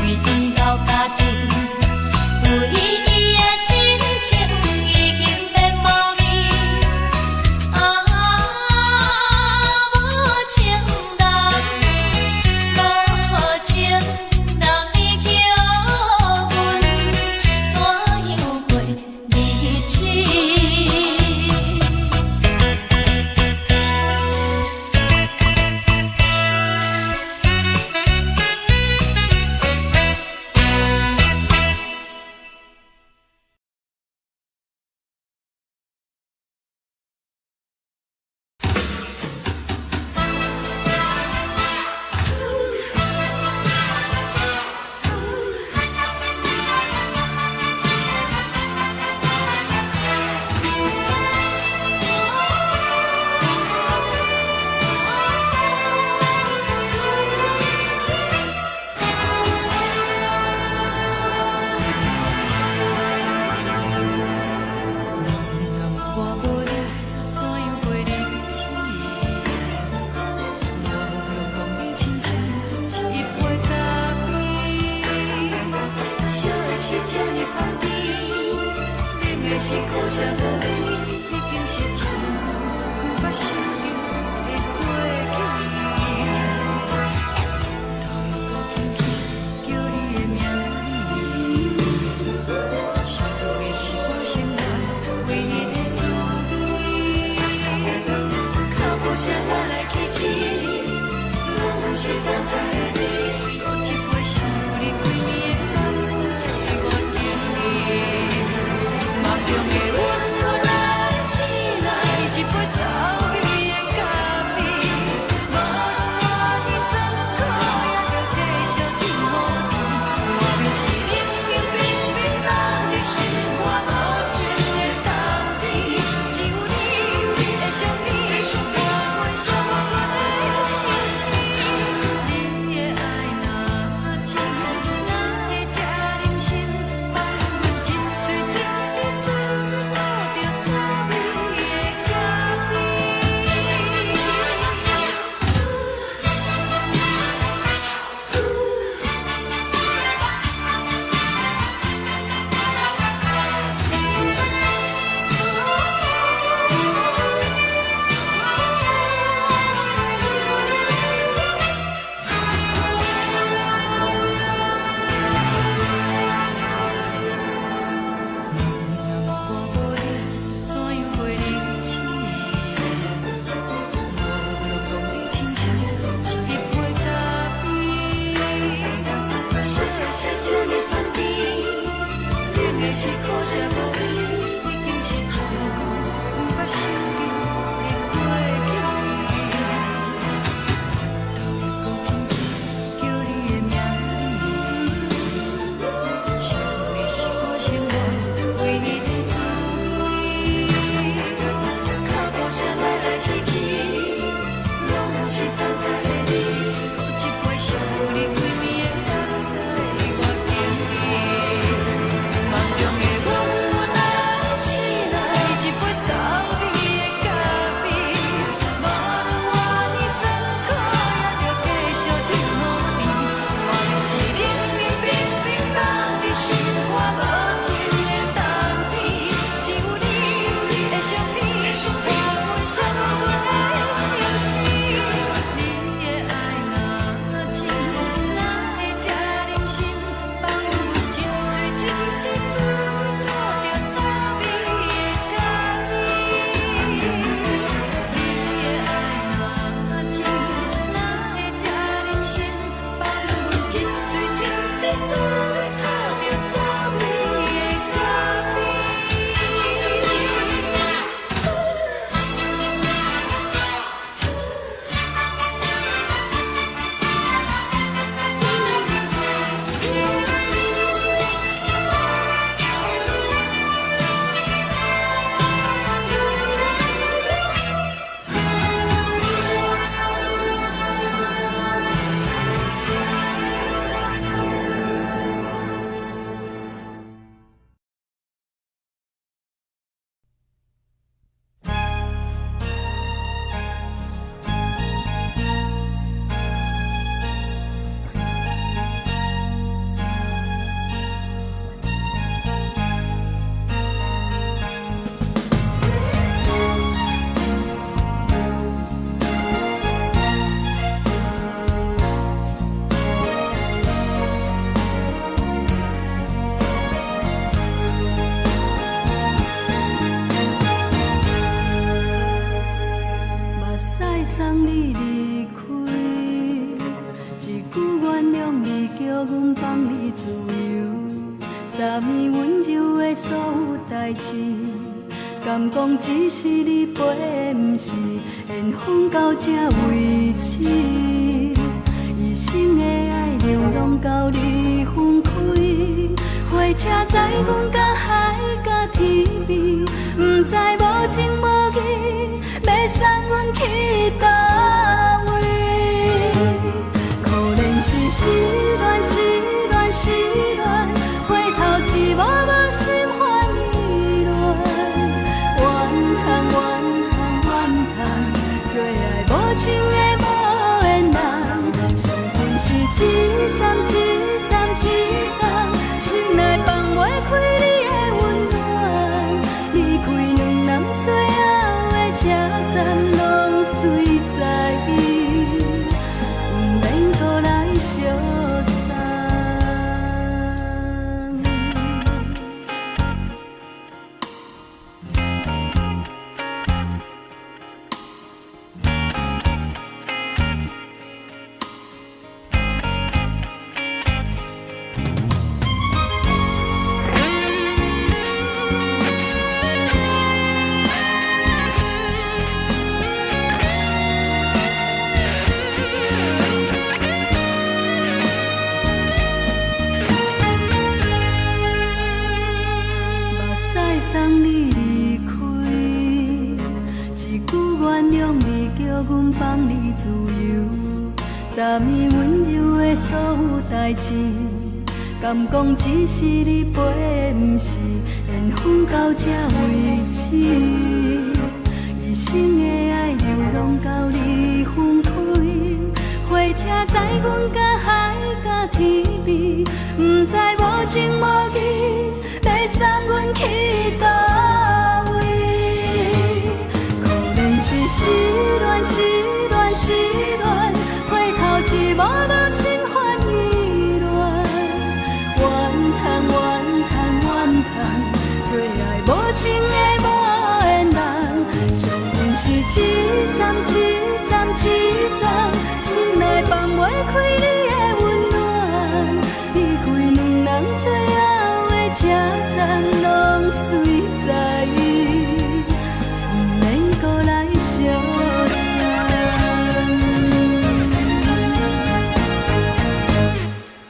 為伊流乾淨，為伊的真情已經變無味。啊，無情人，無情人，你叫阮怎樣過日子？人若我無你，怎樣過日子？無論講你親像一杯咖啡，燒的是這呢香甜，冷的是苦澀無味，已經是真久毋捌想著的過去。頭又閣輕輕叫你的名字，想的是我生活唯一的滋味。腳步聲來來去去，攏毋是等待的你。閣一杯想你規暝的目屎，我敬你。夢中的阮來醒來，一杯走味的咖啡。無論偌的酸苦，也著繼續天雨甜。莫非是冷冰冰冰冷的心肝無情的冬天？只有你，你的相片，伴阮寂寞的相思。你的愛若真，哪會這忍心放阮一喙一滴做吐著滋味的咖啡？人若我無你，怎樣過日子？無論講你親像一杯咖啡，燒的是這呢香甜，冷的是苦澀無味，已經是真久毋捌想著的過去。頭又閣輕輕叫你的名字，想的是我生活唯一的滋味。腳步聲來來去去，是等待的你，閣一杯惜你規暝的目屎，我敬你。夢中的阮來是來一杯走味的咖啡，無論偌呢酸苦，也著繼續挺予你。我欲是冷冷冰冰放佇心肝無情的冬天，只有你的相片，伴阮寂寞的相思。你的愛若深，哪會這忍心放阮一喙一滴水吐著走味的咖啡？你的愛若深，哪會這忍心放阮一喙一滴水吐著走味的咖啡？目屎送你離開，一句原諒你，叫阮放你自由。昨暝溫柔的所有代誌，敢講只是你陪的，毋是緣分到這為止。一生的愛流浪到你分開，火車載阮到海角天邊，毋知無情無義，欲送阮去佗位？可憐是失戀，失戀，失戀，回頭一幕幕心煩意亂。怨嘆怨嘆怨嘆，最愛無情的無緣人，傷心是一站一站一站，心內放袂開你的溫暖。離開兩人最後的車站，攏隨在意，毋免閣來相送。目屎送你離開，一句原諒你，叫阮放你自由。昨暝溫柔的所有代誌，敢講只是你陪的，毋是緣分到這為止。一生的愛流浪到你分開，火車載阮到海角天邊，毋知無情無義，欲送阮去佗位？可憐是失戀，失戀，失戀，回頭一幕幕心煩意亂。怨嘆怨嘆怨嘆，最愛無情的無緣人，傷心是一站一站一站，心內放袂開你的溫暖。離開兩人最後的車站，攏隨在意，毋免閣來相送。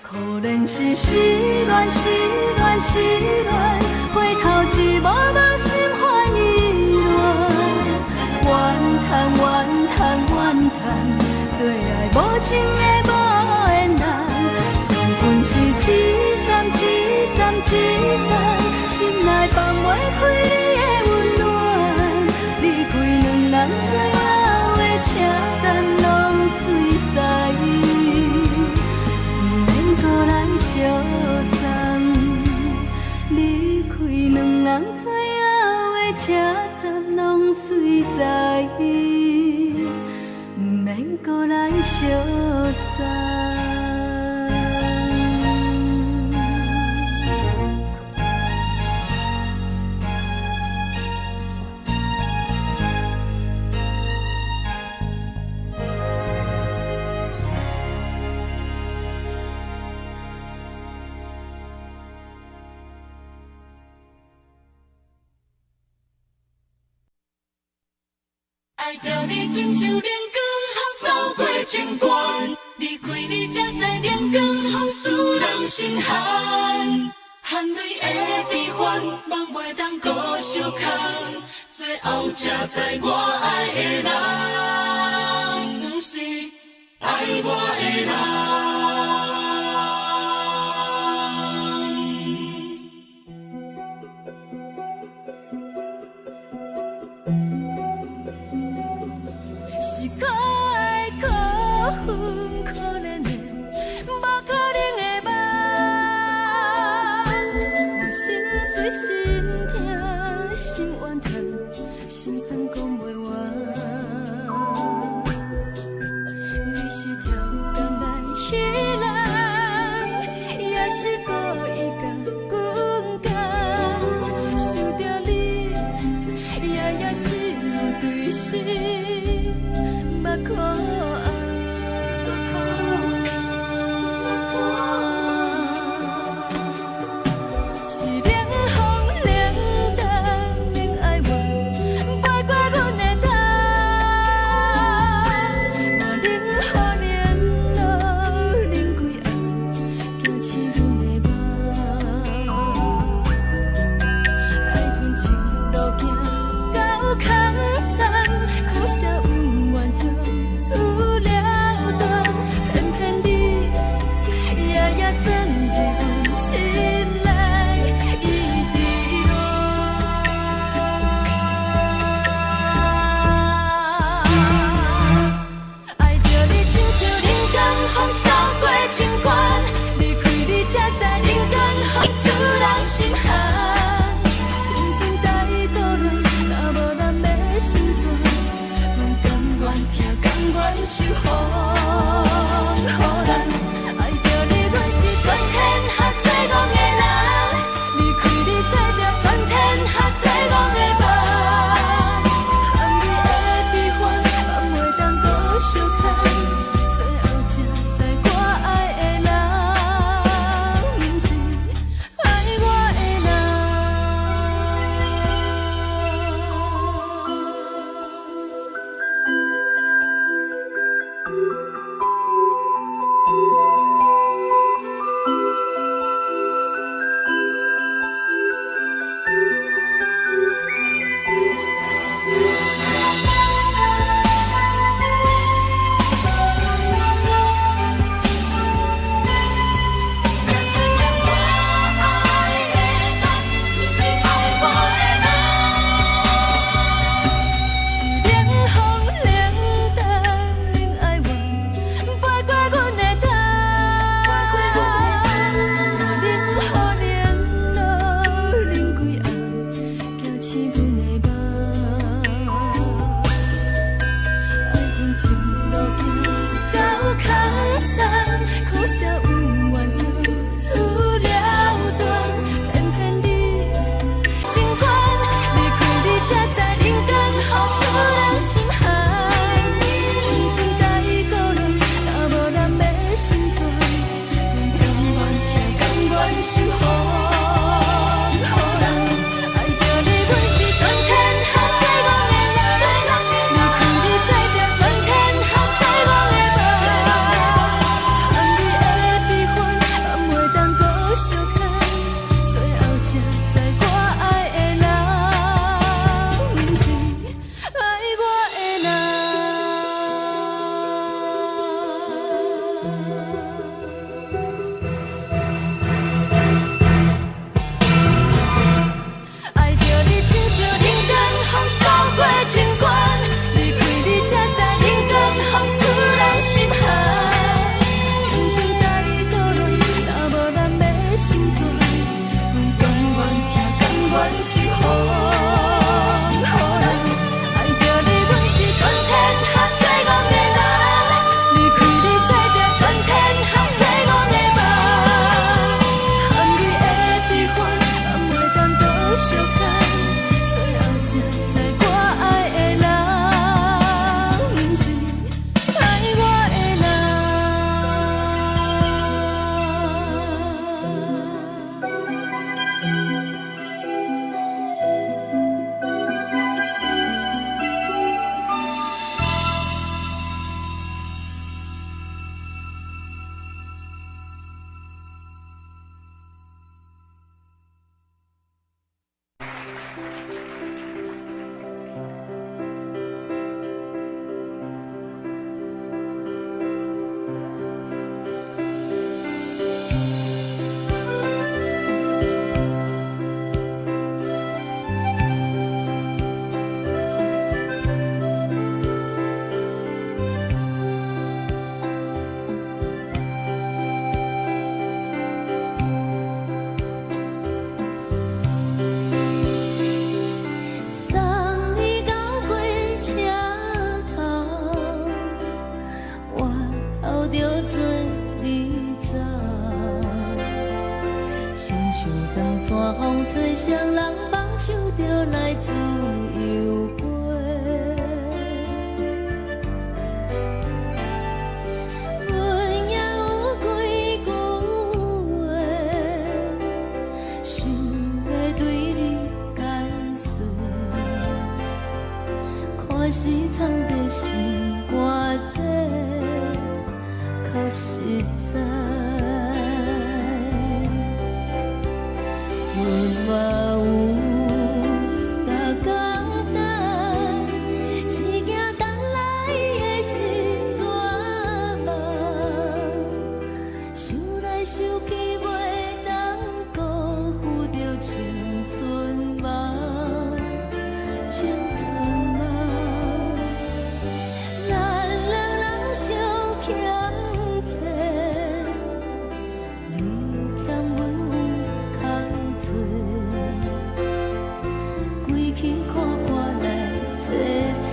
可憐是失戀，失戀，失戀，回頭一幕幕心煩意亂。怨嘆怨嘆怨嘆，情的無緣人，上阮是一站一站一站，心內放袂開你的溫暖。離開兩人最後的車站，攏水知，毋免閣來相送。離開兩人最後的車站，攏水知，毋免閣來相送。愛著你親像冷光予掃過情關，離開你才知冷光予使人心寒。含淚的悲歡，夢袂當閣相牽，最後才知我愛的人，毋是愛我的人。是可愛可恨可憐的，無可能的夢。我心碎心痛心怨嘆，心酸講袂完。你是超工來彼人，也是故意共阮講。想著你，夜夜只有對心目苦紅。是冷風冷淡冷哀怨，飛過阮的頭。我冷雨冷露冷規暗，驚醒阮的夢。愛恨情路行到空残，苦涩恩怨就此了斷。偏偏你夜夜鑽入阮心內，一直亂。愛著你親像冷光予掃過情關，離開你才知冷光予使人心寒。青春帶倒亂，若無人欲成全，阮甘願疼，甘願受風雨難。愛著你，阮是全天下最戇的人，離開你才著全天下最戇的夢。含淚的悲歡，放袂當閣相牽，最後才知我愛的人，毋是愛我的人。才知影我愛的人，毋是愛我的人。是冷風冷淡冷哀怨，飛過阮的頭。我冷雨冷露冷規暗，驚醒阮的夢。愛恨情路行到空殘，苦澀恩怨就此了斷。偏偏你情關，離開你才知冷光予使人心寒。青春帶孤戀，若無人欲成全，阮甘願疼，甘願受風雨難。愛著你，阮是全天下最戇的人，離開你才著全天下最戇的著做你走。親像長山風吹，誰人放手就來自由飛。阮也有幾句話，想欲對你解說，看是藏佇心肝底，較實在。阮嘛有逐工等，只驚等來的是絕望。想來想去，袂當辜負著青春夢，青春夢。咱兩人相欠債，你欠阮有空做，規氣看破來坐坐，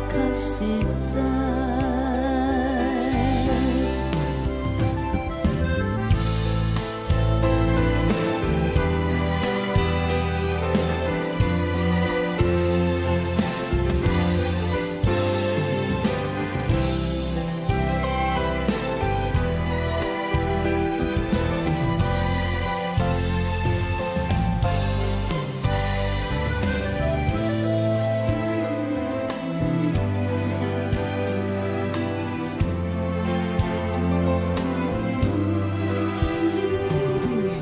較實在。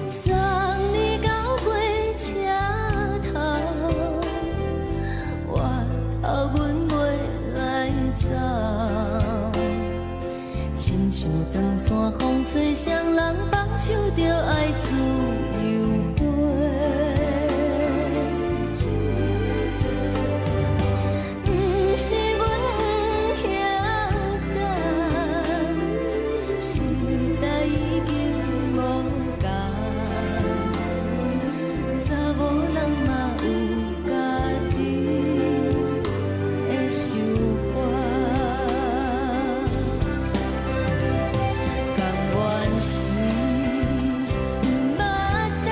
送你到火車頭，我頭阮袂來走。親像長山風吹，誰人放手就愛自由飛。毋是阮不曉等，時代已經無仝，查某人嘛有家己的想法。甘願是毋捌等，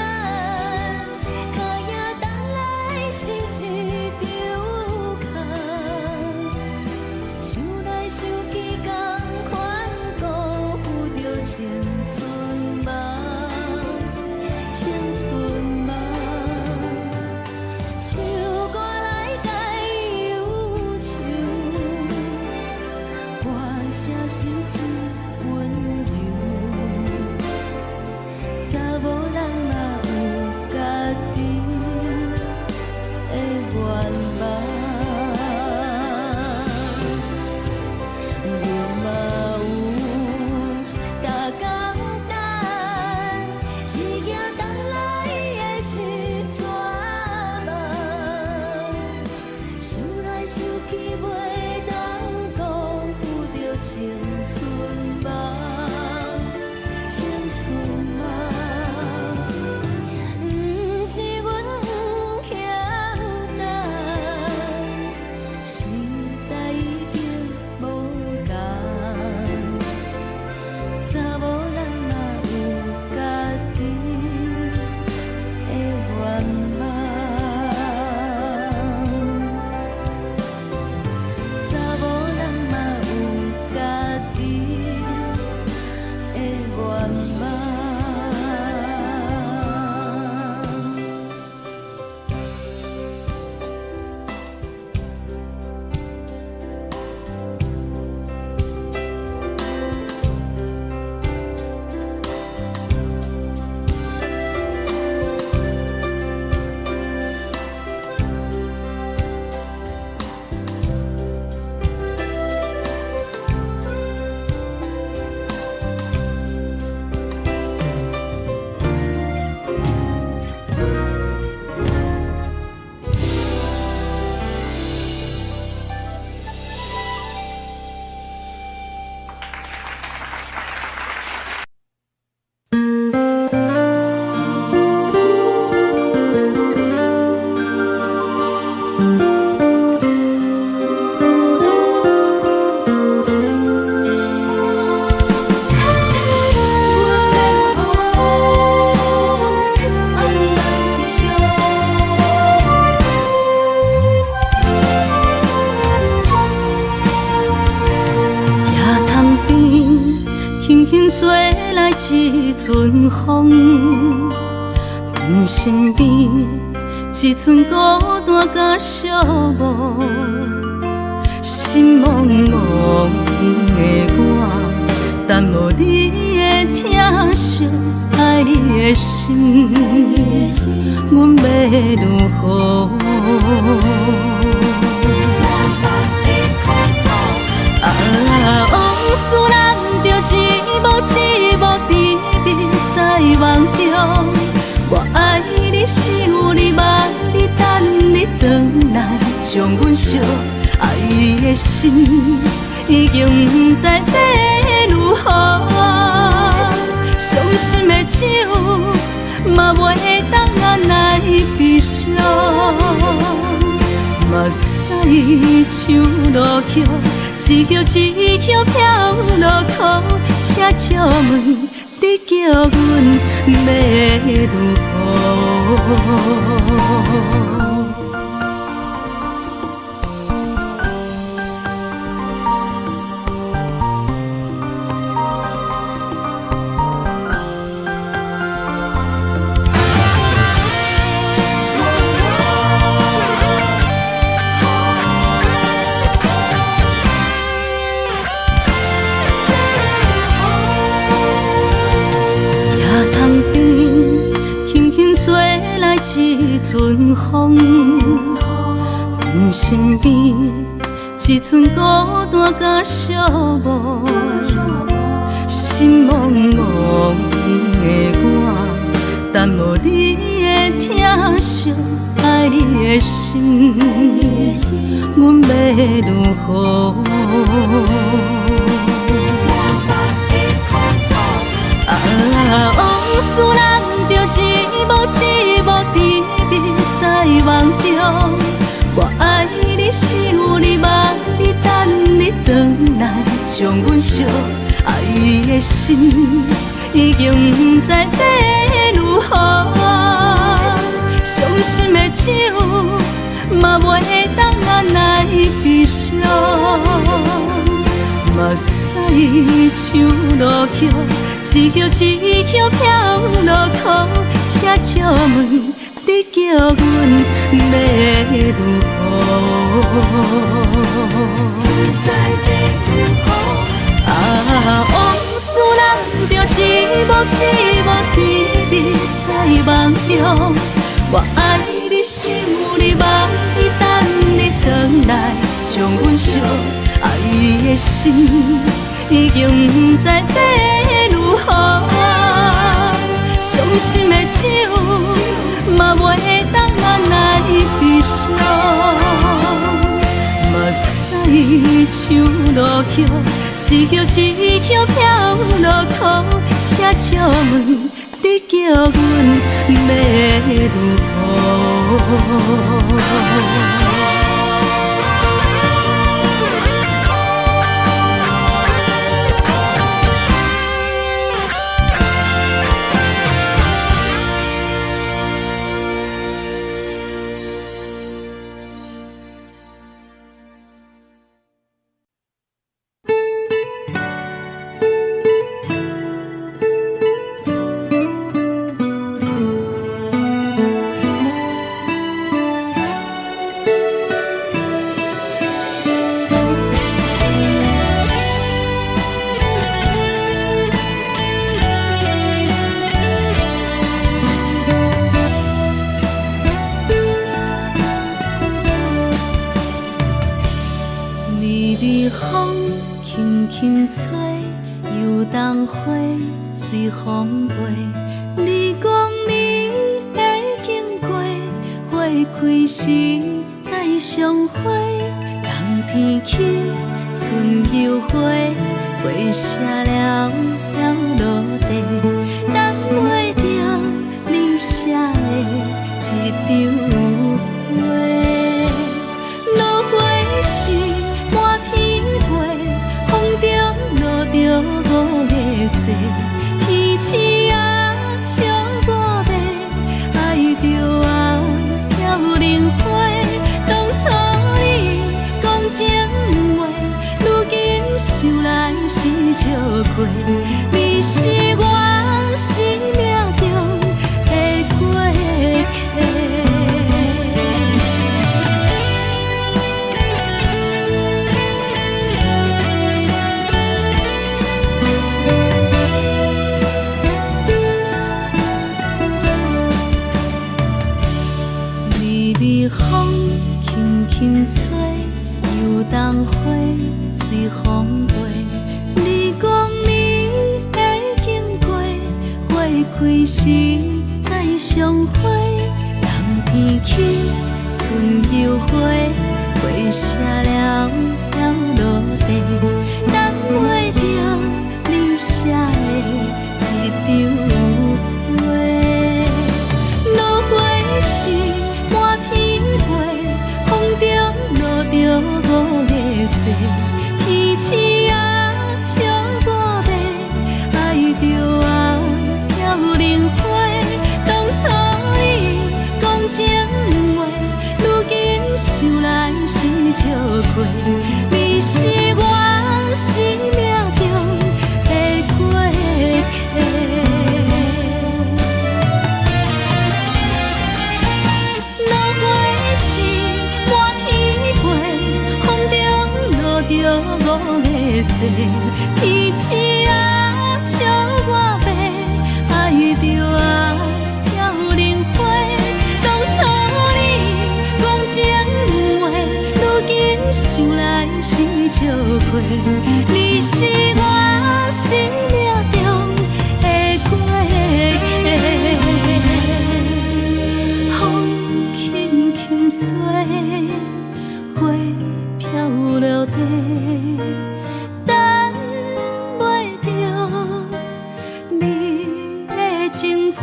跤影等來是一場空。想來想去，仝款辜負著青春夢，青春夢。唱歌來解憂愁，歌聲是真溫柔。查某人嘛有家己的願望。阮嘛有逐工等，只驚等來的是絕望。想來想去，袂當辜負著青春夢。輕輕吹來一陣風，阮身邊一陣孤單佮寂寞，心茫茫的我，等無你的疼惜，愛你的心，阮欲如何？啊，往事咱著一幕一幕甜蜜在夢中。我愛你，想你，望你，等你轉來，將阮惜。愛的心已經不知欲如何，傷心的酒嘛袂當按來悲傷。目屎像落葉，一葉一葉飄落空，請借問你叫阮欲如何？一陣風，阮身邊一陣孤單佮寂寞，心茫茫的我，等無你的疼惜，愛你的心，阮欲如何？啊，往事咱著一幕一幕甜蜜在夢中。我愛你，想你，望你，等你轉來，將阮惜。愛的心已經不知欲如何，傷心的酒嘛袂當按來悲傷。目屎像落葉，一葉一葉飄落空，請借問你叫阮欲如何？啊，往事咱著一幕一幕甜蜜在夢中。我愛你，想你，望你，等你轉來，將阮惜。愛的心已經不知欲如何，傷心的酒嘛袂當按來悲傷。目屎像落葉，一葉一葉飄落空，請借問你叫阮欲如何？借過，你是我生命中的過客。微微風輕輕吹，油桐花隨風飛。你講你會經過，花開時再相會。冬天起，春又回，花謝了飄落地，等袂著你寫的一張批。落花時滿天飛，風中落著五个雪，天星啊笑我欲，愛著啊飄零花。當初你講情話，如今想來是笑話。你是我生命中的過客。落花時滿天飛，風中落著五个雪，天星啊笑我欲，愛著啊飄零花。當初你講情話，如今想來是笑話。你是我生命中的過客。風輕輕吹，花飄落地，等袂著你的情批，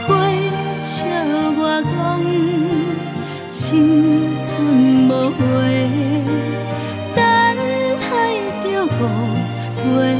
花笑我講青春無話，等待著五月。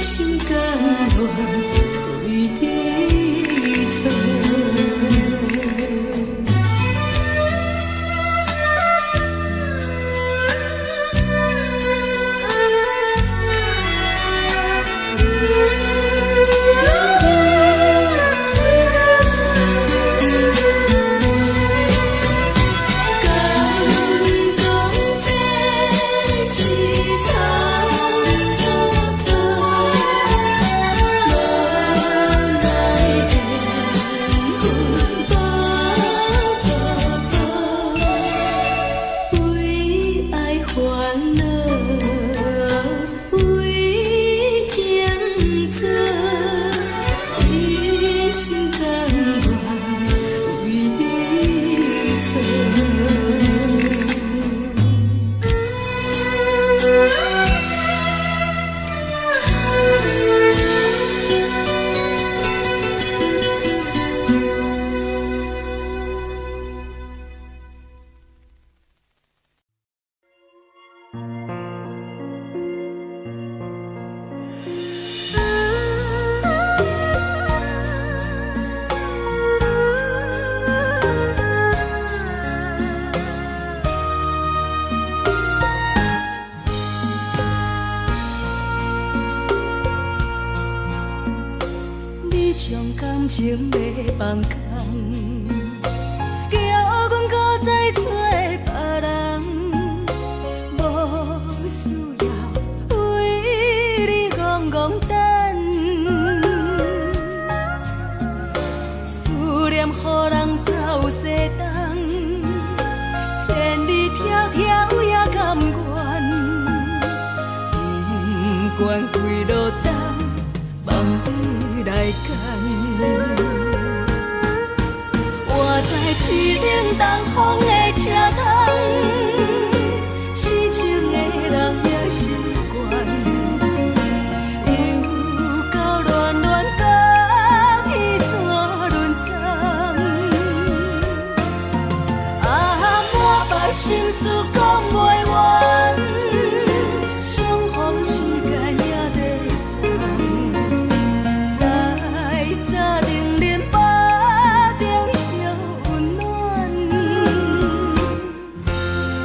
心甘願為你做。敢講這是倉促做，無奈緣分無步步，為愛煩惱，為情做，一心甘願為你做。你將感情欲放空，叫阮閣再找別人，無需要為你戇戇等，思念予人走西東，千里迢迢也甘願，不管幾落冬，放你來揀。我在淒冷東風的車窗，痴情的人也習慣，又到暖暖甲彼山輪站，啊，滿腹心事講袂完，相逢時間也短暫，在三重林腹中相溫暖，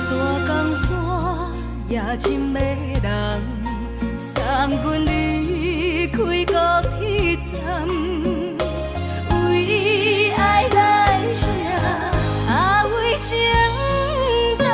大江山也情迷人，送阮離開高鐵站，為愛來寫，啊為情等。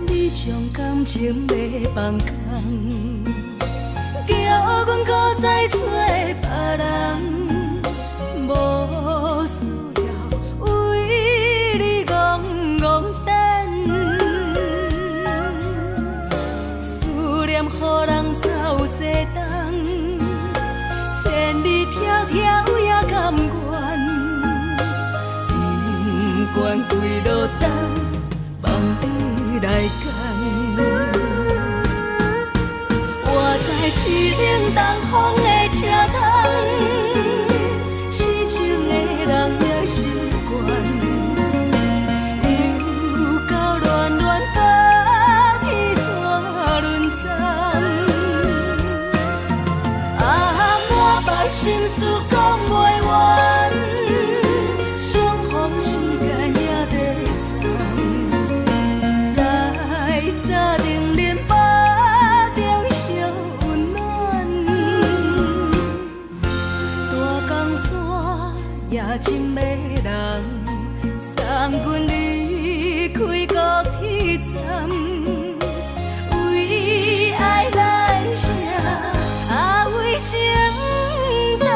你將感情欲放空，叫阮閣再找別人，無需要為你戇戇等，思念予人走西東，千里迢迢也甘願，不管幾落冬，放你來揀。我在淒冷東風的車窗，痴情的人也習慣，又到暖暖甲彼山輪站，啊，滿腹心事講袂完，相逢時間也短暫，在三重林腹中相溫暖，大江山也情迷人，送阮離開高鐵站，為愛來寫，啊為情等。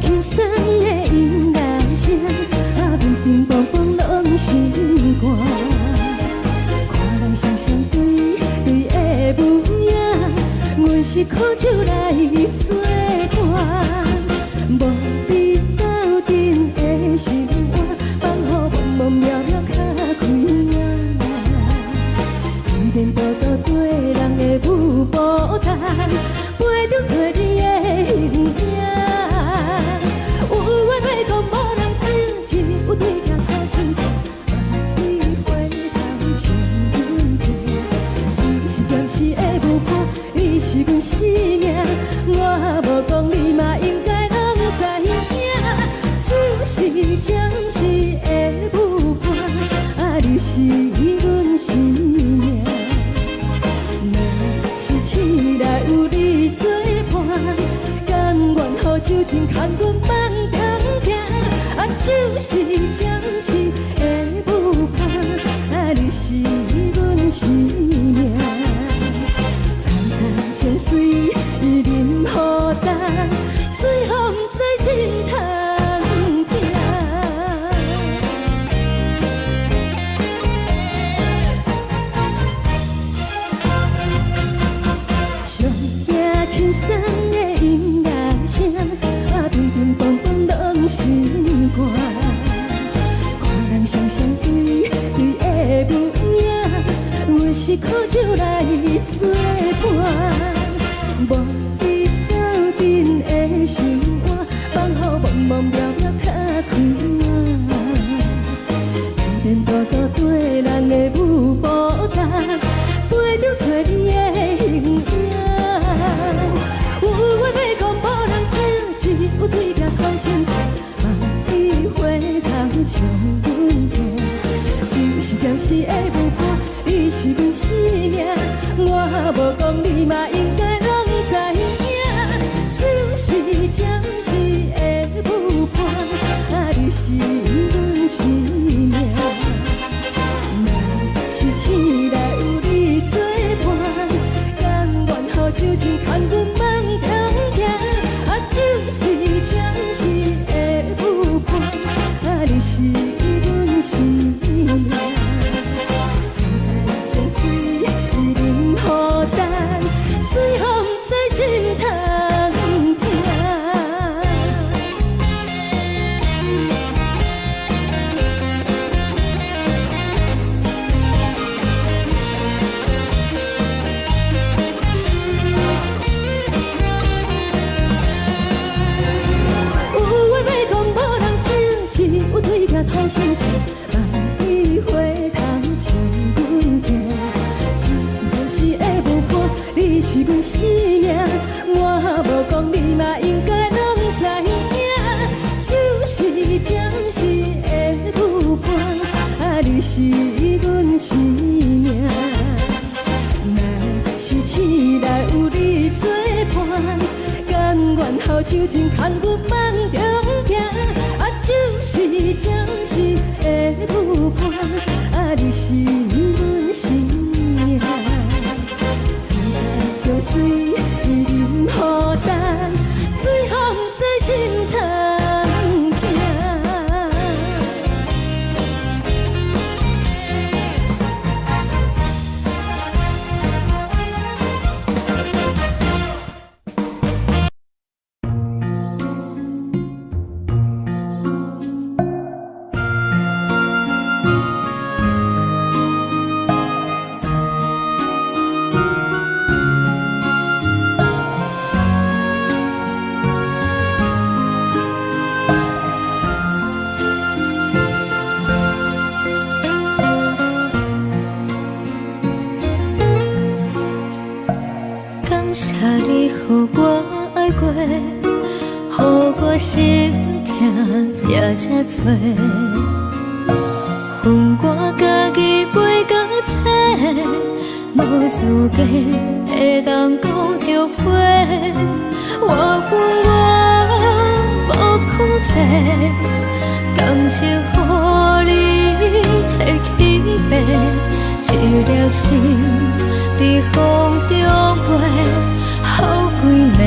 驚輕鬆的音樂聲，啊，乒乒乓乓攏心肝。看人雙雙對對的舞影，阮是苦酒來做伴，無比鬥陣的生活，放予茫茫渺渺較開眼。天多多對人的舞步動，陪著找你的形影。有話欲講無人聽，只有對鏡看親像，万里回頭像阮聽。只是暫時的舞伴，你是阮生命，我無講你嘛應該攏知影。只是暫時的舞伴，啊，你是阮生命。若是醒來有你作伴，甘願予酒精牽阮放通行。啊，只是暫時的舞伴，啊，你是阮生命。層層情隨淋雨重，水予毋知心通疼。上驚輕鬆的音樂聲，啊，乒乒乓乓攏心肝。看人雙雙對對的舞影，阮是苦酒來做伴，無比鬥陣的生活，放予茫茫渺渺較開眼。天多多對人的舞步動，陪著找你的形影。有話欲講無人聽，只有對鏡看親像，萬里回頭像阮聽。只是暫時的舞伴，你是阮生命，我無講你嘛應該攏知影。只是暫時的舞伴，啊，你是阮生命。若是醒來有你作伴，甘願予酒精牽阮放通行。啊，只是暫時的舞伴，啊，你是阮生命。層層情隨淋雨重，水予毋知心通疼。有話欲講無人聽，只有對鏡看親像，萬里回頭像阮聽。只是暫時的舞伴，你是阮生命，我無講你嘛應該攏知影。只是暫時的舞伴，啊，你是阮生命。若是醒來有你作伴，甘願予酒精牽阮放中行。啊，只是暫時的舞伴，啊，你是阮生命。層層情隨淋雨重，水予毋知心通疼。感謝你予我愛過，予我心疼也這多。分我家己飛到找，無資格會當講後悔。我有我無控制，感情予你提去爬，一粒心佇風中飛，予規暝。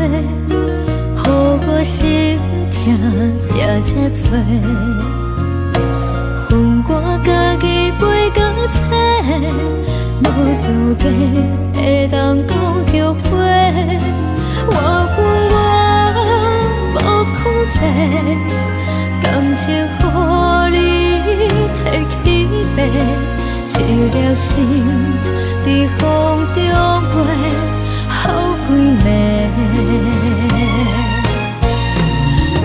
予我心疼定這濟。予我家己飛到找，無資格會當講後悔。我有我無控制，感情予你提去爬，一粒心佇風中飛，好幾暝。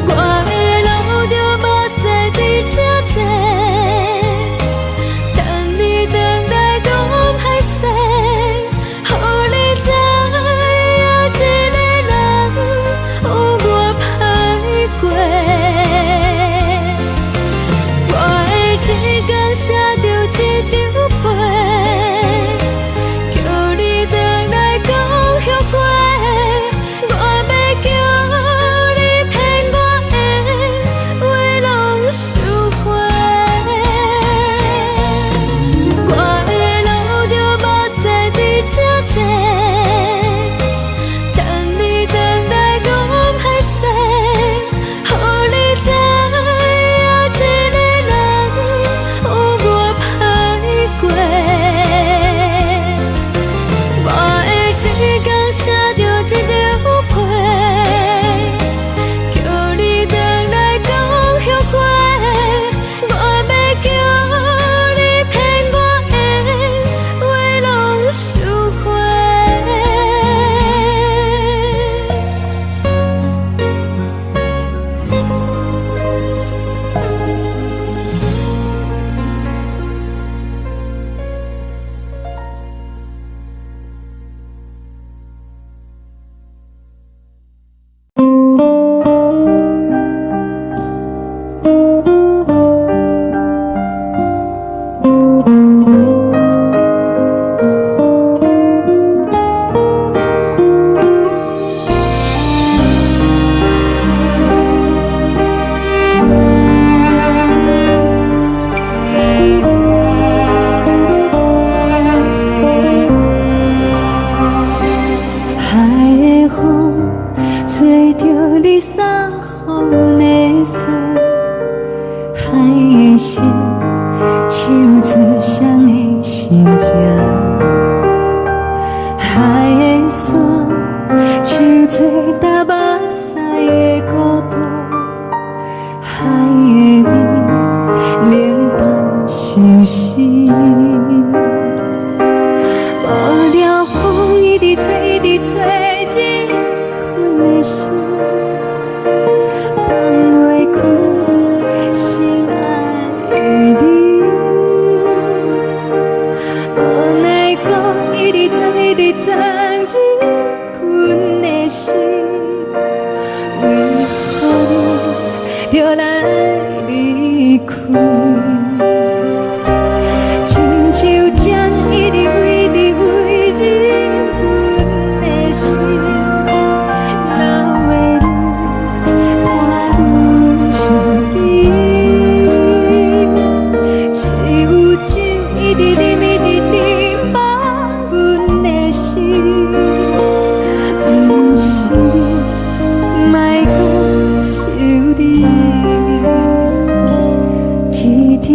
我會流著目屎佇這坐，等你轉來講歹勢，予你知影一個人有偌歹過。我會一工寫著一張批，叫你轉來講後悔。我欲叫你騙我的話攏收回。我會流著目屎佇這坐，等你轉來講歹勢，予你知影一個人有偌歹過。我會一工寫著一張批，叫你轉來講後悔。我欲叫你騙我的話攏收回。海的風吹著你送予阮的衫，海的心唱出誰的心痛，海的山唱出流目屎的孤獨，海的味冷淡相思。無聊風一直吹，一直吹，入阮的心，放袂開心愛的你。無奈何一直鑽，一直鑽入阮的心，為何你著來離開？親像針一直一直飛入阮的心，流的淚伴阮相依。只有酒一直啉，一直啉，放阮的心，毋是你，莫閣想你。天天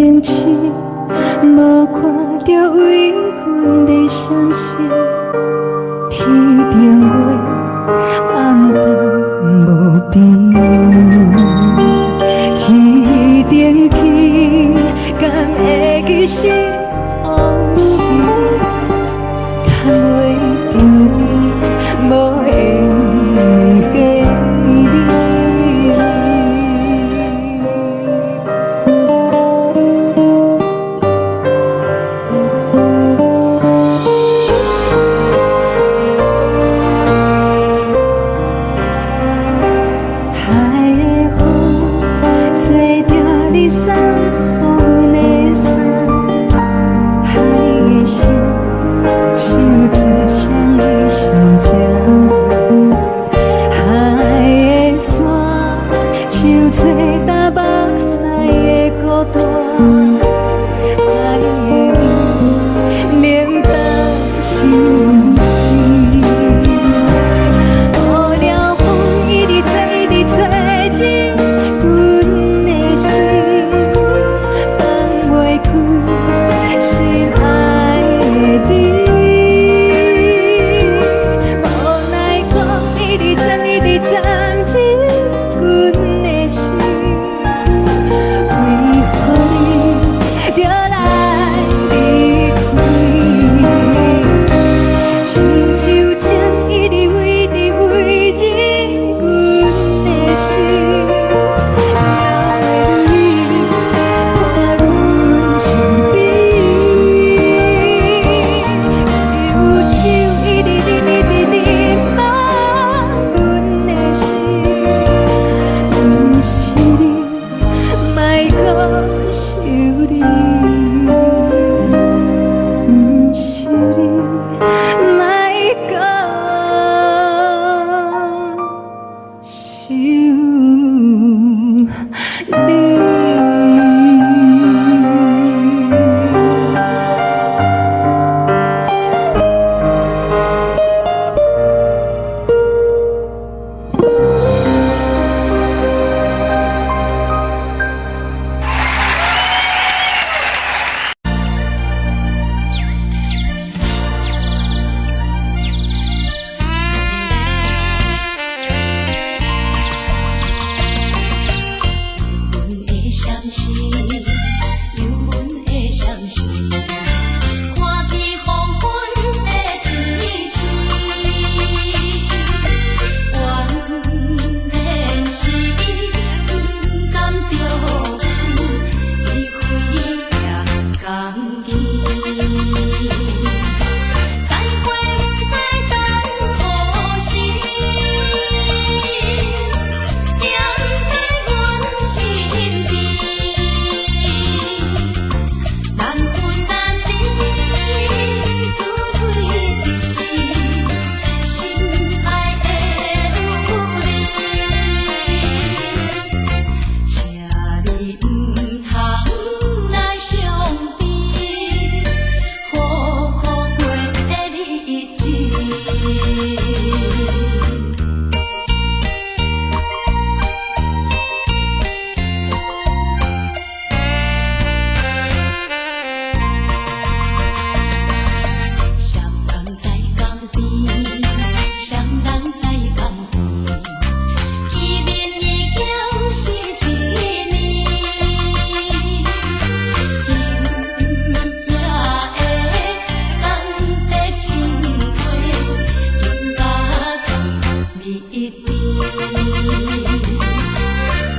甜。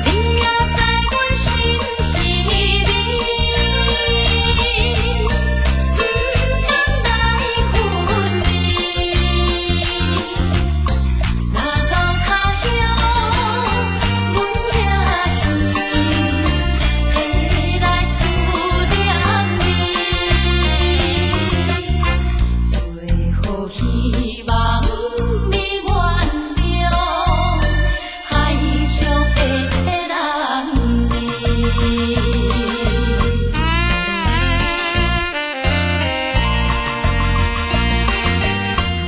你也在阮心甜蜜，毋甘来分离。若到他乡，阮也是会来思念你。最好希望你原諒，海上的男兒。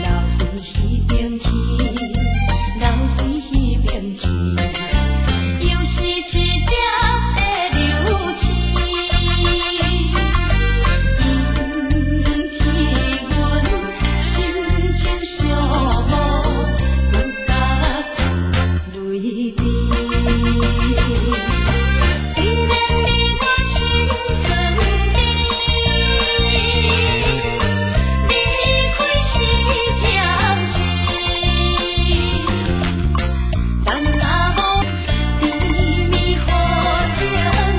留伫彼邊去，留伫彼邊去，又是一粒的流星。引起阮心情寂寞，搁较出淚滴。雖然你我心酸甜，離開是暫時，但若無甜蜜予情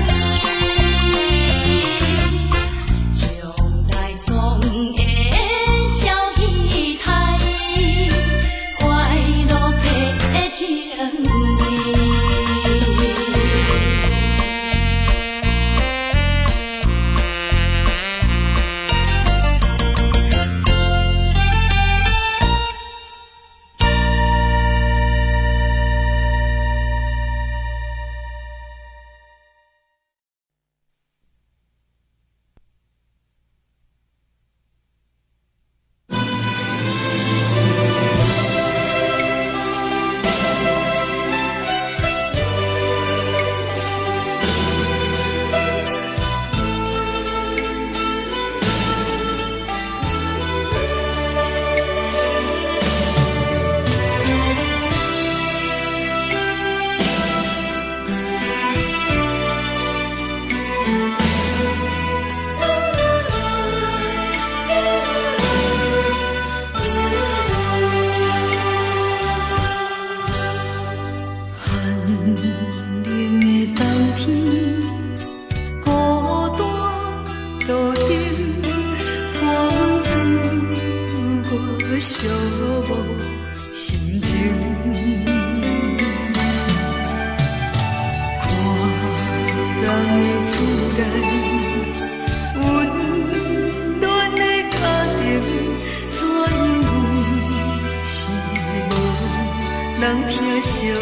意，將來總會照彼台，快樂的情意。寒冷的冬天，孤單路燈，伴阮自我寂寞心情。看人的厝內，溫暖的家庭，怎樣阮是無人疼惜阮。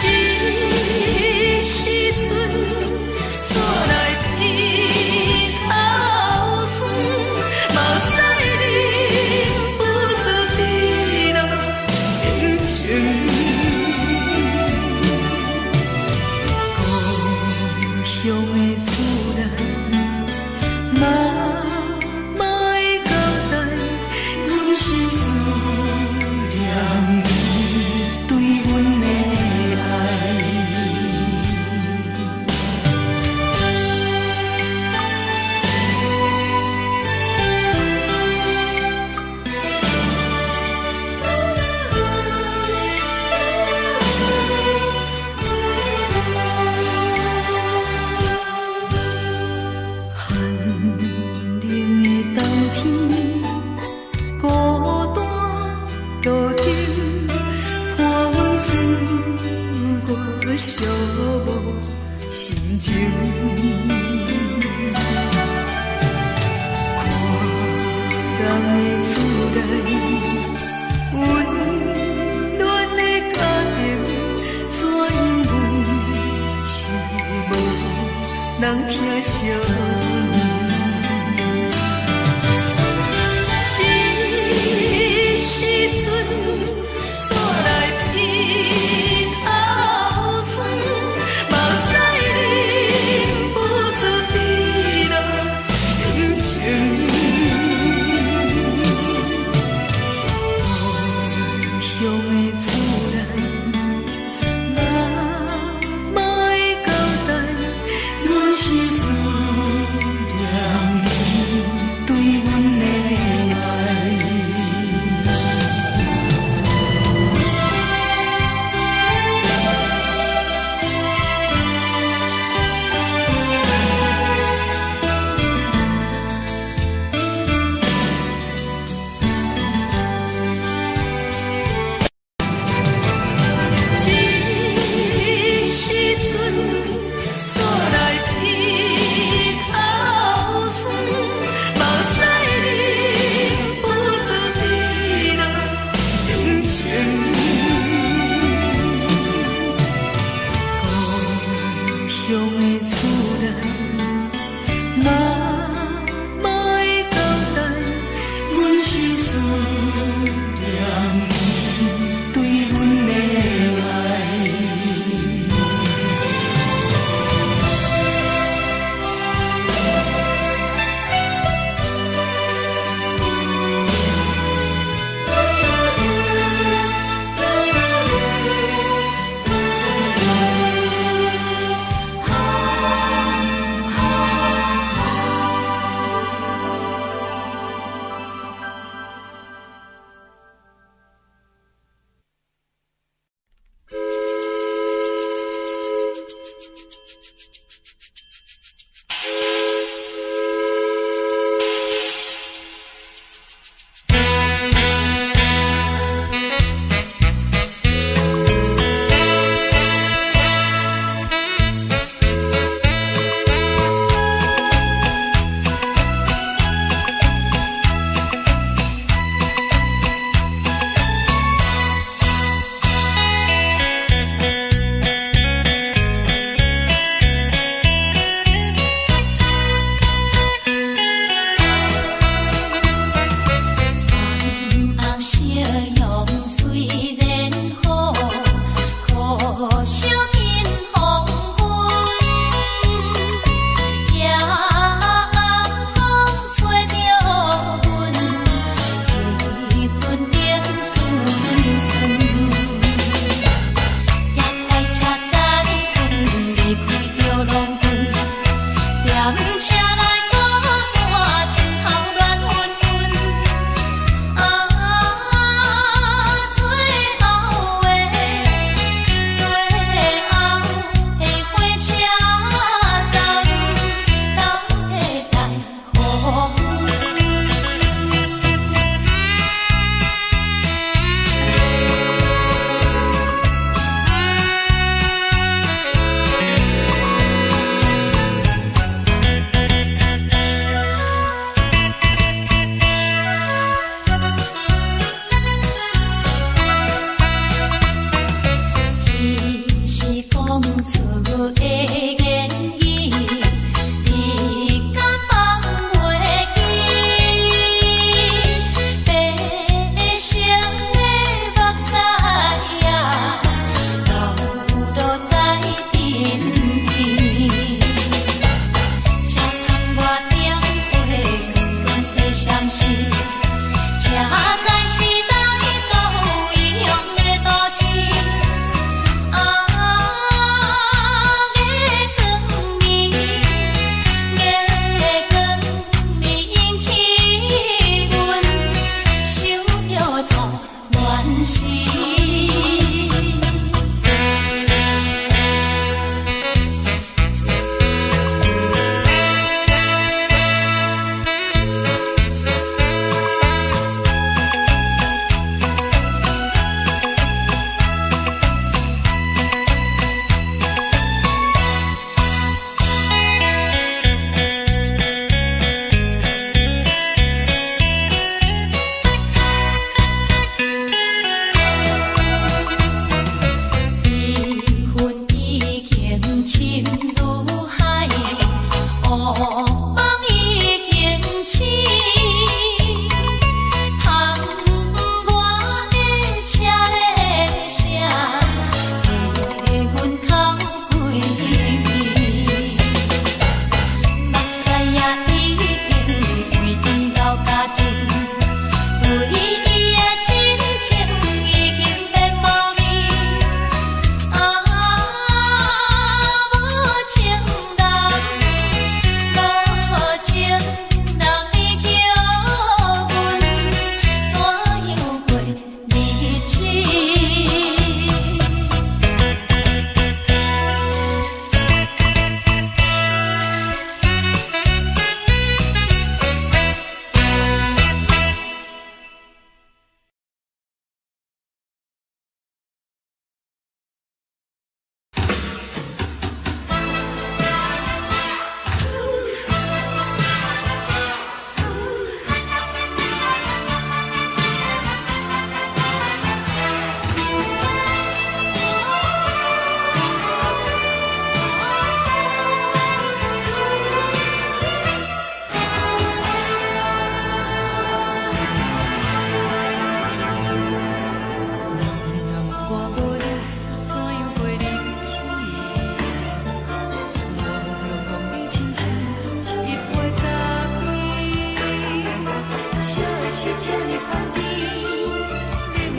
這時陣，怎來鼻頭酸，目屎忍不住滴落眼睛。故鄉的厝內，媽媽的交代，阮是思念伊對阮的愛。寒冷的冬天，孤單路燈，伴阮自我寂寞心情。看人的厝內，溫暖的家庭，怎樣阮是無人疼惜阮。這時陣，怎來鼻頭酸，目屎忍不住滴落眼睛。故鄉的厝內，媽媽的交代，阮是思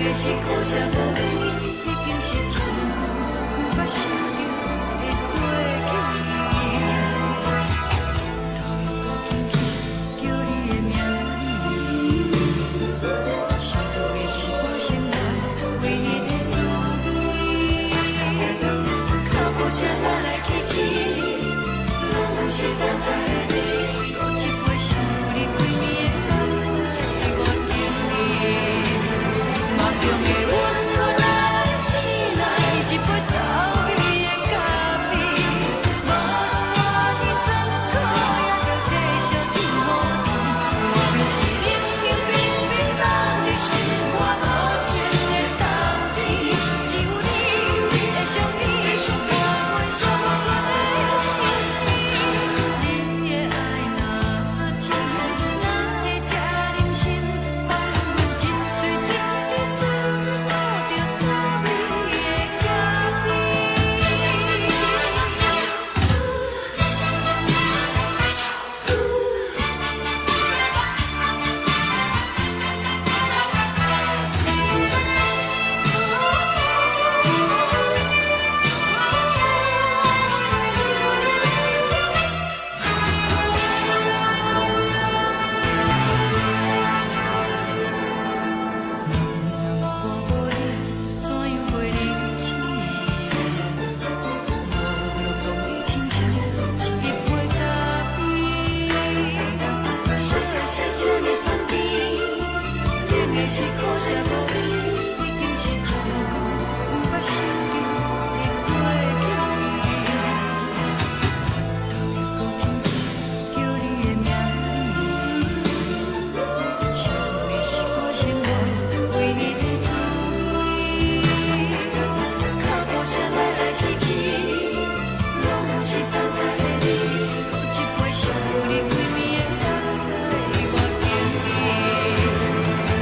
的是苦涩無味，已經是真久毋捌想著的過去。頭又閣輕輕叫你的名字，想的是我生活唯一的滋味。腳步聲來來去去，攏毋是等待的你。閣一杯想你規暝的目屎，我敬你。夢中的阮閣來醒來，一杯走味的咖啡。無論偌尼酸苦，也著繼續天雨甜。莫非是冷冷冰冰放佇心肝無情的冬天？只有你的相片，伴阮寂寞的相思。你的愛若真，哪會這忍心放阮一喙一滴滋味吐著走味的咖啡？我無你，怎樣過日子？無論當你親像一杯咖啡。啥人是這呢香甜？冷的是苦澀無味，已經是真久毋捌想著的過去。頭又閣輕輕叫你的名字，想你是我生活唯一的滋味。腳步聲來來去去，攏毋是等待的你。閣一杯想你規暝的目屎，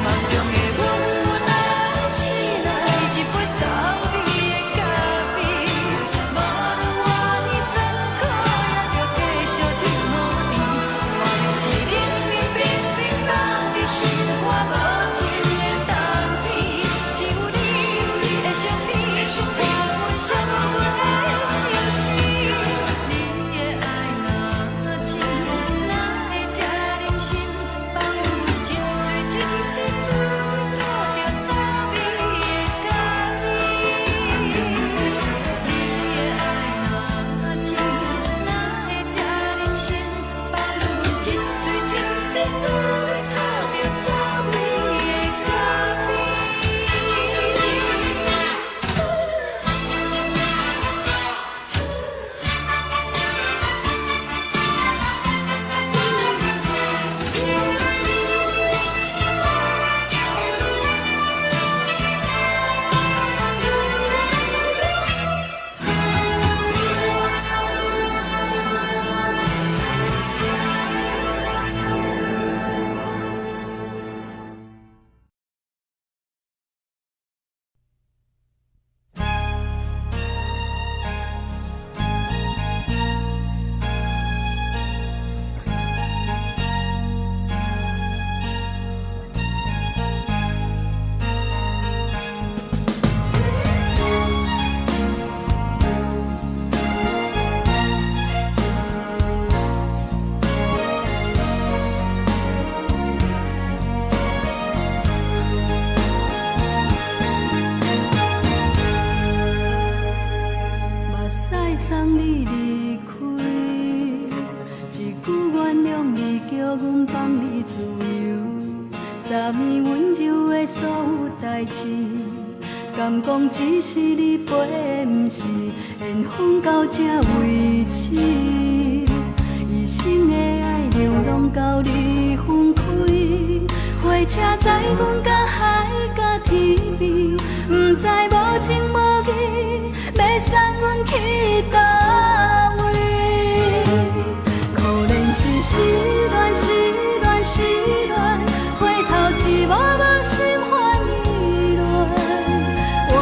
我敬你。夢中的阮來醒來，一杯走味的咖啡。無論偌尼酸苦，也著繼續天雨甜。莫非是冷冷冰冰放佇心肝無情的冬天？只有你的相片，伴阮寂寞的相思。你的愛若真，哪會這忍心放阮一喙一滴滋味吐著走味的咖啡？你的愛若真，哪會這忍心放阮一喙一滴滋味吐著走味的咖啡？目屎送你離開，一句原諒你，叫阮放你自由。昨暝溫柔的所有代誌，敢講只是你陪的，毋是緣分到這為止。一生的愛流浪到你分開，火車載阮到海角天邊，毋知無情無義，欲送阮去佗位？可憐是失戀，失戀，失戀，回頭一幕幕心煩意亂。怨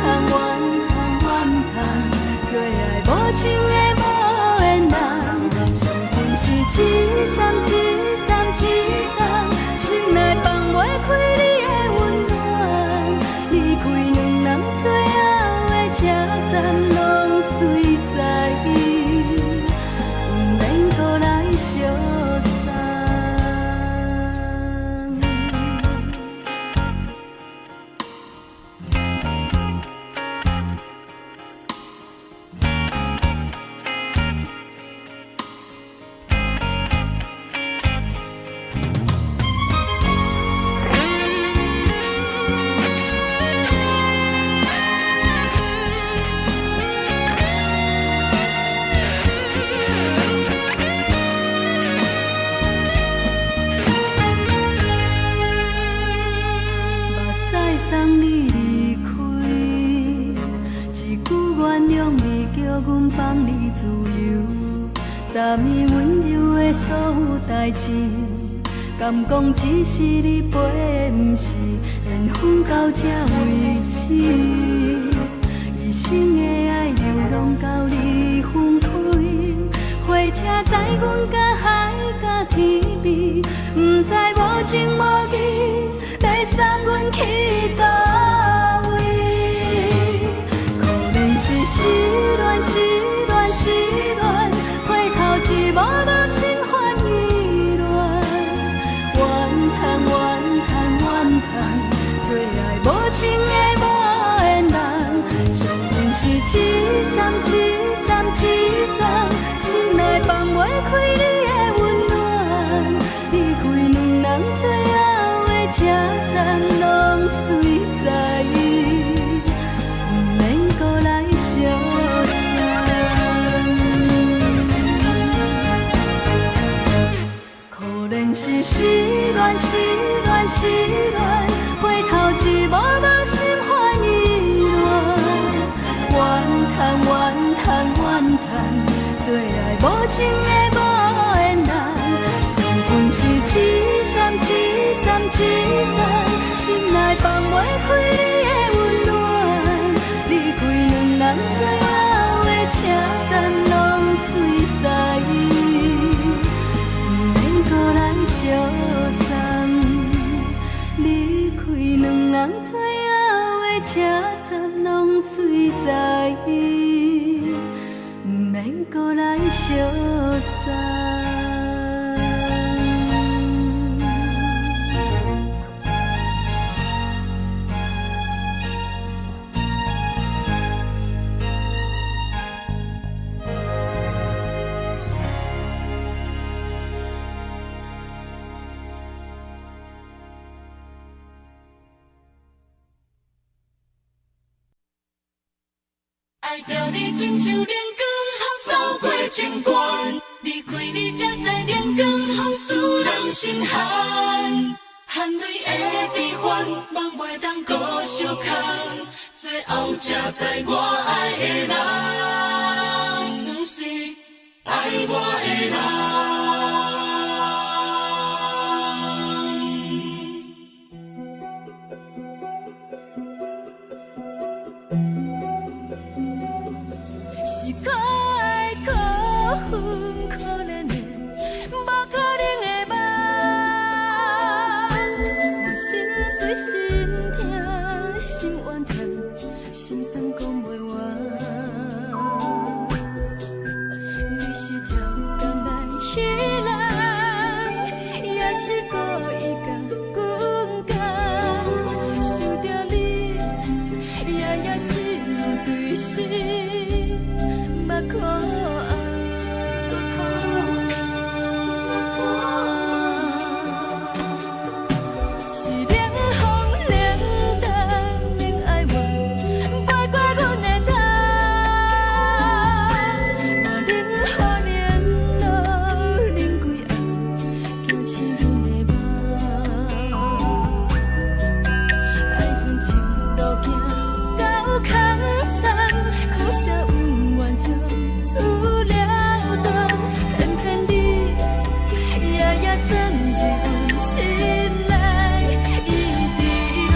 嘆怨嘆怨嘆，做愛無情的無緣人，傷心是一站一站一站，心內放袂開。送你離開，一句原諒你，叫阮放你自由。昨暝溫柔的所有代誌，敢講只是你陪的，毋是緣分到這為止。一生的愛流浪到你分開，火車載阮甲海甲天邊，毋知無情無義，欲送阮去佗位？可憐是失戀，失戀，失戀，回頭一幕幕心煩意亂。怨嘆怨嘆怨嘆，做愛無情的無緣人，相逢是一站一站一站，心內放袂開你的溫暖。離開兩人最後的車站，攏隨在，毋免閣來相送。可憐是失戀，失戀，失戀，回頭一幕幕心煩意亂。怨嘆怨嘆怨嘆，做愛無情的無緣人，相逢是一站一站一站，心內放袂開你的溫暖。離開兩人最後的車站，攏隨在，毋免閣來相送。離開兩人最後的車站，攏隨在，毋免閣來相送。愛著你親像冷光予掃過情關，離開你才知冷光予使人心寒，含淚的悲歡，夢袂當閣相牽，最後才知我愛的人，毋是愛我的人。是閣愛閣恨，可憐的無可能的夢。我心碎心痛心怨嘆，心酸講袂完。你是超工來彼人，也是故意共阮講。想著你，夜夜只有對心目苦紅。是冷風冷淡冷哀怨，飞過阮的頭。無冷雨連露冷規暗，驚醒阮的夢。愛恨情路行到空残，可惜恩怨就此了斷。偏偏你夜夜鑽入阮心內，一直亂。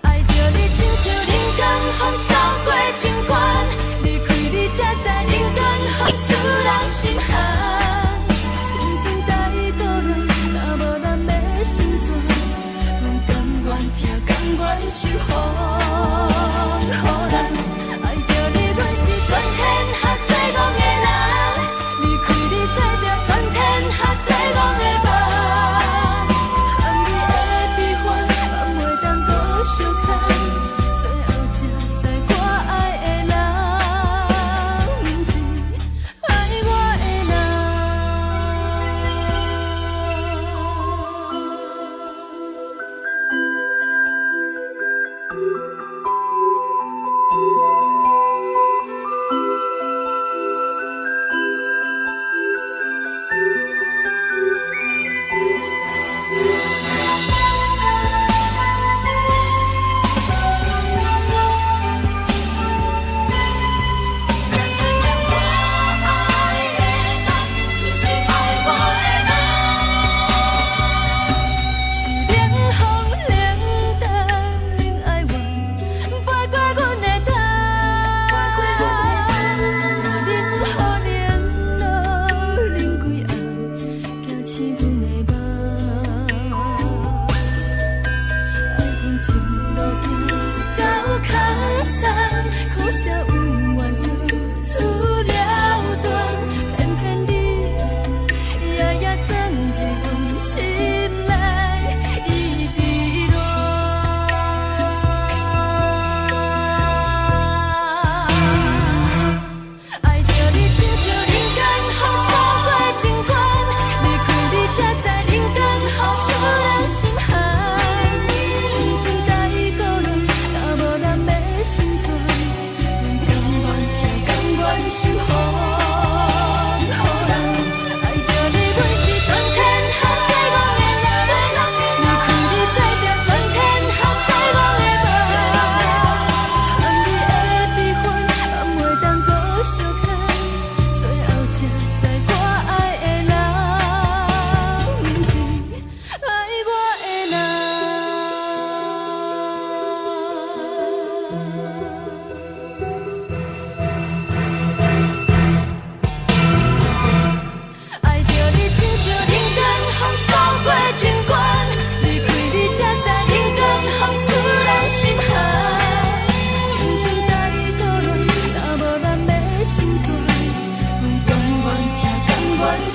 愛著你親像冷光予掃過情關，離開你才知冷光予使人心寒。青春太孤單，若無咱欲成全，阮甘願疼，甘願受風雨難。愛著你，阮是全天下最戇的人，離開你做著全天下最戇的夢。含淚的悲歡，放袂當閣相牽，最後才知我愛的人，毋是愛我的人。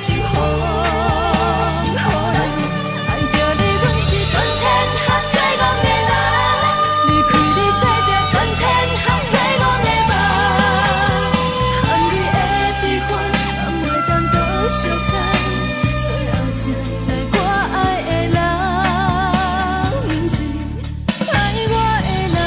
是風雨。愛著你，阮是全天下最戇的人。離開你，做著全天下最戇的夢。含淚的悲歡，嘛袂當閣相看。最後才知我愛的人，毋是愛我的人。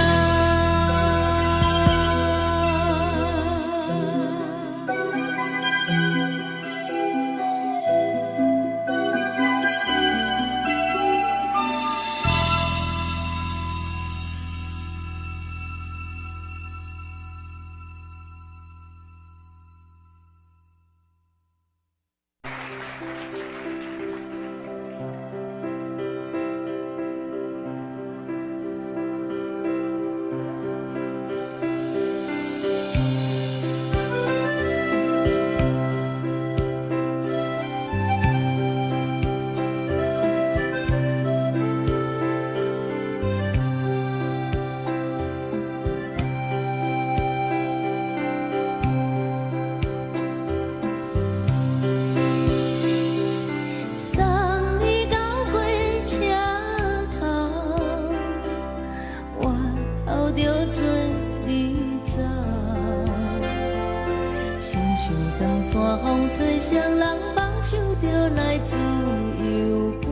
送你到火車頭，我頭著准你走。親像長山風吹，誰人放手就來自由飛。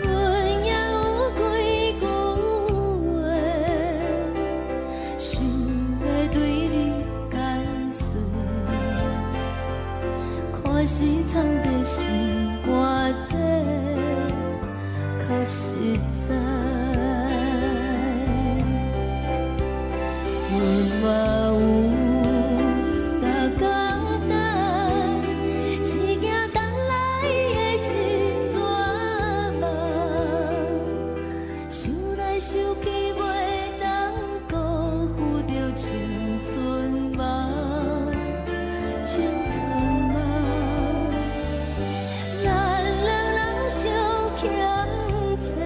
阮也有幾句話，想欲對你解說，看是藏佇心肝底，較實在。阮嘛有逐工等，只驚等來的是绝望。想來想去，袂當辜負著青春夢，青春夢。咱兩人相欠債，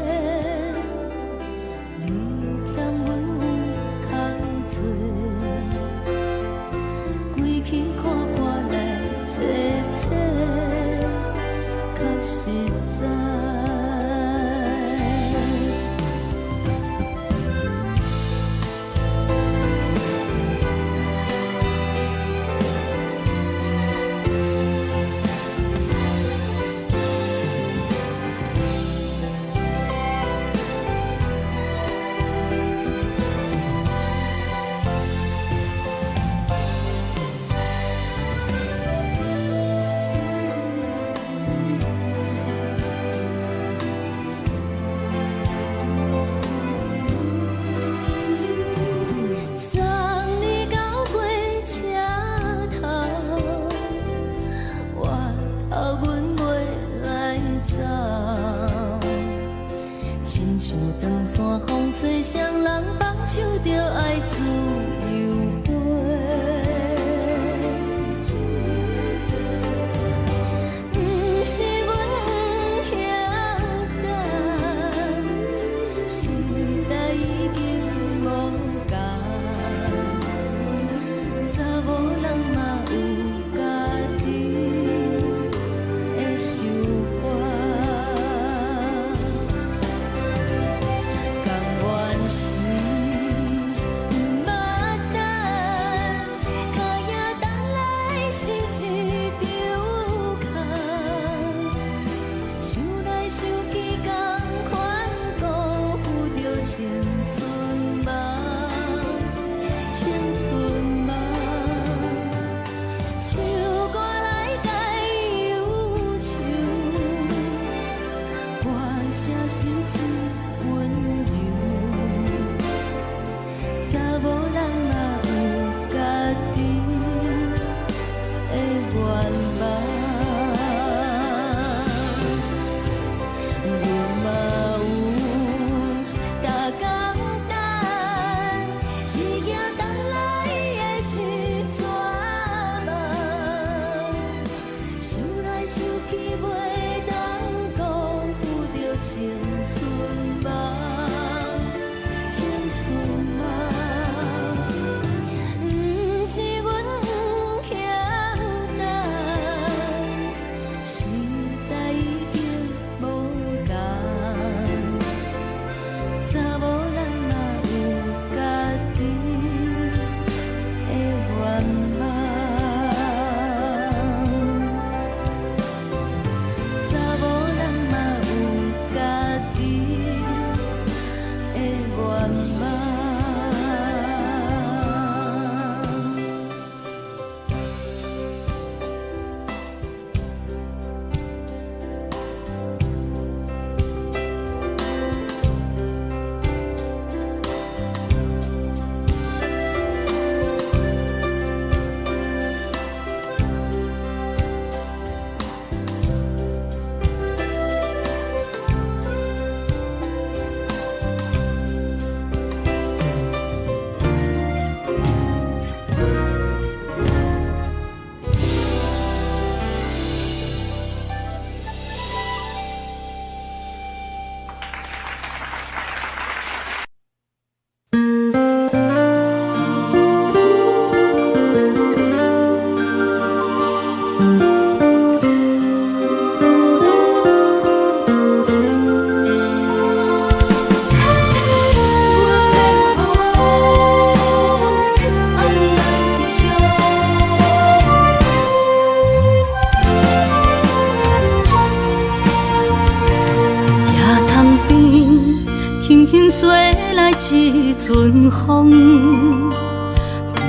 陣風，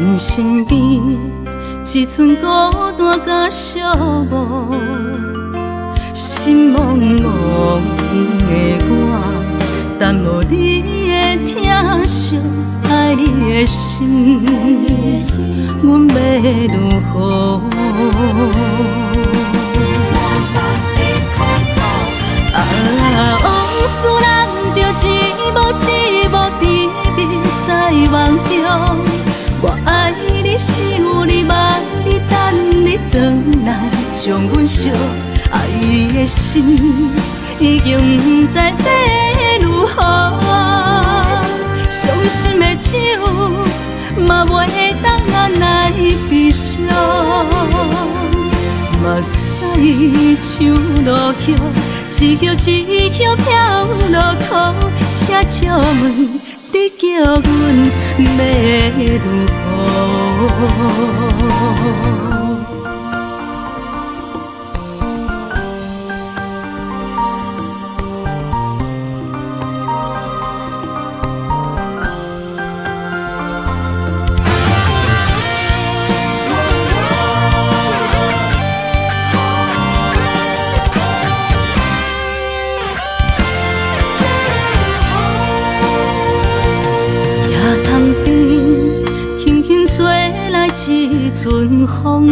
阮身邊一陣孤單佮寂寞，心茫茫的我，等無你的疼惜，愛你的心，阮欲如何？啊，往事咱就一幕一幕甜蜜在夢中。我愛你，想你，望你，等你轉來，將阮惜愛的心已經不知欲如何。傷心的酒嘛袂當按來悲傷，目屎像落葉，一葉一葉飄落空，請借問你叫阮欲如何？一陣風，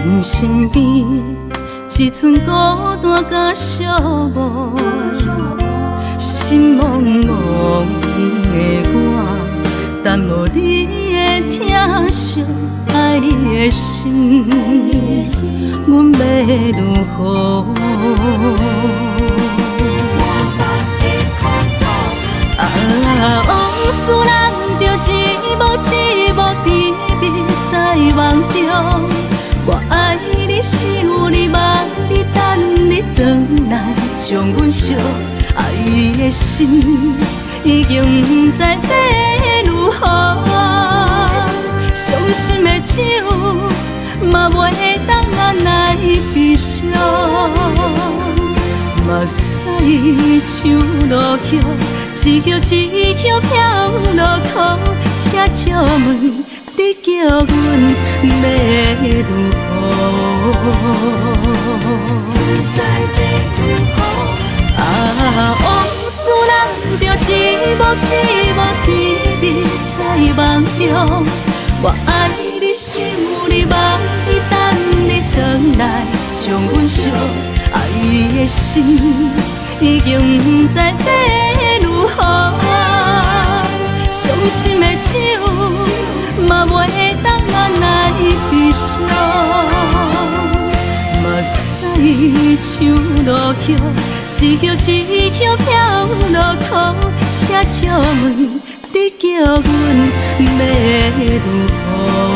阮身邊一陣孤單佮寂寞，心茫茫的我，等無你的疼惜，愛你的心，阮欲如何？啊，往事咱就一幕一幕甜蜜在夢中。我愛你，想你，望你，等你轉來，將阮惜愛的心已經不知欲如何。傷心的酒嘛袂當按來悲傷，目屎像落葉，一葉一葉飄落空，請借問你叫阮欲如何？啊，往事咱就一幕一幕甜蜜在夢中。我愛你，想你，望你，等你轉來，將阮惜愛的心已經不知欲如何。傷心的酒嘛袂當按來悲傷，目屎像落葉，一葉一葉飄落空，請借問你叫阮欲如何？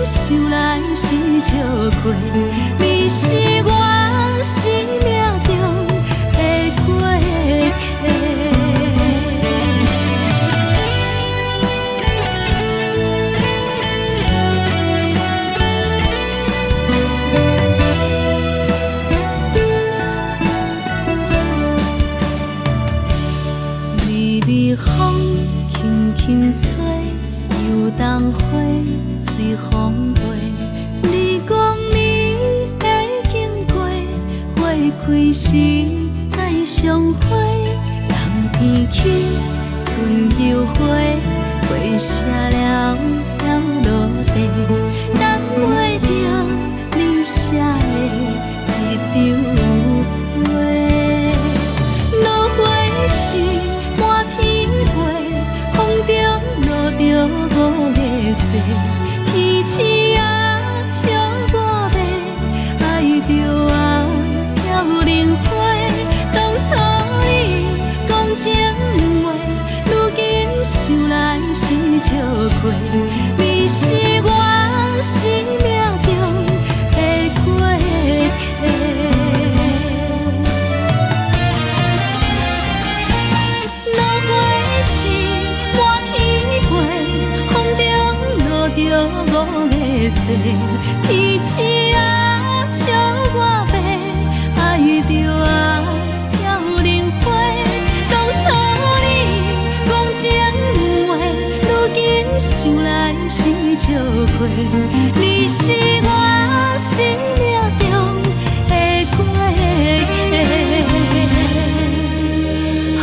想來是笑話，你是微風輕輕吹，油桐花隨風飛。你講你會經過，花開時再相會。冬天起，春又回，花謝了飄落地，等袂著你寫的這張批。落花時滿天飛，風中落著五个誓，天星啊笑我欲，愛著啊飄零花。當初你講情話，如今想來是笑虧。你是我生命中的過客。落花時滿天飛，風中落著五个誓，天星啊笑我欲，愛著啊飄零花。當初你講情話，如今想來是笑虧。你是我生命中的過客。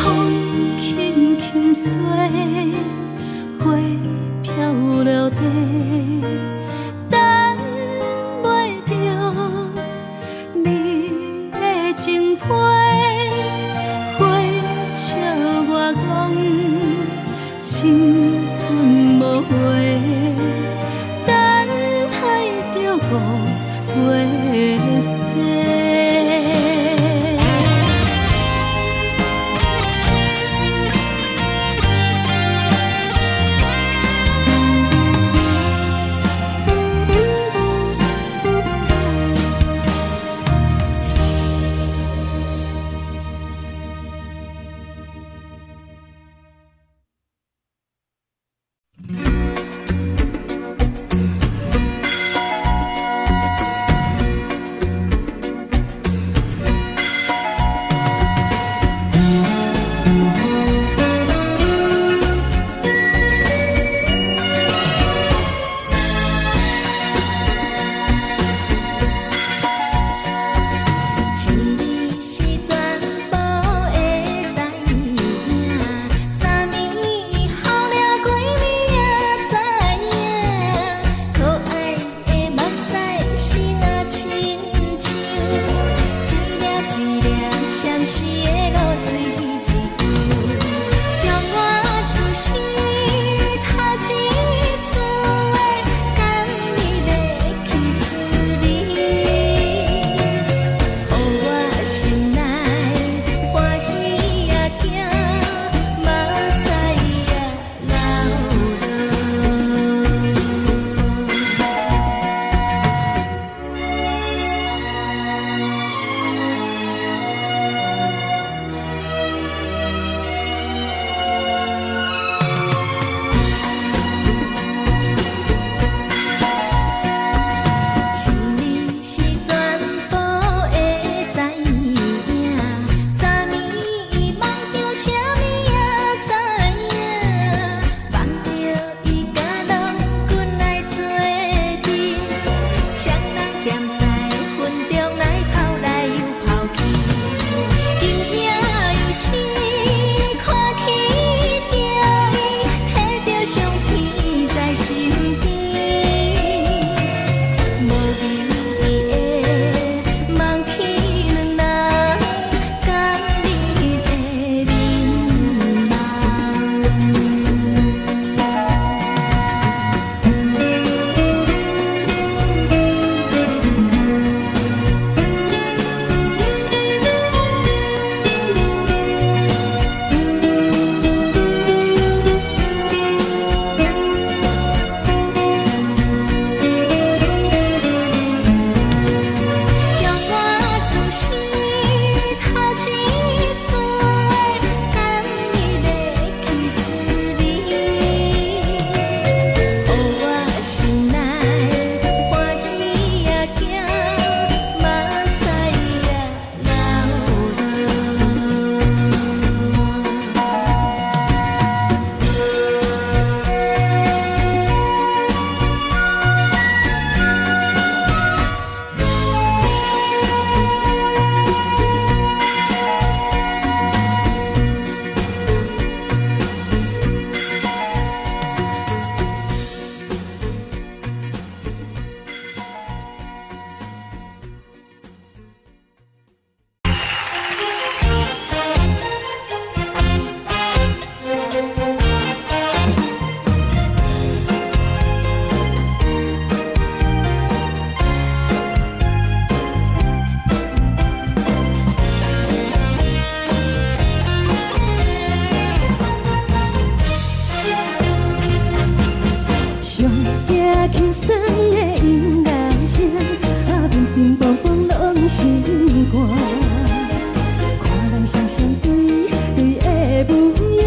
風輕輕吹，花飄落地，等袂著你的情批，花笑我講青春無話，等輕鬆的音樂聲，啊，乒乒乓乓攏心肝。看人雙雙對對的舞影，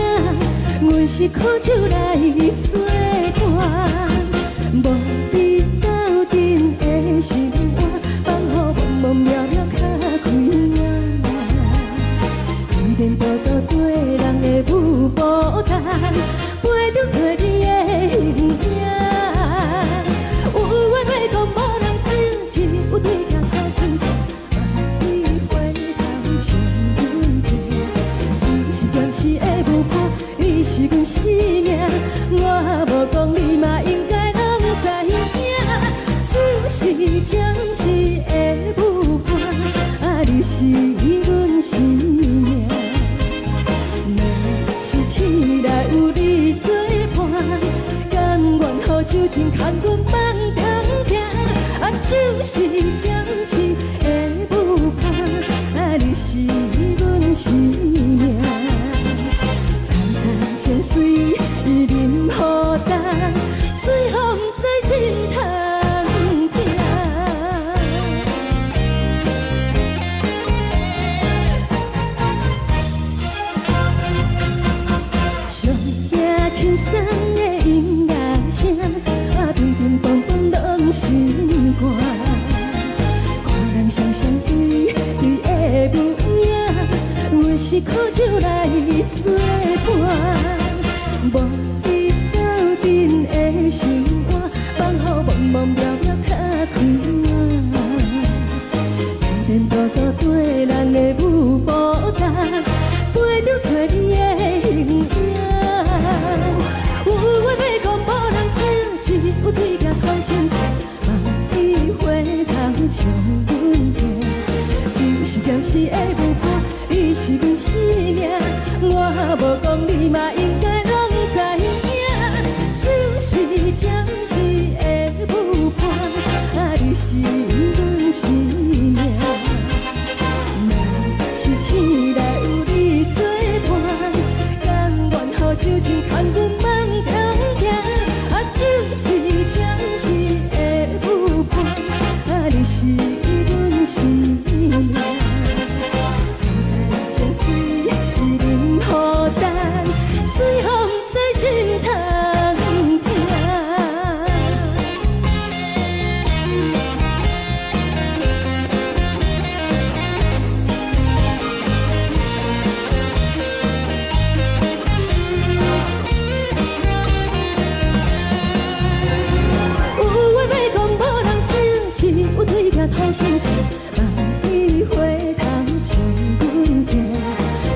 阮是苦酒來做伴，無比鬥陣的生活，放予茫茫渺渺較開眼。依然獨獨綴人的舞步動，陪著找你的形影。有緣欲講無人聽，只有對鏡苦心情，萬里回頭唱阮聽。只是暫時的舞伴，你是阮生命，我無講你嘛應該攏知影。只是暫時的舞伴，啊，你是阮生命。若是醒來有你做伴，甘願予酒精牽阮放長行。啊，只是暫時的舞伴，啊，你是阮生命。層層情水伊啉予乾，最予毋知心通疼。上驚輕鬆的音樂聲，啊，乒乒乓乓攏心肝。看人雙雙對對的舞影，阮是苦酒來做伴，無比鬥陣的生活，放予茫茫渺渺較開眼。依然獨獨綴人的舞步動，陪著找你的形影。有話欲講無人聽，只有對鏡苦心情，萬里回頭唱阮聽。只是暫時的舞伴，你是阮生命，我無講你嘛應該攏知影。只是暫時的舞伴，啊，你是阮生命。若是醒來有你做伴，甘願予酒精牽阮放長行。啊，只是暫時的舞伴，啊，你是阮生命。層層情水伊啉予乾，最予毋知心通疼。有話欲講無人聽，只有對鏡苦心情，萬里回頭唱阮聽。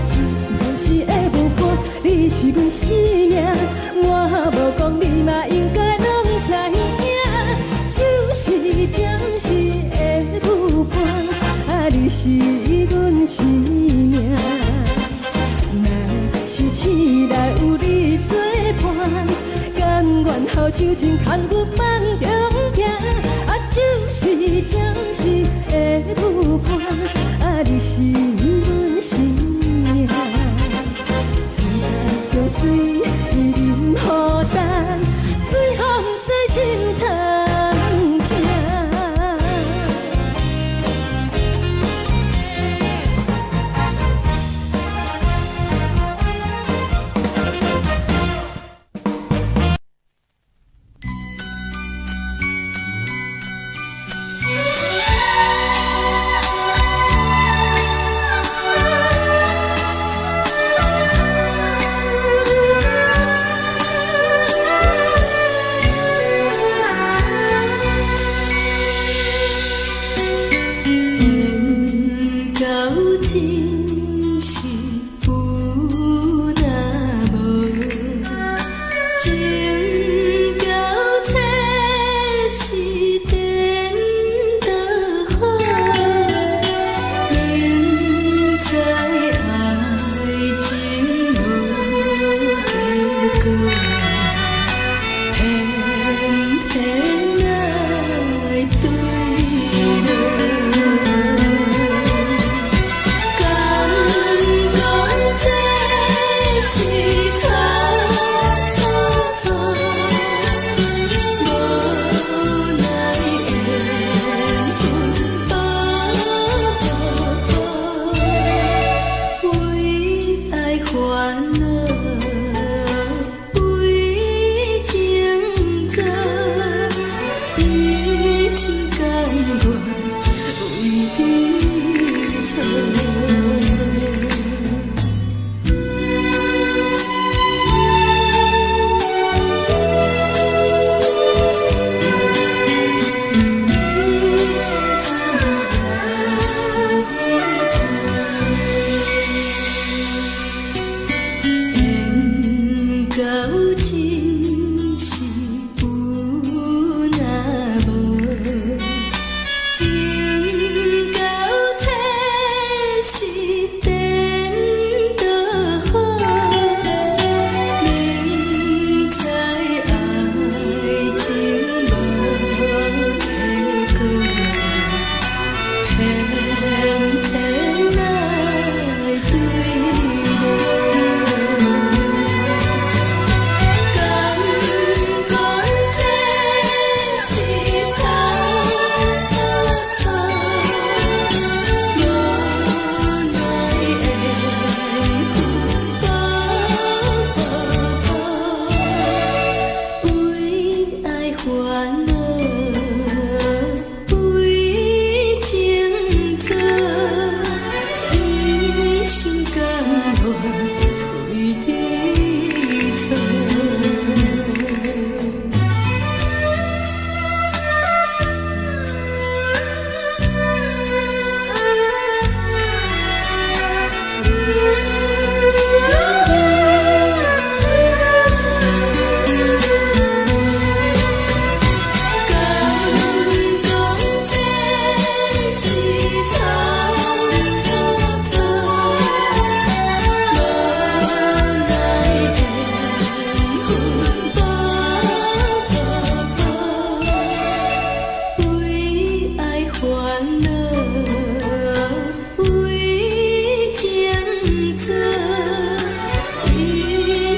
只是暫時的舞伴，你是阮生命，我無講你嘛應該攏知影。只是暫時的舞伴，啊，你是阮生命。若是醒來有你做伴，甘願予酒精牽阮放長行。啊，只是暫時的舞伴，啊，你是阮生命。層層情水伊啉予乾，最予毋知心通疼。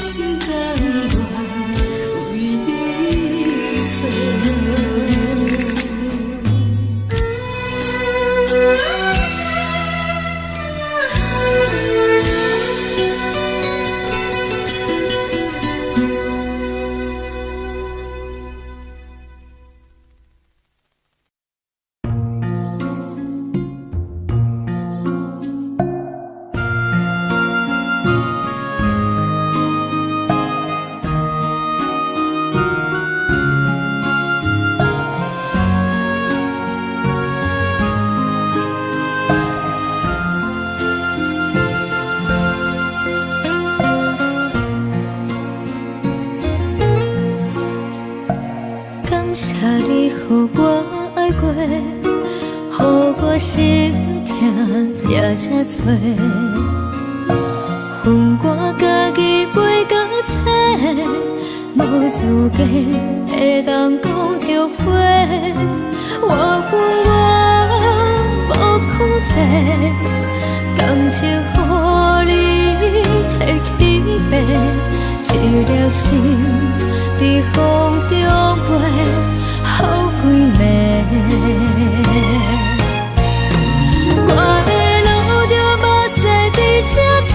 心甘願為你做。感謝你予我愛過，予我心疼也這多。分我家己飛到找，無資格會當講後悔。我有我無控制，感情予你提起爬，一粒心佇風中飛，予幾暝。我會流著目屎佇這坐，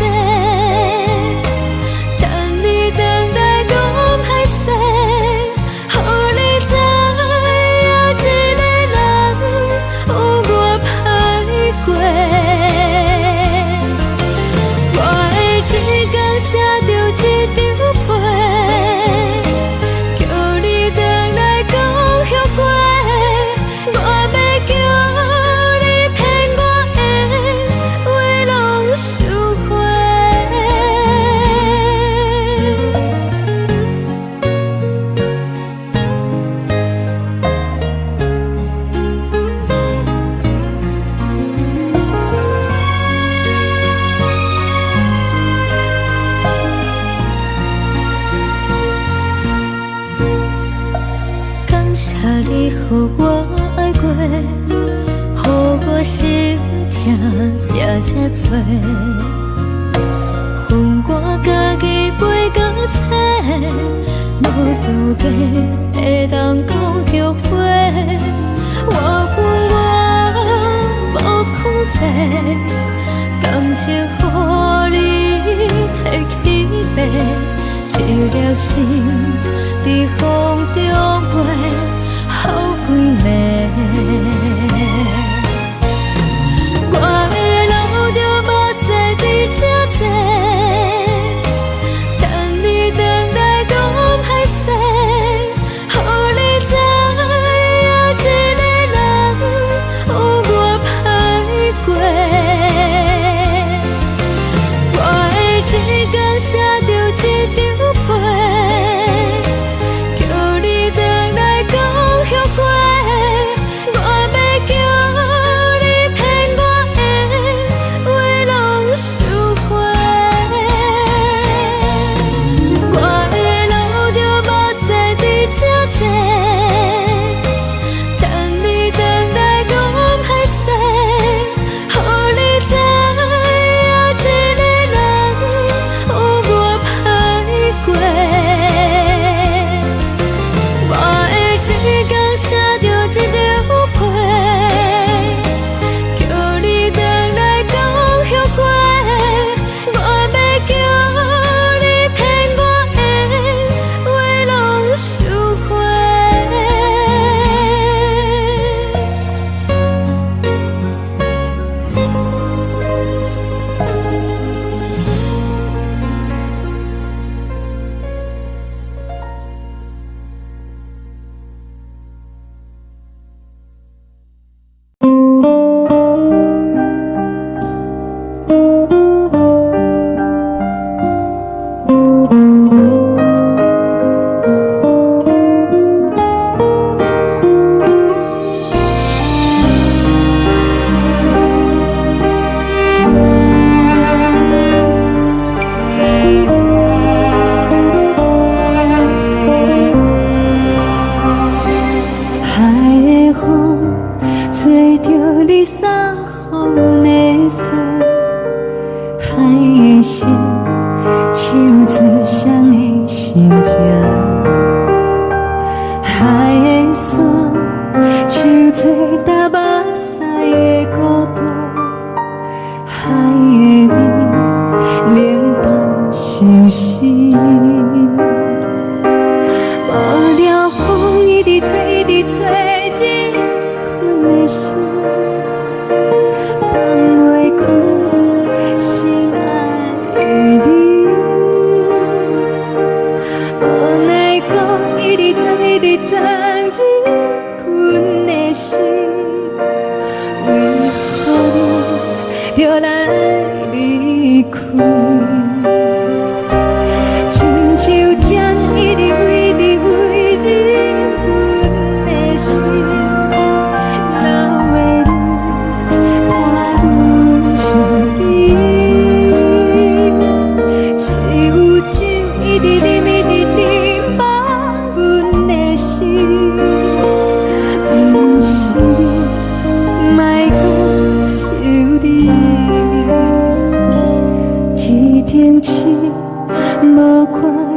等你轉來講歹勢，予你知影一个人有偌歹過。我會一工寫著一張批，叫你轉來講後悔。我欲叫你騙我的話攏收回。感謝你予我愛過，予我心疼也這多。分我家己飛到找，無資格會當講後悔。我有我無控制，感情予你提起爬，一粒心佇風中飛，予幾暝。我會流著目屎佇這坐，等你轉來講歹勢，予你知影一個人有偌歹過。我會一工寫著一張批，叫你轉來講後悔。我欲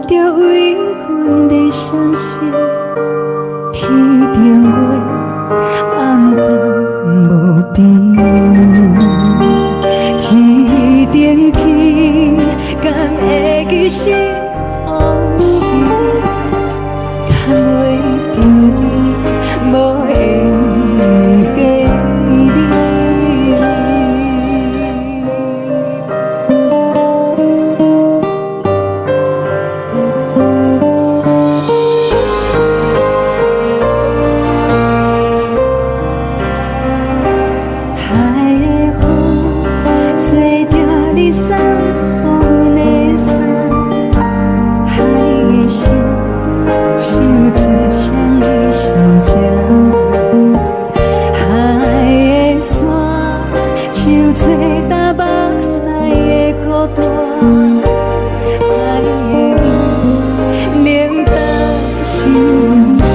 著為阮的閃爍，天頂月暗淡無邊，天頂天敢會記是予是，牽袂著你無緣的你。海的風吹著你送予阮的衫，海的心唱出誰的心情，海的山唱出東北西的孤單，海的味冷淡心事。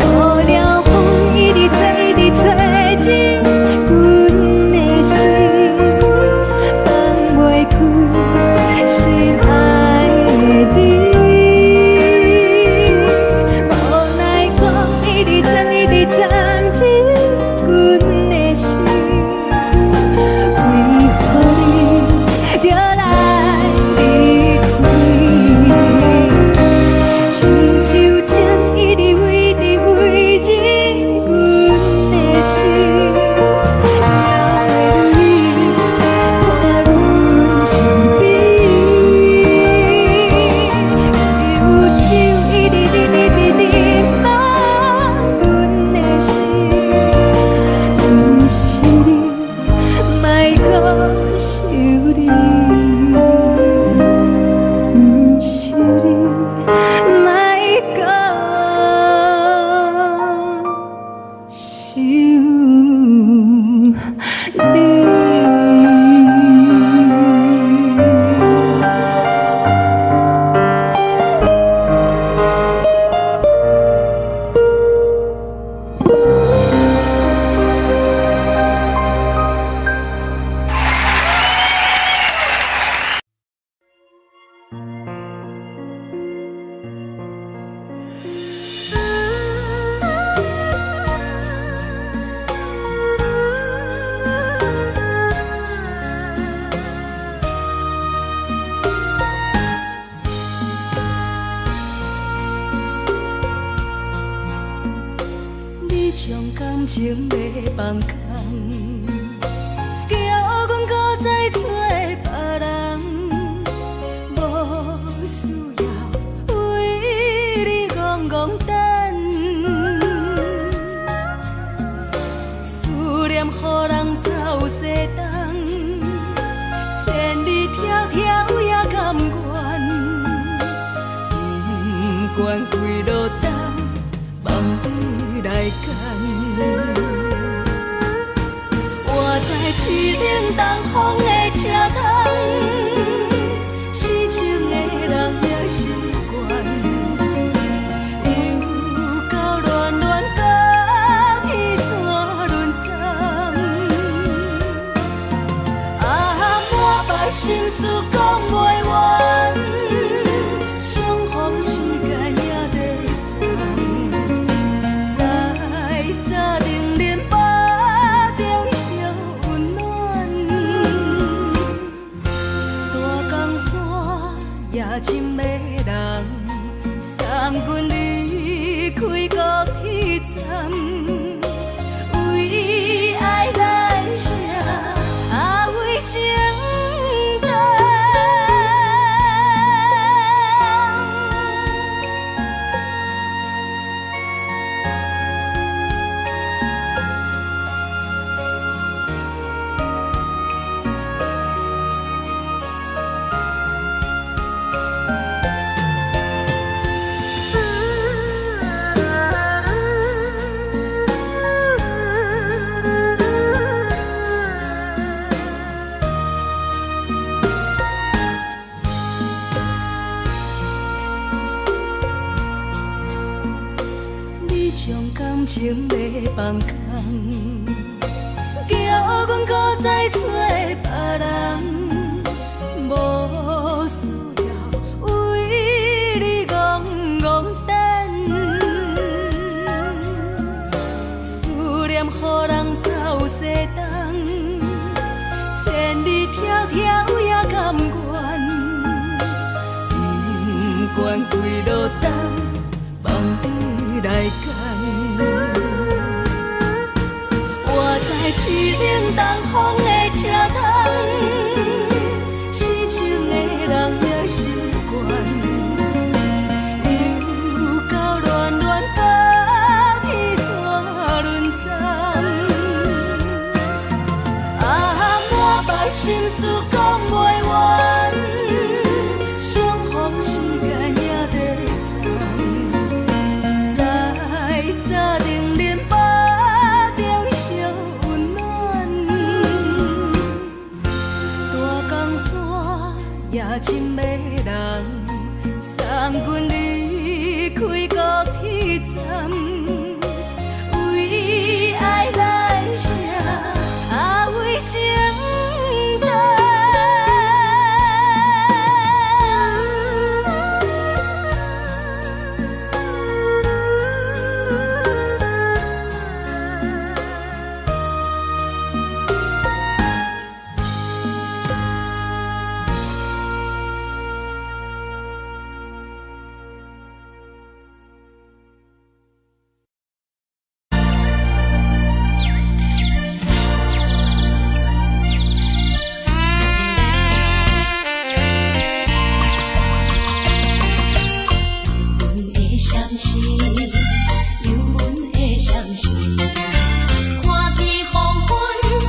無聊風一直吹，一直吹進阮的心，放袂開心愛的你。無奈風一直鑽，一直鑽進阮的心，為何你著來離開？親像情一直圍直圍進阮的心，了袂伴阮身邊。只有酒一直啉，一直啉滿阮的心，毋是你，莫閣想你，毋是你，莫閣想你。你將感情欲放空，叫阮閣再找別人，無需要為你戇戇等，思念予人走西東，千里迢迢也甘願，不管幾落冬，望你來牽。我在凄冷東風的車窗，痴情的人也習慣，又到恋恋甲天山轮转，啊，满腹心事講袂完，相逢時間也短暫，在三重連腹中相溫暖，大江山也真迷人，送阮離開高鐵站，為愛來寫，啊為情等。你將感情欲放空，叫阮閣再找別人，無需要開路燈，放你來揀。活在淒冷東風的車窗，痴情的人也習慣。又到暖暖北彼煞輪站，啊，滿腹心事講袂完，相逢時間也短暫，在三重林北中相溫暖。大江山也真迷人，送阮離開高鐵站，為愛來寫，啊為情等。阮的相思，有阮的相思，看见黃昏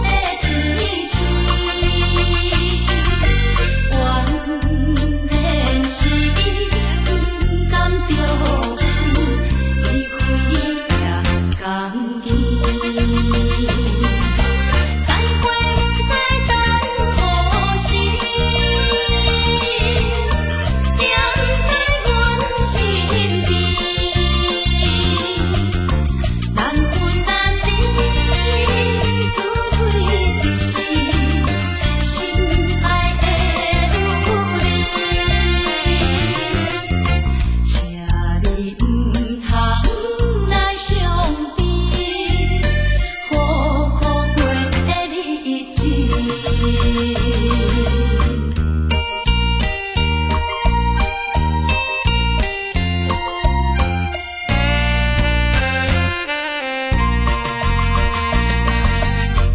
的天星，原來是伊不甘著阮離開也共去。再會不知等何時，惦在阮身邊。難分難離，自對對，心愛的女兒，請你毋通來傷悲，好好過日子。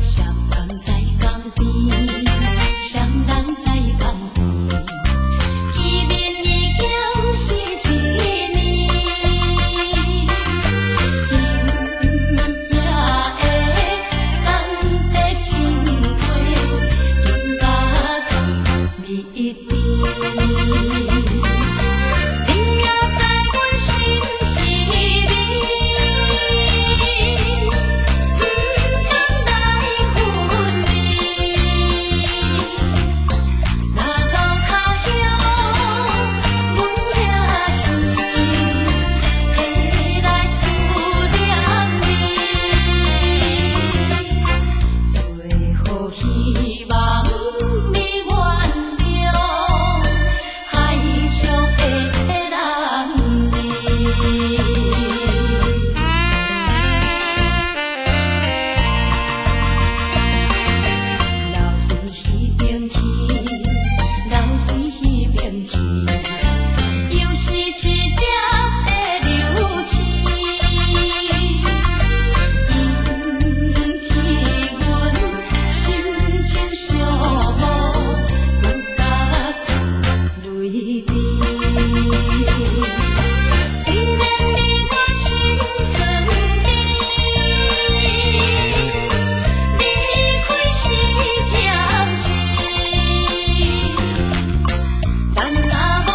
雙人在江邊，雙人在江邊，見面已經是一年。今夜的三塊情話，更加甜蜜甜。你也在阮心裡面，不甘來分離。若到他鄉，阮也是會來思念你。最好希望你原諒海上的男兒。留佇彼邊去，留佇彼邊去，又是一粒的流星，引起阮心情寂寞，阮甲出淚滴。雖然你我心酸甜，離開是暫時，但若無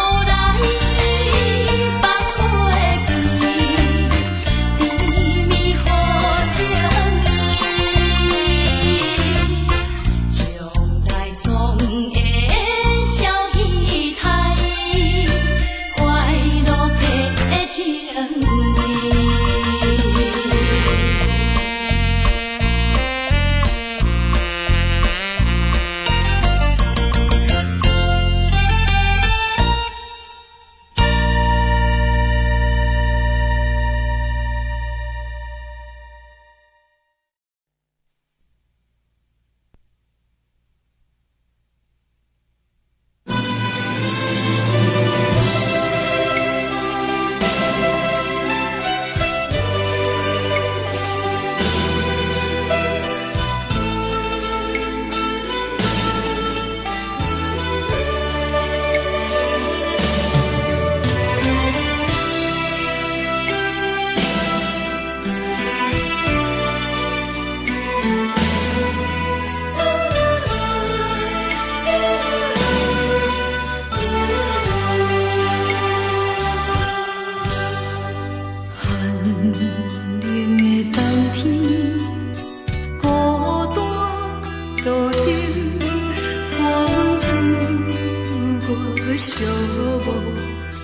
無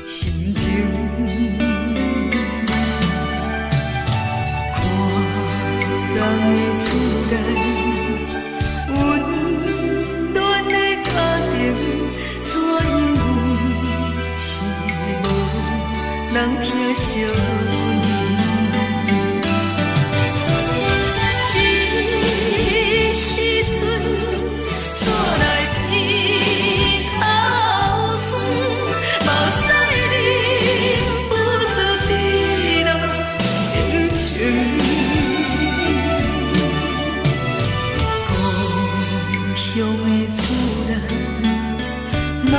心情。看人的厝內，溫暖的家庭，怎樣阮是無人疼惜阮。這時陣，煞來鼻頭酸，目屎忍不住滴落眼睛。故鄉的厝內，媽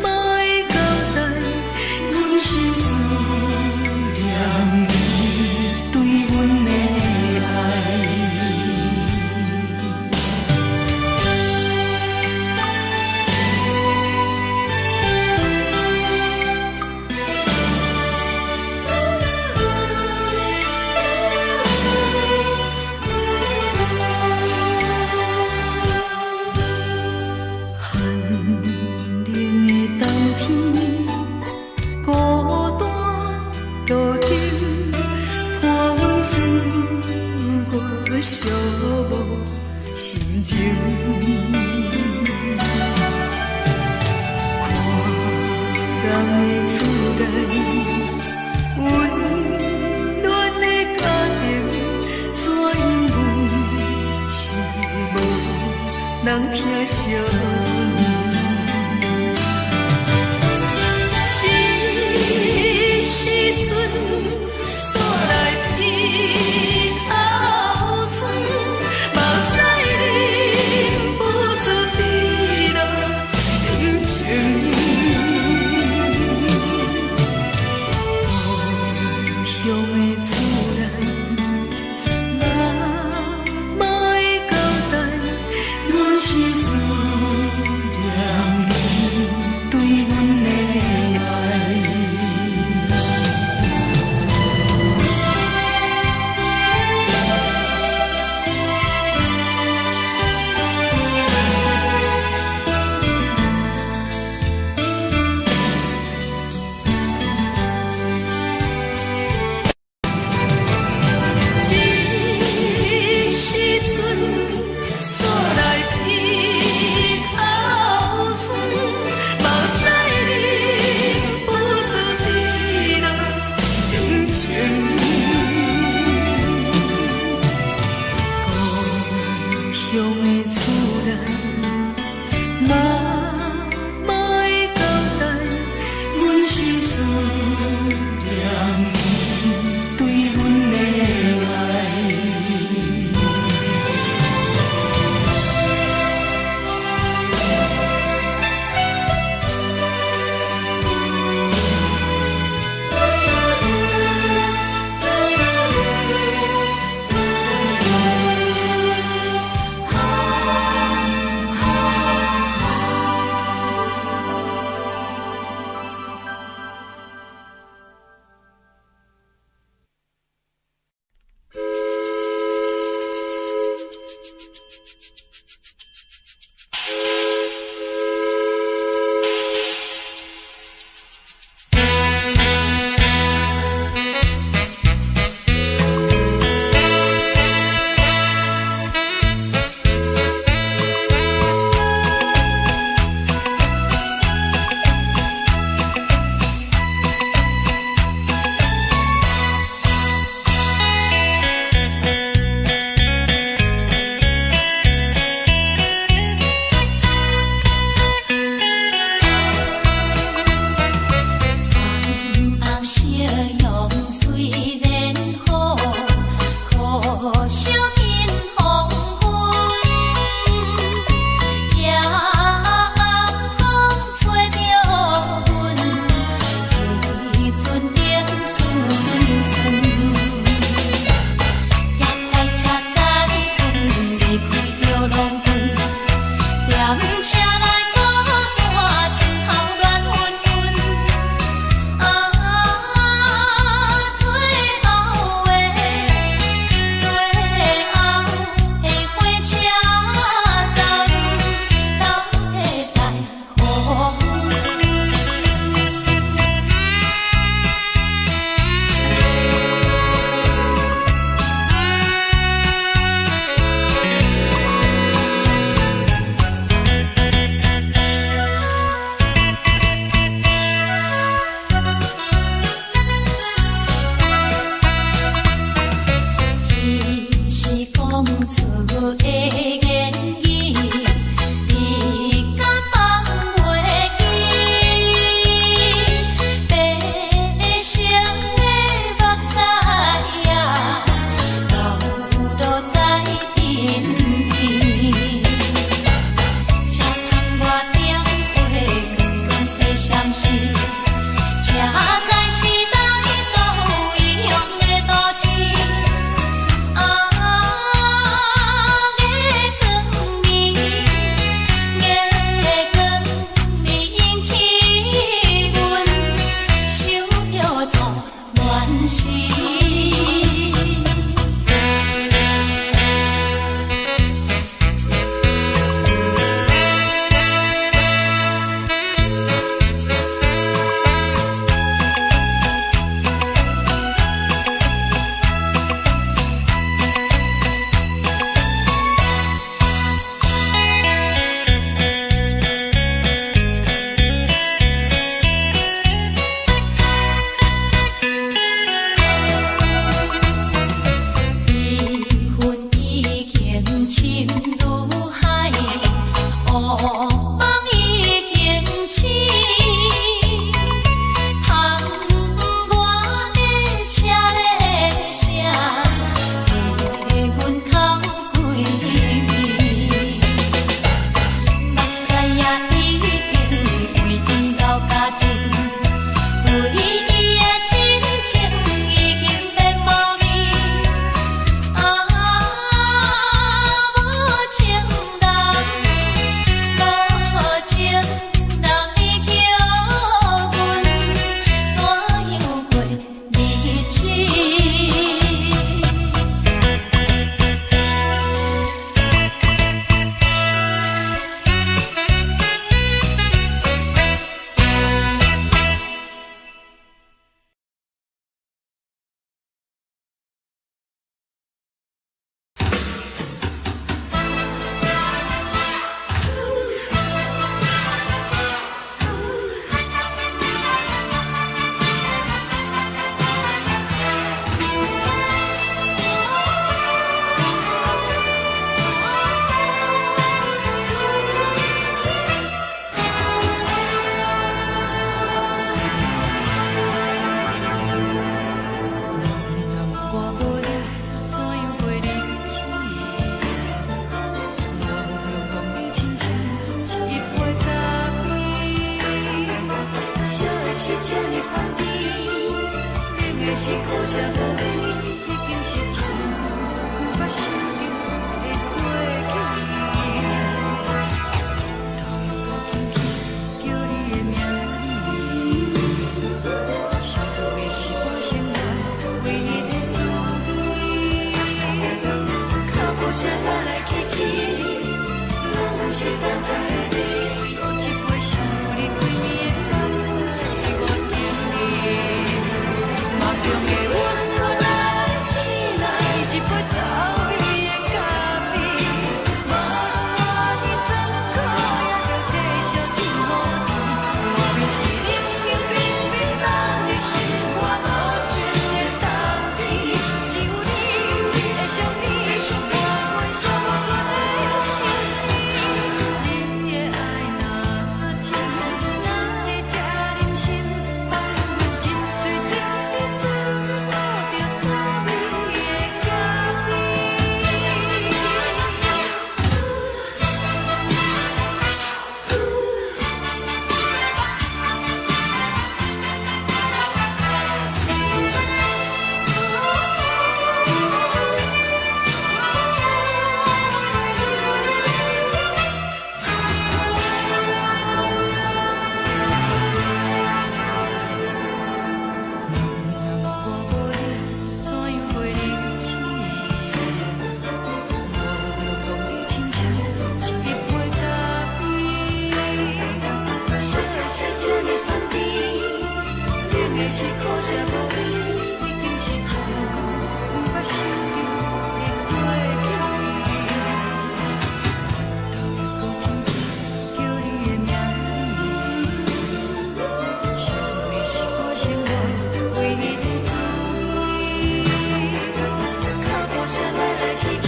媽的交代，阮是思念你對阮的愛。寒冷的冬天，孤單路頂，看阮自我寂寞心情。看人的厝內，溫暖的家庭，怎樣阮是無人疼惜阮。這時陣，煞來鼻頭酸，目屎忍不住滴落眼睛。故鄉的厝內，媽媽的交代，阮是思時，才知是佗位異鄉的都市。啊，月光暝，月光暝引起阮想著初戀時。悲恨已經深如海，烏夢已經醒。窗外的車咧聲，替阮哭規暝。目屎也已經為伊流乾淨，對伊的真情已經變無味。啊，無情人，無情人，你叫阮怎樣過日子？人若我無你，怎樣過日子？無論講你親像一杯咖啡，燒的是這呢香甜，冷的是苦澀無味，已經是真久毋捌想著的過去。頭又閣輕輕叫你的名字，想的是我生活唯一的滋味。腳步聲來來去去，攏毋是等待的你。閣一杯想你規暝的目屎，我敬你。夢中的阮閣來醒來，一杯走味的咖啡。無論偌尼酸苦，也著繼續天好甜。外面是冷冷冰冰，等你心肝無情的冬天。只有你，你的相片，伴阮寂寞的相思。你的愛若真，哪會這忍心放阮一喙一滴做倒著滋味的咖啡？人若我無你，怎樣過日子？無論講你親像一杯咖啡，燒的是這呢香甜，冷的是苦澀無味，已經是真久毋捌想著的過去。頭又閣輕輕叫你的名字，想你是我生活唯一的滋味。腳步聲來來去去，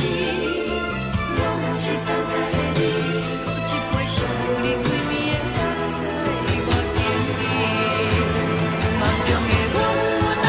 攏毋是等待的你。閣一杯想你規暝的目屎，我敬你。夢中的阮來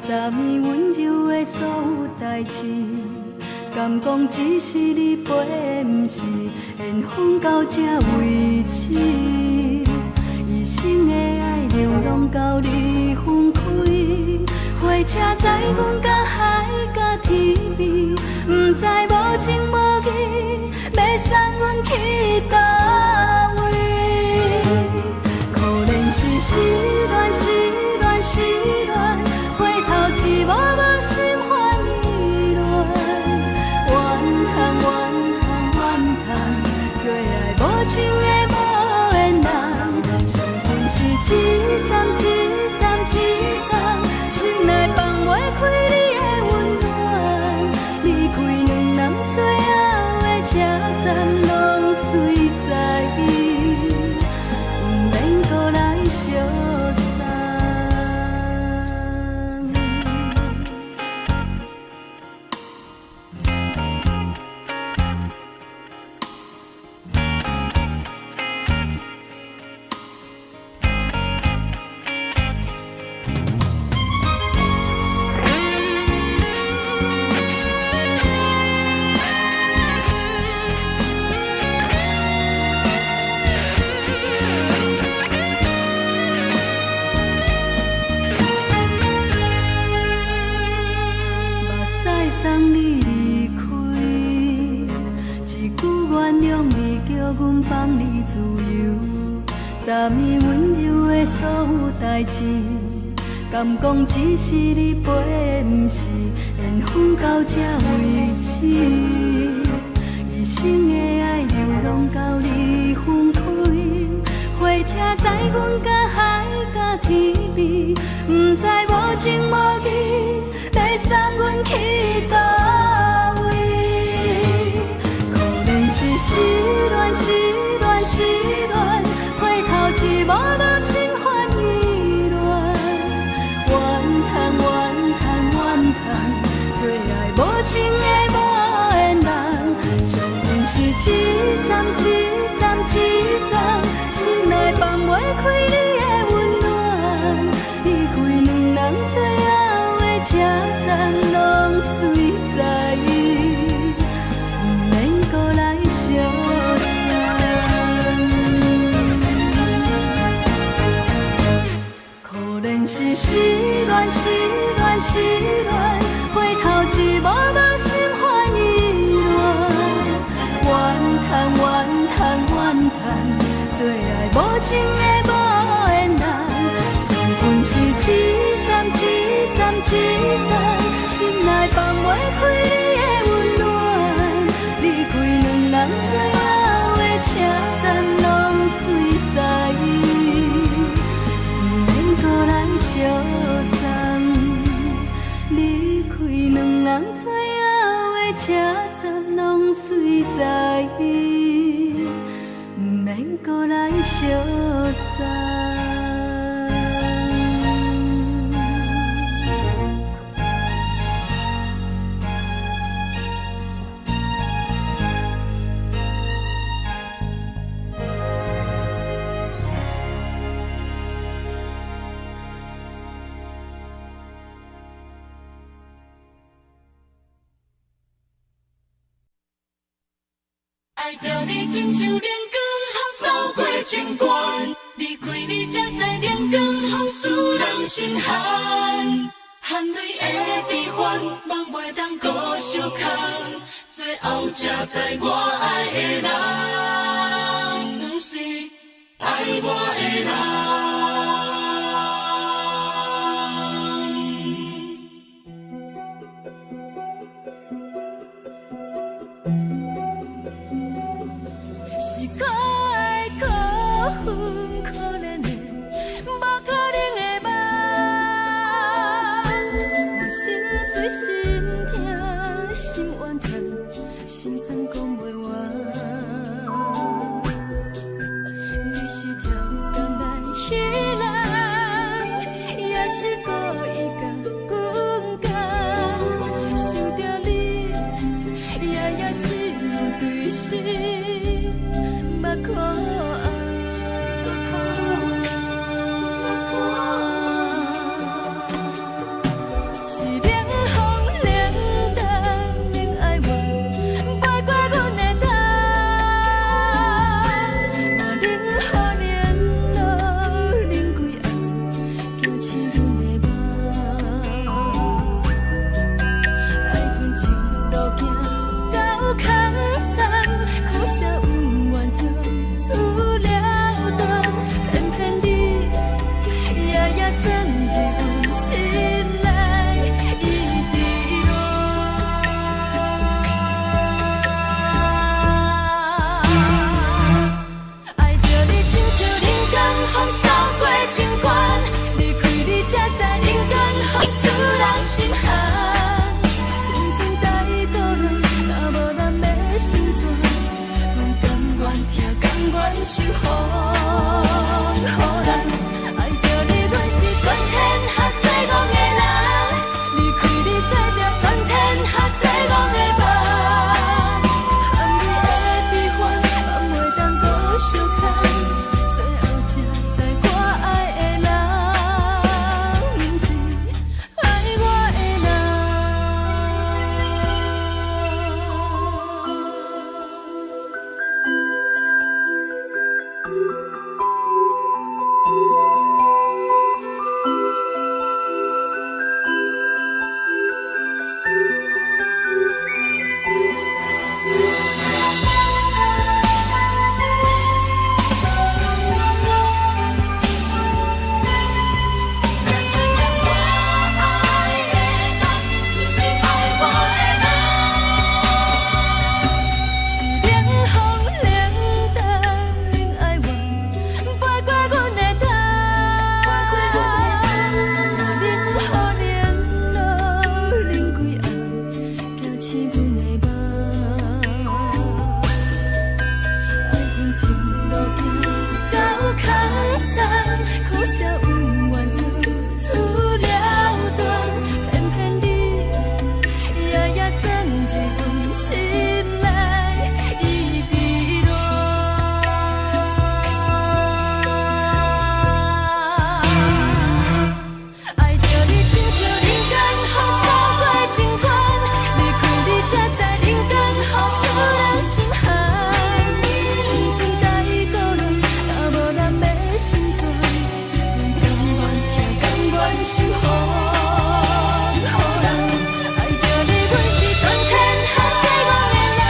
昨暝溫柔的所有代誌，敢講只是你陪，毋是緣分到這為止。一生的愛流浪到你分開，火車載阮到海角天邊，毋知無情無義，欲送阮去佗位。可憐是失戀，失戀，失戀，回頭一幕幕心煩意亂，怨嘆怨嘆怨嘆，做愛無情的無緣人，傷心是一站一站一站，心內放袂開你的溫暖，離開兩人最後的車站，攏隨在伊，毋免閣來相送。目屎送你離開，一句原諒你，叫阮放你自由。昨暝溫柔的所有代誌，敢講只是你陪，毋是緣分到這為止。一生的愛流浪到你分開，火車載阮到海角天邊，毋知無情無義，欲送阮去佗位。可憐是失戀，失戀，失戀，回頭一幕幕心煩意亂，怨嘆怨嘆怨嘆，做愛無情的無緣人，傷心是一站一站一站，心內放袂開你的溫暖，離開兩人最後的車站，攏隨在伊，毋免閣來相送。可憐是失戀，失戀，失戀，回頭一幕幕心煩意亂，怨嘆怨嘆怨嘆，做愛無情的無緣人，傷心是一站一站一站，心內放袂開你的溫暖，離開兩人最後的車站，攏隨在伊，毋免閣來相送。離開兩人最後的車站，攏隨在伊，毋免閣來相送。愛著你親像靈光，予掃過情關。離開你才知靈光，予使人心寒。含淚的悲歡，夢袂當閣相空。最後才知我愛的人，毋是愛我的人。是可愛可恨可憐的，無可能的夢。我心碎心痛心怨嘆，心酸講袂完。你是超工來彼人。心寒。青春太孤单，若无咱欲成全，阮甘愿疼，甘愿受风予人。爱著你，阮是全天下最戆的人。离开你，做著全天下最戆的梦。含你的悲欢，放袂当阁相牵。最后才知我爱的人，毋是爱我的人。才知影我爱的人，毋是爱我的人。是冷风冷淡，冷爱怨，飞过阮的头。冷雨冷露冷规暗，惊醒阮的梦。爱恨情路行到空残，可惜有缘就此了断，偏偏你夜夜钻入阮心内，一直恋。爱著你亲像人间风扫过情关，离开你才知人间雨使人心寒。青春太孤单，若无咱欲成全，阮甘愿疼，甘愿受风予人。爱著你，阮是全天下最戆的人。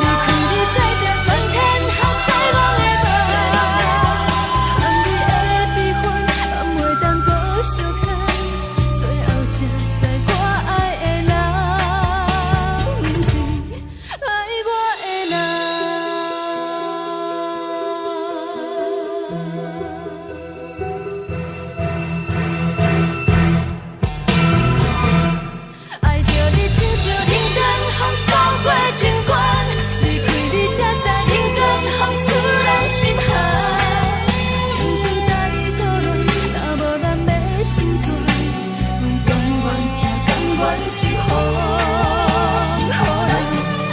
离开你，做著全天下最戆的梦。含你的悲欢，放袂当阁相牵。最后才知我爱的人，毋是爱我的人。爱著你亲像人间风扫过情关，离开你才知人间风使人心寒。青春太孤单，若无咱欲成全，阮甘愿疼，甘愿受风予人。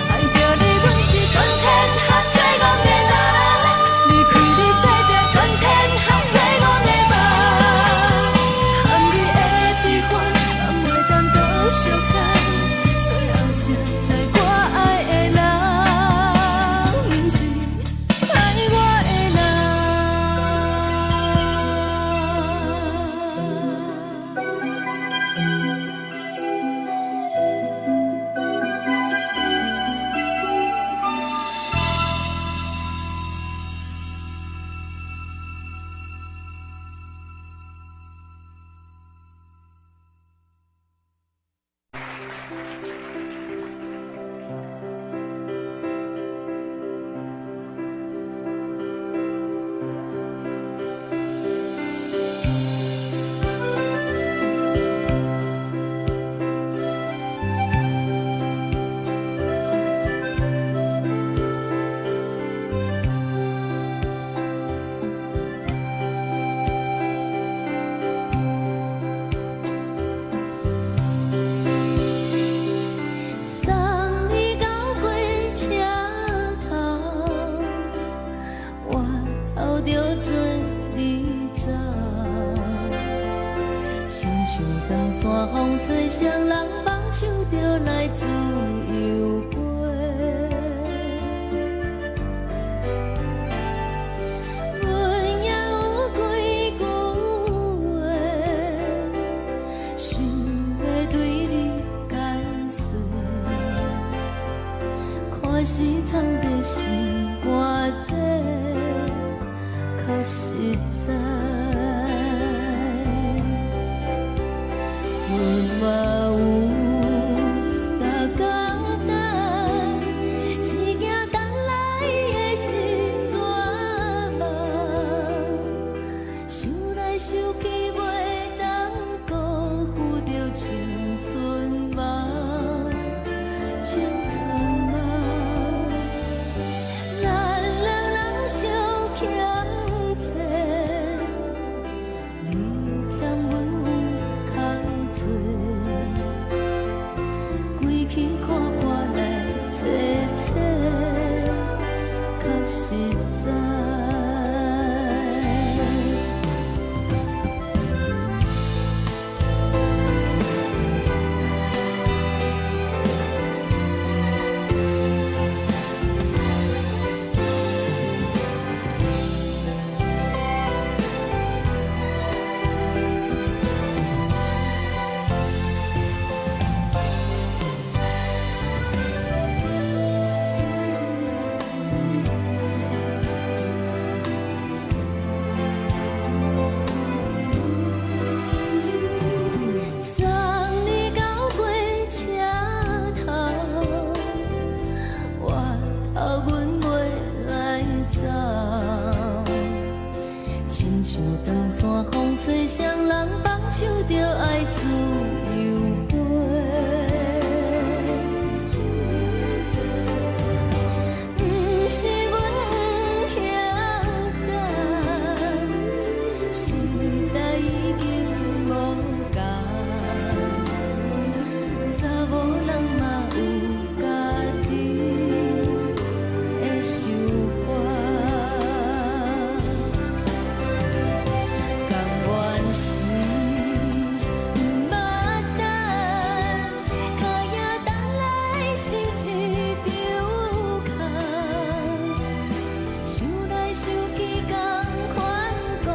爱著你，阮是全天下最戆的人。离开你，做著全天下最戆的梦。含你的悲欢，放袂当阁相牵。最后才知我爱的人，毋是爱我的人。送你到火车头，我头著准你走。亲像长线风吹，双人挽手就来自由飞。阮也有几句话，想欲对你解释。看是藏在心肝底，较实在。阮嘛有逐工等，只惊等来的是绝望。想来想去，袂当辜负著情。找，规气看破来找找，较实在。送你到火車頭，我頭阮袂來走。親像長山風吹，誰人放手就愛自由飛。毋是阮不肯等，時代已經無仝，查某人嘛有家己的想法。甘願是毋捌等，跤也等來成一場空。想來想去，仝款辜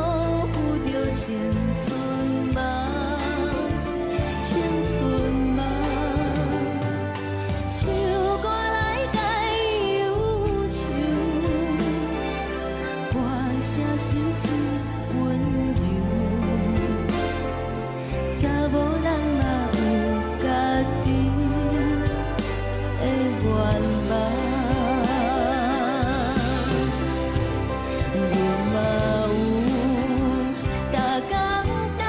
負著青春夢，青春夢。唱歌來解憂愁，歌聲是真溫柔。查某人嘛有家己的願望，阮嘛有逐工等，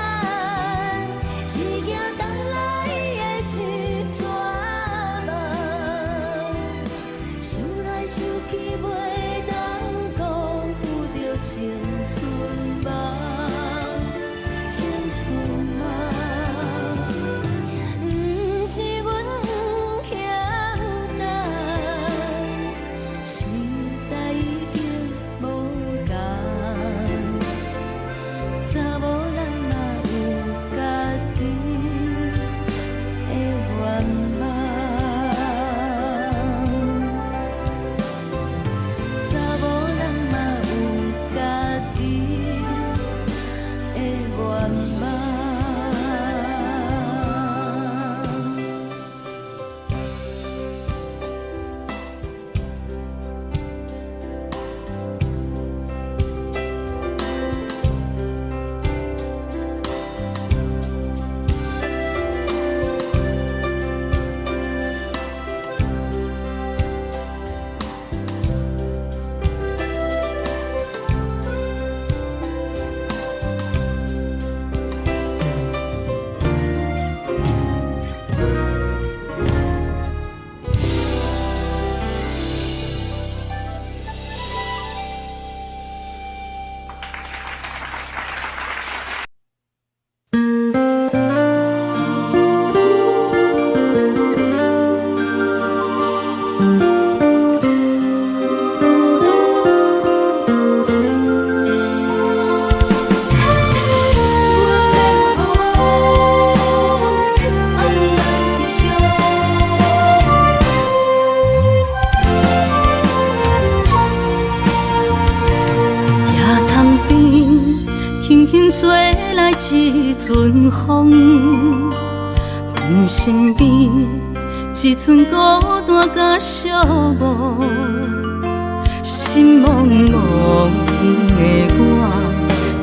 一行等來的是绝望。想來想去，袂當辜負著青春夢，青春夢。毋是阮不肯等，時代已經無仝，查某人嘛有家己的願望。查某人嘛有家己的願望。野潭邊，輕輕吹來一陣風，阮身邊一陣孤單佮寂寞，心茫茫的我，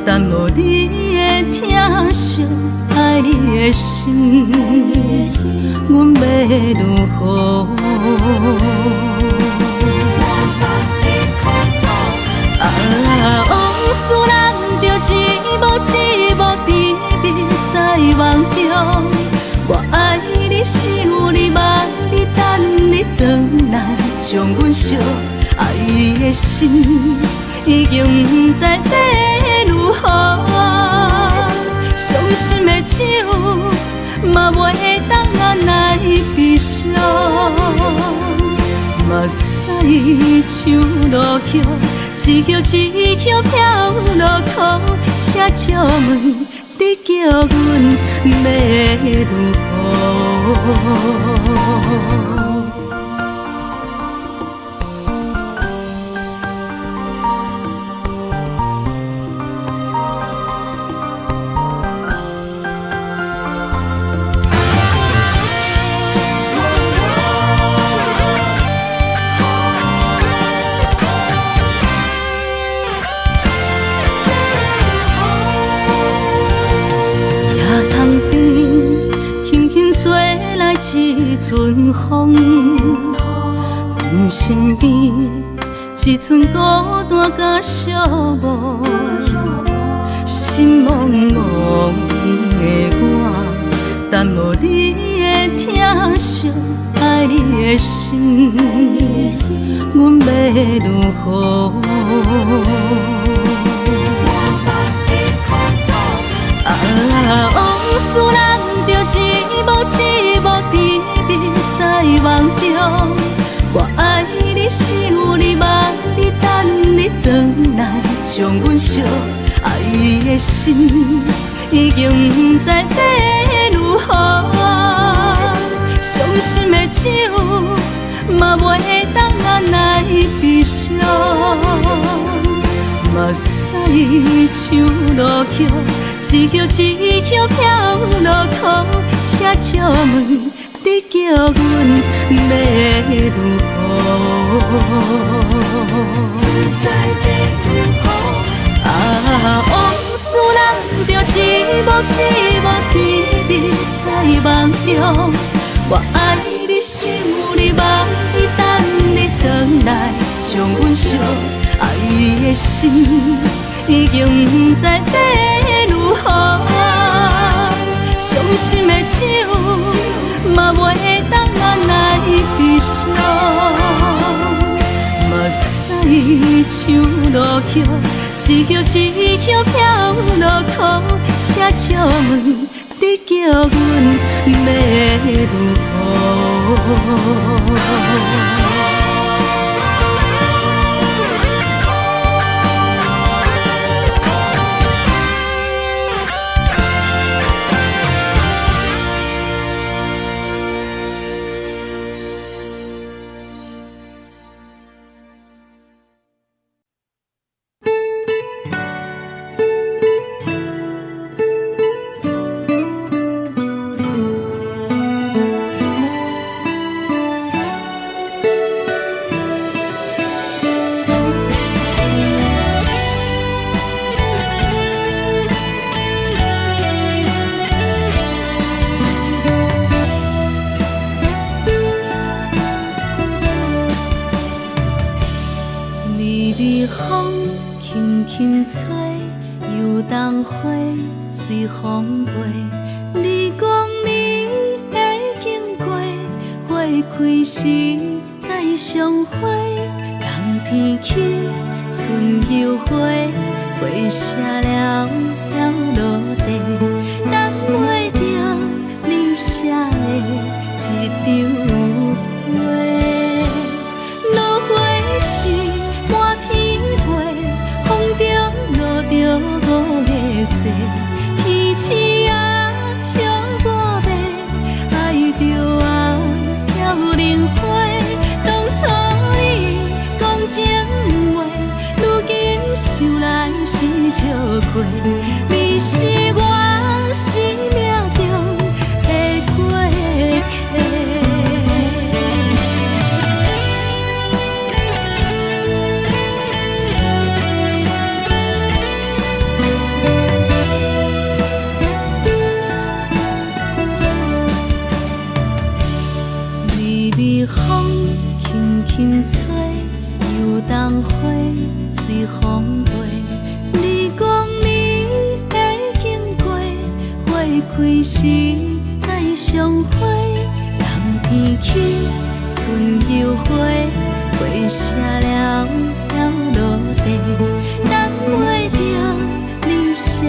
等無你的疼惜，愛你的心，阮欲如何？啊，往事咱著一幕一幕甜蜜在夢中。我愛你，想你，望你，等你轉來，將阮惜愛的心已經不知欲如何。傷心的酒，嘛袂當按捺悲傷。目屎像落雨，一葉一葉飄落苦，請借問你叫阮欲如何？一陣風，阮身邊一陣孤單佮寂寞，心茫茫的我，等無你的疼惜，愛你的心，阮欲如何？啊，往事難著一幕一幕甜蜜在夢中，我愛你，想你，望你，等你轉來，將阮惜愛的心已經不知欲如何，傷心的酒嘛袂當按捺悲傷。目屎像落雨，一葉一葉飄落苦，請借問你叫阮欲如何？啊，往事難著一幕一幕甜蜜在夢中，我愛你，想你，望你，等你轉來，將阮惜愛的心已經不知欲如何，傷心的酒嘛袂當按捺悲傷。目屎像落雨，一葉一葉飄落苦，請借問你叫阮欲如何？輕吹，油桐花隨風飛。你講你會經過，花開時再相會。冬天起，春又回，花謝了飘落地，等袂著你寫的這張批。落花是滿天飛，風中落著五个雪，天青啊，笑我欲愛著啊，飘零花。當初你講情話，如今想來是笑話，你是我生命中的過客。微微風輕輕吹，油桐花隨風飛。你講你會經過，花開時再相會。冬天起，春又回，花謝了飄落地，等袂著你寫的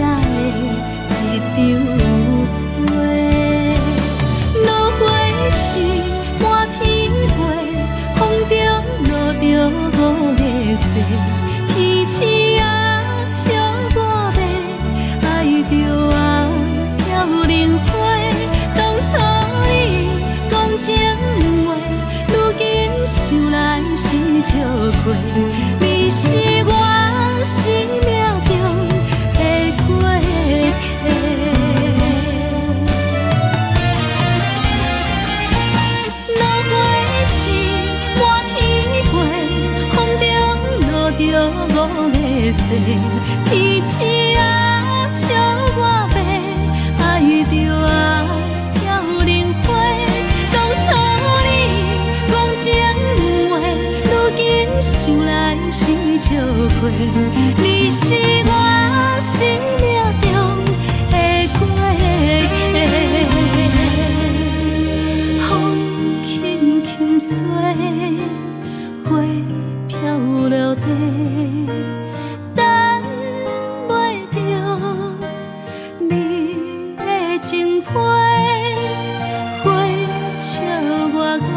這張批。天星啊，笑我白，愛著啊飄零花。當初你講情話，如今想來是笑話。你是我生命中的過客。風輕輕吹，花飄落地，等袂著你的情批。花笑我講，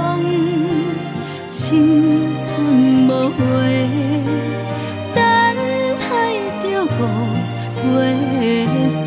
青春無話，等待著五月雪。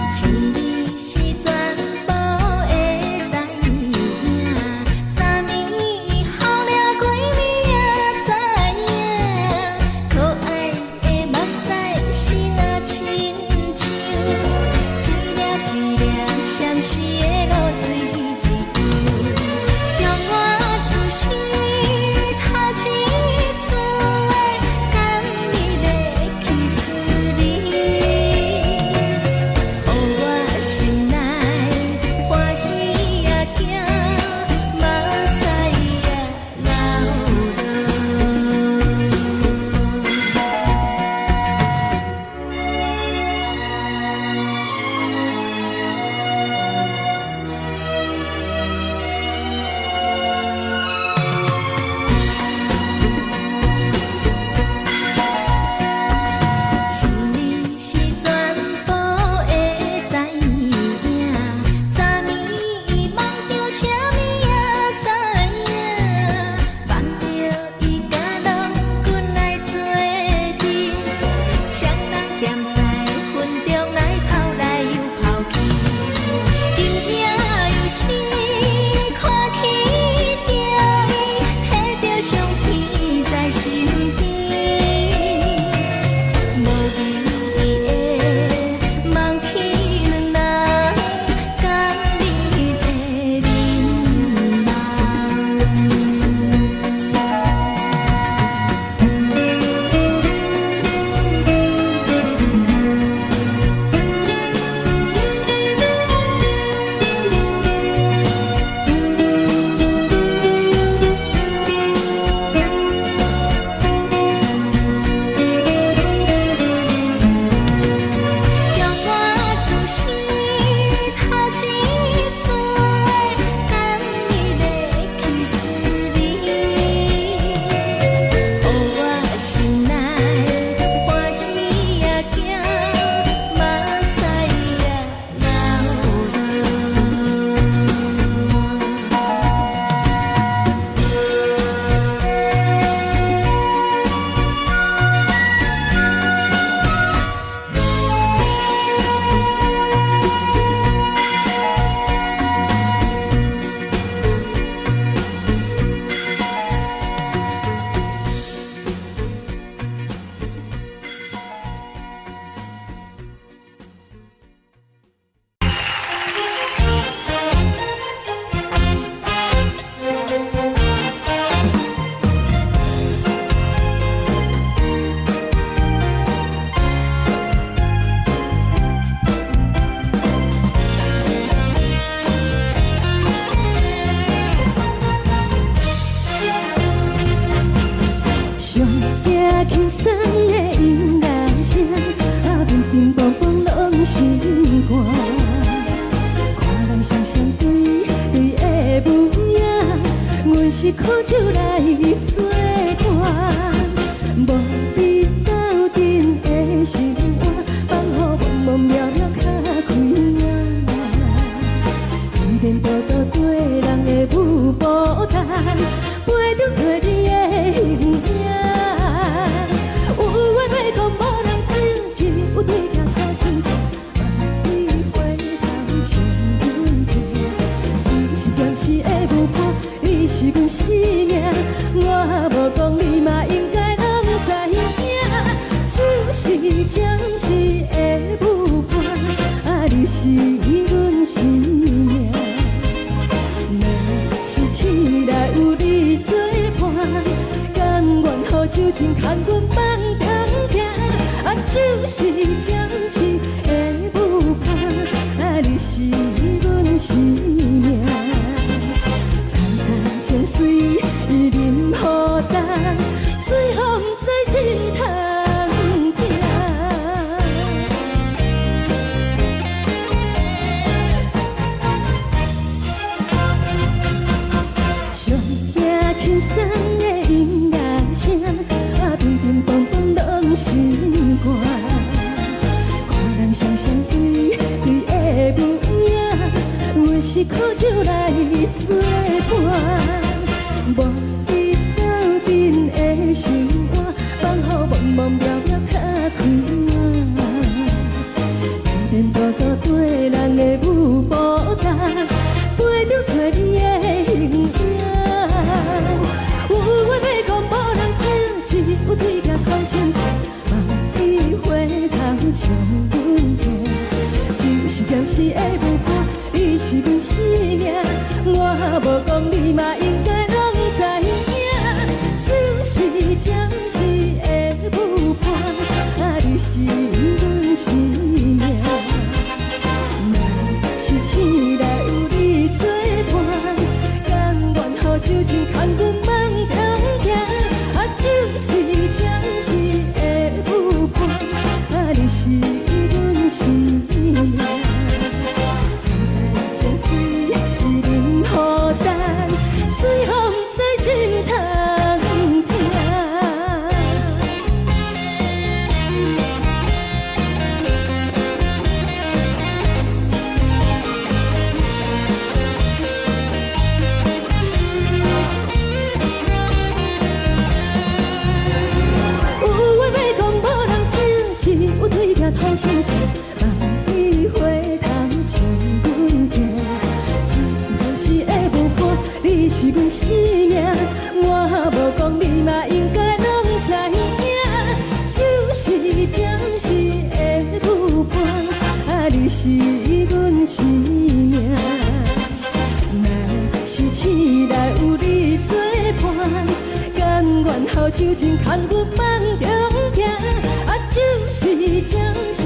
情你是全部的知影，昨暝雨了规暝也知影，可愛的目屎是若親像一粒一粒相思的露水一樣，將我此生頭一次的甘蜜的去思念。予我心內歡喜也驚，目屎也流落。情你是全部的知影，昨暝夢著啥物也知影，夢著伊佮郎君來做陣，雙人踮在雲中來跑來又跑去，今夜又是看起著伊，提著相片在身邊。無意義的夢去兩人甘蜜的眠夢。將我此生頭一次的甘蜜的去思念，予我心內歡喜也驚，目屎也流落。上驚輕鬆的音樂聲，啊，乒乒乓乓攏心肝。看人雙雙對對的舞影，阮是苦酒來做伴，無比鬥陣。天顛倒倒綴人的舞步动，陪著找你的形影。有話欲講無人聽，只有對鏡苦心情，望你回頭笑阮聽。只是暫時的舞伴，你是阮生命，我無講你嘛應該攏知影。只是暫時的舞伴，啊，你是阮生命。若是醒來有你作伴，甘願予酒精牽阮夢中行。啊，只是暫時的舞伴，啊，你是阮生命。層層情隨淋雨重，水予毋知心通疼。上驚輕鬆的音樂聲，啊，乒乒乓乓攏心肝。看人雙雙對對的舞影，阮是苦酒來作伴。無你鬥陣的生活，放予茫茫渺渺較快活。顛顛倒倒綴人的舞步動，陪著找你的形影。有話欲講無人聽，只有對鏡苦心情，望你回頭笑阮聽。只是暫時的舞伴，你是阮生命，我無講你嘛應該攏知影。只是暫時的舞伴，啊，你是阮生命。若是醒來有你作伴，甘願予酒精牽阮夢中行。啊，只是暫時的舞伴，啊，你是阮生命。層層情隨淋雨重，水予毋知心通疼。有話欲講無人聽，只有對鏡吐心情，望你回頭笑阮聽。只是暫時的舞伴，你是阮生命，我無講你嘛應該攏知影。只是暫時的舞伴，啊，你是阮生命。若是醒來有你作伴，甘願予酒精牽阮夢中行。啊，只是暫時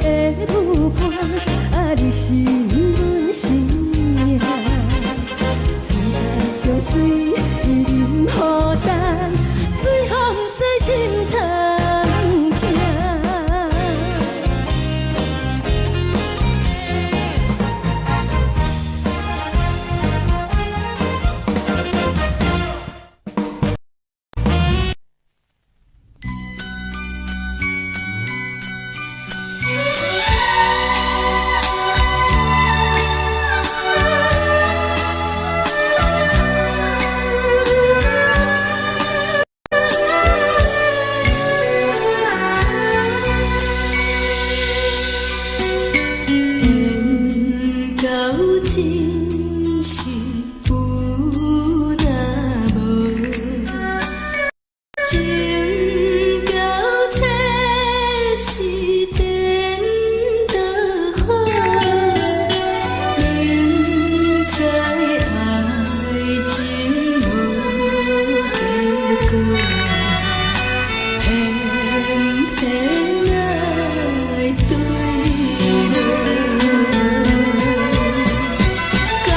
的舞伴，啊，你是阮生命。層層情隨淋雨重，水予毋知心通疼。緣到真是有若無，情到這是顛倒好，明知愛情無結果，偏偏愛對落。感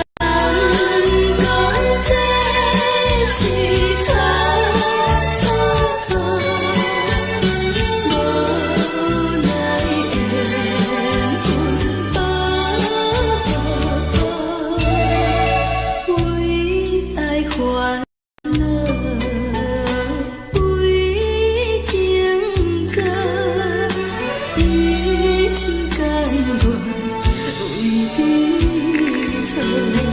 覺這是蹉跎，無奈緣分薄為愛煩惱，為情做，一心甘願為你妥。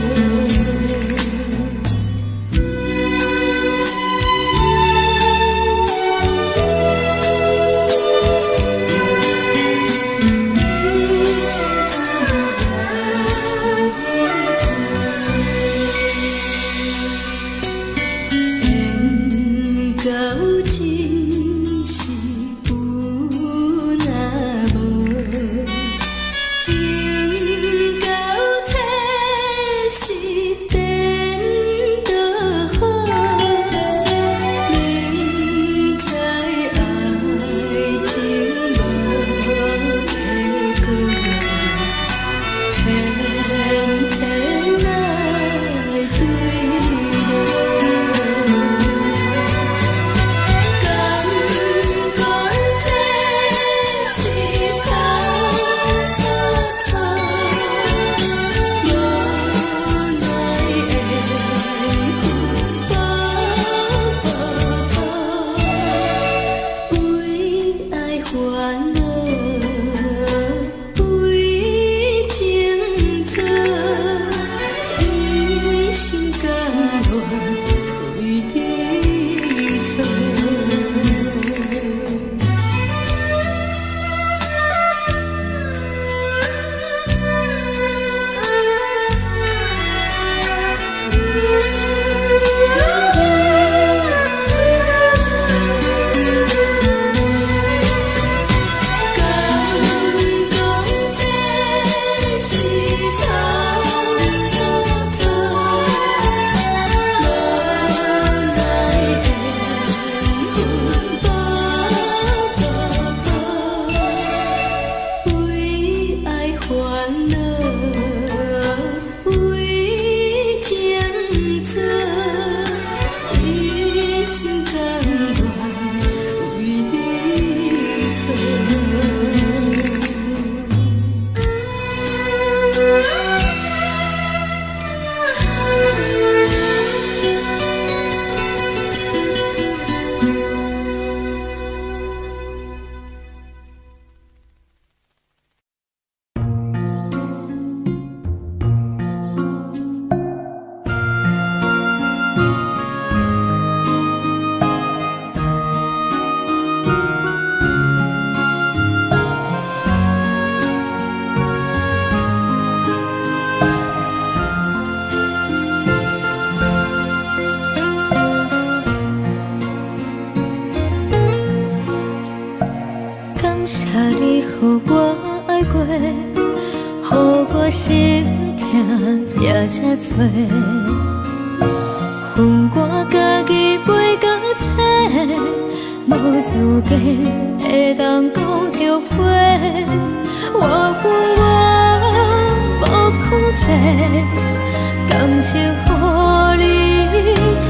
遮濟，分我家己飞到册，無資格會當講後悔。我有我無控制，感情予你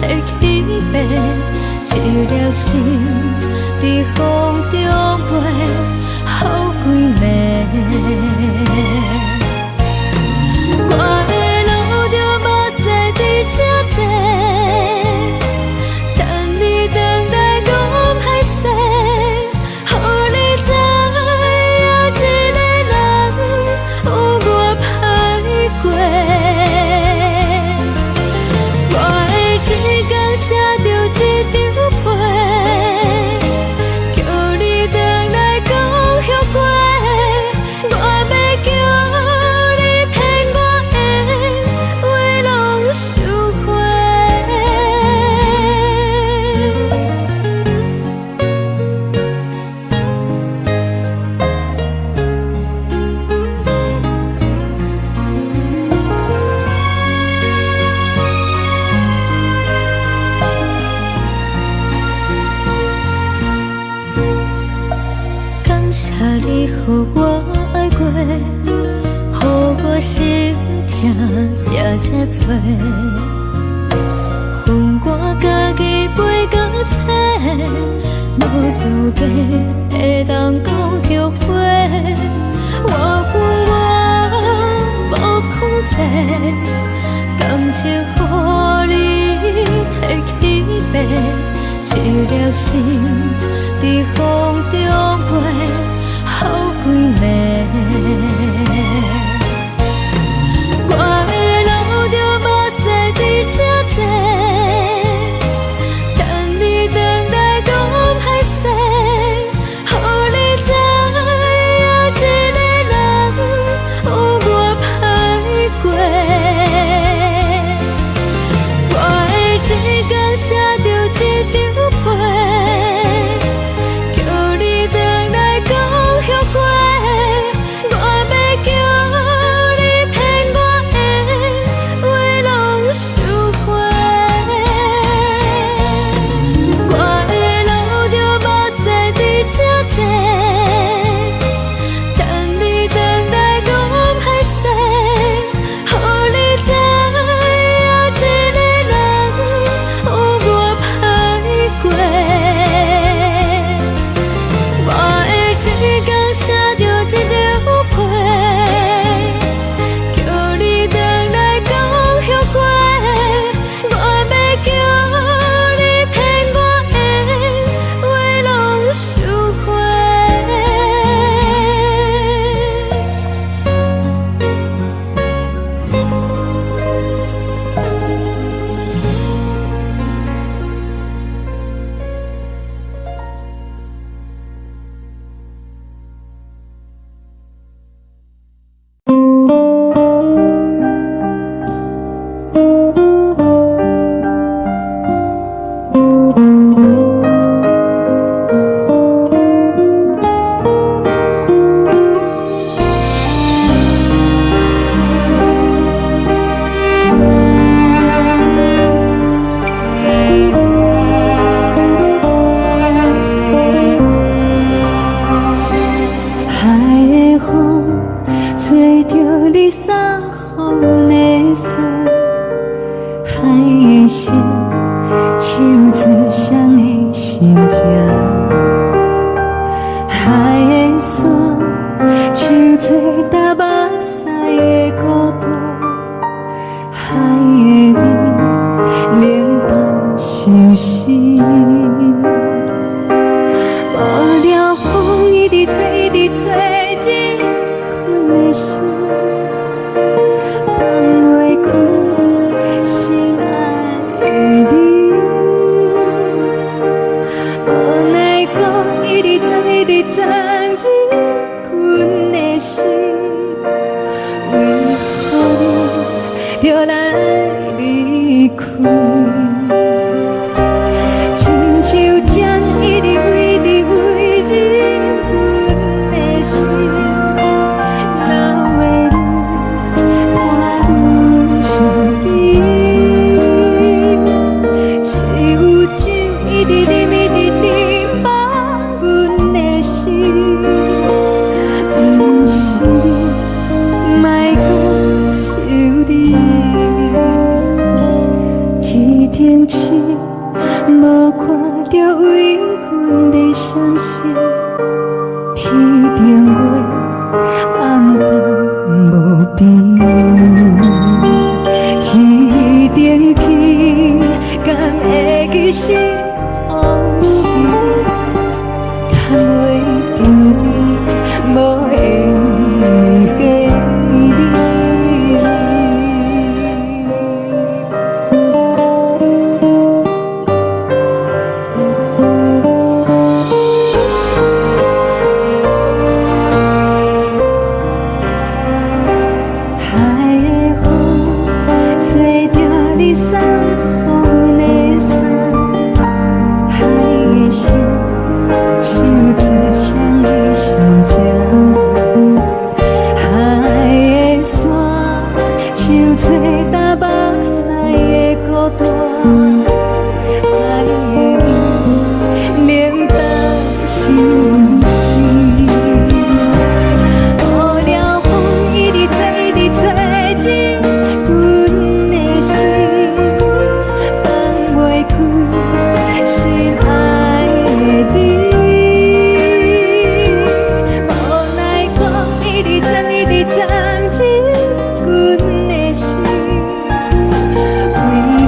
提去爬，一粒心佇風中飛，予規暝。我會流著目屎佇這坐，等你轉來講歹勢，予你知影一个人有偌歹過。我會一工寫著一張批，叫你轉來講後悔。我欲叫你騙我的話攏收回。感謝你予我愛過，予我心疼也這濟。分我家己飛到冊，無資格會當講後悔。我有我無控制，感情予你提去爬，一粒心佇風中飛，予規暝。我會流著目屎佇這坐，等你轉來講歹勢，予你知影一個人有偌歹過。我會一工寫著一張批，叫你轉來講後悔。我欲叫你騙我的話攏收回。我會流著目屎佇這坐，等你轉來講歹勢，予你知影一個人有偌歹過。我會一工寫著一張批，叫你轉來講後悔。我欲叫你騙我的話攏收回。海的風吹著你送予阮的衫，海的聲唱出誰的心情，海的山唱出踏目屎的孤獨，海的雨冷淡相思。無聊風一直吹，一直吹，入阮的心，放袂開心愛的你。無奈何一直鑽，一直鑽入阮的心，為何你著來離開？親像針一直飛，一直飛入阮的心，老的愈看愈想。天頂星無看著為阮咧閃爍，天頂月暗淡無邊。天頂天，敢會記是予是？牽袂著你，無緣的你。海的風吹著你送予阮的衫，海的聲唱出誰的心情，海的沙唱出東北西的孤單，海的雨冷淡心事。無聊風一直吹，一直吹進阮的心，放袂開心愛的你。無奈風一直鑽，一直鑽進阮的心，為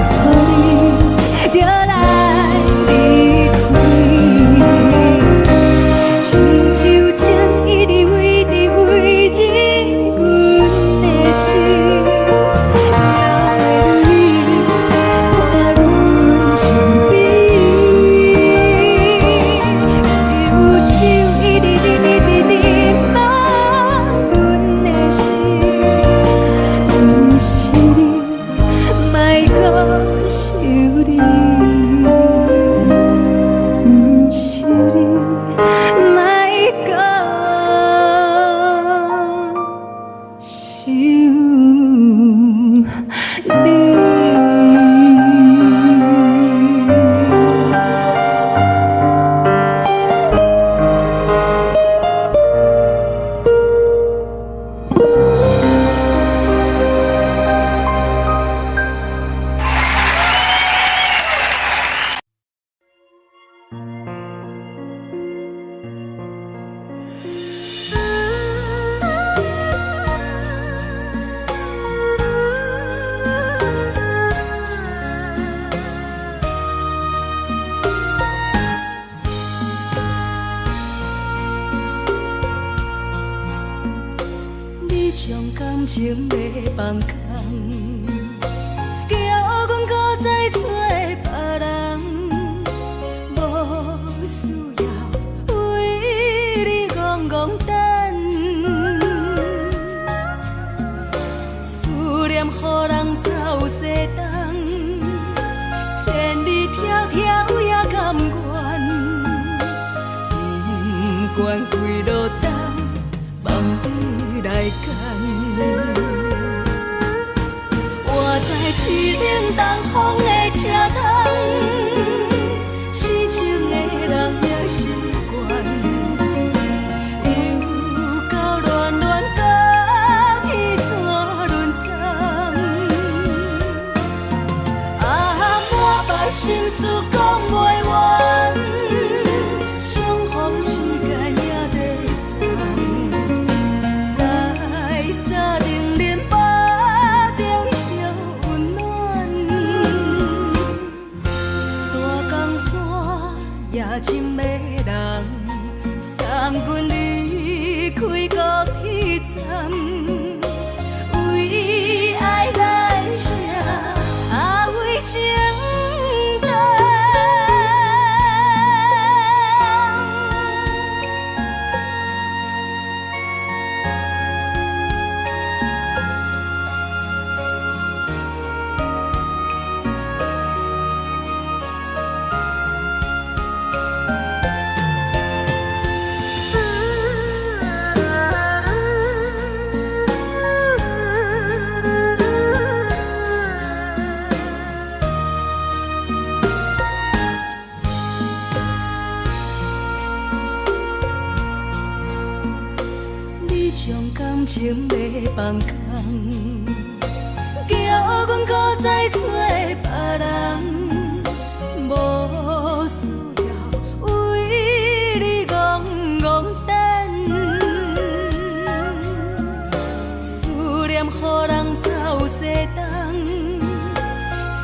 何你著來離開？親像情一直圍直圍進阮的心，留你伴阮身邊。只有酒一直啉，一直啉滿阮的心，毋是你，莫閣想你，毋是你，莫閣想你。你將感情欲放空，叫阮閣再找別人，無需要為你戇戇等，思念予人走西東，千里迢迢也甘願，不管幾落冬，望你來牽。我在凄冷東風的車窗，痴情的人也習慣，又到暖暖甲天山轮转，啊，满腹心事講袂完，相逢時間也短暫，在三重林腹中相溫暖，大江山也真迷人，送阮離開高鐵站，為愛來寫，啊為情等。你將感情欲放空，叫知找別人，無需要為你戇戇等。思念予人走西東，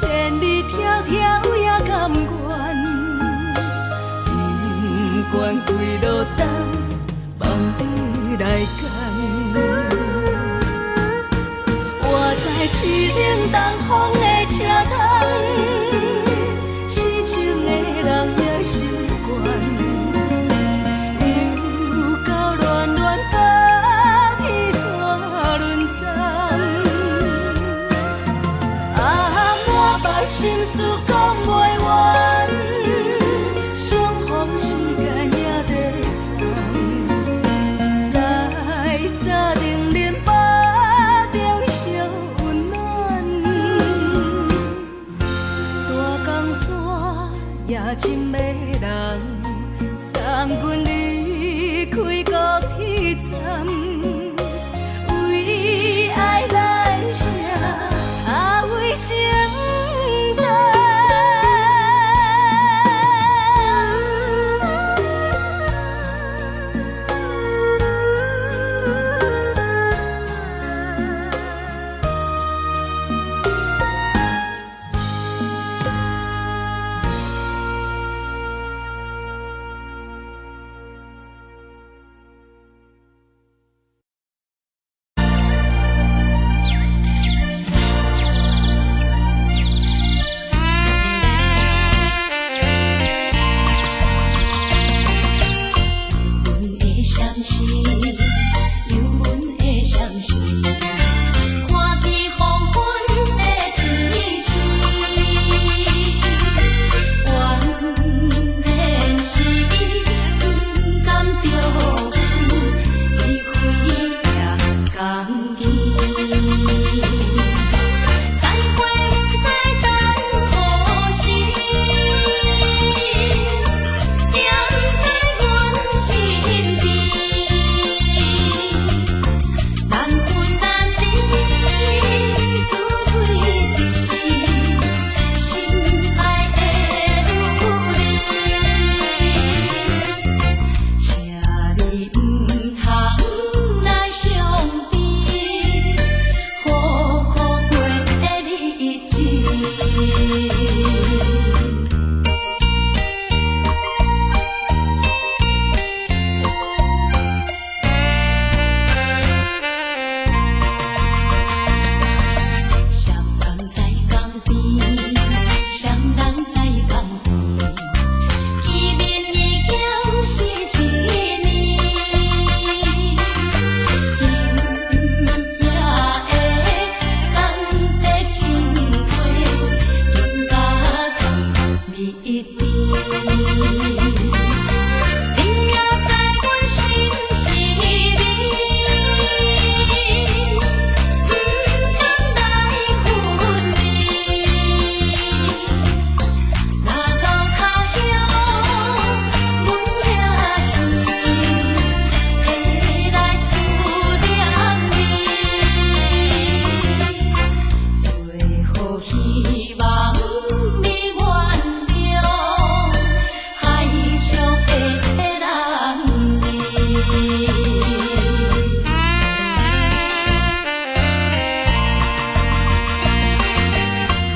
千里迢迢也甘願，不管幾落冬，放你來揀。我在淒冷東風的車窗，痴情的人也習慣，又到暖暖甲天線輪轉。啊，滿腹心事講袂完，相逢時間也短暫，在三重恁腹中相溫暖。大江山也真迷人，送阮離開高鐵站，為愛來寫，啊為情等。阮的相思，有阮的相思，看见黃昏的天星，原來是你不甘著阮離開行江邊。再會不知等何時，惦在阮身邊。難分難離，自對甜，心愛的女兒，請你毋通來傷悲，好好過日子。雙人在江邊，雙人在江邊，見面已經是一年。今夜的送的情話，更加甜蜜甜。你也在阮心裡面，不甘來分離。若到他鄉，阮也是會來思念你。最後希望你原諒海上的男兒。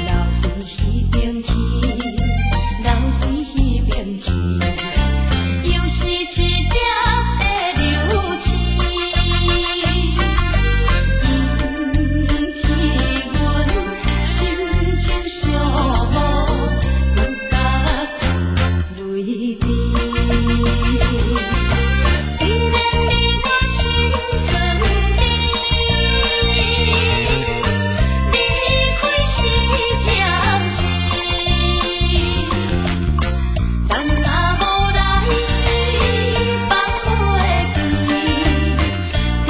留彼邊去，留彼邊去，又是一粒的流星，引起阮心情寂寞，阮甲出淚滴。雖然你我心酸甜，離開是暫時，咱若無來放袂記，甜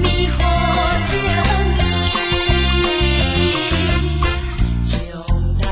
蜜好情意，將來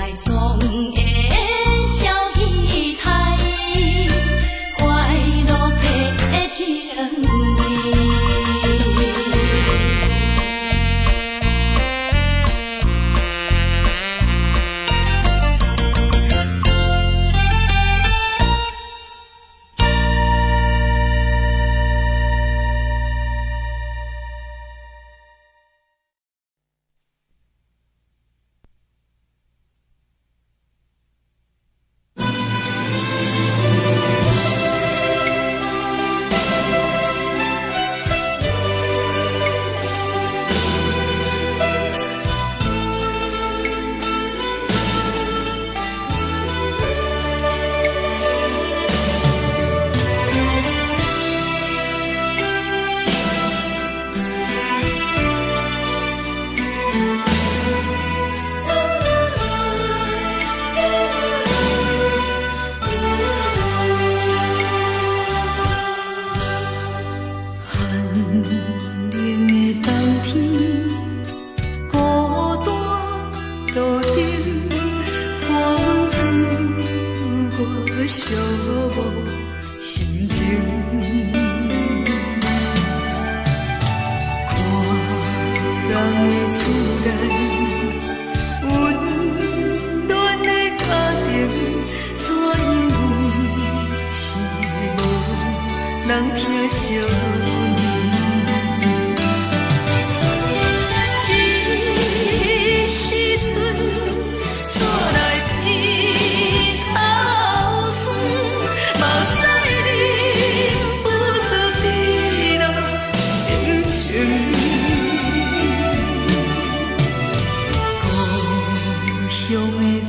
鄉的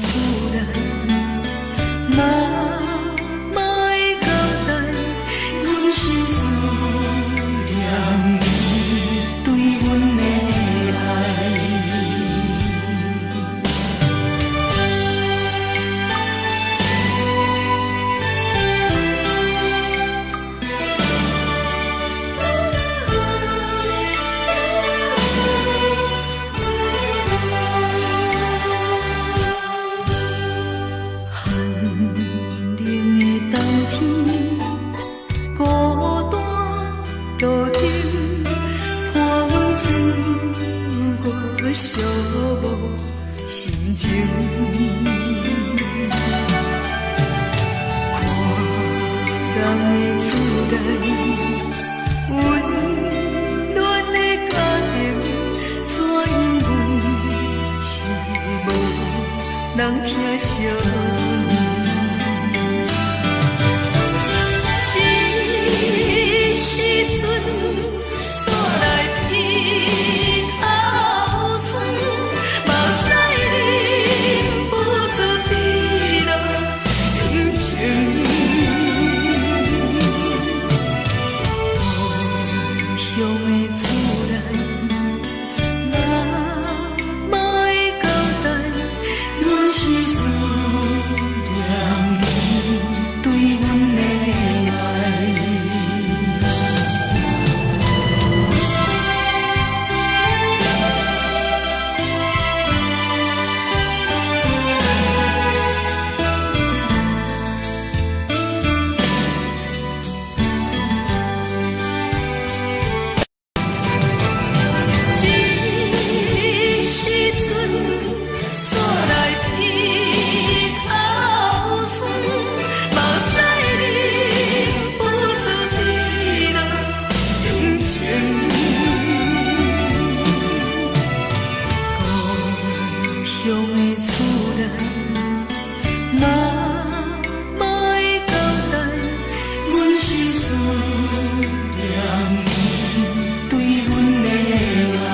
厝內，媽媽的交代，阮是思念你對阮的愛。寒冷的冬天，孤單路燈，伴阮自我寂寞心情。看人的厝內，溫暖的家庭，怎樣阮是無人疼惜阮。這時陣，煞來鼻頭酸，目屎忍不住滴落眼睛。故鄉的厝內，媽媽的交代，阮是思念你對阮的愛。這時陣，煞來鼻頭酸，目屎忍不住滴落眼睛。故鄉的厝內，媽媽的交代，阮是思念你對阮的愛。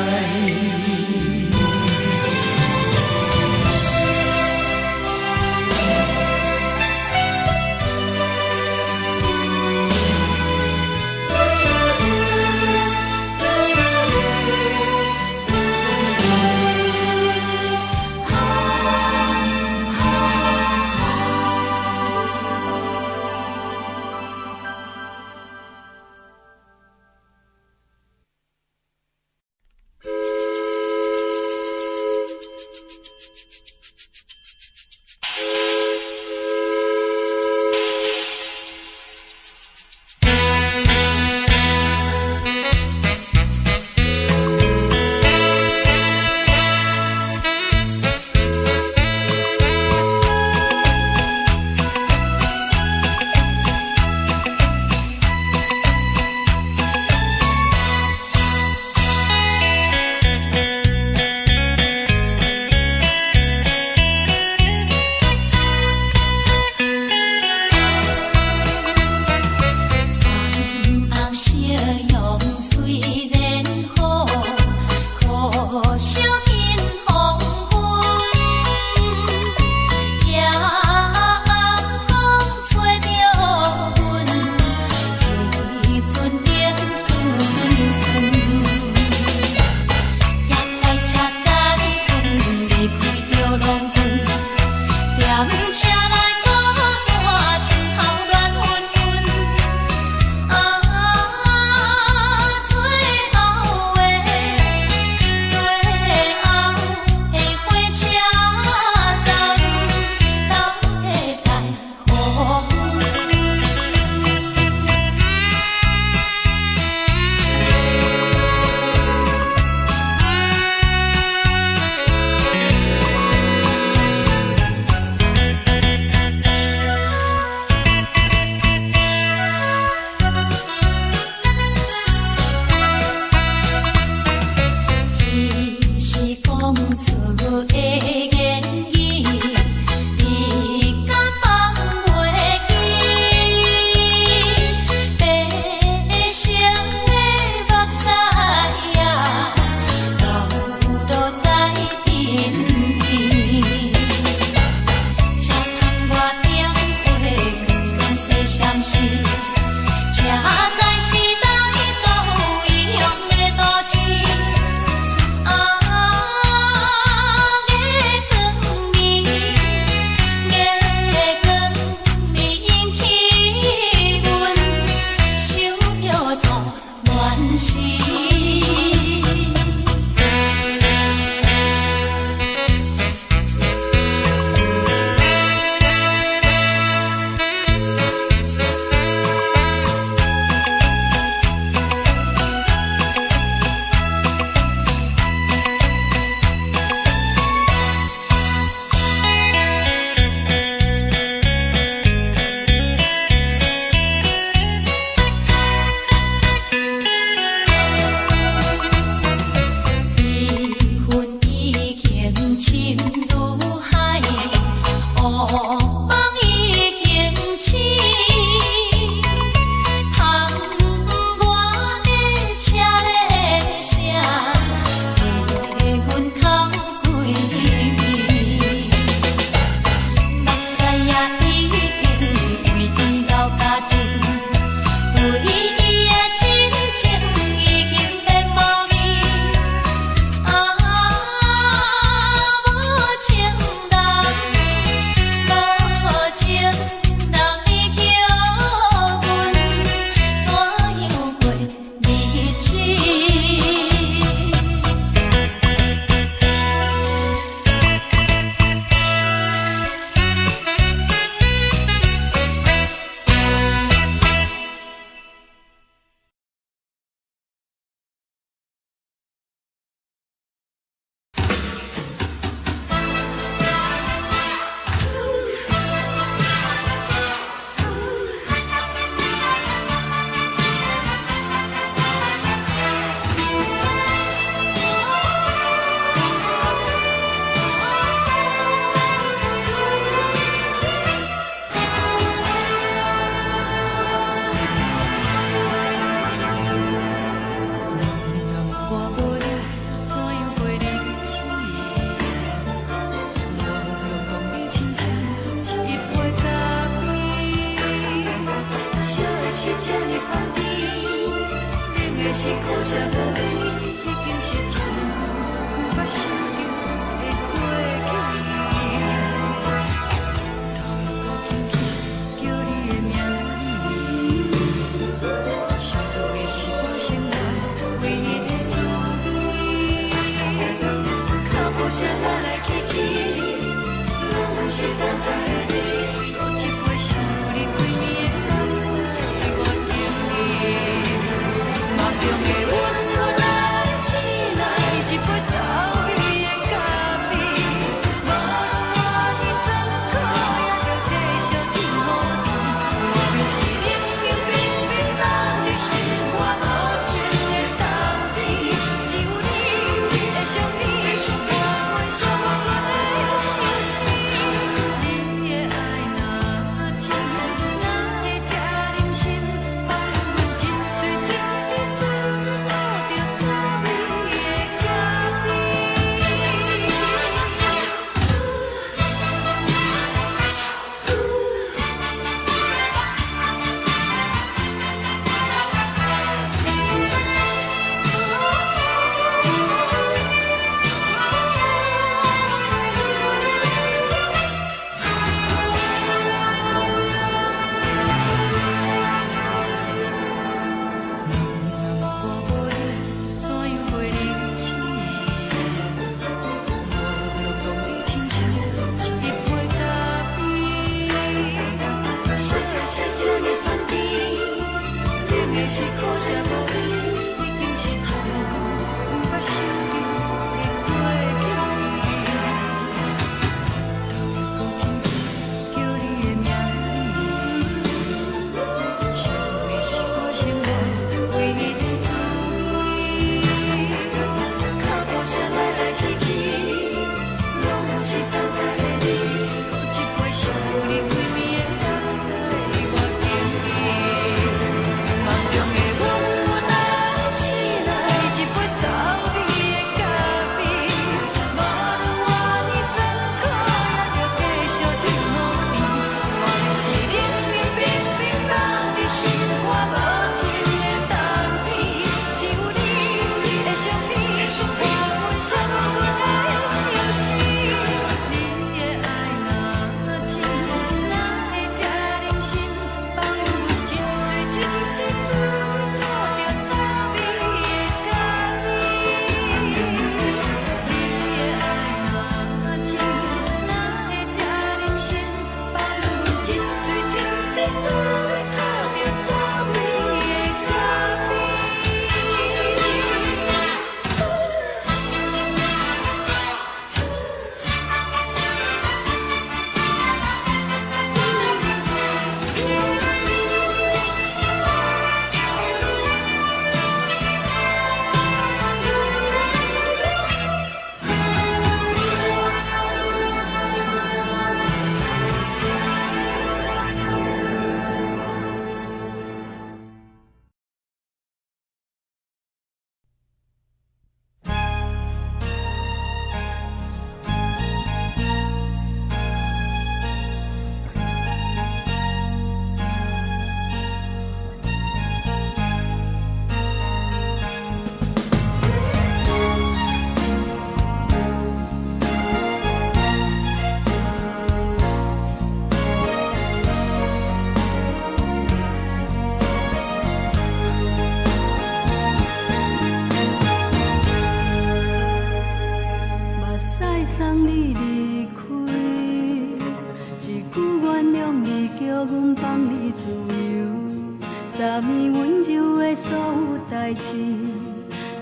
深如海，烏夢已經醒。窗外的車的聲，替阮哭規暝。目屎也已經為伊流乾淨，對伊的真情已經變無味。啊，無情人，無情人，你叫阮怎樣過日子？人若我無你，怎樣過日子？無論講你親像一杯咖啡，燒的是這呢香甜，冷的是苦澀無味，已經是真久毋捌想著的過去。頭又閣輕輕叫你的名字，想你是我生活唯一的滋味。腳步聲來來去去，攏毋是等待的你。閣一杯想你規暝的目屎，我敬你。夢中的阮又來醒來，一杯走味的咖啡。無論活佇酸苦，也著繼續天雨甜。外面是冷冰冰冰凍的心肝無情的冬天，只有你的相片，伴阮寂寞的相思。你的愛若真，哪會這忍心放阮一喙一支跩吐著走味的咖啡？人若我無你，怎樣過日子？無論講你親像一杯咖啡，燒的是這呢香甜，冷的是苦澀無味，已經是真久毋捌想著的過去。頭又閣輕輕叫你的名字，想你是我生活唯一的滋味。腳步聲來來去去，攏毋是等待的你。閣一杯想你規暝的目屎，我敬你。夢中的阮來代誌，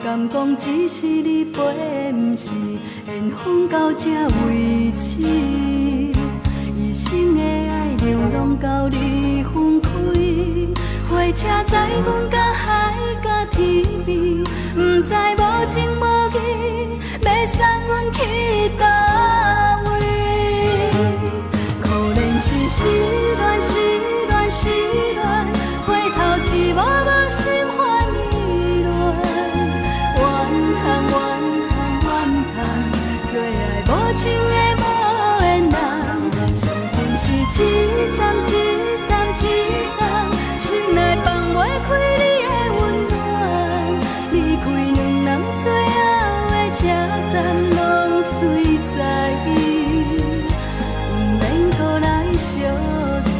敢講只是你陪，毋是緣分到這為止。一生的愛流浪到你分開，火車載阮到海角天邊，毋知無情無義，欲送阮去佗位。可憐是失戀，失戀，失戀，回頭一幕幕心煩意亂，怨嘆怨嘆怨嘆，做愛無情的無緣人，上恨是一站一站一站，心內放袂開你的溫暖，離開兩人最後的車站，攏隨在伊，毋免閣來相送。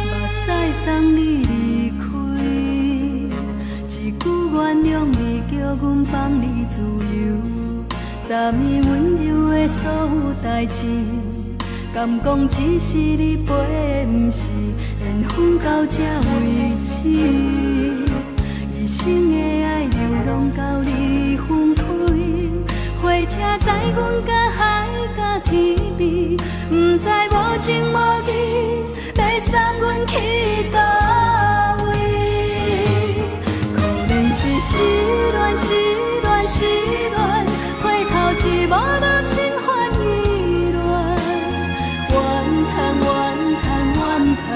目屎送你離開，一句原諒你，叫阮放你自由。昨暝溫柔的所有代誌，敢講只是你陪，毋是緣分到這為止。一生的愛流浪到你分開，火車載阮到海角天邊，毋知無情無義，欲送阮去佗位。可憐是失戀，失戀，失戀，回頭一幕幕心煩意亂，怨嘆怨嘆怨嘆，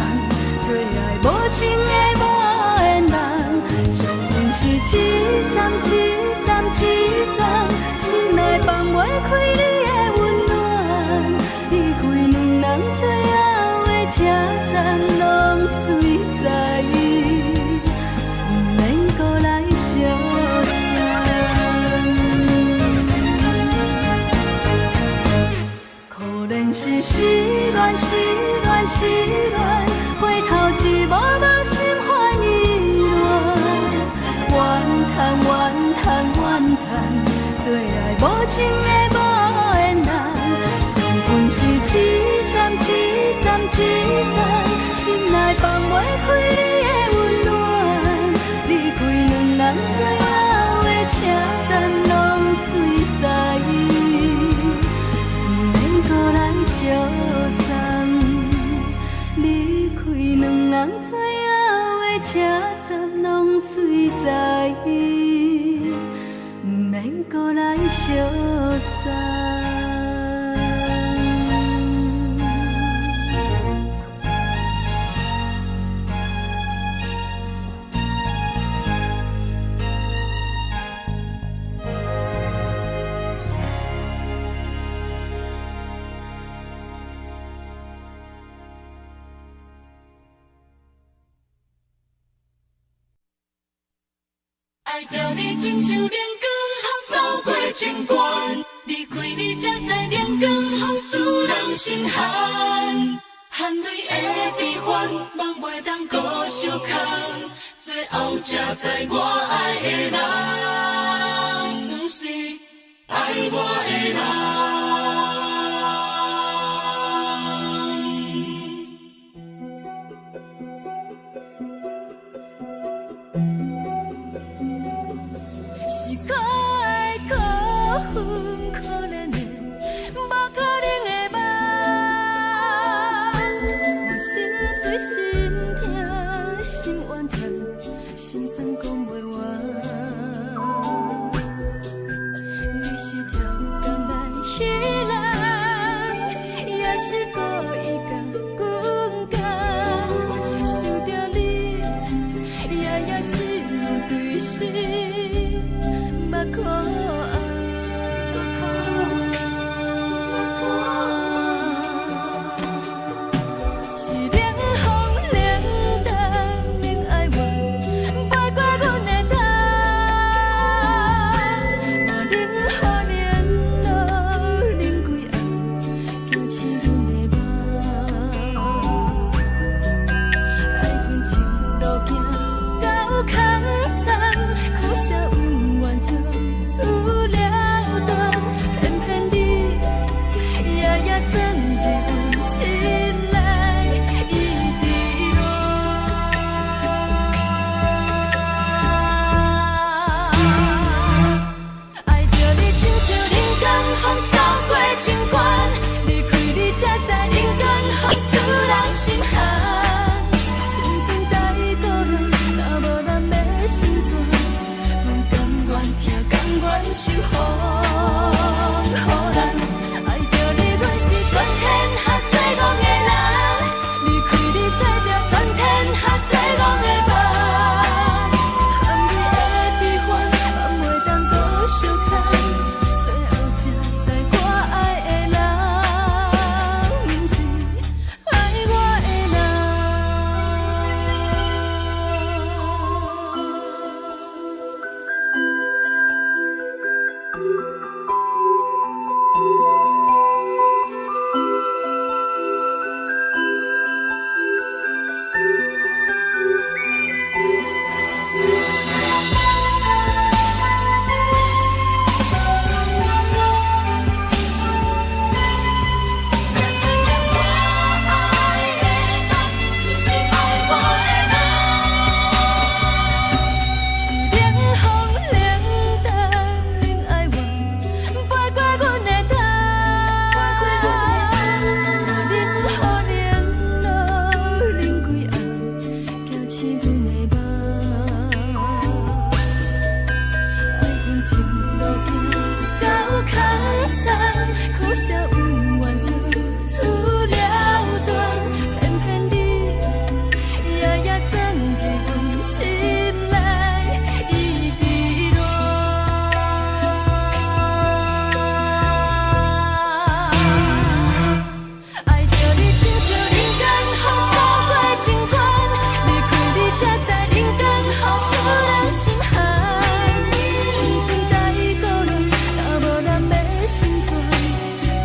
做愛無情的無緣人，上恨是一站一站一站，心內放袂開你的溫暖，離開兩人最後的車站，攏隨在伊，毋免閣來相送。可憐是失戀，失戀，失戀，回頭一幕幕心煩意亂，怨嘆怨嘆怨嘆，做愛無情的無緣人，上恨是一站一站一站，心內放袂開你的溫暖，離開兩人最後的車站，攏隨在伊，毋免閣來相送。離開兩人最後的車站，攏隨在伊，毋免閣來相送。愛著你親像靈光，予掃過情關。離開你才知靈光，予使人心寒。汗淚的悲歡，夢袂當閣相空。最後才知我愛的人，毋是愛我的人。是可愛可恨可憐的，無可能的夢。我心碎心痛心怨叹，心酸講袂完。你是超工來彼人，也是故意共阮講。想著你，夜夜只有對心目苦红。牽，最後才知我愛的人，毋是愛我的人。才知影我愛的人，毋是愛我的人。是冷風冷淡冷哀怨，飞過阮的頭。冷雨冷露冷幾暗，驚醒阮的夢。愛恨情路行到空残，可惜恩怨就此了斷，偏偏你夜夜鑽入阮心內，一直戀。愛著你親像人間風掃過情關，離開你才知人間風使人心寒。青春太孤單，若無人欲心存，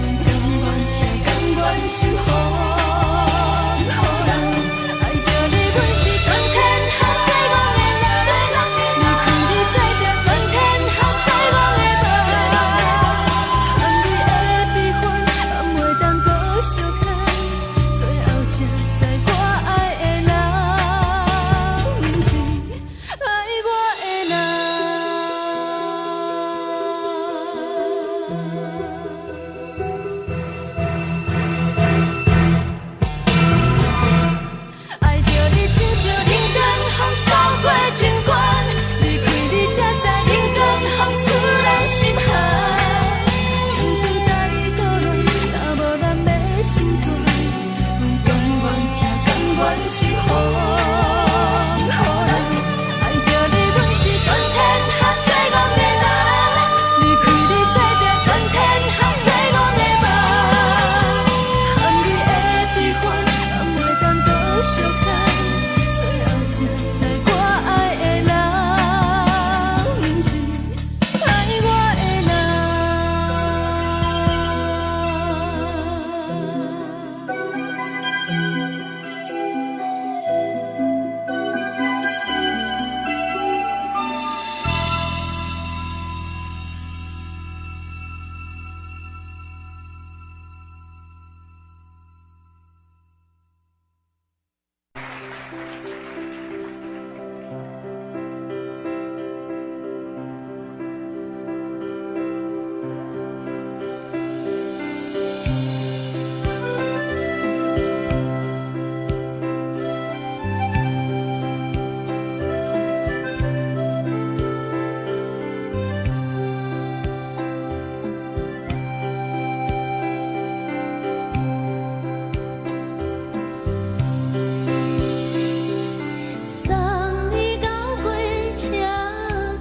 阮甘願疼，甘願受風雨人。愛著你，阮是全天下最戇的人。離開你才知全天下最戇的夢。含淚的悲歡，放袂當閣相牽，最後才知我愛的人，毋是愛我的人。愛著你親像人間風掃過情關，離開你才知人間風使人心寒。青春太孤單，若無人欲心存，阮甘願疼，甘願受風雨人。愛著你，阮是全天下最戇的人。離開你才知全天下最戇的夢。含淚的悲歡，放袂當閣相牽，最後才知我愛的人，毋是愛我的人。送你到火車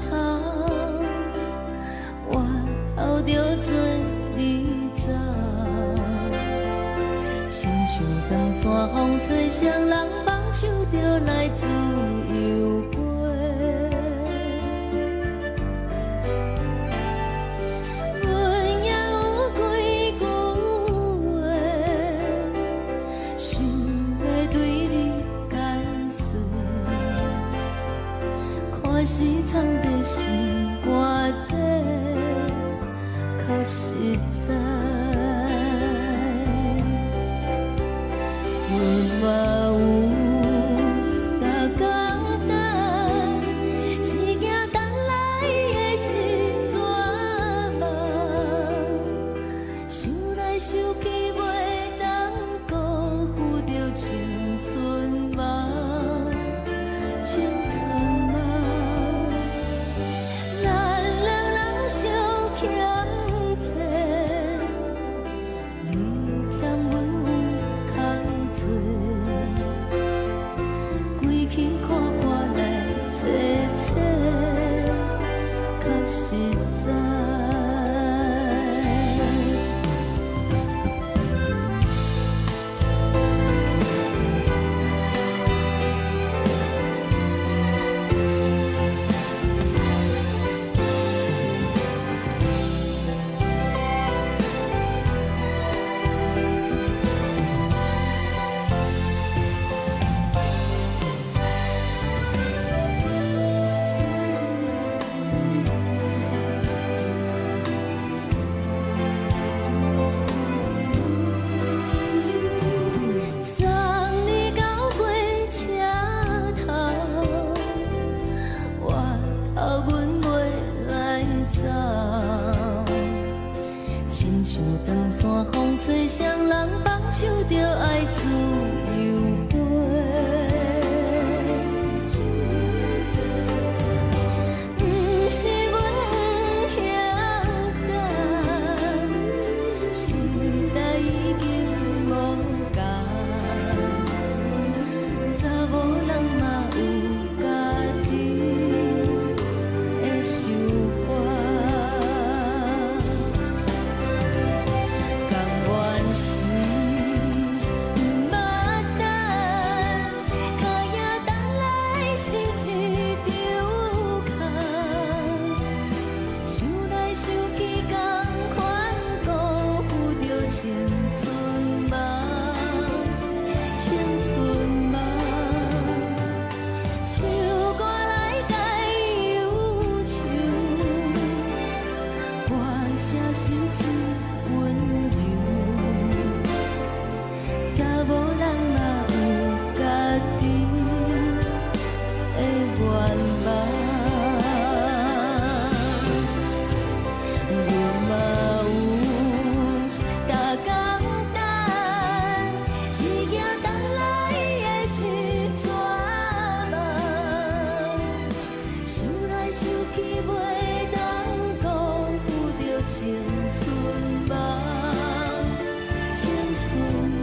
頭，我頭著做你走，親像長山風吹，誰人放手就來自由飛。阮也有幾句話，想欲對你解釋，看是藏佇心肝底，較實在。阮嘛有逐工等，只驚等來的是绝望。想來想去，袂當辜負著青春夢，青春夢。咱兩人相欠債，像長線風吹，雙人放手就愛自由飛。毋是阮遐等，時代已經無仝，查某人嘛有家己的想法。甘願是毋捌等，跤影等來是一場空。想來想去，仝款辜負著青春夢，青春夢。唱歌來共憂愁，歌聲是真溫柔。查某人嘛有家己的願望，阮嘛有逐工等，一夜等來的是绝望。想來想去，袂當辜負著青春夢，青春夢。